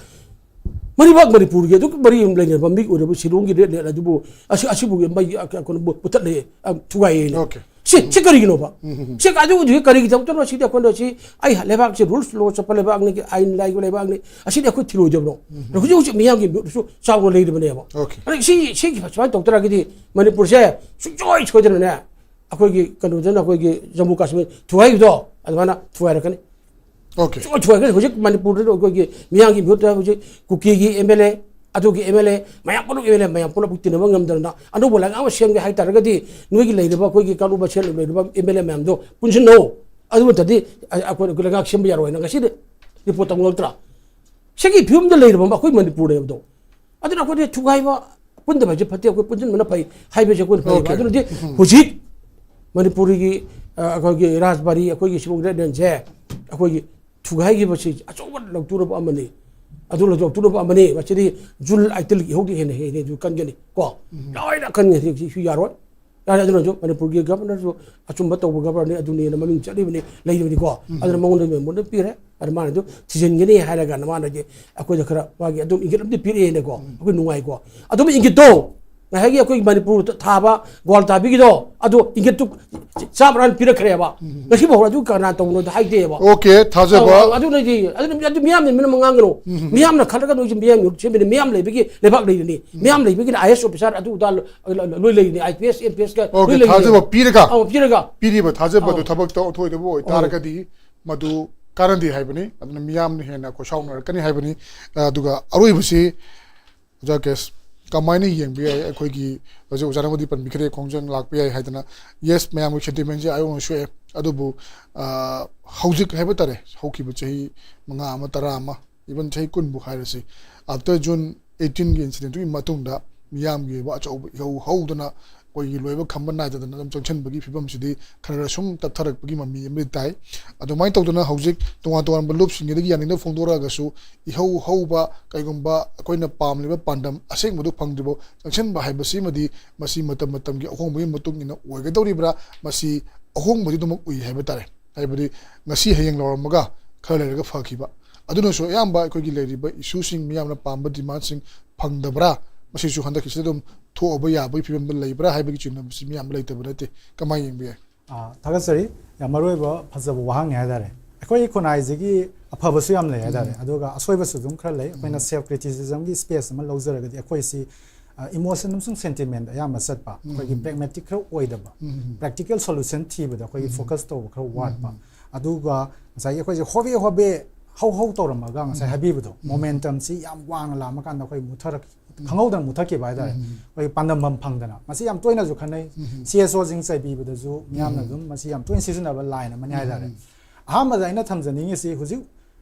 ꯃꯔꯤꯕꯥꯛ ꯃꯅꯤꯄꯨꯔꯒꯤ ꯑꯗꯨꯛ ꯃꯔꯤ ꯑꯃ ꯂꯩꯅꯕ ꯃꯤ ꯑꯣꯏꯔꯕ ꯁꯤꯂꯣꯡꯒꯤ ꯔꯦꯠ ꯂꯦꯠ ꯑꯗꯨꯕꯨ, ꯑꯁꯤ, ꯑꯁꯤꯕꯨ ꯃꯩ, ꯑ, ꯀꯩꯅꯣ, ꯃꯨ-, ꯃꯨꯊꯠꯂꯦ, ꯑ, ꯊꯨꯒꯥꯏꯌꯦꯅꯦ꯫ ꯑꯣꯀꯦ꯫ ꯁꯤ, ꯁꯤ ꯀꯔꯤꯒꯤꯅꯣꯕ? ꯁꯤ ꯑꯗꯨ ꯍꯧꯖꯤꯛ ꯀꯔꯤꯒꯤ ꯊꯕꯛꯇꯅꯣ? ꯁꯤꯗꯤ ꯑꯩꯈꯣꯏꯅ ꯁꯤ, ꯑꯩ ꯂꯩꯕꯥꯛꯁꯤ ꯔꯨꯜꯁ ꯂꯣ ꯆꯠꯄ ꯂꯩꯕꯥꯛꯅꯤ, ꯑꯥꯏꯟ ꯂꯩꯕ ꯂꯩꯕꯥꯛꯅꯤ, ꯑꯁꯤꯗꯤ ꯑꯩꯈꯣꯏ ꯊꯤꯔꯣꯏꯗꯕꯅꯣ? ꯍꯧꯖꯤꯛ ꯍꯧꯖꯤꯛ ꯃꯤꯌꯥꯝꯒꯤ ꯃꯤꯍꯨꯠꯁꯨ ꯆꯥꯎꯅ ꯂꯩꯔꯤꯕꯅꯦꯕ꯫ ꯑꯣꯀꯦ꯫ ꯑꯗ ꯁꯤ, ꯁꯤ ꯁꯨꯃꯥꯏꯅ ꯇꯧ ꯇꯥꯔꯒꯗꯤ ꯃꯅꯤꯄꯨꯔꯁꯦ ꯁꯨꯡꯁꯣꯏ ꯁꯣꯏꯗꯅꯅꯦ ꯑꯩꯈꯣꯏꯒꯤ ꯀꯩꯅꯣꯗꯅ ꯑꯩꯈꯣꯏꯒꯤ ꯖꯝꯃꯨ ꯀꯥꯁꯃꯤꯔ ꯊꯨꯒꯥꯏꯕꯗꯣ ꯑꯗꯨꯃꯥꯏꯅ ꯊꯨꯒꯥꯏꯔꯛꯀꯅꯤ꯫ Okay. ꯁꯨꯡꯊꯨꯒꯥꯏ ꯊꯨꯒꯥꯏꯔꯛꯀꯅꯤ꯫ ꯍꯧꯖꯤꯛ ꯃꯅꯤꯄꯨꯔꯗ ꯑꯩꯈꯣꯏꯒꯤ ꯃꯤꯌꯥꯝꯒꯤ ꯃꯤꯍꯨꯠꯇ ꯍꯧꯖꯤꯛ ꯀꯨꯀꯤꯒꯤ ꯑꯦꯝ ꯑꯦꯜ ꯑꯦ, ꯑꯗꯨꯒꯤ ꯑꯦꯝ ꯑꯦꯜ ꯑꯦ ꯃꯌꯥꯝ ꯄꯨꯂꯞ, ꯑꯦꯝ ꯑꯦꯜ ꯑꯦ ꯃꯌꯥꯝ ꯄꯨꯂꯞ ꯇꯤꯟꯅꯕ ꯉꯝꯗꯅ ꯑꯅꯧꯕ ꯂꯩꯉꯥꯛ ꯑꯃ ꯁꯦꯝꯒꯦ ꯍꯥꯏꯇꯥꯔꯒꯗꯤ ꯅꯣꯏꯒꯤ ꯂꯩꯔꯤꯕ ꯑꯩꯈꯣꯏꯒꯤ ꯀꯥꯡꯂꯨꯞ ꯃꯁꯦꯜ ꯂꯩꯔꯤꯕ ꯑꯦꯝ ꯑꯦꯜ ꯑꯦ ꯃꯌꯥꯝꯗꯣ ꯄꯨꯟꯁꯤꯟꯅꯧ꯫ ꯑꯗꯨ ꯅꯠꯇ꯭ꯔꯗꯤ ꯑ-, ꯑꯩꯈꯣꯏ ꯂꯩꯉꯥꯛ ꯁꯦꯝꯕ ꯌꯥꯔꯣꯏ ꯍꯥꯏꯅ ꯉꯁꯤꯗꯤ ꯔꯤꯄꯣꯔꯠ ꯇꯧꯅꯔꯛꯇ꯭ꯔꯥ? ꯁꯤꯒꯤ ꯐꯤꯕꯝꯗ ꯂꯩꯔꯕ ꯑꯩꯈꯣꯏ ꯃꯅꯤꯄꯨꯔ ꯂꯩꯕꯗꯣ꯫ ꯑꯗꯨꯅ ꯑꯩꯈꯣꯏꯗꯤ ꯊꯨꯒꯥꯏꯕ, ꯄꯨꯟꯗꯕ ꯍꯥꯏꯁꯦ ꯐꯠꯇꯦ, ꯑꯩꯈꯣꯏ ꯄꯨꯟꯁꯤꯟꯕꯅ ꯐꯩ ꯍꯥꯏꯕꯁꯦ ꯑꯩꯈꯣꯏꯅ ꯐꯩꯌꯦꯕ꯫ Okay. ꯑꯗꯨꯅꯗꯤ ꯍꯧꯖꯤꯛ ꯃꯅꯤꯄꯨꯔꯒꯤ, ꯑ, ꯑꯩꯈꯣꯏꯒꯤ ꯔꯥꯖꯕꯥꯔꯤ, ꯑꯩꯈꯣꯏꯒꯤ ꯁꯤꯕꯨꯡ ꯔꯦꯗ ꯂꯦꯟꯁꯦ ꯑꯩꯈꯣꯏꯒꯤ ꯊꯨꯒꯥꯏꯈꯤꯕꯁꯤ ꯑꯆꯧꯕ ꯂꯧꯇꯨꯅꯕ ꯑꯃꯅꯤ꯫ ꯑꯗꯨ ꯂꯧꯇꯨꯅꯕ ꯑꯃꯅꯤ꯫ ꯃꯁꯤꯗꯤ ꯖꯨꯜ ꯑꯥꯏꯇꯤꯜꯒꯤ ꯏꯍꯧꯗꯤ ꯍꯦꯟꯅ ꯍꯦꯟꯅ ꯑꯗꯨ ꯀꯟꯒꯅꯤ ꯀꯣ꯫ ꯂꯣꯏꯅ ꯀꯟꯒꯅꯤ꯫ ꯁꯤꯁꯨ ꯌꯥꯔꯣꯏ꯫ ꯌꯥꯔꯦ꯫ ꯑꯗꯨꯅꯁꯨ ꯃꯅꯤꯄꯨꯔꯒꯤ ꯒꯚꯔꯅꯔꯁꯨ ꯑꯆꯨꯝꯕ ꯇꯧꯕ ꯒꯚꯔꯅꯔꯅꯤ, ꯑꯗꯨꯅꯦꯅ ꯃꯃꯤꯡ ꯆꯠꯂꯤꯕꯅꯤ, ꯂꯩꯔꯤꯕꯅꯤꯀꯣ꯫ ꯑꯗꯨꯅ ꯃꯉꯣꯟꯗ ꯃꯦꯃꯣꯔꯦꯟꯗꯝ ꯄꯤꯔꯦ꯫ ꯑꯗꯨ ꯃꯥꯅ ꯑꯗꯨ ꯊꯤꯖꯤꯟꯒꯅꯤ ꯍꯥꯏꯔꯒ ꯃꯥꯅꯗꯤ ꯑꯩꯈꯣꯏꯗ ꯈꯔ ꯃꯥꯒꯤ ꯑꯗꯨꯝ ꯏꯪꯒꯤꯠ ꯑꯃꯗꯤ ꯄꯤꯔꯛꯑꯦꯅꯀꯣ꯫ ꯑꯩꯈꯣꯏ ꯅꯨꯡꯉꯥꯏꯀꯣ꯫ ꯑꯗꯨꯝ ꯏꯪꯒꯤꯠꯇꯣ ꯉꯁꯥꯏꯒꯤ ꯑꯩꯈꯣꯏꯒꯤ ꯃꯅꯤꯄꯨꯔꯗ ꯊꯥꯕ ꯒ꯭ꯋꯥꯜ ꯊꯥꯕꯤꯒꯤꯗꯣ ꯑꯗꯣ ꯏꯪꯒꯤꯠꯇꯨ ꯆꯥꯝꯃ ꯔꯥꯟ ꯄꯤꯔꯛꯈ꯭ꯔꯦꯕ꯫ ꯉꯁꯤ ꯐꯥꯎ ꯑꯗꯨ ꯀꯅꯥ ꯇꯧꯕꯅꯣ ꯍꯥꯏꯗꯦꯕ꯫ Okay, ꯊꯥꯖꯕ꯫ ꯑꯧ, ꯑꯗꯨꯅꯗꯤ ꯑꯗꯨ, ꯑꯗꯨ ꯃꯤꯌꯥꯝꯅ ꯃꯤꯅ ꯉꯥꯡꯒꯅꯨ꯫ ꯃꯤꯌꯥꯝꯅ ꯈꯜꯂꯒ ꯅꯣꯏꯁꯦ ꯃꯤꯌꯥꯝ ꯁꯦꯝꯕꯅꯤ, ꯃꯤꯌꯥꯝ ꯂꯩꯕꯒꯤ ꯂꯩꯕꯥꯛ ꯂꯩꯔꯤꯅꯤ꯫ ꯃꯤꯌꯥꯝ ꯂꯩꯕꯒꯤꯅ ꯑꯥꯏ ꯑꯦꯁ ꯑꯣꯐꯤꯁꯔ ꯑꯗꯨ ꯑꯗꯥ ꯂꯣꯏ ꯂꯩꯔꯤꯅꯤ, I P S, M P ask ꯂꯣꯏ Okay, ꯂꯩꯔꯤꯅꯤ꯫ ꯊꯥꯖꯕ ꯄꯤꯔꯒ ꯑꯧ, ꯄꯤꯔꯒ꯫ ꯄꯤꯔꯤꯕ ꯊꯥꯖꯕꯗꯨ ꯑꯧ꯫ ꯊꯕꯛꯇ ꯑꯣꯟꯊꯣꯛꯑꯣꯏꯗꯕ ꯑꯣꯏꯇꯥꯔꯒꯗꯤ ꯃꯗꯨ ꯀꯥꯟꯅꯗꯦ ꯍꯥꯏꯕꯅꯤ꯫ ꯑꯗꯨꯅ ꯃꯤꯌꯥꯝꯅ ꯍꯦꯟꯅ ꯈꯣꯏꯁꯥꯎꯅꯔꯛꯀꯅꯤ ꯍꯥꯏꯕꯅꯤ꯫ ꯑꯗꯨꯒ ꯑꯔꯣꯏꯕꯁꯤ ꯑꯣꯖꯥ ꯀꯦꯁ ꯀꯃꯥꯏꯅ ꯌꯦꯡꯕ ꯌꯥꯏ? ꯑꯩꯈꯣꯏꯒꯤ ꯍꯧꯖꯤꯛ ꯑꯣꯖꯥꯅꯕꯨꯗꯤ ꯄꯟꯕꯤꯈ꯭ꯔꯦ, ꯈꯣꯡꯖꯪ ꯂꯥꯛꯄ ꯌꯥꯏ ꯍꯥꯏꯗꯅ꯫ Yes, ꯃꯌꯥꯝꯒꯤ sentimentꯁꯦ ꯑꯌꯣꯟꯕ ꯁꯣꯛꯑꯦ꯫ ꯑꯗꯨꯕꯨ, ꯑ, ꯍꯧꯖꯤꯛ ꯍꯥꯏꯕ ꯇꯥꯔꯦ, ꯍꯧꯈꯤꯕ ꯆꯍꯤ ꯃꯉꯥ ꯑꯃ, ꯇꯔꯥ ꯑꯃ, even ꯆꯍꯤ ꯀꯨꯟꯕꯨ ꯍꯥꯏꯔꯁꯤ, after June eighteenꯒꯤ incidentꯇꯨꯒꯤ ꯃꯇꯨꯡꯗ ꯃꯤꯌꯥꯝꯒꯤ ꯑꯣꯏꯕ ꯑꯆꯧꯕ ꯏꯍꯧ ꯍꯧꯗꯅ ꯑꯩꯈꯣꯏꯒꯤ ꯂꯣꯏꯕ ꯈꯝꯕ ꯅꯥꯏꯗꯗꯅ ꯑꯗꯨꯝ ꯆꯪꯁꯤꯟꯕꯒꯤ ꯐꯤꯕꯝꯁꯤꯗꯤ ꯈꯔ ꯈꯔ ꯁꯨꯝ ꯇꯞꯊꯔꯛꯄꯒꯤ ꯃꯃꯤ ꯑꯃꯗꯤ ꯇꯥꯏ꯫ ꯑꯗꯨꯃꯥꯏꯅ ꯇꯧꯗꯅ ꯍꯧꯖꯤꯛ ꯇꯣꯉꯥꯟ ꯇꯣꯉꯥꯟꯕ ꯂꯨꯞꯁꯤꯡꯒꯤꯗꯒꯤ ꯌꯥꯅꯤꯡꯗꯕ ꯐꯣꯡꯗꯣꯔꯛꯑꯒꯁꯨ ꯏꯍꯧ ꯍꯧꯕ ꯀꯩꯒꯨꯝꯕ ꯑꯩꯈꯣꯏꯅ ꯄꯥꯝꯂꯤꯕ ꯄꯥꯟꯗꯝ ꯑꯁꯦꯡꯕꯗꯨ ꯐꯪꯗ꯭ꯔꯤꯕ ꯆꯪꯁꯤꯟꯕ ꯍꯥꯏꯕꯁꯤꯃꯗꯤ ꯃꯁꯤ ꯃꯇꯝ ꯃꯇꯝꯒꯤ ꯑꯍꯣꯡꯕꯒꯤ ꯃꯇꯨꯡ ꯏꯟꯅ ꯑꯣꯏꯒꯗꯧꯔꯤꯕ꯭ꯔꯥ? ꯃꯁꯤ ꯑꯍꯣꯡꯕꯗꯤ ꯑꯗꯨꯃꯛ ꯎꯏ ꯍꯥꯏꯕ ꯇꯥꯔꯦ꯫ ꯍꯥꯏꯕꯗꯤ ꯉꯁꯤ ꯍꯌꯦꯡ ꯂꯧꯔꯝꯃꯒ ꯈꯔ ꯂꯩꯔꯒ ꯐꯈꯤꯕ꯫ ꯑꯗꯨꯅꯁꯨ ꯑꯌꯥꯝꯕ ꯑꯩꯈꯣꯏꯒꯤ ꯂꯩꯔꯤꯕ issueꯁꯤꯡ, ꯃꯤꯌꯥꯝꯅ ꯄꯥꯝꯕ demandꯁꯤꯡ ꯐꯪꯗꯕ꯭ꯔꯥ? ꯃꯁꯤꯁꯨ ꯍꯟꯗꯛꯀꯤꯁꯤꯗ ꯑꯗꯨꯝ ꯊꯣꯛꯑꯕ ꯌꯥꯕꯒꯤ ꯐꯤꯕꯝꯗ ꯂꯩꯕ꯭ꯔꯥ ꯍꯥꯏꯕꯒꯤ ꯆꯤꯡꯅꯕꯁꯤ ꯃꯤꯌꯥꯝ ꯂꯩꯇꯕ ꯅꯠꯇꯦ꯫ ꯀꯃꯥꯏꯅ ꯌꯦꯡꯕ ꯌꯥꯏ? ꯑꯥ, ꯊꯥꯒꯠꯆꯔꯤ꯫ ꯌꯥꯝ ꯃꯔꯨ ꯑꯣꯏꯕ ꯐꯖꯕ ꯋꯥꯍꯪꯅꯤ ꯍꯥꯏꯇꯥꯔꯦ꯫ ꯑꯩꯈꯣꯏꯒꯤ ꯈꯨꯟꯅꯥꯏꯁꯤꯒꯤ ꯑꯐꯕꯁꯨ ꯌꯥꯝ ꯂꯩ ꯍꯥꯏꯇꯥꯔꯦ, ꯑꯗꯨꯒ ꯑꯁꯣꯏꯕꯁꯨ ꯑꯗꯨꯝ ꯈꯔ ꯂꯩ꯫ ꯑꯩꯈꯣꯏꯅ self criticismꯒꯤ space ꯑꯃ ꯂꯧꯖꯔꯒꯗꯤ ꯑꯩꯈꯣꯏꯁꯤ, ꯏꯃꯣꯁꯟ ꯑꯃꯁꯨꯡ ꯁꯦꯟꯇꯤꯃꯦꯟꯗ ꯑꯌꯥꯝꯕ ꯆꯠꯄ, ꯑꯩꯈꯣꯏꯒꯤ ꯄ꯭ꯔꯦꯒꯃꯦꯇꯤꯛ ꯈꯔ ꯑꯣꯏꯗꯕ, ꯄ꯭ꯔꯦꯛꯇꯤꯀꯦꯜ ꯁꯣꯂꯨꯁꯟ ꯊꯤꯕꯗ ꯑꯩꯈꯣꯏꯒꯤ ꯐꯣꯀꯁ ꯇꯧꯕ ꯈꯔ ꯋꯥꯠꯄ, ꯑꯗꯨꯒ ꯉꯁꯥꯏꯒꯤ ꯑꯩꯈꯣꯏꯁꯦ ꯍꯣꯕꯦ ꯍꯣꯕꯦ ꯍꯧ ꯍꯧ ꯇꯧꯔꯝꯃꯒ ꯉꯁꯥꯏ ꯍꯥꯏꯕꯤꯕꯗꯣ, ꯃꯣꯃꯦꯟꯇꯝꯁꯤ ꯌꯥꯝ ꯋꯥꯡꯅ ꯂꯥꯛꯑꯀꯥꯟꯗ ꯑꯩꯈꯣꯏ ꯃꯨꯊꯔꯛ ꯈꯪꯍꯧꯗꯅ ꯃꯨꯊꯛꯈꯤꯕ ꯍꯥꯏꯇꯥꯔꯦ꯫ ꯑꯩꯈꯣꯏ ꯄꯥꯟꯗꯝꯐꯝ ꯐꯪꯗꯅ, ꯃꯁꯤ ꯌꯥꯝ ꯇꯣꯏꯅꯁꯨ ꯈꯟꯅꯩ꯫ ꯁꯤ ꯑꯦꯁ ꯑꯣꯁꯤꯡ ꯆꯩꯕꯤꯕꯗꯁꯨ ꯃꯤꯌꯥꯝꯅ ꯑꯗꯨꯝ ꯃꯁꯤ ꯌꯥꯝ ꯇꯣꯏꯅ ꯁꯤꯖꯤꯟꯅꯕ ꯂꯥꯏꯟ ꯑꯃꯅꯤ ꯍꯥꯏꯇꯥꯔꯦ꯫ ꯑꯍꯥꯟꯕꯗ ꯑꯩꯅ ꯊꯝꯖꯅꯤꯡꯉꯤꯁꯤ, ꯍꯧꯖꯤꯛ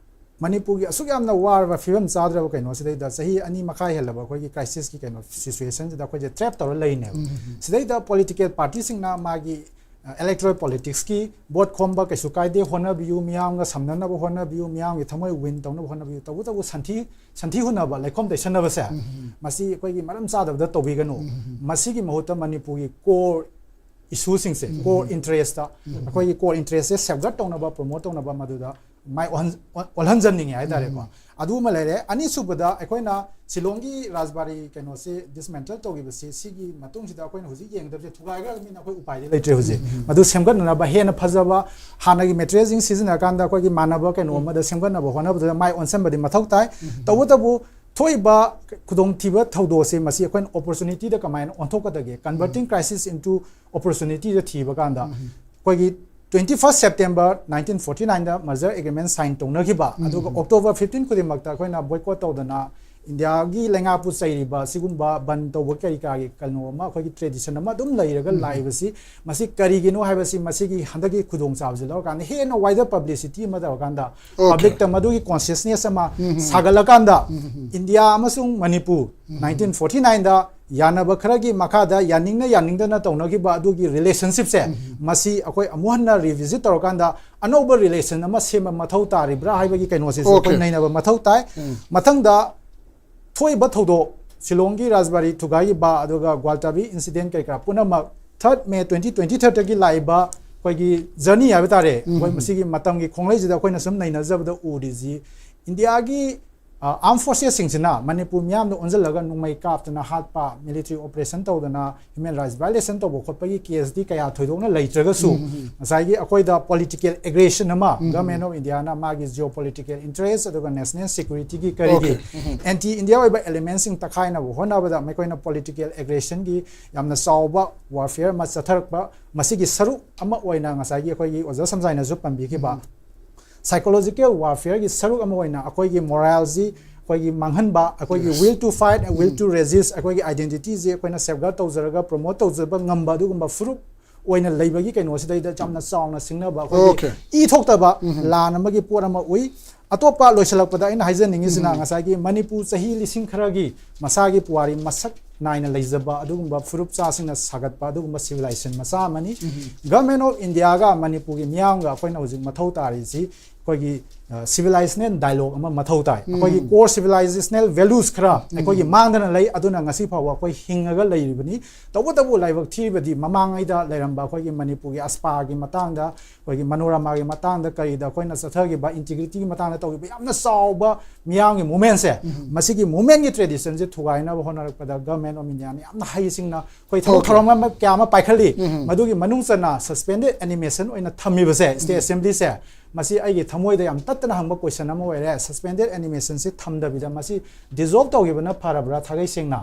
ꯃꯅꯤꯄꯨꯔꯒꯤ ꯑꯁꯨꯛ ꯌꯥꯝꯅ ꯋꯥꯔꯕ ꯐꯤꯕꯝ ꯆꯥꯗ꯭ꯔꯕ ꯀꯩꯅꯣꯁꯤꯗꯩꯗ, ꯆꯍꯤ ꯑꯅꯤ ꯃꯈꯥꯏ ꯍꯦꯜꯂꯕ ꯑꯩꯈꯣꯏꯒꯤ ꯀ꯭ꯔꯥꯏꯁꯤꯁꯀꯤ ꯀꯩꯅꯣ ꯁꯤꯆꯨꯋꯦꯁꯟꯁꯤꯗ ꯑꯩꯈꯣꯏꯁꯦ ꯇ꯭ꯔꯦꯞ ꯇꯧꯔ ꯂꯩꯔꯤꯅꯦꯕ꯫ ꯁꯤꯗꯩꯗ ꯄꯣꯂꯤꯇꯤꯀꯦꯜ ꯄꯥꯔꯇꯤꯁꯤꯡꯅ ꯃꯥꯒꯤ ꯏꯂꯦꯛꯇꯣꯔꯦꯜ ꯄꯣꯂꯤꯇꯤꯛꯁꯀꯤ ꯚꯣꯠ ꯈꯣꯝꯕ ꯀꯩꯁꯨ ꯀꯥꯏꯗꯦ, ꯍꯣꯠꯅꯕꯤꯌꯨ, ꯃꯤꯌꯥꯝꯒ ꯁꯝꯅꯅꯕ ꯍꯣꯠꯅꯕꯤꯌꯨ, ꯃꯤꯌꯥꯝꯒꯤ ꯊꯃꯣꯏ ꯋꯤꯟ ꯇꯧꯅꯕ ꯍꯣꯠꯅꯕꯤꯌꯨ, ꯇꯧꯕꯇꯕꯨ ꯁꯟꯊꯤ ꯁꯟꯊꯤ ꯍꯨꯟꯅꯕ, ꯂꯩꯈꯣꯝ ꯇꯩꯁꯟꯅꯕꯁꯦ, ꯃꯁꯤ ꯑꯩꯈꯣꯏꯒꯤ ꯃꯔꯝ ꯆꯥꯗꯕꯗ ꯇꯧꯕꯤꯒꯅꯨ꯫ ꯃꯁꯤꯒꯤ ꯃꯍꯨꯠꯇ ꯃꯅꯤꯄꯨꯔꯒꯤ ꯀꯣꯔ ꯏꯁꯨꯁꯤꯡꯁꯦ, ꯀꯣꯔ ꯏꯟꯇꯔꯦꯁꯇ, ꯑꯩꯈꯣꯏꯒꯤ ꯀꯣꯔ ꯏꯟꯇꯔꯦꯁꯁꯦ ꯁꯦꯞꯒꯠ ꯇꯧꯅꯕ, ꯄ꯭ꯔꯣꯃꯣꯠ ꯇꯧꯅꯕ ꯃꯗꯨꯗ ꯃꯥꯏ ꯑꯣꯟꯍꯟ-, ꯑꯣꯟꯍꯟꯖꯟꯅꯤꯡꯉꯦ ꯍꯥꯏꯇꯥꯔꯦꯀꯣ꯫ ꯑꯗꯨꯃ ꯂꯩꯔꯦ꯫ ꯑꯅꯤꯁꯨꯕꯗ ꯑꯩꯈꯣꯏꯅ ꯁꯤꯂꯣꯡꯒꯤ ꯔꯥꯖꯕꯥꯔꯤ ꯀꯩꯅꯣꯁꯦ ꯗꯤꯁꯃꯦꯟꯇꯜ ꯇꯧꯈꯤꯕꯁꯤ, ꯁꯤꯒꯤ ꯃꯇꯨꯡꯁꯤꯗ ꯑꯩꯈꯣꯏꯅ ꯍꯧꯖꯤꯛ ꯌꯦꯡꯒꯗꯕꯁꯦ ꯊꯨꯒꯥꯏꯈ꯭ꯔꯕꯅꯤꯅ ꯑꯩꯈꯣꯏ ꯎꯄꯥꯏꯗꯤ ꯂꯩꯇ꯭ꯔꯦ ꯍꯧꯖꯤꯛ꯫ ꯃꯗꯨ ꯁꯦꯝꯒꯠꯅꯅꯕ ꯍꯦꯟꯅ ꯐꯖꯕ, ꯍꯥꯟꯅꯒꯤ ꯃꯦꯇꯔꯤꯌꯦꯜꯁꯤꯡ ꯁꯤꯖꯤꯟꯅꯔꯀꯥꯟꯗ ꯑꯩꯈꯣꯏꯒꯤ ꯃꯥꯟꯅꯕ ꯀꯩꯅꯣ ꯑꯃꯗ ꯁꯦꯝꯒꯠꯅꯕ ꯍꯣꯠꯅꯕꯗ ꯃꯥꯏ ꯑꯣꯟꯁꯤꯟꯕꯗꯤ ꯃꯊꯧ ꯇꯥꯏ꯫ ꯇꯧꯕꯇꯕꯨ ꯊꯣꯛꯏꯕ ꯈꯨꯗꯣꯡꯊꯤꯕ ꯊꯧꯗꯣꯛꯁꯦ ꯃꯁꯤ ꯑꯩꯈꯣꯏꯅ ꯑꯣꯄꯣꯔꯆꯨꯅꯤꯇꯤꯗ ꯀꯃꯥꯏꯅ ꯑꯣꯟꯊꯣꯛꯀꯗꯒꯦ, converting crisis into opportunity ꯗ ꯊꯤꯕ ꯀꯥꯟꯗ ꯑꯩꯈꯣꯏꯒꯤ twenty first September nineteen forty nine ꯗ merger agreement sign ꯇꯧꯅꯈꯤꯕ, ꯑꯗꯨꯒ October fifteen ꯈꯨꯗꯤꯡꯃꯛꯇ ꯑꯩꯈꯣꯏꯅ boycott ꯇꯧꯗꯅ ꯏꯟꯗꯤꯌꯥꯒꯤ ꯂꯩꯉꯥꯛꯄꯨ ꯆꯩꯔꯤꯕ ꯁꯤꯒꯨꯝꯕ ꯕꯟ ꯇꯧꯕ ꯀꯔꯤ ꯀꯔꯥꯒꯤ ꯀꯩꯅꯣ ꯑꯃ, ꯑꯩꯈꯣꯏꯒꯤ ꯇ꯭ꯔꯦꯗꯤꯁꯟ ꯑꯃ ꯑꯗꯨꯝ ꯂꯩꯔꯒ ꯂꯥꯛꯏꯕꯁꯤ, ꯃꯁꯤ ꯀꯔꯤꯒꯤꯅꯣ ꯍꯥꯏꯕꯁꯤ, ꯃꯁꯤꯒꯤ ꯍꯟꯗꯛꯀꯤ ꯈꯨꯗꯣꯡꯆꯥꯕꯁꯤ ꯂꯧꯔꯀꯥꯟꯗ ꯍꯦꯟꯅ wider publicity ꯑꯃ ꯇꯧꯔꯀꯥꯟꯗ, Okay. ꯄꯕ꯭ꯂꯤꯛꯇ ꯃꯗꯨꯒꯤ ꯀꯣꯟꯁꯤꯌꯁꯅꯦꯁ ꯑꯃ ꯁꯥꯒꯠꯂꯀꯥꯟꯗ, ꯏꯟꯗꯤꯌꯥ ꯑꯃꯁꯨꯡ ꯃꯅꯤꯄꯨꯔ nineteen forty nine ꯗ ꯌꯥꯅꯕ ꯈꯔꯒꯤ ꯃꯈꯥꯗ ꯌꯥꯅꯤꯡꯅ ꯌꯥꯅꯤꯡꯗꯅ ꯇꯧꯅꯈꯤꯕ ꯑꯗꯨꯒꯤ ꯔꯤꯂꯦꯁꯟꯁꯤꯞꯁꯦ, ꯃꯁꯤ ꯑꯩꯈꯣꯏ ꯑꯃꯨꯛ ꯍꯟꯅ ꯔꯤꯚꯤꯖꯤꯠ ꯇꯧꯔꯀꯥꯟꯗ ꯑꯅꯧꯕ ꯔꯤꯂꯦꯁꯟ ꯑꯃ ꯁꯦꯝꯕ ꯃꯊꯧ ꯇꯥꯔꯤꯕ꯭ꯔꯥ ꯍꯥꯏꯕꯒꯤ ꯀꯩꯅꯣꯁꯤꯁꯨ ꯑꯩꯈꯣꯏ Okay. ꯅꯩꯅꯕ ꯃꯊꯧ ꯇꯥꯏ꯫ ꯃꯊꯪꯗ ꯊꯣꯛꯏꯕ ꯊꯧꯗꯣꯛ, ꯁꯤꯂꯣꯡꯒꯤ ꯔꯥꯖꯕꯥꯔꯤ ꯊꯨꯒꯥꯏꯈꯤꯕ, ꯑꯗꯨꯒ ꯒ꯭ꯋꯥꯜꯇꯥꯕꯤ ꯏꯟꯁꯤꯗꯦꯟ ꯀꯔꯤ ꯀꯔꯥ ꯄꯨꯝꯅꯃꯛ, third May twenty twenty third ꯇꯒꯤ ꯂꯥꯛꯏꯕ ꯑꯩꯈꯣꯏꯒꯤ ꯖꯔꯅꯤ ꯍꯥꯏꯕ ꯇꯥꯔꯦ, ꯑꯩꯈꯣꯏ ꯃꯁꯤꯒꯤ ꯃꯇꯝꯒꯤ ꯈꯣꯡꯂꯩꯁꯤꯗ ꯑꯩꯈꯣꯏꯅ ꯁꯨꯝ ꯅꯩꯅꯖꯕꯗ ꯎꯔꯤꯁꯤ, ꯏꯟꯗꯤꯌꯥꯒꯤ ꯑꯥꯔꯝ ꯐꯣꯔꯁꯦꯁꯁꯤꯡꯁꯤꯅ ꯃꯅꯤꯄꯨꯔ ꯃꯤꯌꯥꯝꯗ ꯑꯣꯟꯁꯤꯜꯂꯒ ꯅꯣꯡꯃꯩ ꯀꯥꯞꯇꯅ ꯍꯥꯠꯄ, ꯃꯤꯂꯤꯇꯔꯤ ꯑꯣꯄꯔꯦꯁꯟ ꯇꯧꯗꯅ ꯍ꯭ꯌꯨꯃꯦꯟ ꯔꯥꯏꯠꯁ ꯚꯥꯏꯑꯣꯂꯦꯁꯟ ꯇꯧꯕ ꯈꯣꯠꯄꯒꯤ ꯀꯦꯁꯇꯤ ꯀꯌꯥ ꯊꯣꯏꯗꯣꯛꯅ ꯂꯩꯇ꯭ꯔꯒꯁꯨ, ꯉꯁꯥꯏꯒꯤ ꯑꯩꯈꯣꯏꯗ ꯄꯣꯂꯤꯇꯤꯀꯦꯜ ꯑꯦꯒ꯭ꯔꯦꯁꯟ ꯑꯃ ꯒꯚꯔꯟꯃꯦꯟ ꯑꯣꯐ ꯏꯟꯗꯤꯌꯥꯅ ꯃꯥꯒꯤ ꯖꯤꯑꯣ ꯄꯣꯂꯤꯇꯤꯀꯦꯜ ꯏꯟꯇꯔꯦꯁ ꯑꯗꯨꯒ ꯅꯦꯁꯅꯦꯜ ꯁꯦꯀ꯭ꯌꯨꯔꯤꯇꯤꯒꯤ ꯀꯔꯤꯒꯤ ꯑꯦꯟꯇꯤ ꯏꯟꯗꯤꯌꯥ ꯑꯣꯏꯕ ꯑꯦꯂꯤꯃꯦꯟꯁꯤꯡ ꯇꯛꯈꯥꯏꯅꯕ ꯍꯣꯠꯅꯕꯗ ꯃꯈꯣꯏꯅ ꯄꯣꯂꯤꯇꯤꯀꯦꯜ ꯑꯦꯒ꯭ꯔꯦꯁꯟꯒꯤ ꯌꯥꯝꯅ ꯆꯥꯎꯕ ꯋꯥꯔꯐꯤꯌꯔ ꯑꯃ ꯆꯠꯊꯔꯛꯄ, ꯃꯁꯤꯒꯤ ꯁꯔꯨꯛ ꯑꯃ ꯑꯣꯏꯅ ꯉꯁꯥꯏꯒꯤ ꯑꯩꯈꯣꯏꯒꯤ ꯑꯣꯖꯥ ꯁꯝꯖꯥꯏꯅꯁꯨ ꯄꯟꯕꯤꯈꯤꯕ ꯁꯥꯏꯀꯣꯂꯣꯖꯤꯀꯦꯜ ꯋꯥꯔꯐꯤꯌꯔꯒꯤ ꯁꯔꯨꯛ ꯑꯃ ꯑꯣꯏꯅ ꯑꯩꯈꯣꯏꯒꯤ ꯃꯣꯔꯥꯜꯁꯤ ꯑꯩꯈꯣꯏꯒꯤ ꯃꯥꯡꯍꯟꯕ, ꯑꯩꯈꯣꯏꯒꯤ will to fight, will to resist, ꯑꯩꯈꯣꯏꯒꯤ ꯑꯥꯏꯗꯦꯟꯇꯤꯇꯤꯁꯦ ꯑꯩꯈꯣꯏꯅ ꯁꯦꯐꯒꯥꯔꯗ ꯇꯧꯖꯔꯒ ꯄ꯭ꯔꯣꯃꯣꯠ ꯇꯧꯖꯕ ꯉꯝꯕ ꯑꯗꯨꯒꯨꯝꯕ ꯐꯨꯔꯨꯞ ꯑꯣꯏꯅ ꯂꯩꯕꯒꯤ ꯀꯩꯅꯣꯁꯤꯗꯩꯗ ꯌꯥꯝꯅ ꯆꯥꯎꯅ ꯁꯤꯡꯅꯕ ꯑꯩꯈꯣꯏꯒꯤ ꯏ ꯊꯣꯛꯇꯕ ꯂꯥꯟ ꯑꯃꯒꯤ ꯄꯣꯠ ꯑꯃ ꯎꯏ꯫ ꯑꯇꯣꯞꯄ ꯂꯣꯏꯁꯤꯜꯂꯛꯄꯗ ꯑꯩꯅ ꯍꯥꯏꯖꯅꯤꯡꯉꯤꯁꯤꯅ ꯉꯁꯥꯏꯒꯤ ꯃꯅꯤꯄꯨꯔ ꯆꯍꯤ ꯂꯤꯁꯤꯡ ꯈꯔꯒꯤ ꯃꯁꯥꯒꯤ ꯄꯨꯋꯥꯔꯤ ꯃꯁꯛ ꯅꯥꯏꯅ ꯂꯩꯖꯕ ꯑꯗꯨꯒꯨꯝꯕ ꯐꯨꯔꯨꯞꯆꯥꯁꯤꯡꯅ ꯁꯥꯒꯠꯄ ꯑꯗꯨꯒꯨꯝꯕ ꯁꯤꯚꯤꯂꯥꯏꯖꯦꯁꯟ ꯃꯆꯥ ꯑꯃꯅꯤ꯫ ꯒꯚꯔꯟꯃꯦꯟ ꯑꯣꯐ ꯏꯟꯗꯤꯌꯥꯒ ꯃꯅꯤꯄꯨꯔꯒꯤ ꯃꯤꯌꯥꯝꯒ ꯑꯩꯈꯣꯏꯅ ꯍꯧꯖꯤꯛ ꯃꯊꯧ ꯇꯥꯔꯤꯁꯤ ꯑꯩꯈꯣꯏꯒꯤ ꯁꯤꯚꯤꯂꯥꯏꯖꯦꯁꯅꯦꯜ ꯗꯥꯏꯂꯣꯒ ꯑꯃ ꯃꯊꯧ ꯇꯥꯏ꯫ ꯑꯩꯈꯣꯏꯒꯤ ꯀꯣꯔ ꯁꯤꯚꯤꯂꯥꯏꯖꯦꯁꯅꯦꯜ ꯚꯦꯂꯨꯁ ꯈꯔ ꯑꯩꯈꯣꯏꯒꯤ ꯃꯥꯡꯗꯅ ꯂꯩ, ꯑꯗꯨꯅ ꯉꯁꯤ ꯐꯥꯎꯕ ꯑꯩꯈꯣꯏ ꯍꯤꯡꯉꯒ ꯂꯩꯔꯤꯕꯅꯤ꯫ ꯇꯧꯕꯇꯕꯨ ꯂꯥꯏꯕꯛ ꯊꯤꯔꯤꯕꯗꯤ ꯃꯃꯥꯡꯉꯩꯗ ꯂꯩꯔꯝꯕ ꯑꯩꯈꯣꯏꯒꯤ ꯃꯅꯤꯄꯨꯔꯒꯤ ꯑꯁꯄꯥꯒꯤ ꯃꯇꯥꯡꯗ, ꯑꯩꯈꯣꯏꯒꯤ ꯃꯅꯣꯔꯃꯥꯒꯤ ꯃꯇꯥꯡꯗ ꯀꯔꯤꯗ ꯑꯩꯈꯣꯏꯅ ꯆꯠꯊꯈꯤꯕ ꯏꯟꯇꯤꯒ꯭ꯔꯤꯇꯤꯒꯤ ꯃꯇꯥꯡꯗ ꯇꯧꯈꯤꯕ ꯌꯥꯝꯅ ꯆꯥꯎꯕ ꯃꯤꯌꯥꯝꯒꯤ ꯃꯨꯞꯃꯦꯟꯁꯦ, ꯃꯁꯤꯒꯤ ꯃꯨꯞꯃꯦꯟꯒꯤ ꯇ꯭ꯔꯦꯗꯤꯁꯟꯁꯦ ꯊꯨꯒꯥꯏꯅꯕ ꯍꯣꯠꯅꯔꯛꯄꯗ ꯒꯚꯔꯟꯃꯦꯟ ꯑꯣꯐ ꯏꯟꯗꯤꯌꯥꯅ ꯌꯥꯝꯅ ꯍꯩꯁꯤꯡꯅ ꯑꯩꯈꯣꯏ ꯊꯕꯛ ꯊꯧꯔꯝ ꯑꯃ ꯀꯌꯥ ꯑꯃ ꯄꯥꯏꯈꯠꯂꯤ꯫ ꯃꯗꯨꯒꯤ ꯃꯅꯨꯡ ꯆꯟꯅ ꯁꯁꯄꯦꯟꯗꯦꯗ ꯑꯦꯅꯤꯃꯦꯁꯟ ꯑꯣꯏꯅ ꯊꯝꯃꯤꯕꯁꯦ ꯁ꯭ꯇꯦꯠ ꯑꯦꯁꯦꯝꯕ꯭ꯂꯤꯁꯦ, ꯃꯁꯤ ꯑꯩꯒꯤ ꯊꯃꯣꯏꯗ ꯌꯥꯝ ꯇꯠꯇꯅ ꯍꯪꯕ ꯀꯣꯏꯁꯟ ꯑꯃ ꯑꯣꯏꯔꯦ꯫ ꯁꯁꯄꯦꯟꯗꯦꯗ ꯑꯦꯅꯤꯃꯦꯁꯟꯁꯤ ꯊꯝꯗꯕꯤꯗ ꯃꯁꯤ ꯗꯤꯖꯣꯜꯕ ꯇꯧꯈꯤꯕꯅ ꯐꯔꯕ꯭ꯔꯥ? ꯊꯥꯒꯩ ꯁꯦꯡꯅ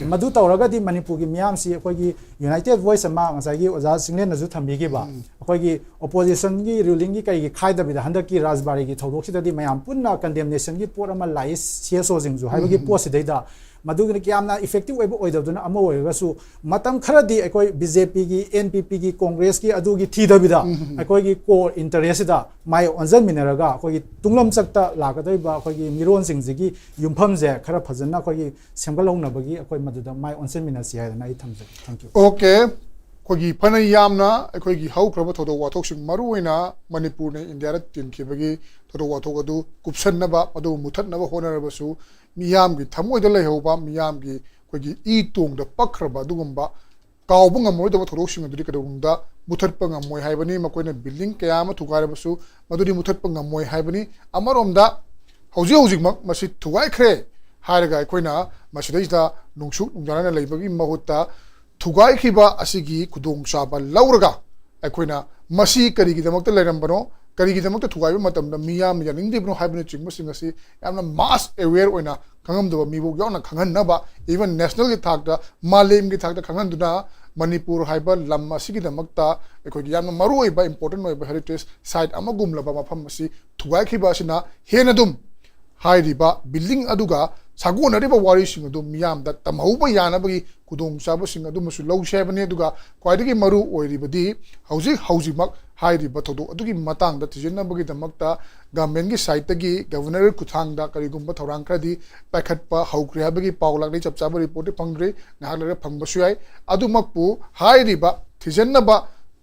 ꯃꯗꯨ ꯇꯧꯔꯒꯗꯤ ꯃꯅꯤꯄꯨꯔꯒꯤ ꯃꯤꯌꯥꯝꯁꯤ ꯑꯩꯈꯣꯏꯒꯤ ꯌꯨꯅꯥꯏꯇꯦꯗ ꯚꯣꯏꯁ ꯑꯃ ꯉꯁꯥꯏꯒꯤ ꯑꯣꯖꯥ ꯆꯤꯡꯂꯦꯟꯅꯁꯨ ꯊꯝꯕꯤꯈꯤꯕ ꯑꯩꯈꯣꯏꯒꯤ ꯑꯣꯄꯣꯖꯤꯁꯟꯒꯤ ꯔꯨꯂꯤꯡꯒꯤ ꯀꯔꯤꯒꯤ ꯈꯥꯏꯗꯕꯤꯗ ꯍꯟꯗꯛꯀꯤ ꯔꯥꯖꯕꯥꯔꯤꯒꯤ ꯊꯧꯗꯣꯛꯁꯤꯗꯗꯤ ꯃꯌꯥꯝ ꯄꯨꯟꯅ ꯀꯟꯗꯦꯝꯅꯦꯁꯟꯒꯤ ꯄꯣꯠ ꯑꯃ ꯂꯥꯛꯏ ꯁꯤ ꯑꯦꯁ ꯑꯣꯁꯤꯡꯁꯨ ꯍꯥꯏꯕꯒꯤ ꯄꯣꯠꯁꯤꯗꯩꯗ ꯃꯗꯨꯒꯤꯅ ꯌꯥꯝꯅ ꯏꯐꯦꯛꯇꯤꯚ ꯑꯣꯏꯕ ꯑꯣꯏꯗꯕꯗꯨꯅ ꯑꯃ ꯑꯣꯏꯔꯒꯁꯨ ꯃꯇꯝ ꯈꯔꯗꯤ ꯑꯩꯈꯣꯏ ꯕꯤ ꯖꯦ ꯄꯤꯒꯤ, ꯑꯦꯟ ꯄꯤ ꯄꯤꯒꯤ, ꯀꯣꯡꯒ꯭ꯔꯦꯁꯀꯤ ꯑꯗꯨꯒꯤ ꯊꯤꯗꯕꯤꯗ ꯑꯩꯈꯣꯏꯒꯤ ꯀꯣꯔ ꯏꯟꯇꯔꯦꯁꯁꯤꯗ ꯃꯥꯏ ꯑꯣꯟꯁꯤꯟꯃꯤꯟꯅꯔꯒ ꯑꯩꯈꯣꯏꯒꯤ ꯇꯨꯡꯂꯝꯆꯠꯇ ꯂꯥꯛꯀꯗꯧꯔꯤꯕ ꯑꯩꯈꯣꯏꯒꯤ ꯃꯤꯔꯣꯟꯁꯤꯡꯁꯤꯒꯤ ꯌꯨꯝꯐꯝꯁꯦ ꯈꯔ ꯐꯖꯅ ꯑꯩꯈꯣꯏꯒꯤ ꯁꯦꯝꯒꯠꯍꯧꯅꯕꯒꯤ ꯑꯩꯈꯣꯏ ꯃꯗꯨꯗ ꯃꯥꯏ ꯑꯣꯟꯁꯤꯟꯃꯤꯟꯅꯁꯤ ꯍꯥꯏꯗꯅ ꯑꯩ ꯊꯝꯖꯒꯦ꯫ Thank you꯫ ꯑꯣꯀꯦ, ꯑꯩꯈꯣꯏꯒꯤ ꯐꯅ ꯌꯥꯝꯅ ꯑꯩꯈꯣꯏꯒꯤ ꯍꯧꯈ꯭ꯔꯕ ꯊꯧꯗꯣꯛ ꯋꯥꯊꯣꯛꯁꯤꯡ, ꯃꯔꯨꯑꯣꯏꯅ ꯃꯅꯤꯄꯨꯔꯅ ꯏꯟꯗꯤꯌꯥꯗ ꯇꯤꯟꯈꯤꯕꯒꯤ ꯊꯧꯗꯣꯛ ꯋꯥꯊꯣꯛ ꯑꯗꯨ ꯀꯨꯞꯁꯟꯅꯕ, ꯃꯗꯨꯕꯨ ꯃꯨꯊꯠꯅꯕ ꯍꯣꯠꯅꯔꯕꯁꯨ ꯃꯤꯌꯥꯝꯒꯤ ꯊꯃꯣꯏꯗ ꯂꯩꯍꯧꯕ, ꯃꯤꯌꯥꯝꯒꯤ ꯑꯩꯈꯣꯏꯒꯤ ꯏ ꯇꯣꯡꯗ ꯄꯛꯈ꯭ꯔꯕ ꯑꯗꯨꯒꯨꯝꯕ ꯀꯥꯎꯕ ꯉꯝꯃꯔꯣꯏꯗꯕ ꯊꯧꯗꯣꯛꯁꯤꯡ ꯑꯗꯨꯗꯤ ꯀꯩꯗꯧꯅꯨꯡꯗ ꯃꯨꯊꯠꯄ ꯉꯝꯃꯣꯏ ꯍꯥꯏꯕꯅꯤ꯫ ꯃꯈꯣꯏꯅ ꯕꯤꯜꯗꯤꯡ ꯀꯌꯥ ꯑꯃ ꯊꯨꯒꯥꯏꯔꯕꯁꯨ ꯃꯗꯨꯗꯤ ꯃꯨꯊꯠꯄ ꯉꯝꯃꯣꯏ ꯍꯥꯏꯕꯅꯤ꯫ ꯑꯃꯔꯣꯝꯗ ꯍꯧꯖꯤꯛ ꯍꯧꯖꯤꯛꯃꯛ ꯃꯁꯤ ꯊꯨꯒꯥꯏꯈ꯭ꯔꯦ ꯍꯥꯏꯔꯒ ꯑꯩꯈꯣꯏꯅ ꯃꯁꯤꯗꯩꯁꯤꯗ ꯅꯨꯡꯁꯨꯛ ꯅꯨꯡꯖꯥꯅꯅ ꯂꯩꯕꯒꯤ ꯃꯍꯨꯠꯇ ꯊꯨꯒꯥꯏꯈꯤꯕ ꯑꯁꯤꯒꯤ ꯈꯨꯗꯣꯡꯆꯥꯕ ꯂꯧꯔꯒ ꯑꯩꯈꯣꯏꯅ ꯃꯁꯤ ꯀꯔꯤꯒꯤꯗꯃꯛꯇ ꯂꯩꯔꯝꯕꯅꯣ, ꯀꯔꯤꯒꯤꯗꯃꯛꯇ ꯊꯨꯒꯥꯏꯕ ꯃꯇꯝꯗ ꯃꯤꯌꯥꯝꯅ ꯌꯥꯅꯤꯡꯗ꯭ꯔꯤꯕꯅꯣ ꯍꯥꯏꯕꯅꯆꯤꯡꯕꯁꯤꯡ ꯑꯁꯤ ꯌꯥꯝꯅ mass aware ꯑꯣꯏꯅ ꯈꯪꯉꯝꯗꯕ ꯃꯤꯐꯥꯎ ꯌꯥꯎꯅ ꯈꯪꯍꯟꯅꯕ, even nationalꯒꯤ ꯊꯥꯛꯇ, ꯃꯥꯂꯦꯝꯒꯤ ꯊꯥꯛꯇ ꯈꯪꯍꯟꯗꯨꯅ ꯃꯅꯤꯄꯨꯔ ꯍꯥꯏꯕ ꯂꯝ ꯑꯁꯤꯒꯤꯗꯃꯛꯇ ꯑꯩꯈꯣꯏꯒꯤ ꯌꯥꯝꯅ ꯃꯔꯨꯑꯣꯏꯕ, important ꯑꯣꯏꯕ heritage site ꯑꯃꯒꯨꯝꯂꯕ ꯃꯐꯝ ꯑꯁꯤ ꯊꯨꯒꯥꯏꯈꯤꯕ ꯑꯁꯤꯅ ꯍꯦꯟꯅ ꯑꯗꯨꯝ ꯍꯥꯏꯔꯤꯕ building ꯑꯗꯨꯒ ꯁꯥꯒꯣꯟꯅꯔꯤꯕ ꯋꯥꯔꯤꯁꯤꯡ ꯑꯗꯨ ꯃꯤꯌꯥꯝꯗ ꯇꯝꯍꯧꯕ ꯌꯥꯅꯕꯒꯤ ꯈꯨꯗꯣꯡꯆꯥꯕꯁꯤꯡ ꯑꯗꯨꯃꯁꯨ ꯂꯧꯁꯤ ꯍꯥꯏꯕꯅꯤ꯫ ꯑꯗꯨꯒ ꯈ꯭ꯋꯥꯏꯗꯒꯤ ꯃꯔꯨ ꯑꯣꯏꯔꯤꯕꯗꯤ ꯍꯧꯖꯤꯛ ꯍꯧꯖꯤꯛꯃꯛ ꯍꯥꯏꯔꯤꯕ ꯊꯧꯗꯣꯛ ꯑꯗꯨꯒꯤ ꯃꯇꯥꯡꯗ ꯊꯤꯖꯤꯟꯅꯕꯒꯤꯗꯃꯛꯇ governmentꯀꯤ sideꯇꯒꯤ governorꯒꯤ ꯈꯨꯠꯊꯥꯡꯗ ꯀꯔꯤꯒꯨꯝꯕ ꯊꯧꯔꯥꯡ ꯈꯔꯗꯤ ꯄꯥꯏꯈꯠꯄ ꯍꯧꯈ꯭ꯔꯦ ꯍꯥꯏꯕꯒꯤ ꯄꯥꯎ ꯂꯥꯛꯂꯤ꯫ ꯆꯞ ꯆꯥꯕ reportꯇꯤ ꯐꯪꯗ꯭ꯔꯤ, ꯉꯥꯏꯍꯥꯛ ꯂꯩꯔꯒ ꯐꯪꯕꯁꯨ ꯌꯥꯏ꯫ ꯑꯗꯨꯃꯛꯄꯨ ꯍꯥꯏꯔꯤꯕ ꯊꯤꯖꯤꯟꯅꯕ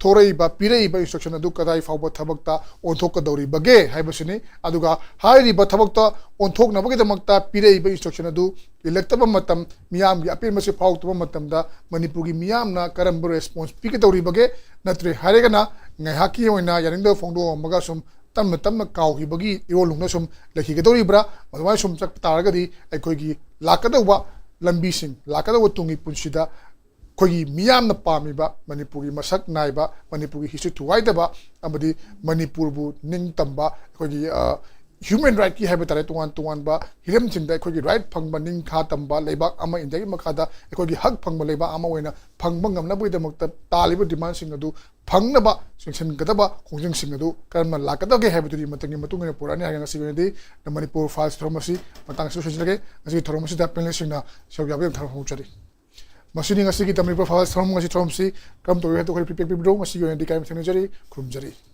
ꯊꯣꯔꯛꯏꯕ, ꯄꯤꯔꯛꯏꯕ instruction ꯑꯗꯨ ꯀꯗꯥꯏ ꯐꯥꯎꯕ ꯊꯕꯛꯇ ꯑꯣꯟꯊꯣꯛꯀꯗꯧꯔꯤꯕꯒꯦ ꯍꯥꯏꯕꯁꯤꯅꯤ꯫ ꯑꯗꯨꯒ ꯍꯥꯏꯔꯤꯕ ꯊꯕꯛꯇ ꯑꯣꯟꯊꯣꯛꯅꯕꯒꯤꯗꯃꯛꯇ ꯄꯤꯔꯛꯏꯕ instruction ꯑꯗꯨ ꯏꯜꯂꯛꯇꯕ ꯃꯇꯝ, ꯃꯤꯌꯥꯝꯒꯤ ꯑꯄꯦꯟꯕꯁꯤ ꯐꯥꯎꯔꯛꯇꯕ ꯃꯇꯝꯗ ꯃꯅꯤꯄꯨꯔꯒꯤ ꯃꯤꯌꯥꯝꯅ ꯀꯔꯝꯕ response ꯄꯤꯒꯗꯧꯔꯤꯕꯒꯦ? ꯅꯠꯇ꯭ꯔꯦ ꯍꯥꯏꯔꯒꯅ ꯉꯥꯏꯍꯥꯛꯀꯤ ꯑꯣꯏꯅ ꯌꯥꯅꯤꯡꯗꯕ ꯐꯣꯡꯗꯣꯛꯑꯝꯃꯒ ꯁꯨꯝ ꯇꯞꯅ ꯇꯞꯅ ꯀꯥꯎꯈꯤꯕꯒꯤ ꯏꯔꯣꯜ ꯂꯨꯡꯗ ꯁꯨꯝ ꯂꯩꯈꯤꯒꯗꯧꯔꯤꯕ꯭ꯔꯥ? ꯑꯗꯨꯃꯥꯏꯅ ꯁꯨꯝ ꯆꯠꯄ ꯇꯥꯔꯒꯗꯤ ꯑꯩꯈꯣꯏꯒꯤ ꯂꯥꯛꯀꯗꯧꯕ ꯂꯝꯕꯤꯁꯤꯡ, ꯂꯥꯛꯀꯗꯧꯕ ꯇꯨꯡꯒꯤ ꯄꯨꯟꯁꯤꯗ ꯑꯩꯈꯣꯏꯒꯤ ꯃꯤꯌꯥꯝꯅ ꯄꯥꯝꯃꯤꯕ ꯃꯅꯤꯄꯨꯔꯒꯤ ꯃꯁꯛ ꯅꯥꯏꯕ, ꯃꯅꯤꯄꯨꯔꯒꯤ history ꯊꯨꯒꯥꯏꯗꯕ ꯑꯃꯗꯤ ꯃꯅꯤꯄꯨꯔꯕꯨ ꯅꯤꯡꯇꯝꯕ, ꯑꯩꯈꯣꯏꯒꯤ, ꯑ, human rightꯀꯤ ꯍꯥꯏꯕ ꯇꯥꯔꯦ, ꯇꯣꯉꯥꯟ ꯇꯣꯉꯥꯟꯕ ꯍꯤꯔꯝꯁꯤꯡꯗ ꯑꯩꯈꯣꯏꯒꯤ right ꯐꯪꯕ, ꯅꯤꯡꯈꯥ ꯇꯝꯕ ꯂꯩꯕꯥꯛ ꯑꯃ, ꯏꯟꯗꯤꯌꯥꯒꯤ ꯃꯈꯥꯗ ꯑꯩꯈꯣꯏꯒꯤ ꯍꯛ ꯐꯪꯕ ꯂꯩꯕꯥꯛ ꯑꯃ ꯑꯣꯏꯅ ꯐꯪꯕ ꯉꯝꯅꯕꯒꯤꯗꯃꯛꯇ ꯇꯥꯜꯂꯤꯕ demandꯁꯤꯡ ꯑꯗꯨ ꯐꯪꯅꯕ ꯆꯦꯟꯁꯤꯟꯒꯗꯕ ꯈꯣꯡꯖꯪꯁꯤꯡ ꯑꯗꯨ ꯀꯔꯝꯅ ꯂꯥꯛꯀꯗꯒꯦ ꯍꯥꯏꯕꯗꯨꯗꯤ ꯃꯇꯝꯒꯤ ꯃꯇꯨꯡ ꯏꯟꯅ ꯄꯨꯔꯛꯑꯅꯤ ꯍꯥꯏꯔꯒ ꯉꯁꯤꯒꯤ ꯑꯣꯏꯅꯗꯤ The Manipur Files ꯊꯧꯔꯝ ꯑꯁꯤ ꯃꯇꯥꯡ ꯑꯁꯤꯗ ꯂꯣꯏꯁꯤꯟꯖꯔꯒꯦ꯫ ꯉꯁꯤꯒꯤ ꯊꯧꯔꯝ ꯑꯁꯤꯗ panelistꯁꯤꯡꯅ ꯁꯔꯨꯛ ꯌꯥꯕꯒꯤꯗꯃꯛ ꯊꯥꯒꯠꯄ ꯐꯣꯡꯗꯣꯛꯆꯔꯤ꯫ ꯃꯁꯤꯅꯤ ꯉꯁꯤꯒꯤ The Manipur Files ꯊꯧꯔꯝ꯫ ꯉꯁꯤ ꯊꯧꯔꯝꯁꯤ ꯀꯔꯝ ꯇꯧꯏ ꯍꯥꯏꯕꯗꯨ ꯑꯩꯈꯣꯏ feedback ꯄꯤꯕꯤꯔꯛꯎ꯫ ꯉꯁꯤꯒꯤ ꯑꯣꯏꯅꯗꯤ ꯀꯥꯏ ꯊꯦꯡꯅꯖꯔꯤ, ꯈꯨꯔꯨꯝꯖꯔꯤ꯫